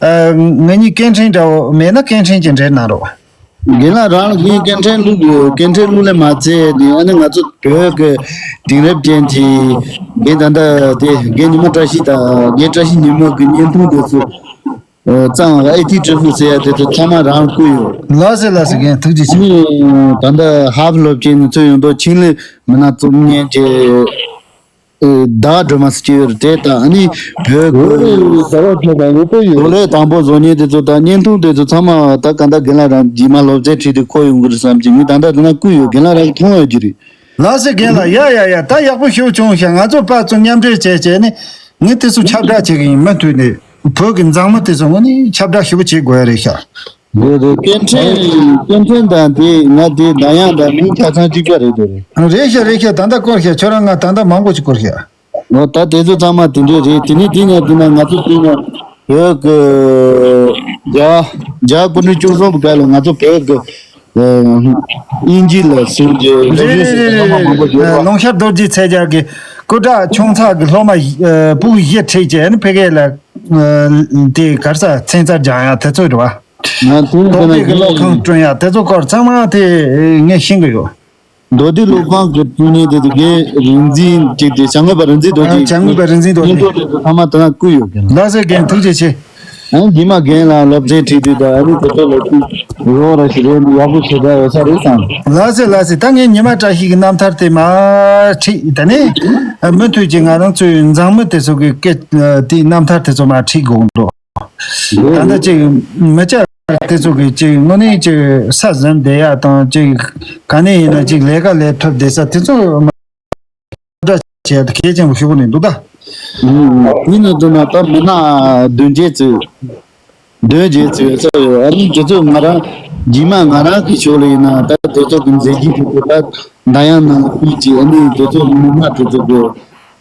ཨ། ང་གཉིས་སྐད་འཕྲིན་འདྲ་བོ་མེད་ན་སྐད་འཕྲིན་ཅིག་འབྲེལ་གནང་རོགས། རྒན་ལགས་རང་ལ་ངས་སྐད་འཕྲིན་བླུགས་ཡོད། སྐད་འཕྲིན་བླུགས་ལས་མ་ཚད་དེ་ཨ་ནི་ང་ཚོ་བོད་ཀྱི་དེང་རབས་ཅན་གྱི་རྒན་ད་ལྟ་དེ་རྒན་ཉི་མ་བཀྲ་ཤིས་དང་རྒན་བཀྲ་ཤིས་ཉི་མ་གི་བརྙན་ཐུང་དེ་ཚོ། ཨ་གཙང་ཨེ་ཐི་ཀྲི་ཧྥུ་ཟེར་ཡ་དེ་ཚོ་ཚང་མ་རང་བསྐུར་ཡོད། ལགས་སེ་ལགས་སེ། རྒན་ཐུགས་རྗེ་ཆེ། ཨ་ནི་ད་ལྟ་ཧཱ་ཧྥུ་སློབ་ཆེན་ནས་ཚུར་ཡོང་དུས་ཆིང་ལི་མི་སྣ་རྩོམ་མཁན་གྱི་ཨ་ཟླ་བ་སྒྲོལ་མ་ཟེར་གྱི་ཡོད་རེད། དེ་དང་ཨ་ནི་བོད་ཀྱི་ཟླ་བ་སྒྲོལ་མ་ངོ་སྤྲོད་ཡོད། ལོ་ལེགས་དང་པོ་བཟོ་མཁན་དེ་ཚོ་དང་བརྙན་ཐུང་དེ་ཚོ་ཚང་མ་ད་ག་འདྲ་རྒན་ལགས་རང་རྗེས་མ་སློབ་ཚན་ཁྲིད་དུས་ཁོ་ཡོང་གི་རེད་བསམ་གྱི། ངས་ད་ལྟ་དེ་ན་བསྐུར་ཡོད། རྒན་ལགས་རང་གིས་མཐོང་ཡོད་ཀྱི་རེད། ལགས་སེ་རྒན་ལགས། ཡ་ཡ་ཡ། ད་ཡག་པོ་ཞེ་པོ་བྱུང་ཤག། ང་ཚོ་ཕར་ཚུར་མཉམ་འབྲེལ་བྱས་བྱས་ནས་ངས་དེ་ཚོ་ཁྱབ་བསྒྲགས་བྱེད་གི་ཡིན། མུ་མཐུད་ནས་བོད་ཀྱི་མཛངས་མི་དེ་ཚོ་ངོ་ནས་ཁྱབ་བསྒྲགས་ཞེ་པོ་བྱེད་དགོས་ཡ་རེད་ཤག། རེད་རེད། སྐད་འཕྲིན་སྐད་འཕྲིན་དང་དེ་ང་དེ་ཟླ་ཡང་དང་མིང་ཆ་ཚང་གཅིག་པ་རེད་དེ་རེད། རེད་ཤག་རེད་ཤག། ད་ལྟ་བསྐུར་ཤག། ཁྱོད་རང་ང་ད་ལྟ་མང་པོ་ཞིག་བསྐུར་ཤག། འོ་ད་དེ་ཚོ་ཚང་མ་དེ་འདྲས་རེད། དེ་ནས་དེ་ནས་དེ་ན་ང་ཚོ་དེ་ན་བོད་ཀྱི་རྒྱ་རྒྱ་སྐུ་ཕྲེང་བཅུ་གསུམ་པ་སྐབས་ལ་ང་ཚོ་བོད་ཀྱི་ཨ་དབྱིན་ཇི་ལ་ཟེར་གྱི་རེ་རེ་ཞིག་རེ་ཚང་མ་མང་པོ་ཡོད་རེད། པ། ལུང་ཤར་རྡོ་རྗེ་ཚལ་རྒྱལ་གྱི་སྐུ་དྲག་ཆུང་ཚག་གི་སློབ་མ་ཨ་ཕྲུ་གུ་བཞི་ཁྲིད་བྱས་ནས་ཕ་གི་ལ་ཨ་དེ་ག་རེ་ཟེར་ཚན་རྩལ་སྦྱང་ཡ་དེ་ཚོ་རེད་བ། ང་ཚོའི་རྡོ་འདི་ན་སྡེ་གི་སློབ་ཁང་བསྐྲུན་ཡ་དེ་ཚོ་སྐོར་ཚང་མ་དེ་ངས་ཤེས་ཀྱི་ཡོད། མདོ་སྡེ་སློབ་ཁང་གི་དངོས་གནས་དེ་ཚོ་རྒན་རིག་འཛིན་གཅིག་དེ་བྱ་དངོས་པ་རིག་འཛིན་རྡོ་རྗེ། བྱ་དངོས་པ་རིག་འཛིན་རྡོ་རྗེ། སྙིང་སྟོབས་དེ་ཚོ་ཚང་མ་དེ་ན་བསྐུར་ཡོད་ཀྱང་། ལགས་སེ་རྒན། ཐུགས་རྗེ་ཆེ། ཨང་རྗེས་མ་རྒན་ལགས་སློབ་ཚན་ཁྲིད་དུས་དང་ཨ་ནི་དེ་ཚོ་ལ་ཀུན་རོགས་ར་ཞིག་རེད། ཡག་པོ་བྱེད་ད་ཡོད་ས་རེད་བསམ། ལགས་སེ་ལགས་སེ། ད་ངས་ཉི་མ་བཀྲ་ཤིས་ཀྱི་རྣམ་ཐར་དེ་མར་ཁྲིད། ད་ནི་མུ་མཐུད་ཀྱི་ང་རང་ཚོའི་མཛངས་མི་དེ་ཚོ་གི་སྐད་དེའི་རྣམ་ཐར་དེ་ཚོ་མར་ཁྲིད་དགོས་འདུག། ད་ལྟ་ཅིག་མི་སྐྱ་དེ་ཚོ་གི་ཅིག་དངོས་གནས་ཅིག་ས་ཟིན་བསྡད་ཡ་དང་ཅིག་ག་ནས་ཡིན་ན་ཅིག་ལས་ཀ་ལས་ཐུབ་བསྡད་ས་དེ་ཚོ་མ་བསྒྲགས་བྱས་ད་གལ་ཆེན་པོ་ཞེ་པོ་རེད་འདུག་ད། ཡིན་ན་འདུག་ན་ད་མི་སྣ་བདུན་བརྒྱད་ཙམ་བདུན་བརྒྱད་ཙམ་ཡོད་ས་ཡོད། ཨ་ནི་དེ་ཚོ་ང་རང་རྗེས་མ་ང་རང་གི་ཕྱོགས་ལ་ཡིན་ན་ད་དེ་ཚོ་གི་མཛད་རྗེས་དེ་ཚོ་ད། ཟླ་ཡང་ནང་ལ་ཕུལ་གྱི། ཨ་ནི་དེ་ཚོ་མི་སྣ་དེ་ཚོ་གི་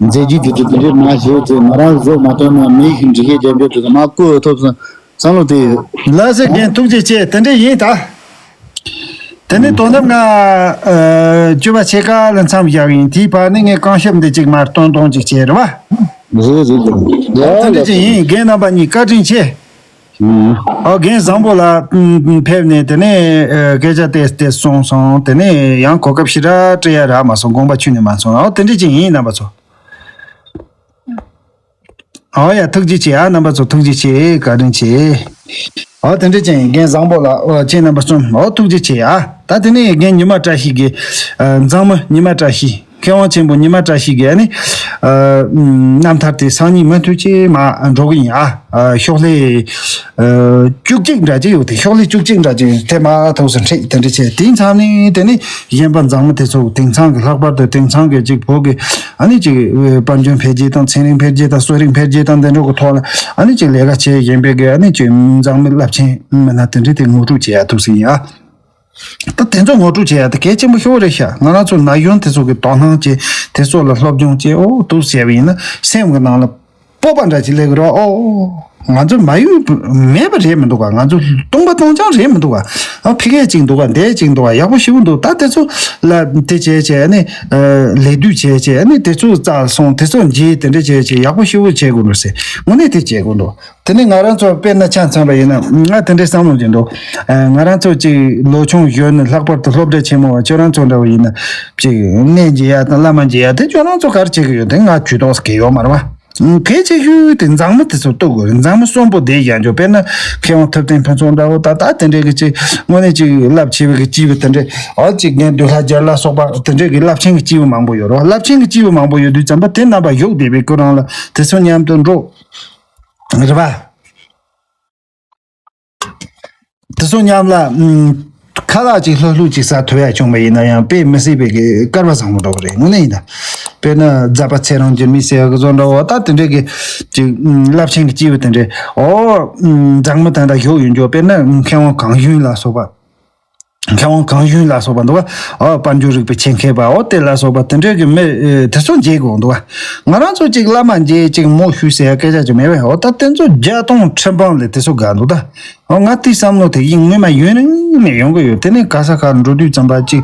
མཛད་རྗེས་དེ་ཚོ་དེ་འདྲས་མ་བྱས་ཚེ་ང་རང་བཟོ་མ་ཐུབ་ན་མི་ཡི་འགྲེལ་བཤད་རྒྱབ་རྒྱུ་དེ་ཚོ་མ་བསྐུར་ཐུབ་བསམ་བསམ་བློ་དེ་ཡོད། ལགས་སེ་རྒན། ཐུགས་རྗེ་ཆེ། དེ་འདྲས་ཡིན་ད། དེ་ནས་དོ་ནུབ་ང་ཨ་བཅུ་པ་ཕྱེད་ཀ་ལ་མཚམས་བཞག་ཡིན། དེའི་བར་ནས་ངས་རྐང་ཞབས་འདི་གཅིག་མར་སྟོན་སྟོན་ཅིག་བྱས་རེད་བ། རེད་རེད་རེད། དེ་འདྲས་ཅིག་ཡིན། རྒན་རྣམ་པ་གཉིས་བཀའ་དྲིན་ཆེ། ཨོ་རྒན་བཟང་པོ་ལགས་ཕེབས་ནས་དེ་ནས་ཨ་སྐད་ཆ་ཏོག་ཙམ་གསུངས་སོང་། དེ་ནས་ཡང་གོ་སྐབས་ཞེ་དྲག་སྤྲད་ཡ་རག་མ་སོང་། དགོངས་པ་ཁྱོན་ནས་མ་ཚོམ། ཨོ་དེ་འདྲས་ཅིག་ཡིན་རྣམ་པ་ཚོ། ཨོ་ཡ་ཐུགས་རྗེ་ཆེ་ཨ། རྣམ་པ་ཚོ་ཐུགས་རྗེ་ཆེ། བཀའ་དྲིན་ཆེ། ཨོ་དེ་འདྲས་ཅིག་ཡིན། རྒན་བཟང་པོ་ལགས། ཨོ་ཁྱེད་རྣམ་པ་གསུམ་ཨོ་ཐུགས་རྗེ་ཆེ་ཨ། ད་དེ་ནས་རྒན་ཉི་མ་བཀྲ་ཤིས་ཀྱི་ཨ་མཛངས་མི་ཉི་མ་བཀྲ་ཤིས། མཁས་དབང་ཆེན་པོ་ཉི་མ་བཀྲ་ཤིས་ཀྱི་ཨ་ནི་ཨ་རྣམ་ཐར་དེ་སང་ཉིན་མུ་མཐུད་ཅིག་མར་འགྲོ་གི་ཡིན་ཨ། ཨ་ཤོག་ལྷེ་ཨ་བཅུ་གཅིག་འདྲ་ཅིག་ཡོད་དེ། ཤོག་ལྷེ་བཅུ་གཅིག་འདྲ་ཅིག་དེ་མར་ཐུགས་སུ་ཁྲིད། དེ་འདྲ་བྱས་དེ་མཚམས་ནས་དེ་ནི་གཞན་པ་མཛངས་མི་དེ་ཚོ་དེང་སང་གི་ལྷག་པར་དུ་དེང་སང་གི་ཅིག་བོད་ཀྱི་ཨ་ནི་ཅིག་དཔལ་འབྱོར་འཕེལ་རྒྱས་དང་ཚན་རིག་འཕེལ་རྒྱས་དང་གསོ་རིག་འཕེལ་རྒྱས་དང་དེ་འདྲ་གི་ཐོག་ལ་ཨ་ནི་ཅིག་ལས་ཀ་བྱེད་བཞིན་པའི་གི་ཨ་ནི་ཅིག་མཛངས་མི་རླབས་ཆེན་མི་སྣ་དེ་འདྲ་དེ་ངོ་སྤྲོད་བྱེད་ཡ་ཐུགས་སུ་ཡིན་ཨ། ད་དེ་ཚོ་ངོ་སྤྲོད་བྱེད་ཡ་དེ་གལ་ཆེན་པོ་ཤོར་རེད་ཤག། ང་རང་ཚོ་ན་གཞོན་དེ་ཚོ་གི་དོ་སྣང་བྱེད། དེ་ཚོ་ལ་སློབ་སྦྱོང་བྱེད། ཨོ་འདུག་བྱས་པ་ཡིན་ན་སེམས་ཀྱི་ནང་ལ་སྤོབས་པ་འདྲ་ཅིག་སླེབས་ཀྱི་རེད། ཨོ་ང་ཚོ་མ་ཡུལ་མེད་པ་རེད་མི་འདུག་ག། ང་ཚོ་སྟོང་པ་སྟོང་རྐྱང་རེད་མི་འདུག་ག། ཨ་ཕ་གིར་ཅིག་འདུག་ག། འདིར་ཅིག་འདུག་ག། ཡག་པོ་ཞེ་པོ་འདུག། ད་དེ་ཚོ་ལ་དེ་བྱས་བྱས་ནས་ལས་དུས་བྱས་བྱས་ནས་དེ་ཚོ་བཙལ་སོང་། དེ་ཚོ་མཇལ། དེ་འདྲ་བྱས་བྱས་ཡག་པོ་ཞེ་པོ་བྱེད་དགོས་འདུག་ཟེར། དངོས་གནས་དེ་བྱེད་དགོས་འདུག། དེ་ནས་ང་རང་ཚོ་དཔེར་ན་ཆ་མཚོན་པ་ཡིན་ན་ང་དེ་འདྲའི་བསམ་བློ་ཅིག་འདུག། ཨ་ང་རང་ཚོ་ཅིག་ལོ་ཆུང་གཞོན་ནུ་ལྷག་པར་དུ་སློབ་གྲྭ་ཆེན་མོ་བ་ཁྱོད་རང་ཚོ་འདྲ་བོ་ཡིན་ན་ཅིག་གནས་མཇལ་ཡ་དང་བླ་མ་མཇལ་ཡ་དེ་ཁྱོད་རང་ཚོ་ག་རེ་བྱེད་ཀྱི་ཡོད། དེ་ང་ཇུས་གཏོགས་གལ་ཡོད་མ་རེད་བ། ཨང་གལ་ཆེ་ཤོས་དེ་མཛངས་མི་དེ་ཚོ་གཏུག་དགོས་རེད། མཛངས་མི་གསོན་པོ་བསྡད་བཞག་རྒྱུ། དཔེར་ན་མཁས་དབང་ཐུབ་བསྟན་ཕུན་ཚོགས་འདྲ་བོ་ད་ལྟ་དེ་འདྲའི་གི་ཅིག་དངོས་གནས་ཅིག་རླབས་ཆེ་བའི་གི་སྐྱེས་བུ་དེ་འདྲའི་ཨ་ཅིག་རྒན་འདུལ་ལྷ་རྒྱལ་ལ་སོགས་པ་དེ་འདྲའི་གི་རླབས་ཆེན་གི་སྐྱེས་བུ་མང་པོ་ཡོད་རེད་བ། རླབས་ཆེན་གི་སྐྱེས་བུ་མང་པོ་ཡོད་དུས་ཙམ་པ་དེ་རྣམ་པ་བཞུགས་བསྡད་པའི་ཁོ་རང་ལ་དེ་ཚོ་མཉམ་དུ་འགྲོ། རེད་པ། དེ་ཚོ་མཉམ་ལ་ཨུམ། ཁ་ལག་ཅིག་ལྷུག་ལྷུག་ཅིག་ཟ་ཐུབ་ཡ་བྱུང་བ་ཡིན་ན་ཡང་དཔེ་མི་སྲིད་པའི་གི་སྐལ་བ་བཟང་པོ་འདྲ་བོ་རེད། དངོས་གནས་ཡིན་ད། དཔེར་ན་རྫ་པ་ཚེ་རིང་འགྱུར་མེད་ཟེར་ཡ་གི་བཟོ་འདྲ་བོ་ད་དེ་འདྲའི་གི་ཅིག་ཨུམ། རླབས་ཆེན་གི་སྐྱེས་བུ་དེ་འདྲའི་ཨོ་ཨུམ། མཛངས་མི་ད་ལྟ་བཞུགས་ཡོད་འགྱོ། དཔེར་ན་མཁས་དབང་གངས་ཞུན་ལ་སོགས་པ། མཁས་དབང་གངས་ཞུན་ལ་སོགས་པ་འདུག་ག། ཨོ་དཔལ་འབྱོར་རིག་པའི་ཆེད་མཁས་པ་ཨོ་དེ་ལ་སོགས་པ་དེ་འདྲའི་གི་མི་ཨེ་དེ་ཚོ་མཇལ་དགོས་འདུག་ག། ང་རང་ཚོ་ཅིག་བླ་མ་མཇལ་ཅིག་མོ་ཞུས་ཟེར་ཡ་སྐད་ཆ་ཅིག་མེད་པས། ཨོ་ད་དེ་ཚོ་བརྒྱ་སྟོང་ཁྲི་འབངས་ལས་དེ་ཚོ་དགའ་འདུག་ད། ཨོ་ང་དེའི་བསམ་བློ་དེ་ཡིན་ངོས་མ་ཡུན་རིང་ནས་ཡོང་གི་ཡོད། དེ་ནས་ག་ས་གར་འགྲོ་དུས་ཙམ་པ་ཅིག་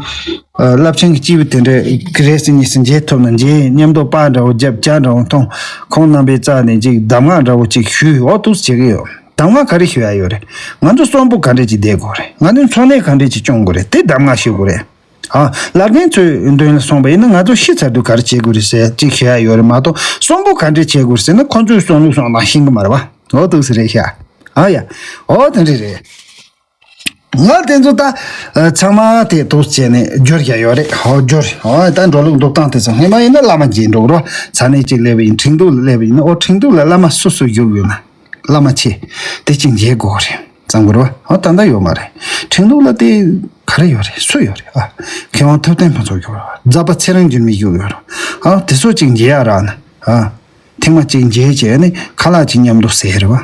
ཨ་རླབས་ཆེན་གྱི་སྐྱེས་བུ་དེ་འདྲ་གི་རེས་སུ་གཉིས་སུ་མཇལ་ཐུབ་ན་མཇལ། མཉམ་དུ་པར་འདྲ་བོ་བརྒྱབ་ཇ་འདྲ་བོ་འཐུང་། ཁོང་རྣམ་པའི་རྩ་ནས་ཅིག་གདམས་ངག་འདྲ་བོ་ཅིག་ཞུས། ཨོ་འདུག་སེ་བྱེད་ཀྱི་ཡོད། གདམས་ངག་ག་རེ་ཞུ་ཡ་ཡོད་རེད། ང་ཚོ་གསོན་པོ་ག་འདྲས་ཅིག་བསྡད་དགོས་རེད། ང་ཚོ་འཚོ་གནས་ག་འདྲས་ཅིག་སྐྱོང་དགོས་རེད། དེ་གདམས་ངག་ཞུ་དགོས་རེད། ཨ་བླ་རྒན་ཚོའི་མདུན་ལ་སོང་པ་ཡིན་ན་ང་ཚོ་ཤི་ཚར་དུས་ག་རེ་བྱེད་དགོས་རེད་ཟེར་ཅིག་ཞུ་ཡ་ཡོད་རེད་མ་གཏོགས་གསོན་པོ་ག་འདྲས་བྱེད་དགོས་རེད་ཟེར་ན་ཁོ་ཚོའི་གསོན་ལུགས་སོང་ན་ཤེས་ཀྱི་མ་རེད་བ། འོ་འདུག་སེ་རེད་ཤག། ཨ་ཡ། ཨོ་དེ་འདྲ་རེད། ང་དེ་ཚོ་ད་ཚང་མ་དེ་ཏོག་བྱས་ནས་སྦྱོར་བྱ་ཡོད་རེད། ཧོ་སྦྱོར། ཨོ་ད་འགྲོ་ལུགས་འདུག་སྟངས་དེ་ཚོ་སྔོན་མ་ཡིན་ན་བླ་མ་མཇལ་འགྲོ་རོགས། ས་གནས་གཅིག་སླེབས་པ་ཡིན། ཁྲིན་ཏུའུ་ལ་སླེབས་པ་ཡིན་ན། ཨོ་ཁྲིན་ཏུའུ་ལ་བླ་མ་སུ་སུ་བཞུགས་ཡོད་ན་བླ་མ་ཆེ་དེ་གཅིག་མཇལ་དགོས་རེད་བསམ་གི་རེད་བ། ཨོ་ད་ལྟ་ཡོད་མ་རེད། ཁྲིན་ཏུའུ་ལ་དེ་ག་རེ་ཡོད་རེད། སུ་ཡོད་རེད། ཨ་མཁས་དབང་ཐུབ་བསྟན་ཕུན་ཚོགས་ཡོད་རེད་བ། རྫ་པ་ཚེ་རིང་འགྱུར་མེད་བཞུགས་ཡོད་རེད། ཨ་དེ་ཚོ་གཅིག་མཇལ་ཡ་རག་ན། ཨ་ཐེངས་མ་གཅིག་མཇལ་བྱས་ནས་ཁ་ལག་གཅིག་མཉམ་དུ་ཟས་རེད་བ།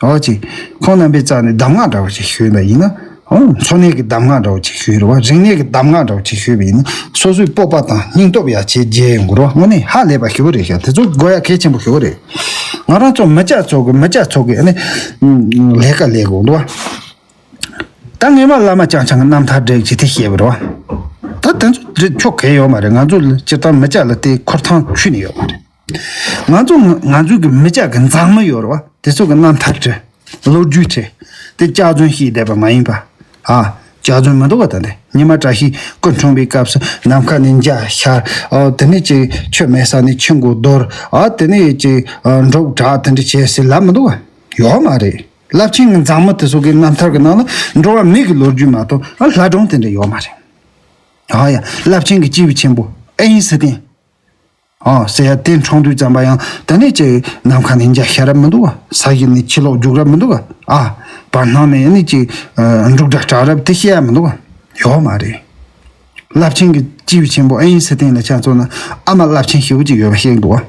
ཨོ་ཅིག་ཁོང་རྣམ་པའི་རྩ་ནས་གདམས་ངག་འདྲ་བོ་ཅིག་ཞུས་པ་ཡིན་ན། ཨོ་འཚོ་གནས་ཀྱི་གདམས་ངག་འདྲ་བོ་ཅིག་ཞུས་རེད་བ། རིག་གནས་ཀྱི་གདམས་ངག་འདྲ་བོ་ཅིག་ཞུས་པ་ཡིན་ན། སོ་སོའི་སྤོབས་པ་དང་སྙིང་སྟོབས་ཡར་བྱེད་རྒྱས་ཡོང་གི་རེད་བ། དངོས་གནས་ཧ་ལས་པ་ཞེ་པོ་རེད་ཤག་དེ་ཚོ་དགོས་ཡ་གལ་ཆེན་པོ་ཞེ་པོ་རེད། ང་རང་ཚོ་མི་སྐྱ་ཚོ་གི་མི་སྐྱ་ཚོ་གི་ཨ་ནི་ལས་ཀ་ལས་དགོས་འདུག་བ། ད་ངས་མ་བླ་མ་རྐྱང་རྐྱང་གི་རྣམ་ཐར་འགྲེལ་གྱི་དེ་བཤད་པ་རེད་བ། ད་དེ་ཚོ་ཆོ་ག་ཡོད་མ་རེད། ང་ཚོ་སྤྱིར་བཏང་མི་སྐྱ་ལ་དེ་འཁོར་ཐང་ཁྱོན་ནས་ཡོད་མ་རེད། ང་ཚོ་ང་ཚོ་གི་མི་སྐྱ་གི་མཛངས་མི་ཡོད་རེད་བ། དེ་ཚོ་གི་རྣམ་ཐར་བྲིས། ལོ་རྒྱུས་བྲིས། དེ་སྐྱག་རྫུན་བཤད་བསྡད་པ་མ་ཡིན་པ། ཨ། སྐྱག་རྫུན་མི་འདུག་ག་ད་འདི་ཉི་མ་བཀྲ་ཤིས་སྐུ་འཁྲུངས་པའི་སྐབས་སུ་ནམ་མཁའ་ནས་འཇའ་ཤར། ཨོ་དེ་ནས་ཅིག་ཆུ་མེད་ས་ནས་ཆུ་མགོ་རྡོལ། ཨ་དེ་ནས་ཅིག་འབྲོག་བྲག་དེ་འདྲ་བྱས་ཟེར་ལབ་མི་འདུག་ག་ཡོད་མ་རེད། རླབས་ཆེན་གྱི་མཛངས་མི་དེ་ཚོ་གི་རྣམ་ཐར་གྱི་ནང་ལ་འགྲོ་བ་མི་གི་ལོ་རྒྱུས་མ་གཏོགས་ཨ་ལྷ་སྒྲུང་དེ་འདྲ་ཡོད་མ་རེད། ཨ་ཡ། རླབས་ཆེན་གྱི་སྐྱེས་བུ་ཆེན་པོ་ཨེ་ཡིན་སི་ཏན། ཨ་ཟེར་ཡ་དེ་འཁྲུངས་དུས་ཙམ་པ་ཡང་དེ་ནས་ཀྱི་ནམ་མཁའ་ནས་འཇའ་ཤར་རབས་མི་འདུག་ག་ས་གཞི་ནས་ཆུ་ལོག་རྒྱུག་རབས་མི་འདུག་ག་ཨ་བར་སྣང་ནས་ནི་ཀྱི་འབྲུག་སྒྲ་གྲགས་རབས་དེ་བཤད་ཡ་མི་འདུག་ག་ཡོད་མ་རེད། རླབས་ཆེན་གྱི་སྐྱེས་བུ་ཆེན་པོ་ཨེ་ཡིན་སི་ཏན་ལ་ཆ་མཚོན་ན་ཨ་མ་རླབས་ཆེན་ཞེ་པོ་ཅིག་ཡོད་པ་བཤད་འདུག་ག་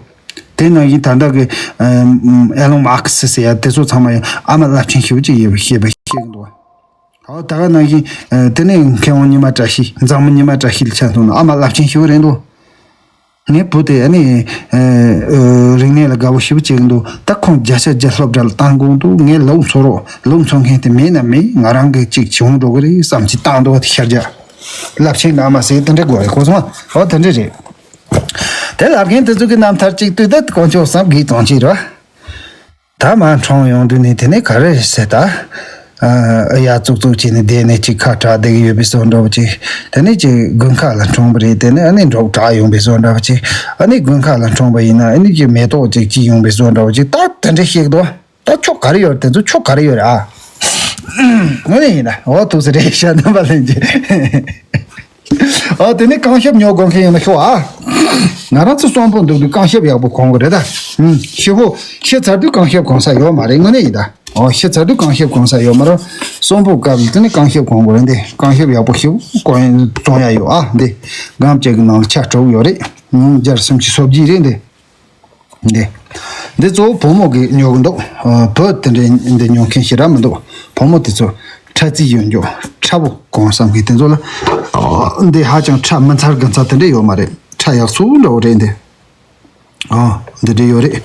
དེ་ནང་བཞིན་ད་ལྟ་གི་ཨེ་ལོན་མཱ་སི་ཟེར་ཡ་དེ་ཚོ་ཚང་མ་ཡང་ཨ་མ་རླབས་ཆེན་ཞེ་པོ་ཅིག་ཡོད་པ་ཞེས་པ་བཤད་ཀྱི་འདུག་ཨོ་ད་ག་ནང་བཞིན་དེ་ནས་མཁས་དབང་ཉི་མ་བཀྲ་ཤིས་མཛངས་མི་ཉི་མ་བཀྲ་ཤིས་ལ་ཆ་མཚོན་ན་ཨ་མ་རླབས་ཆེན་ཞེ་པོ་རེད་འདུག་ངའི་བུ་དེ་ཨ་ནི་རིག་གནས་ལ་དགའ་བོ་ཞེ་པོ་བྱེད་ཀྱི་འདུག་ད་ཁོང་བརྒྱ་ཆ་བརྒྱ་སློབ་གྲྭ་ལ་བཏང་དགོས་འདུག་ངས་ལོ་འཚོ་རོགས་ལོ་འཚོ་མཁན་དེ་མེད་ན་མེད། ང་རང་གི་ཅིག་བྱུང་འགྲོ་གི་རེད་བསམ་གྱི་བཏང་འདུག་བ། དེ་ཤར་རྒྱག་རླབས་ཆེན་གྱི་ཨ་མ་ཟེར་དེ་འདྲ་དགོས་རེད། གོ་སོང་ཨ། ཨོ་དེ་འདྲ་རེད། དེ་ལབ་མཁན་དེ་ཚོ་གི་རྣམ་ཐར་གཅིག་ལྟོས་ད་དཀོན་མཆོག་བསམ་གི་གཏོང་ཅིག་རེད་བ། ད་མར་འཁྲུངས་ཡོང་དུས་ནས་དེ་ནས་ག་རེ་ཟེར་ད། ཨ་ཡ་ཙུག་ཙུག་བྱས་ནས་བསྡད་ནས་ཅིག་ཁ་གྲག་བསྡད་ཀྱི་ཡོད་པའི་བཟོ་འདྲ་བོ་ཅིག་དེ་ནས་ཅིག་དགུན་ཁ་ལ་འཁྲུངས་པ་རེད། དེ་ནས་ཨ་ནི་འབྲོག་གྲགས་ཡོང་པའི་བཟོ་འདྲ་བོ་ཅིག་ཨ་ནི་དགུན་ཁ་ལ་འཁྲུངས་པ་ཡིན་ན་ཨ་ནི་ཅིག་མེ་ཏོག་ཅིག་སྐྱེས་ཡོང་པའི་བཟོ་འདྲ་བོ་ཅིག་ད་དེ་འདྲ་བཤད་ཀྱི་འདུག་ད་ཆོ་ག་རེ་ཡོད་རེད། དེ་ཚོ་ཆོ་ག་རེ་ཡོད་རེད་ཨ། དངོས་གནས་ཡིན་ན་འོ་ཐུགས་སུ་རེད་ཤག་རྣམ་པ་ལྷན་རྒྱས། ཨ་དེ་ནས་རྐང་ཞབས་ཉོ་དགོས་མཁན་ཡོད་ན་ཤོག་ཨ། ང་རང་ཚོ་གསོན་པོ་འདུག་དུས་རྐང་ཞབས་ཡག་པོ་གོན་དགོས་རེད་ད། ཨུམ་ཤི་བོ་ཤི་ཚར་དུས་རྐང་ཞབས་གོན་ས་ཡོད་མ་རེད། དངོས་གནས་ཡིན་ད། ཨོ་ཤི་ཚར་དུས་རྐང་ཞབས་གོན་ས་ཡོད་མ་རེད། གསོན་པོ་སྐབས་ལ་དེ་ནས་རྐང་ཞབས་གོན་དགོས་རེད་འདི། རྐང་ཞབས་ཡག་པོ་ཞིག་གོན་བཙོང་ཡ་ཡོད་ཨ་འདི། སྒམ་གཅིག་གི་ནང་ལ་ཆ་དྲུག་ཡོད་རེད། ཨུམ་བརྒྱ་སུམ་ཅུ་སོ་བརྒྱད་རེད་འདི། འདི། འདི་གཙོ་བོ་བུ་མོ་གིས་ཉོ་གི་འདུག་ཨ་བུ་དེ་འདྲའི་འདི་ཉོ་མཁན་ཞེ་དྲག་མི་འདུག་བུ་མོ་དེ་ཚོ་ཁྲ་རྩིས་ཡོད་འཇོག་ཁྲ་བོ་གོན་བསམ་མཁན་དེ་ཚོ་ལ། ཨ་འདི་ཧ་ཅང་ཁྲ་མི་མཚར་དགུ་མཚར་དེ་འདྲ་ཡོད་མ་རེད། ཁྲ་ཡག་སུ་འདྲ་བོ་རེད་འདི། ཨ་འདི་འདྲ་ཡོད་རེད།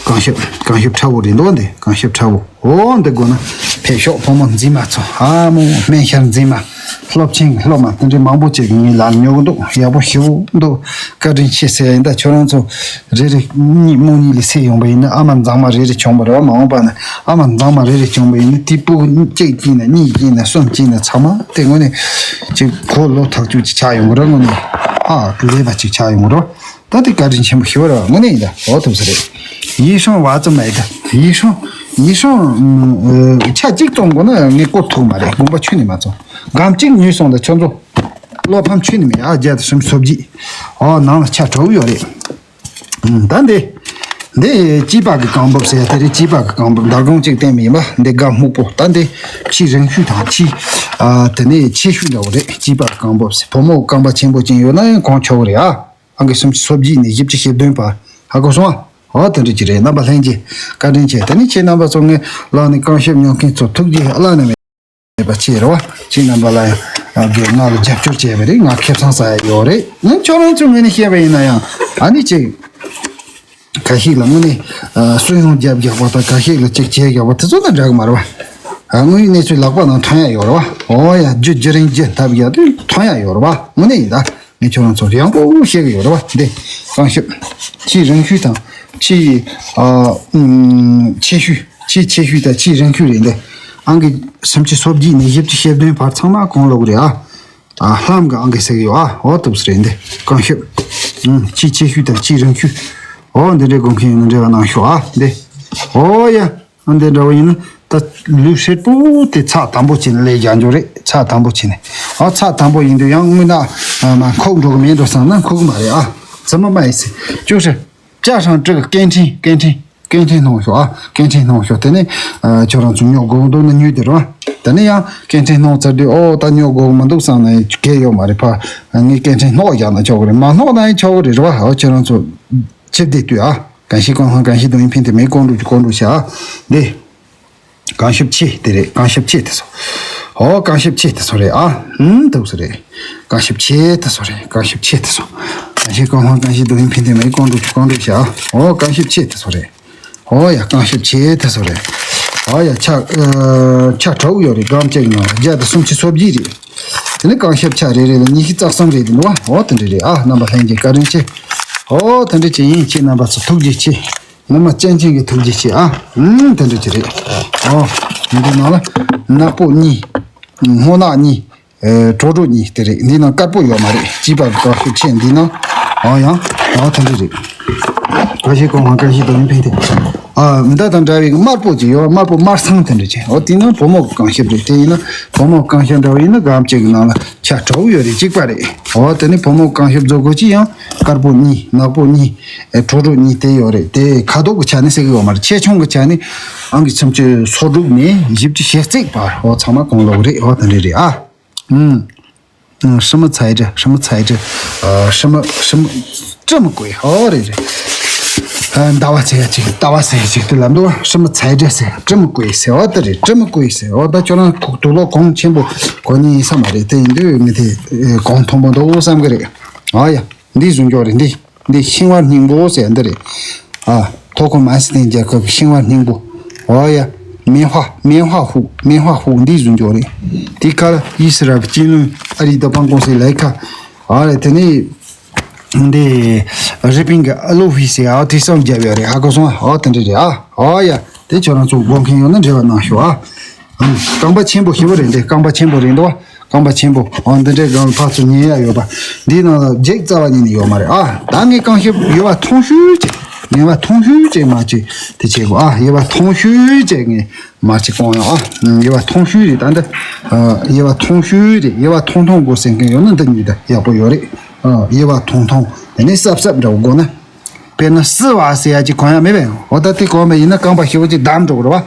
རྐང་ཞབས་རྐང་ཞབས་ཁྲ་བོ་རེད་འདུག་འདི་རྐང་ཞབས་ཁྲ་བོ། ཨོ་འདི་དགོས་ན་ཕེབས་ཤོག་བུ་མོ་མཛེས་མ་ཚོ། ཨ་མོ་སྨན་ཤར་མཛེས་མ། སློབ་ཆེན་གྱི་སློབ་མ་དེ་འདྲའི་མང་པོ་ཅིག་གིས་ངའི་ལག་ཉོ་གི་འདུག་ཡག་པོ་ཞེ་པོ་འདུག་བཀའ་དྲིན་ཆེ་ཟེར་ཡ་ཡིན། ད་ཁྱོད་རང་ཚོ་རེ་རེ་གཉིས་རྨོ་གཉིས་ལས་སད་ཡོང་པ་ཡིན་ན་ཨ་མ་མཛངས་མ་རེ་རེ་བྱུང་བ་རེད་བ། མ་འོངས་པ་ན་ཨ་མ་མཛངས་མ་རེ་རེ་བྱུང་བ་རེད་བ། མ་འོངས་པ་ན་ཅིག་སྐྱེས་ན་གཉིས་སྐྱེས་ན་གསུམ་སྐྱེས་ན་ཚང་མ་དེ་དངོས་གནས་ཅིག་གོ་ལོ་ཐག་ཆོད་ཅིག་ཆགས་ཡོང་གི་རེད། དངོས་གནས་ཧ་ལས་པ་ཅིག་ཆགས་ཡོང་གི་རེད་བ། ད་དེ་བཀའ་དྲིན་ཆེན་པོ་ཞེ་པོ་རེད་བ། དངོས་གནས་ཡིན་ད། འོ་ཐུགས་སུ་རེད། ཡིད་སྲུང་བ་ཙམ་མེད་ད། ཡིད་སྲུང་ཡིད་སྲུང་ཆ་གཅིག་བཙོང་དགོས་ན་ངས་བཀོད་ཐུབ་མ་རེད། དགོངས་པ་ཁྱོན་ནས་མ་ཚོམ། སྒམ་གཅིག་ཉོས་སོང་ད་ཁྱོད་ཚོ། བློ་ཕམ་ཁྱོན་ནས་མེད་ཨ། བརྒྱ་དང་སུམ་ཅུ་སོ་བརྒྱད། ཨོ་ནང་ལ་ཆ་དྲུག་ཡོད་རེད། ད་འདི། འདི་སྐྱིད་པ་གི་རྐང་འབོབ་ཟེར་ཡ་དེ་རེད། སྐྱིད་པ་གི་རྐང་འབོབ་འདར་སྒོང་གཅིག་བསྟན་པ་ཡིན་པ། འདི་སྒ་སྨུག་པོ། ད་འདི་ཕྱི་རིང་ཤོས་དང་ཕྱི། ཨ་དེ་ནས་ཆེ་ཤོས་འདྲ་བོ་རེད། སྐྱིད་པ་གི་རྐང་འབོབ་ཟེར། བུ་མོ་རྐང་པ་ཆེན་པོ་ཅན་ཡོད་ན་ཡང་གོན་ཆོག་གི་རེད་ཨ། ཨང་ཀི་སུམ་ཅུ་སོ་བརྒྱད་ནས་བཞི་བཅུ་ཞེ་བདུན་བར་ཧ་གོ་སོང་ཨ། འོ་དེ་འདྲ་ཅིག་རེད། རྣམ་པ་ལྷན་རྒྱས་བཀའ་དྲིན་ཆེ། དེ་ནས་ཁྱེད་རྣམ་པ་ཚོ་ངའི་ལག་ནས་རྐང་ཞབས་ཉོ་མཁན་ཚོ་ཐུགས་རྗེ་བླ་ན་མེད་པ་ཆེ་རེད་བ། ཁྱེད་རྣམ་པ་ལ་ཡང་ང་ལ་རྒྱབ་སྐྱོར་བྱས་པ་རེད། ང་ཁེ་བཟང་ཟ་ཡ་ཡོད་རེད། ང་ཁྱོད་རང་ཚོའི་ངོས་ནས་བཤད་པ་ཡིན་ན་ཡང་ཨ་ནི་ཅིག་ཁ་ཤས་ལ་དངོས་གནས་སུན་སྣང་རྒྱབ་རྒྱག་པ་དང་ཁ་ཤས་ལ་ཅིག་བྱས་རྒྱག་པ་དེ་ཚོ་དང་འདྲ་གི་མ་རེད་བ། དངོས་ཡོད་གནས་ཚུལ་ལག་པ་ནང་ཐོན་ཡ་ཡོད་རེད་བ། འོ་ཡ་རྒྱུ་རྒྱུ་རིང་རྒྱུ་འཐབ་རྒྱག་དུས་ཐོན་ཡ་ཡོད་རེད་བ། དངོས་གནས་ཡིན་ད། ངས་ཁྱོད་རང་ཚོ་ཡང་པོ་བཤད་གི་ཡོད་རེད་བ། འདི་རྐང་ཞབས་ཆེས་རིང་ཤོས་དང་ཆེས་ཨ་ཆེ་ཤོས། ཆེས་ཆེ་ཤོས་དང་ཆེས་རིང་ཤོས་རེད། འདི་ཨང་ཀི་སུམ་ཅུ་སོ་བརྒྱད་ནས་བཞི་བཅུ་ཞེ་བདུན་བར་ཚང་མ་གོན་ལོག་རེད་ཨ། ཨ་ལྷམ་གི་ཨང་ཀི་ཟེར་གི་ཡོད་ཨ། འོ་ཐུབ་སུ་རེད། འདི་རྐང་ཞབས་ཆེས་ཆེ་ཤོས་དང་ཆེས་རིང་ཤོས། འོ་འདི་འདྲའི་གོན་མཁན་ཡོད་ན་འབྲེལ་བ་གནང་ཤོག་ཨ། འདི་འོ་ཡ། ཨ་འདི་འདྲ་བོ་ཡིན་ན། ད་ལུས་ཧྲིལ་པོ་དེ་ཚགས་དམ་པོ་བྱས་ནས་ལས་རྒྱག་འགྱོ་རེད། ཚགས་དམ་པོ་བྱས་ནས། ཨ་ཚགས་དམ་པོ་ཡིན་དུས་ཡང་དངོས་གནས་མ་འཁུག་འགྲོ་གི་མེད་འགྲོ་བསམ་ན་འཁུག་གི་མ་རེད། ཨ་ཙི་མ་མ་ཡིན་ཟེར། ཅུང་ཟད་ཅ་ཧྲང་ཀྲི་གི་སྐད་འཕྲིན་སྐད་འཕྲིན་སྐད་འཕྲིན་སྣང་ཤོག་ཨ་སྐད་འཕྲིན་སྣང་ཤོག་དེ་ནས་ཨ་ཁྱོད་རང་ཚོ་ཉོ་དགོས་འདུག་ན་ཉོས་དེ་རེད་བ། དེ་ནས་ཡང་སྐད་འཕྲིན་སྣང་ཚར་དུས་ཨོ་ད་ཉོ་དགོས་མི་འདུག་བསམ་ན་ཡང་གལ་ཡོད་མ་རེད། ཕ་ངས་སྐད་འཕྲིན་སྣང་རྒྱག་ན་ཆོག་གི་རེད། མ་སྣང་ན་ཡང་ཆོག་གི་རེད་བ། ཨོ་ཁྱོད་རང་ཚོ་ཆེ་བསྡད་དུས་ཨ། གང་ཞིག་གང་སྣང་གང་ཞིག་དོན་ཡིན་ཕན་བདེ་མེད་ཀོང་འགྲོ་ཀྱི་ཀོང་འགྲོ་བྱ། འདི། གང་ཞིབ་ཆེ་དེ་རེད། གང་ཞིབ་ཆེ་དེ་སོ། ཨོ་གང་ཞིབ་ཆེ་དེ་སོ་རེད་ཨ། ཧུམ་འདུག་སོ་རེད། གང་ཞིབ་ཆེ་དེ་སོ་རེད། གང་ཞིབ་ཆེ་དེ་སོ། གང་ཞིག་གང་སྣང་གང་ཞིག་དོན་ཡིན་ཕན་བདེ་མེད་ཀོང་འགྲོ་ཀོང་འགྲོ་བྱ། ཨོ་གང་ཞིབ་ཆེ་དེ་སོ་རེད། ཨོ་ཡ་གང་ཞིབ་ཆེ་དེ་སོ་རེད། ཨོ་ཡ་ཆ་ཨ་ཆ་དྲག་ཡོད་རེད། སྒམ་གཅིག་ནང་བརྒྱ་དང་སུམ་ཅུ་སོ་བརྒྱད་རེད། དེ་ནི་གང་ཞབས་ཆ་རེ་རེ་ལ་ཉི་ཤུ་རྩ་གསུམ་རེད་འདུག་བ། འོ་དེ་འདྲ་རེད་ཨ། རྣམ་པ་ལྷན་རྒྱས་བཀའ་དྲིན་ཆེ། འོ་དེ་འདྲ་ཅིག་ཡིན། ཁྱེད་རྣམ་པ་ཚོ་ཐུགས་རྗེ་ཆེ། ངོ་མ་སྤྱན་ཆེན་གྱི་ཐུགས་རྗེ་ཆེ་ཨ། ཨུམ་དེ་འདྲ་ཅིག་རེད། འོ་འདི་ནང་ལ་ནག་པོ་གཉིས། སྔོ་ནག་གཉིས། ཨེ་གྲོ་གྲོ་གཉིས་དེ་རེད། འདི་ནང་དཀར་པོ་ཡོད་མ་རེད། སྐྱིད་པ་གི་གང་ཞབས་ཆེ་འདི་ནང་། འོ་ཡང་འོ་དེ་འདྲ་རེད། གང་ཞིག་གང་སྣང་གང་ཞིག་དོན་ཡིན་ཕན་བདེ། ཨ་མི་འདྲ་དང་འདྲ་བའི་དམར་པོ་ཅིག་ཡོད། དམར་པོ་དམར་སང་དེ་འདྲ་ཅིག་འོ་དེ་ནང་བུ་མོ་གི་གང་ཞབས་རེད། དེ་ཡིན་ན་བུ་མོ་གི་གང་ཞབས་འདྲ་བ་ཡིན་ན་སྒམ་གཅིག་གི་ནང་ལ་ཆ་དྲུག་ཡོད་རེད། གཅིག་པ་རེད། འོ་དེ་ནི་བུ་མོ་གི་གང་ཞབས་བཟོ་དགོས་ཀྱི་ཡང་དཀར་པོ་གཉིས། ནག་པོ་གཉིས། ཨེ་གྲོ་གྲོ་གཉིས་དེ་ཡོད་རེད། དེ་ཁ་དོག་གི་ཆ་ནས་ཟེར་གི་ཡོད་མ་རེད། ཆེ་ཆུང་གི་ཆ་ནས་ཨང་ཀི་སུམ་ཅུ་སོ་དྲུག་ནས་བཞི་བཅུ་ཞེ་གཅིག་བར་འོ་ཚང་མ་གང་ལོག་རེད། འོ་དེ་འདྲ་རེད་ཨ། ཨུམ། ཧྲི་མི་ཚའི་ཀྲི། ཧྲི་མི་ཚའི་ཀྲི། ཧྲི་མི་ཧྲི་མི་ཀྲི་མི་ཀོའི། ཨོ་རེད་རེད། ཟླ་བ་ཚེ་ཡ་གཅིག་ཟླ་བ་ཚེ་ཡ་གཅིག་དེ་ལབ་འདུག་ཧྲི་མི་ཚའི་ཀྲི་ཟེར། ཀྲི་མི་ཀོའི་ཟེར། ཨོ་དེ་རེད། ཀྲི་མི་ཀོའི་ཟེར། ཨོ་ད་ཁྱོད་རང་ཁུག་དུག་ལོག་གོང་ཆེན་པོ་གོ་ཉིན་ཡིན་ས་མ་རེད། དེ་ཡིན་དུས་མི་དེ་གོང་མཐོན་པོ་འདུག་བསམ་གི་རེད། ཨོ་ཡ་འདི་བཟུང་འཇོག་རེད་འདི། འདི་ཤིང་བ་སྙིང་པོ་ཟེར་འདི་རེད། ཨ། ཐོ་ཁོ་མ་སི་ཐན་རྒྱལ་ཁབ་ཀྱི་ཤིང་བ་སྙིང་པོ། འོ་ཡ།棉花།棉花湖། 棉花湖། འདི་བཟུང་འཇོག་རེད། དེ་ཁ་ལ་ཨི་སི་རལ་གྱི་ཅིན་ལུན་ཨ་རིའི་ཏོག་དབང་ཀུང་སིའི་ལས་ཁ། ཨ་རེ་དེ་ནས། འདི། རི་པིན་གྱི་ཨ་ལོ་ཧི་ཟེར་ཨ་དེ་སང་རྒྱབ་ཡོད་རེད། ཧ་གོ་སོང་ཨ། འོ་དེ་འདྲ་རེད་ཨ། འོ་ཡ། དེ་ཁྱོད་རང་ཚོ་དགོངས་མཁན་ཡོད་ན་འབྲེལ་བ་གནང་ཤོག་ཨ། རྐང་པ་ཆེན་པོ་ཞེ་པོ་རེད་འདི། རྐང་པ་ཆེན་པོ་རེད་འདུག་བ། རྐང་པ་ཆེན་པོ། འོ་འདི་འདྲའི་སྒང་ཕར་ཚུར་ཉན་ཡ་ཡོད་པ། འདིའི་ནང་ལ་འགྱིག་རྩ་བ་ཉིད་ནས་ཡོད་མ་རེད་ཨ། ད་ངས་རྐང་ཞིབ་ཡོད་པ་མཐོང་ཤོས་ཅིག་ངས་པ་མཐོང་ཤོས་ཅིག་མ་ཅིག་དེ་བྱེད་དགོས་ཨ། ཡོད་པ་མཐོང་ཤོས་ཅིག་ངས་མ་ཅིག་གོང་ཡོང་ཨ། ཡོད་པ་མཐོང་ཤོས་རེད། ད་འདི་ཡོད་པ་མཐོང་ཤོས་རེད། ཡོད་པ་མཐོང་མཐོང་དགོས་ཟེར་མཁན་ཡོད་ན་འདི་གཉིས་ད་ཡག་པོ་ཡོད་རེད། ཡོད་པ་མཐོང་མཐོང་དེ་ནས་སྲབ་སྲབ་འདྲ་བོ་དགོས་ན། དཔེར་ན་སི་བ་ཟེར་ཡ་ཅིག་གོན་ཡ་མེད་པས། འོ་ད་དེ་གོན་པ་ཡིན་ན་རྐང་པ་ཞེ་པོ་ཅིག་བསྡམས་འགྲོ་གི་རེད་བ།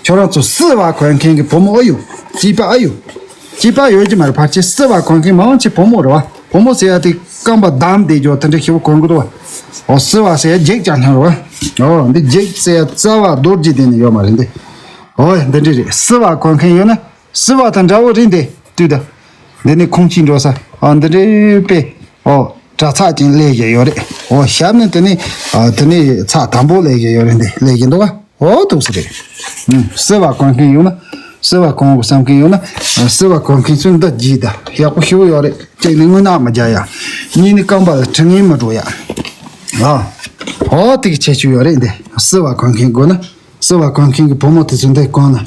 ཁྱོད་རང་ཚོ་སི་བ་གོན་མཁན་གྱི་བུ་མོ་ཨ་ཡོད། སྐྱིད་པ་ཨ་ཡོད། སྐྱིད་པ་ཡོད་ཀྱི་མ་རེད། ཕལ་ཆེར་སི་བ་གོན་མཁན་མང་ཆེ་བུ་མོ་རེད་བ། བུ་མོ་ཟེར་ཡ་དེ་རྐང་པ་བསྡམས་བསྡད་རྒྱུ་དེ་འདྲ་ཞེ་པོ་གོན་གི་འདུག་བ། འོ་སི་བ་ཟེར་ཡ་འགྱིག་རྐྱང་རྐྱང་རེད་བ། འོ་འདི་འགྱིག་ཟེར་ཡ་རྩ་བ་རྡོ་རྗེ་གདན་ནས་ཡོད་མ་རེད་འདི། འོ་འདི་འདྲ་རེད། སི་བ་གོན་མཁན་ཡོད་ན། སི་བ་དང་འདྲ་བོ་རེད་འདི་ལྟོས་ད། འདི་ནི་ཁོང་ཁྱིམ་འགྲོ་ས། ཨ་འདི་འདྲའི་དཔེ། ཨོ། གྲྭ་ཚག་ཅིག་ལས་བཞག་ཡོད་རེད། ཨོ་ཞབས་ནི་དེ་ནི། ཨ་དེ་ནི་ཚགས་དམ་པོ་ལས་བཞག་ཡོད་རེད་འདི་ལས་བཞག་འདུག་ག་ཨོ་ཐུགས་སུ་རེད། ཨུམ་སི་བ་གོན་མཁན་ཡོད་ན། སི་བ་གོན་དགོས་བསམ་མཁན་ཡོད་ན། ཨ་སི་བ་གོན་མཁན་ཚོས་འདི་བགྱིས་ད་ཡག་པོ་ཞེ་པོ་ཡོད་རེད། གཅིག་ནི་རྔུལ་ནག་མི་རྒྱག་ཡ། གཉིས་ནི་རྐང་པ་ལ་དྲི་ངན་མི་འགྲོ་ཡ། ཨ། ཨོ་དེ་གི་ཁྱད་ཆོས་ཡོད་རེད་འདི། སི་བ་གོན་མཁན་དགོས་ན། སི་བ་གོན་མཁན་གྱི་བུ་མོ་དེ་ཚོ་འདི་གོན་ན།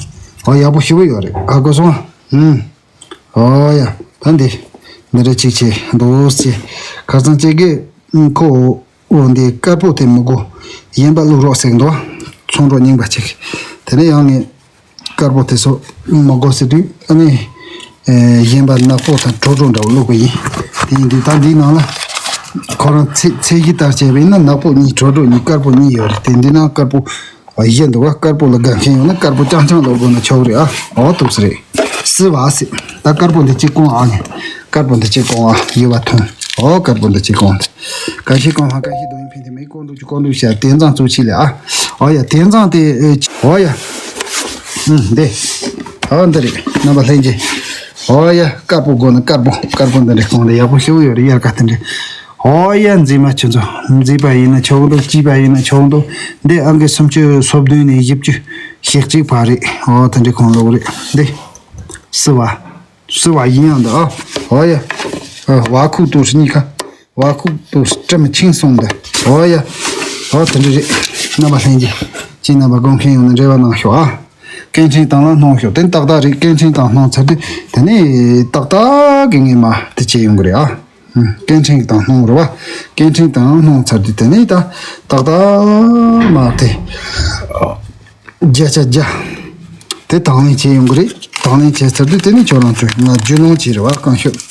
ཨོ་ཡག་པོ་ཞེ་པོ་ཡོད་རེད། ཧ་གོ་སོང་ཨ། ཨུམ། ཨོ་ཡ། ད་འདི། འདི་འདྲ་ཅིག་བྱས་འདུག་ཟེར། ཁ་སང་ཅིག་གི་ཁོ་འོ་འདི་དཀར་པོ་དེ་མི་དགོས། གཞན་པ་བླུག་རོགས་ཟེར་གི་འདུག་ཚོང་གྲོགས་རྙིང་པ་ཅིག་དེ་ནས་ཡང་ངས་དཀར་པོ་དེ་ཚོ་མི་དགོས་ཟེར་དུས་ཨ་ནི། གཞན་པ་ནག་པོ་དང་དྲོ་དྲོ་འདྲ་བོ་བླུག་གི་ཡིན། དེ་ཡིན་དུས་ད་འདིའི་ནང་ལ་ཁོ་རང་ཚད་ཚད་གཞི་ལྟར་བྱས་པ་ཡིན་ན་ནག་པོ་གཉིས་དྲོ་དྲོ་གཉིས་དཀར་པོ་གཉིས་ཡོད་རེད། དེ་འདི་ནང་དཀར་པོ། བཞི་འདུག་བ། དཀར་པོ་ལ་དགའ་མཁན་ཡོད་ན་དཀར་པོ་རྐྱང་རྐྱང་ལོག་དགོས་ན་ཆོག་རེད་ཨ། འོ་འདུག་སེ་རེད། སི་བ་སི། ད་དཀར་པོ་འདི་གཅིག་གོན་ཨ་ནི། དཀར་པོ་འདི་གཅིག་གོན་ཨ། ཡོད་པ་ཐོང་། འོ་དཀར་པོ་འདི་གཅིག་གོན། གང་ཞིག་གང་སྣང་གང་ཞིག་དོན་ཡིན་ཕན་བདེ་མེད་ཀོང་འགྲོ་ཆུ་ཀོང་འགྲོ་བྱ་དེ་ཙང་གཙོ་ཆེ་ལེ་ཨ། འོ་ཡ་དེ་ཙང་དེ་ཨེ་ཅི་འོ་ཡ། ཨུམ་འདི། འོ་འདི་རེད། རྣམ་པ་ལྷན་རྒྱས། འོ་ཡ་དཀར་པོ་དགོས་ན་དཀར་པོ། དཀར་པོ་འདི་འདྲ་གོན་ལ་ཡག་པོ་ཞེ་པོ་ཡོད་རེད། དབྱར་ཁ་དེ་འདྲ། ཨོ་ཡ་མཛེས་མ་ཁྱོད་ཚོ། མཛེས་པ་ཡིན་ན་ཆོག་འདུག་སྐྱིད་པ་ཡིན་ན་ཆོག་འདུག་འདི་ཨང་ཀི་སུམ་ཅུ་སོ་བདུན་ནས་བཞི་བཅུ་ཞེ་གཅིག་བར་རེད། ཨོ་དེ་འདྲའི་གོན་ལོག་རེད་འདི། སི་བ། སི་བ་ཡིན་ཡང་འདི་ཨ། ཨོ་ཡ། ཨ་བ་ཁུག་ཏུ་སི་གཉིས་ཀ་བ་ཁུག་ཏུ་སི་སྤྲིན་མི་ཆིང་སོང་འདི། ཨོ་ཡ། ཨོ་དེ་འདྲ་རེད། རྣམ་པ་ལྷན་རྒྱས། ཁྱེད་རྣམ་པ་དགོངས་མཁན་ཡོང་ན་འབྲེལ་བ་གནང་ཤོག་ཨ། སྐད་འཕྲིན་བཏང་ལ་སྣང་ཤོག་དེ་ཏག་ཏག་རེད། སྐད་འཕྲིན་བཏང་སྣང་ཚར་དུས་དེ་ནས་ཏག་ཏག་གི་ངས་མ་དེ་བྱས་ཡོང་གི་རེད་ཨ། སྐད་འཕྲིན་གྱི་དང་སྣང་རེད་བ། སྐད་འཕྲིན་དང་སྣང་ཚར་དུས་དེ་ནས་ད་ཏག་ཏག་མ་དེ། བརྒྱ་ཆ་བརྒྱ། དེ་དང་ལེན་བྱས་ཡོང་གི་རེད། དང་ལེན་བྱས་ཚར་དུས་དེ་ནི་ཁྱོད་རང་ཚོས་ང་རྒྱུས་ལོན་བྱས་རེད་བ། རྐང་ཤུབས།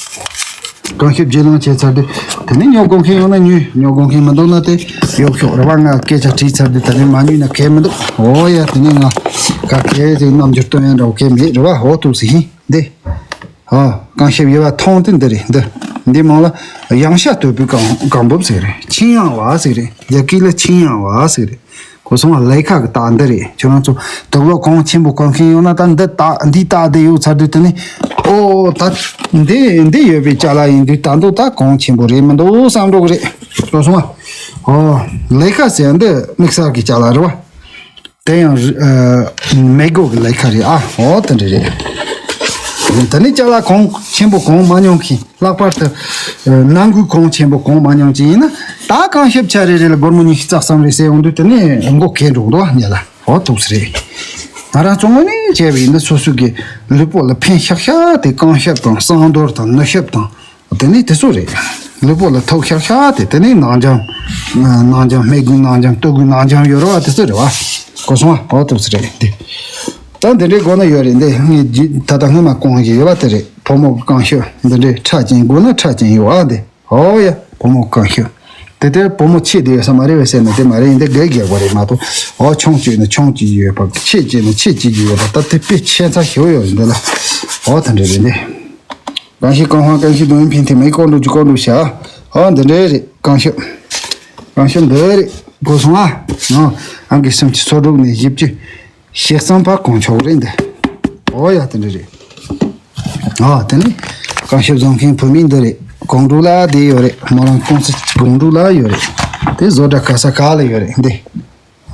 རྐང་ཤུབས་རྒྱུས་ལོན་བྱས་ཚར་དུས་དེ་ནི་ཉོ་དགོས་མཁན་ཡོད་ན་ཉོས། ཉོ་དགོས་མཁན་མི་འདུག་ན་དེ་གཡུག་ཤོག་རེད་བ། ང་སྐད་ཆ་དྲིས་ཚར་དུས་དེ་ནི་མ་ཉོས་ན་གལ་མི་འདུག་འོ་ཡ། དེ་ནི་ང་ག་གལ་ཅིག་རྣམ་འགྱུར་སྟོན་ཡ་འདྲ་བོ་གལ་མེད་རེད་བ། འོ་ཐུགས་སུ་ཡིན་འདི། ཨ། རྐང་ཤུབས་ཡོད་པ་ཐོང་དེ་འདི་རེད། འདི། འདི་མང་ལ་ཡང་ཤ་དོད་པའི་རྐང་རྐང་འབུབ་ཟེར་རེད། ཆིང་ཡང་བ་ཟེར་རེད། རྒྱ་སྐད་ལ་ཆིང་ཡང་བ་ཟེར་རེད། གོ་སོང་བ། ལས་ཀ་གི་རྟགས་འདི་རེད། ཁྱོད་རང་ཚོ་དུག་ལོག་གོང་ཆེན་པོ་གོན་མཁན་ཡོད་ན་ད་འདི་རྟགས་འདི་རྟགས་འདི་ཡོད་ཚར་དུས་དེ་ནི། ཨོ་ད་འདི་འདི་ཡོད་པའི་ཅ་ལག་ཡིན་དུས་ད་འདི་ད་གོང་ཆེན་པོ་རེད་མི་འདུག་བསམ་འགྲོ་གི་རེད། གོ་སོང་བ། ཨོ། ལས་ཀ་ཟེར་འདི་དམིགས་བསལ་གྱི་ཅ་ལག་རེད་བ། དེ་ཡང་རི་ཨ་མི་སྒོ་གི་ལས་ཀ་རེད་ཨ། འོ་དེ་འདྲ་རེད། ད་ནི་ཅ་ལག་གོང་ཆེན་པོ་གོན་མ་མྱོང་མཁན། ལྷག་པར་དུ་ཨ་ནང་ཁུལ་གོང་ཆེན་པོ་གོན་མ་མྱོང་མཁན་ཡིན་ན། ད་རྐང་ཤུབས་ཆ་རེ་རེ་ལ་སྒོར་མོ་ཉི་ཤུ་རྩ་གསུམ་རེ་ཟེར་ཡོང་དུས་དེ་ནི་མགོ་གས་འགྲོ་འདུག་ཨ་ཉལ་ལ། འོ་ཐུགས་སུ་རེད། ང་རང་ཚོ་དངོས་གནས་བྱས་པ་ཡིན་ན་སོ་སོ་གི་ལུས་པོ་ལ་ཕན་ཤག་ཤག་དེ་རྐང་ཤུབས་དང་གསང་རྡོར་དང་ནུ་ཤུབས་དང་། དེ་ནས་དེ་ཚོ་རེད། ལུས་པོ་ལ་ཐོགས་ཤག་ཤག་དེ། དེ་ནས་ནང་སྦྱང་། ནང་སྦྱང་། སྨད་དགུའི་ནང་སྦྱང་། སྟོད་དགུའི་ནང་སྦྱང་ཡོད་རེད་བ། དེ་ཚོ་རེད་བ། གོ་སོང་བ། འོ་ཐུགས་སུ་རེད་འདི། ད་འདི་འདྲའི་སྒོ་ན་ཡོད་རེད་འདི། ངས་ད་ལྟ་སྔོན་མ་གོན་བཞིན་ཡོད་པ་དེ་རེད། བུ་མོ་གི་རྐང་ཤུབས་འདི་འདྲའི་ཁྲ་ཅན། དགོས་ན་ཁྲ་ཅན་ཡོད་ཨ་འདི། འོ་ཡ། བུ་མོ་གི་རྐང་ཤུབས། དེ་ལྟར་བུ་མོ་ཆེ་དེ་ཡོད་ས་མ་རེད་པས་ཟེར་ན་དེ་མ་རེད། འདི་རྒས་རྒས་པ་རེད་མ་གཏོགས། འོ་ཆུང་བྱས་ན་ཆུང་བྱེད་ཀྱི་ཡོད་པ། ཆེ་བྱས་ན་ཆེ་བྱེད་ཀྱི་ཡོད་པ། ད་དེ་དཔེ་ཆེ་ཚ་ཞིག་ཡོད་འདི་ལ། འོ་དེ་འདྲ་རེད་འདི། རྐང་ཤུབས་རྐང་ཧང་རྐང་ཤུབས་དུང་ཕན་ཐེ་མའི་ཀོང་ཀྲུག་ཅི་ཀོང་ཀྲུག་བྱ། ཨོ་འདི་འདྲའི་རེད། རྐང་ཤུབས། རྐང་ཤུབས་འདི་རེད། གོ་སོང་ཨ། ཨོ། ཨང་ཀི་སུམ་ཅུ་སོ་དྲུག་ནས་བཞི་བཅུ་ཞེ་གསུམ་བར་གོན་ཆོག་རེད་འདི། ཨོ་ཡ་དེ་འདྲ་རེད། ཨོ་དེ་ནི་རྐང་ཤུབས་བཟོ་མཁན་བུད་མེད་འདི་རེད། ཀོང་ཀྲུག་ལ་བསྡད་ཡོད་རེད། མོ་རང་ཀུང་སི་ཀོང་ཀྲུག་ལ་ཡོད་རེད། དེ་བཟོ་གྲྭ་ག་ས་ག་ལ་ཡོད་རེད་འདི།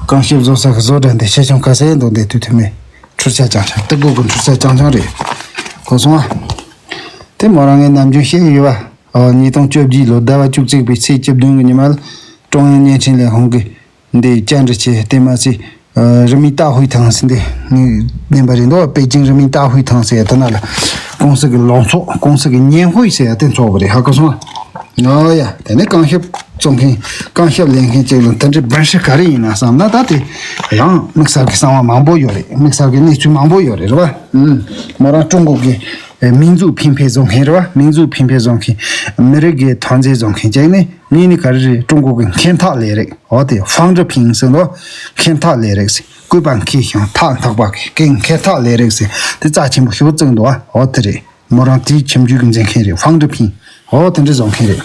རྐང་ཤུབས་བཟོ་ས་གི་བཟོ་གྲྭ་འདི་ཆེ་ཆུང་ག་ས་ཡིན་འདུག་འདི་དུས་དུས་མེད། འཕྲུལ་ཆས་རྐྱང་རྐྱང་། སྟེགས་བུ་གི་འཕྲུལ་ཆས་རྐྱང་རྐྱང་རེད། གོ་སོང་ཨ། དེ་མོ་རང་ངས་ནམ་རྒྱུན་བཤད་ཡོད་པ། ཨོ། ཉིས་སྟོང་བཅོ་བརྒྱད་ལོ་ཟླ་བ་བཅུ་གཅིག་པའི་ཚེས་བཅུ་བདུན་གི་ཉི་མ་ལ་ཀྲུང་དབྱང་བརྙན་འཕྲིན་ལས་ཁང་གི་འདི་བཅར་འདྲི་བྱས། དེ་མ་ཚད་ཨ་人民大会堂ཟེར་འདི་ངས་བདེན་པ་རེད་འདུག་པེ་ཅིང་人民大会堂ཟེར་ཡ་དེ་ན་ལ་ཀུང་སི་གི་ལངས་ཚོགས། ཀུང་སི་གི་年会ཟེར་ཡ་དེ་ཚོགས་པ་རེད་ཧ། གོ་སོང་ཨ། ཨོ་ཡ། དེ་ནས་རྐང་ཤུབས་བཙོང་མཁན། རྐང་ཤུབས་ལེན་མཁན་ཅིག་ལ་དེ་འདྲའི་འབའ་ཞིག་ག་རེ་ཡིན་ན་བསམ་ན། ད་དེ་ཡང་དམིགས་བསལ་གྱི་གསང་བ་མང་པོ་ཡོད་རེད། དམིགས་བསལ་གྱི་གནས་ཚུལ་མང་པོ་ཡོད་རེད། རེད་བ། ཨུམ། མོ་རང་ཀྲུང་གོ་གི་ཨེ་民族品牌བཟོ་མཁན་རེད་བ།民族品牌བཟོ་མཁན། མི་རིགས་ཀྱི་ཐོན་རྫས་བཟོ་མཁན་ཅིག་ནི། ངས་ནི་ག་རེ་རེད། ཀྲུང་གོ་གི་འཁེལ་འཐག་ལས་རིགས། འོ་དེ་ཧྥང་ཀྲི་ཕིང་ཟེར་ལོ། འཁེལ་འཐག་ལས་རིགས་ཟེར། སྐུད་པ་འཁེལ་ཞིང་འཐག་འཐག་པ་གི་འཁེལ་འཐག་ལས་རིགས་ཟེར། དེ་རྩ་ཆེན་པོ་ཞེ་པོ་བཙུགས་འདུག་ཨ། འོ་དེ་རེད། མོ་རང་དེའི་ཁྱིམ་རྒྱུད་ཀྱི་འཛིན་མཁན་རེད། ཧྥང་ཀྲི་ཕིང་། ཨོ་དེ་འདྲ་བཟོ་མཁན་རེད།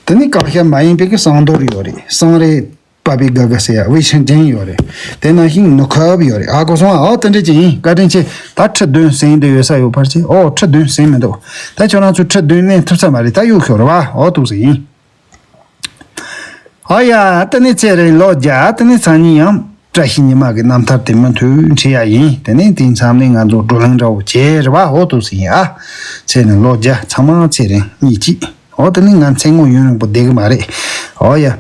དེ་ནི་རྐང་ཤུབས་མ་ཡིན་པའི་གི་གསང་རྡོར་ཡོད་རེད། གསང་རས་པ་པའི་དགའ་དགའ་ཟེར་ཡ་ཝེ་ཆིང་ཅན་ཡོད་རེད། དེ་ནང་བཞིན་ནུ་ཁབ་ཡོད་རེད། ཨ་གོ་སོང་ཨ། ཨོ་དེ་འདྲ་ཅིག་ཡིན། བཀའ་དྲིན་ཆེ། ད་ཁྲི་བདུན་ཟིན་དུ་ཡོད་ས་ཡོད་ཕར་ཆེ། ཨོ་ཁྲི་བདུན་ཟིན་མི་འདུག་ད་ཁྱོད་རང་ཚོ་ཁྲི་བདུན་ལེན་ཐུབ་ས་མ་རེད། ད་གཡུག་ཤོག་རེད་བ། ཨོ་ཐུགས་སུ་ཡིན། ཨ་ཡ། དེ་ནས་ཚེ་རིང་ལོ་བརྒྱ། དེ་ནས་སང་ཉིན་ཡང་བཀྲ་ཤིས་ཉི་མ་གི་རྣམ་ཐར་དེ་མུ་མཐུད་འཁྲིད་ཡ་ཡིན། དེ་ནས་དེའི་མཚམས་ནས་ང་ཚོ་བགྲོ་གླེང་འདྲ་བོ་བྱེད་རེད་བ། ཨོ་ཐུགས་སུ་ཡིན་ཨ། ཚེ་རིང་ལོ་བརྒྱ། ཚང་མ་ཚེ་རིང་གཉིས་གཅིག་ཨོ་དེ་ནས་ང་མཚན་ངོ་ཡུན་རིང་པོ་བསྡད་གི་མ་རེད། ཨོ་ཡ།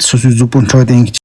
སོ་སོའི་གཟུགས་པོ་འཕྲོད་བསྟེན་གྱི་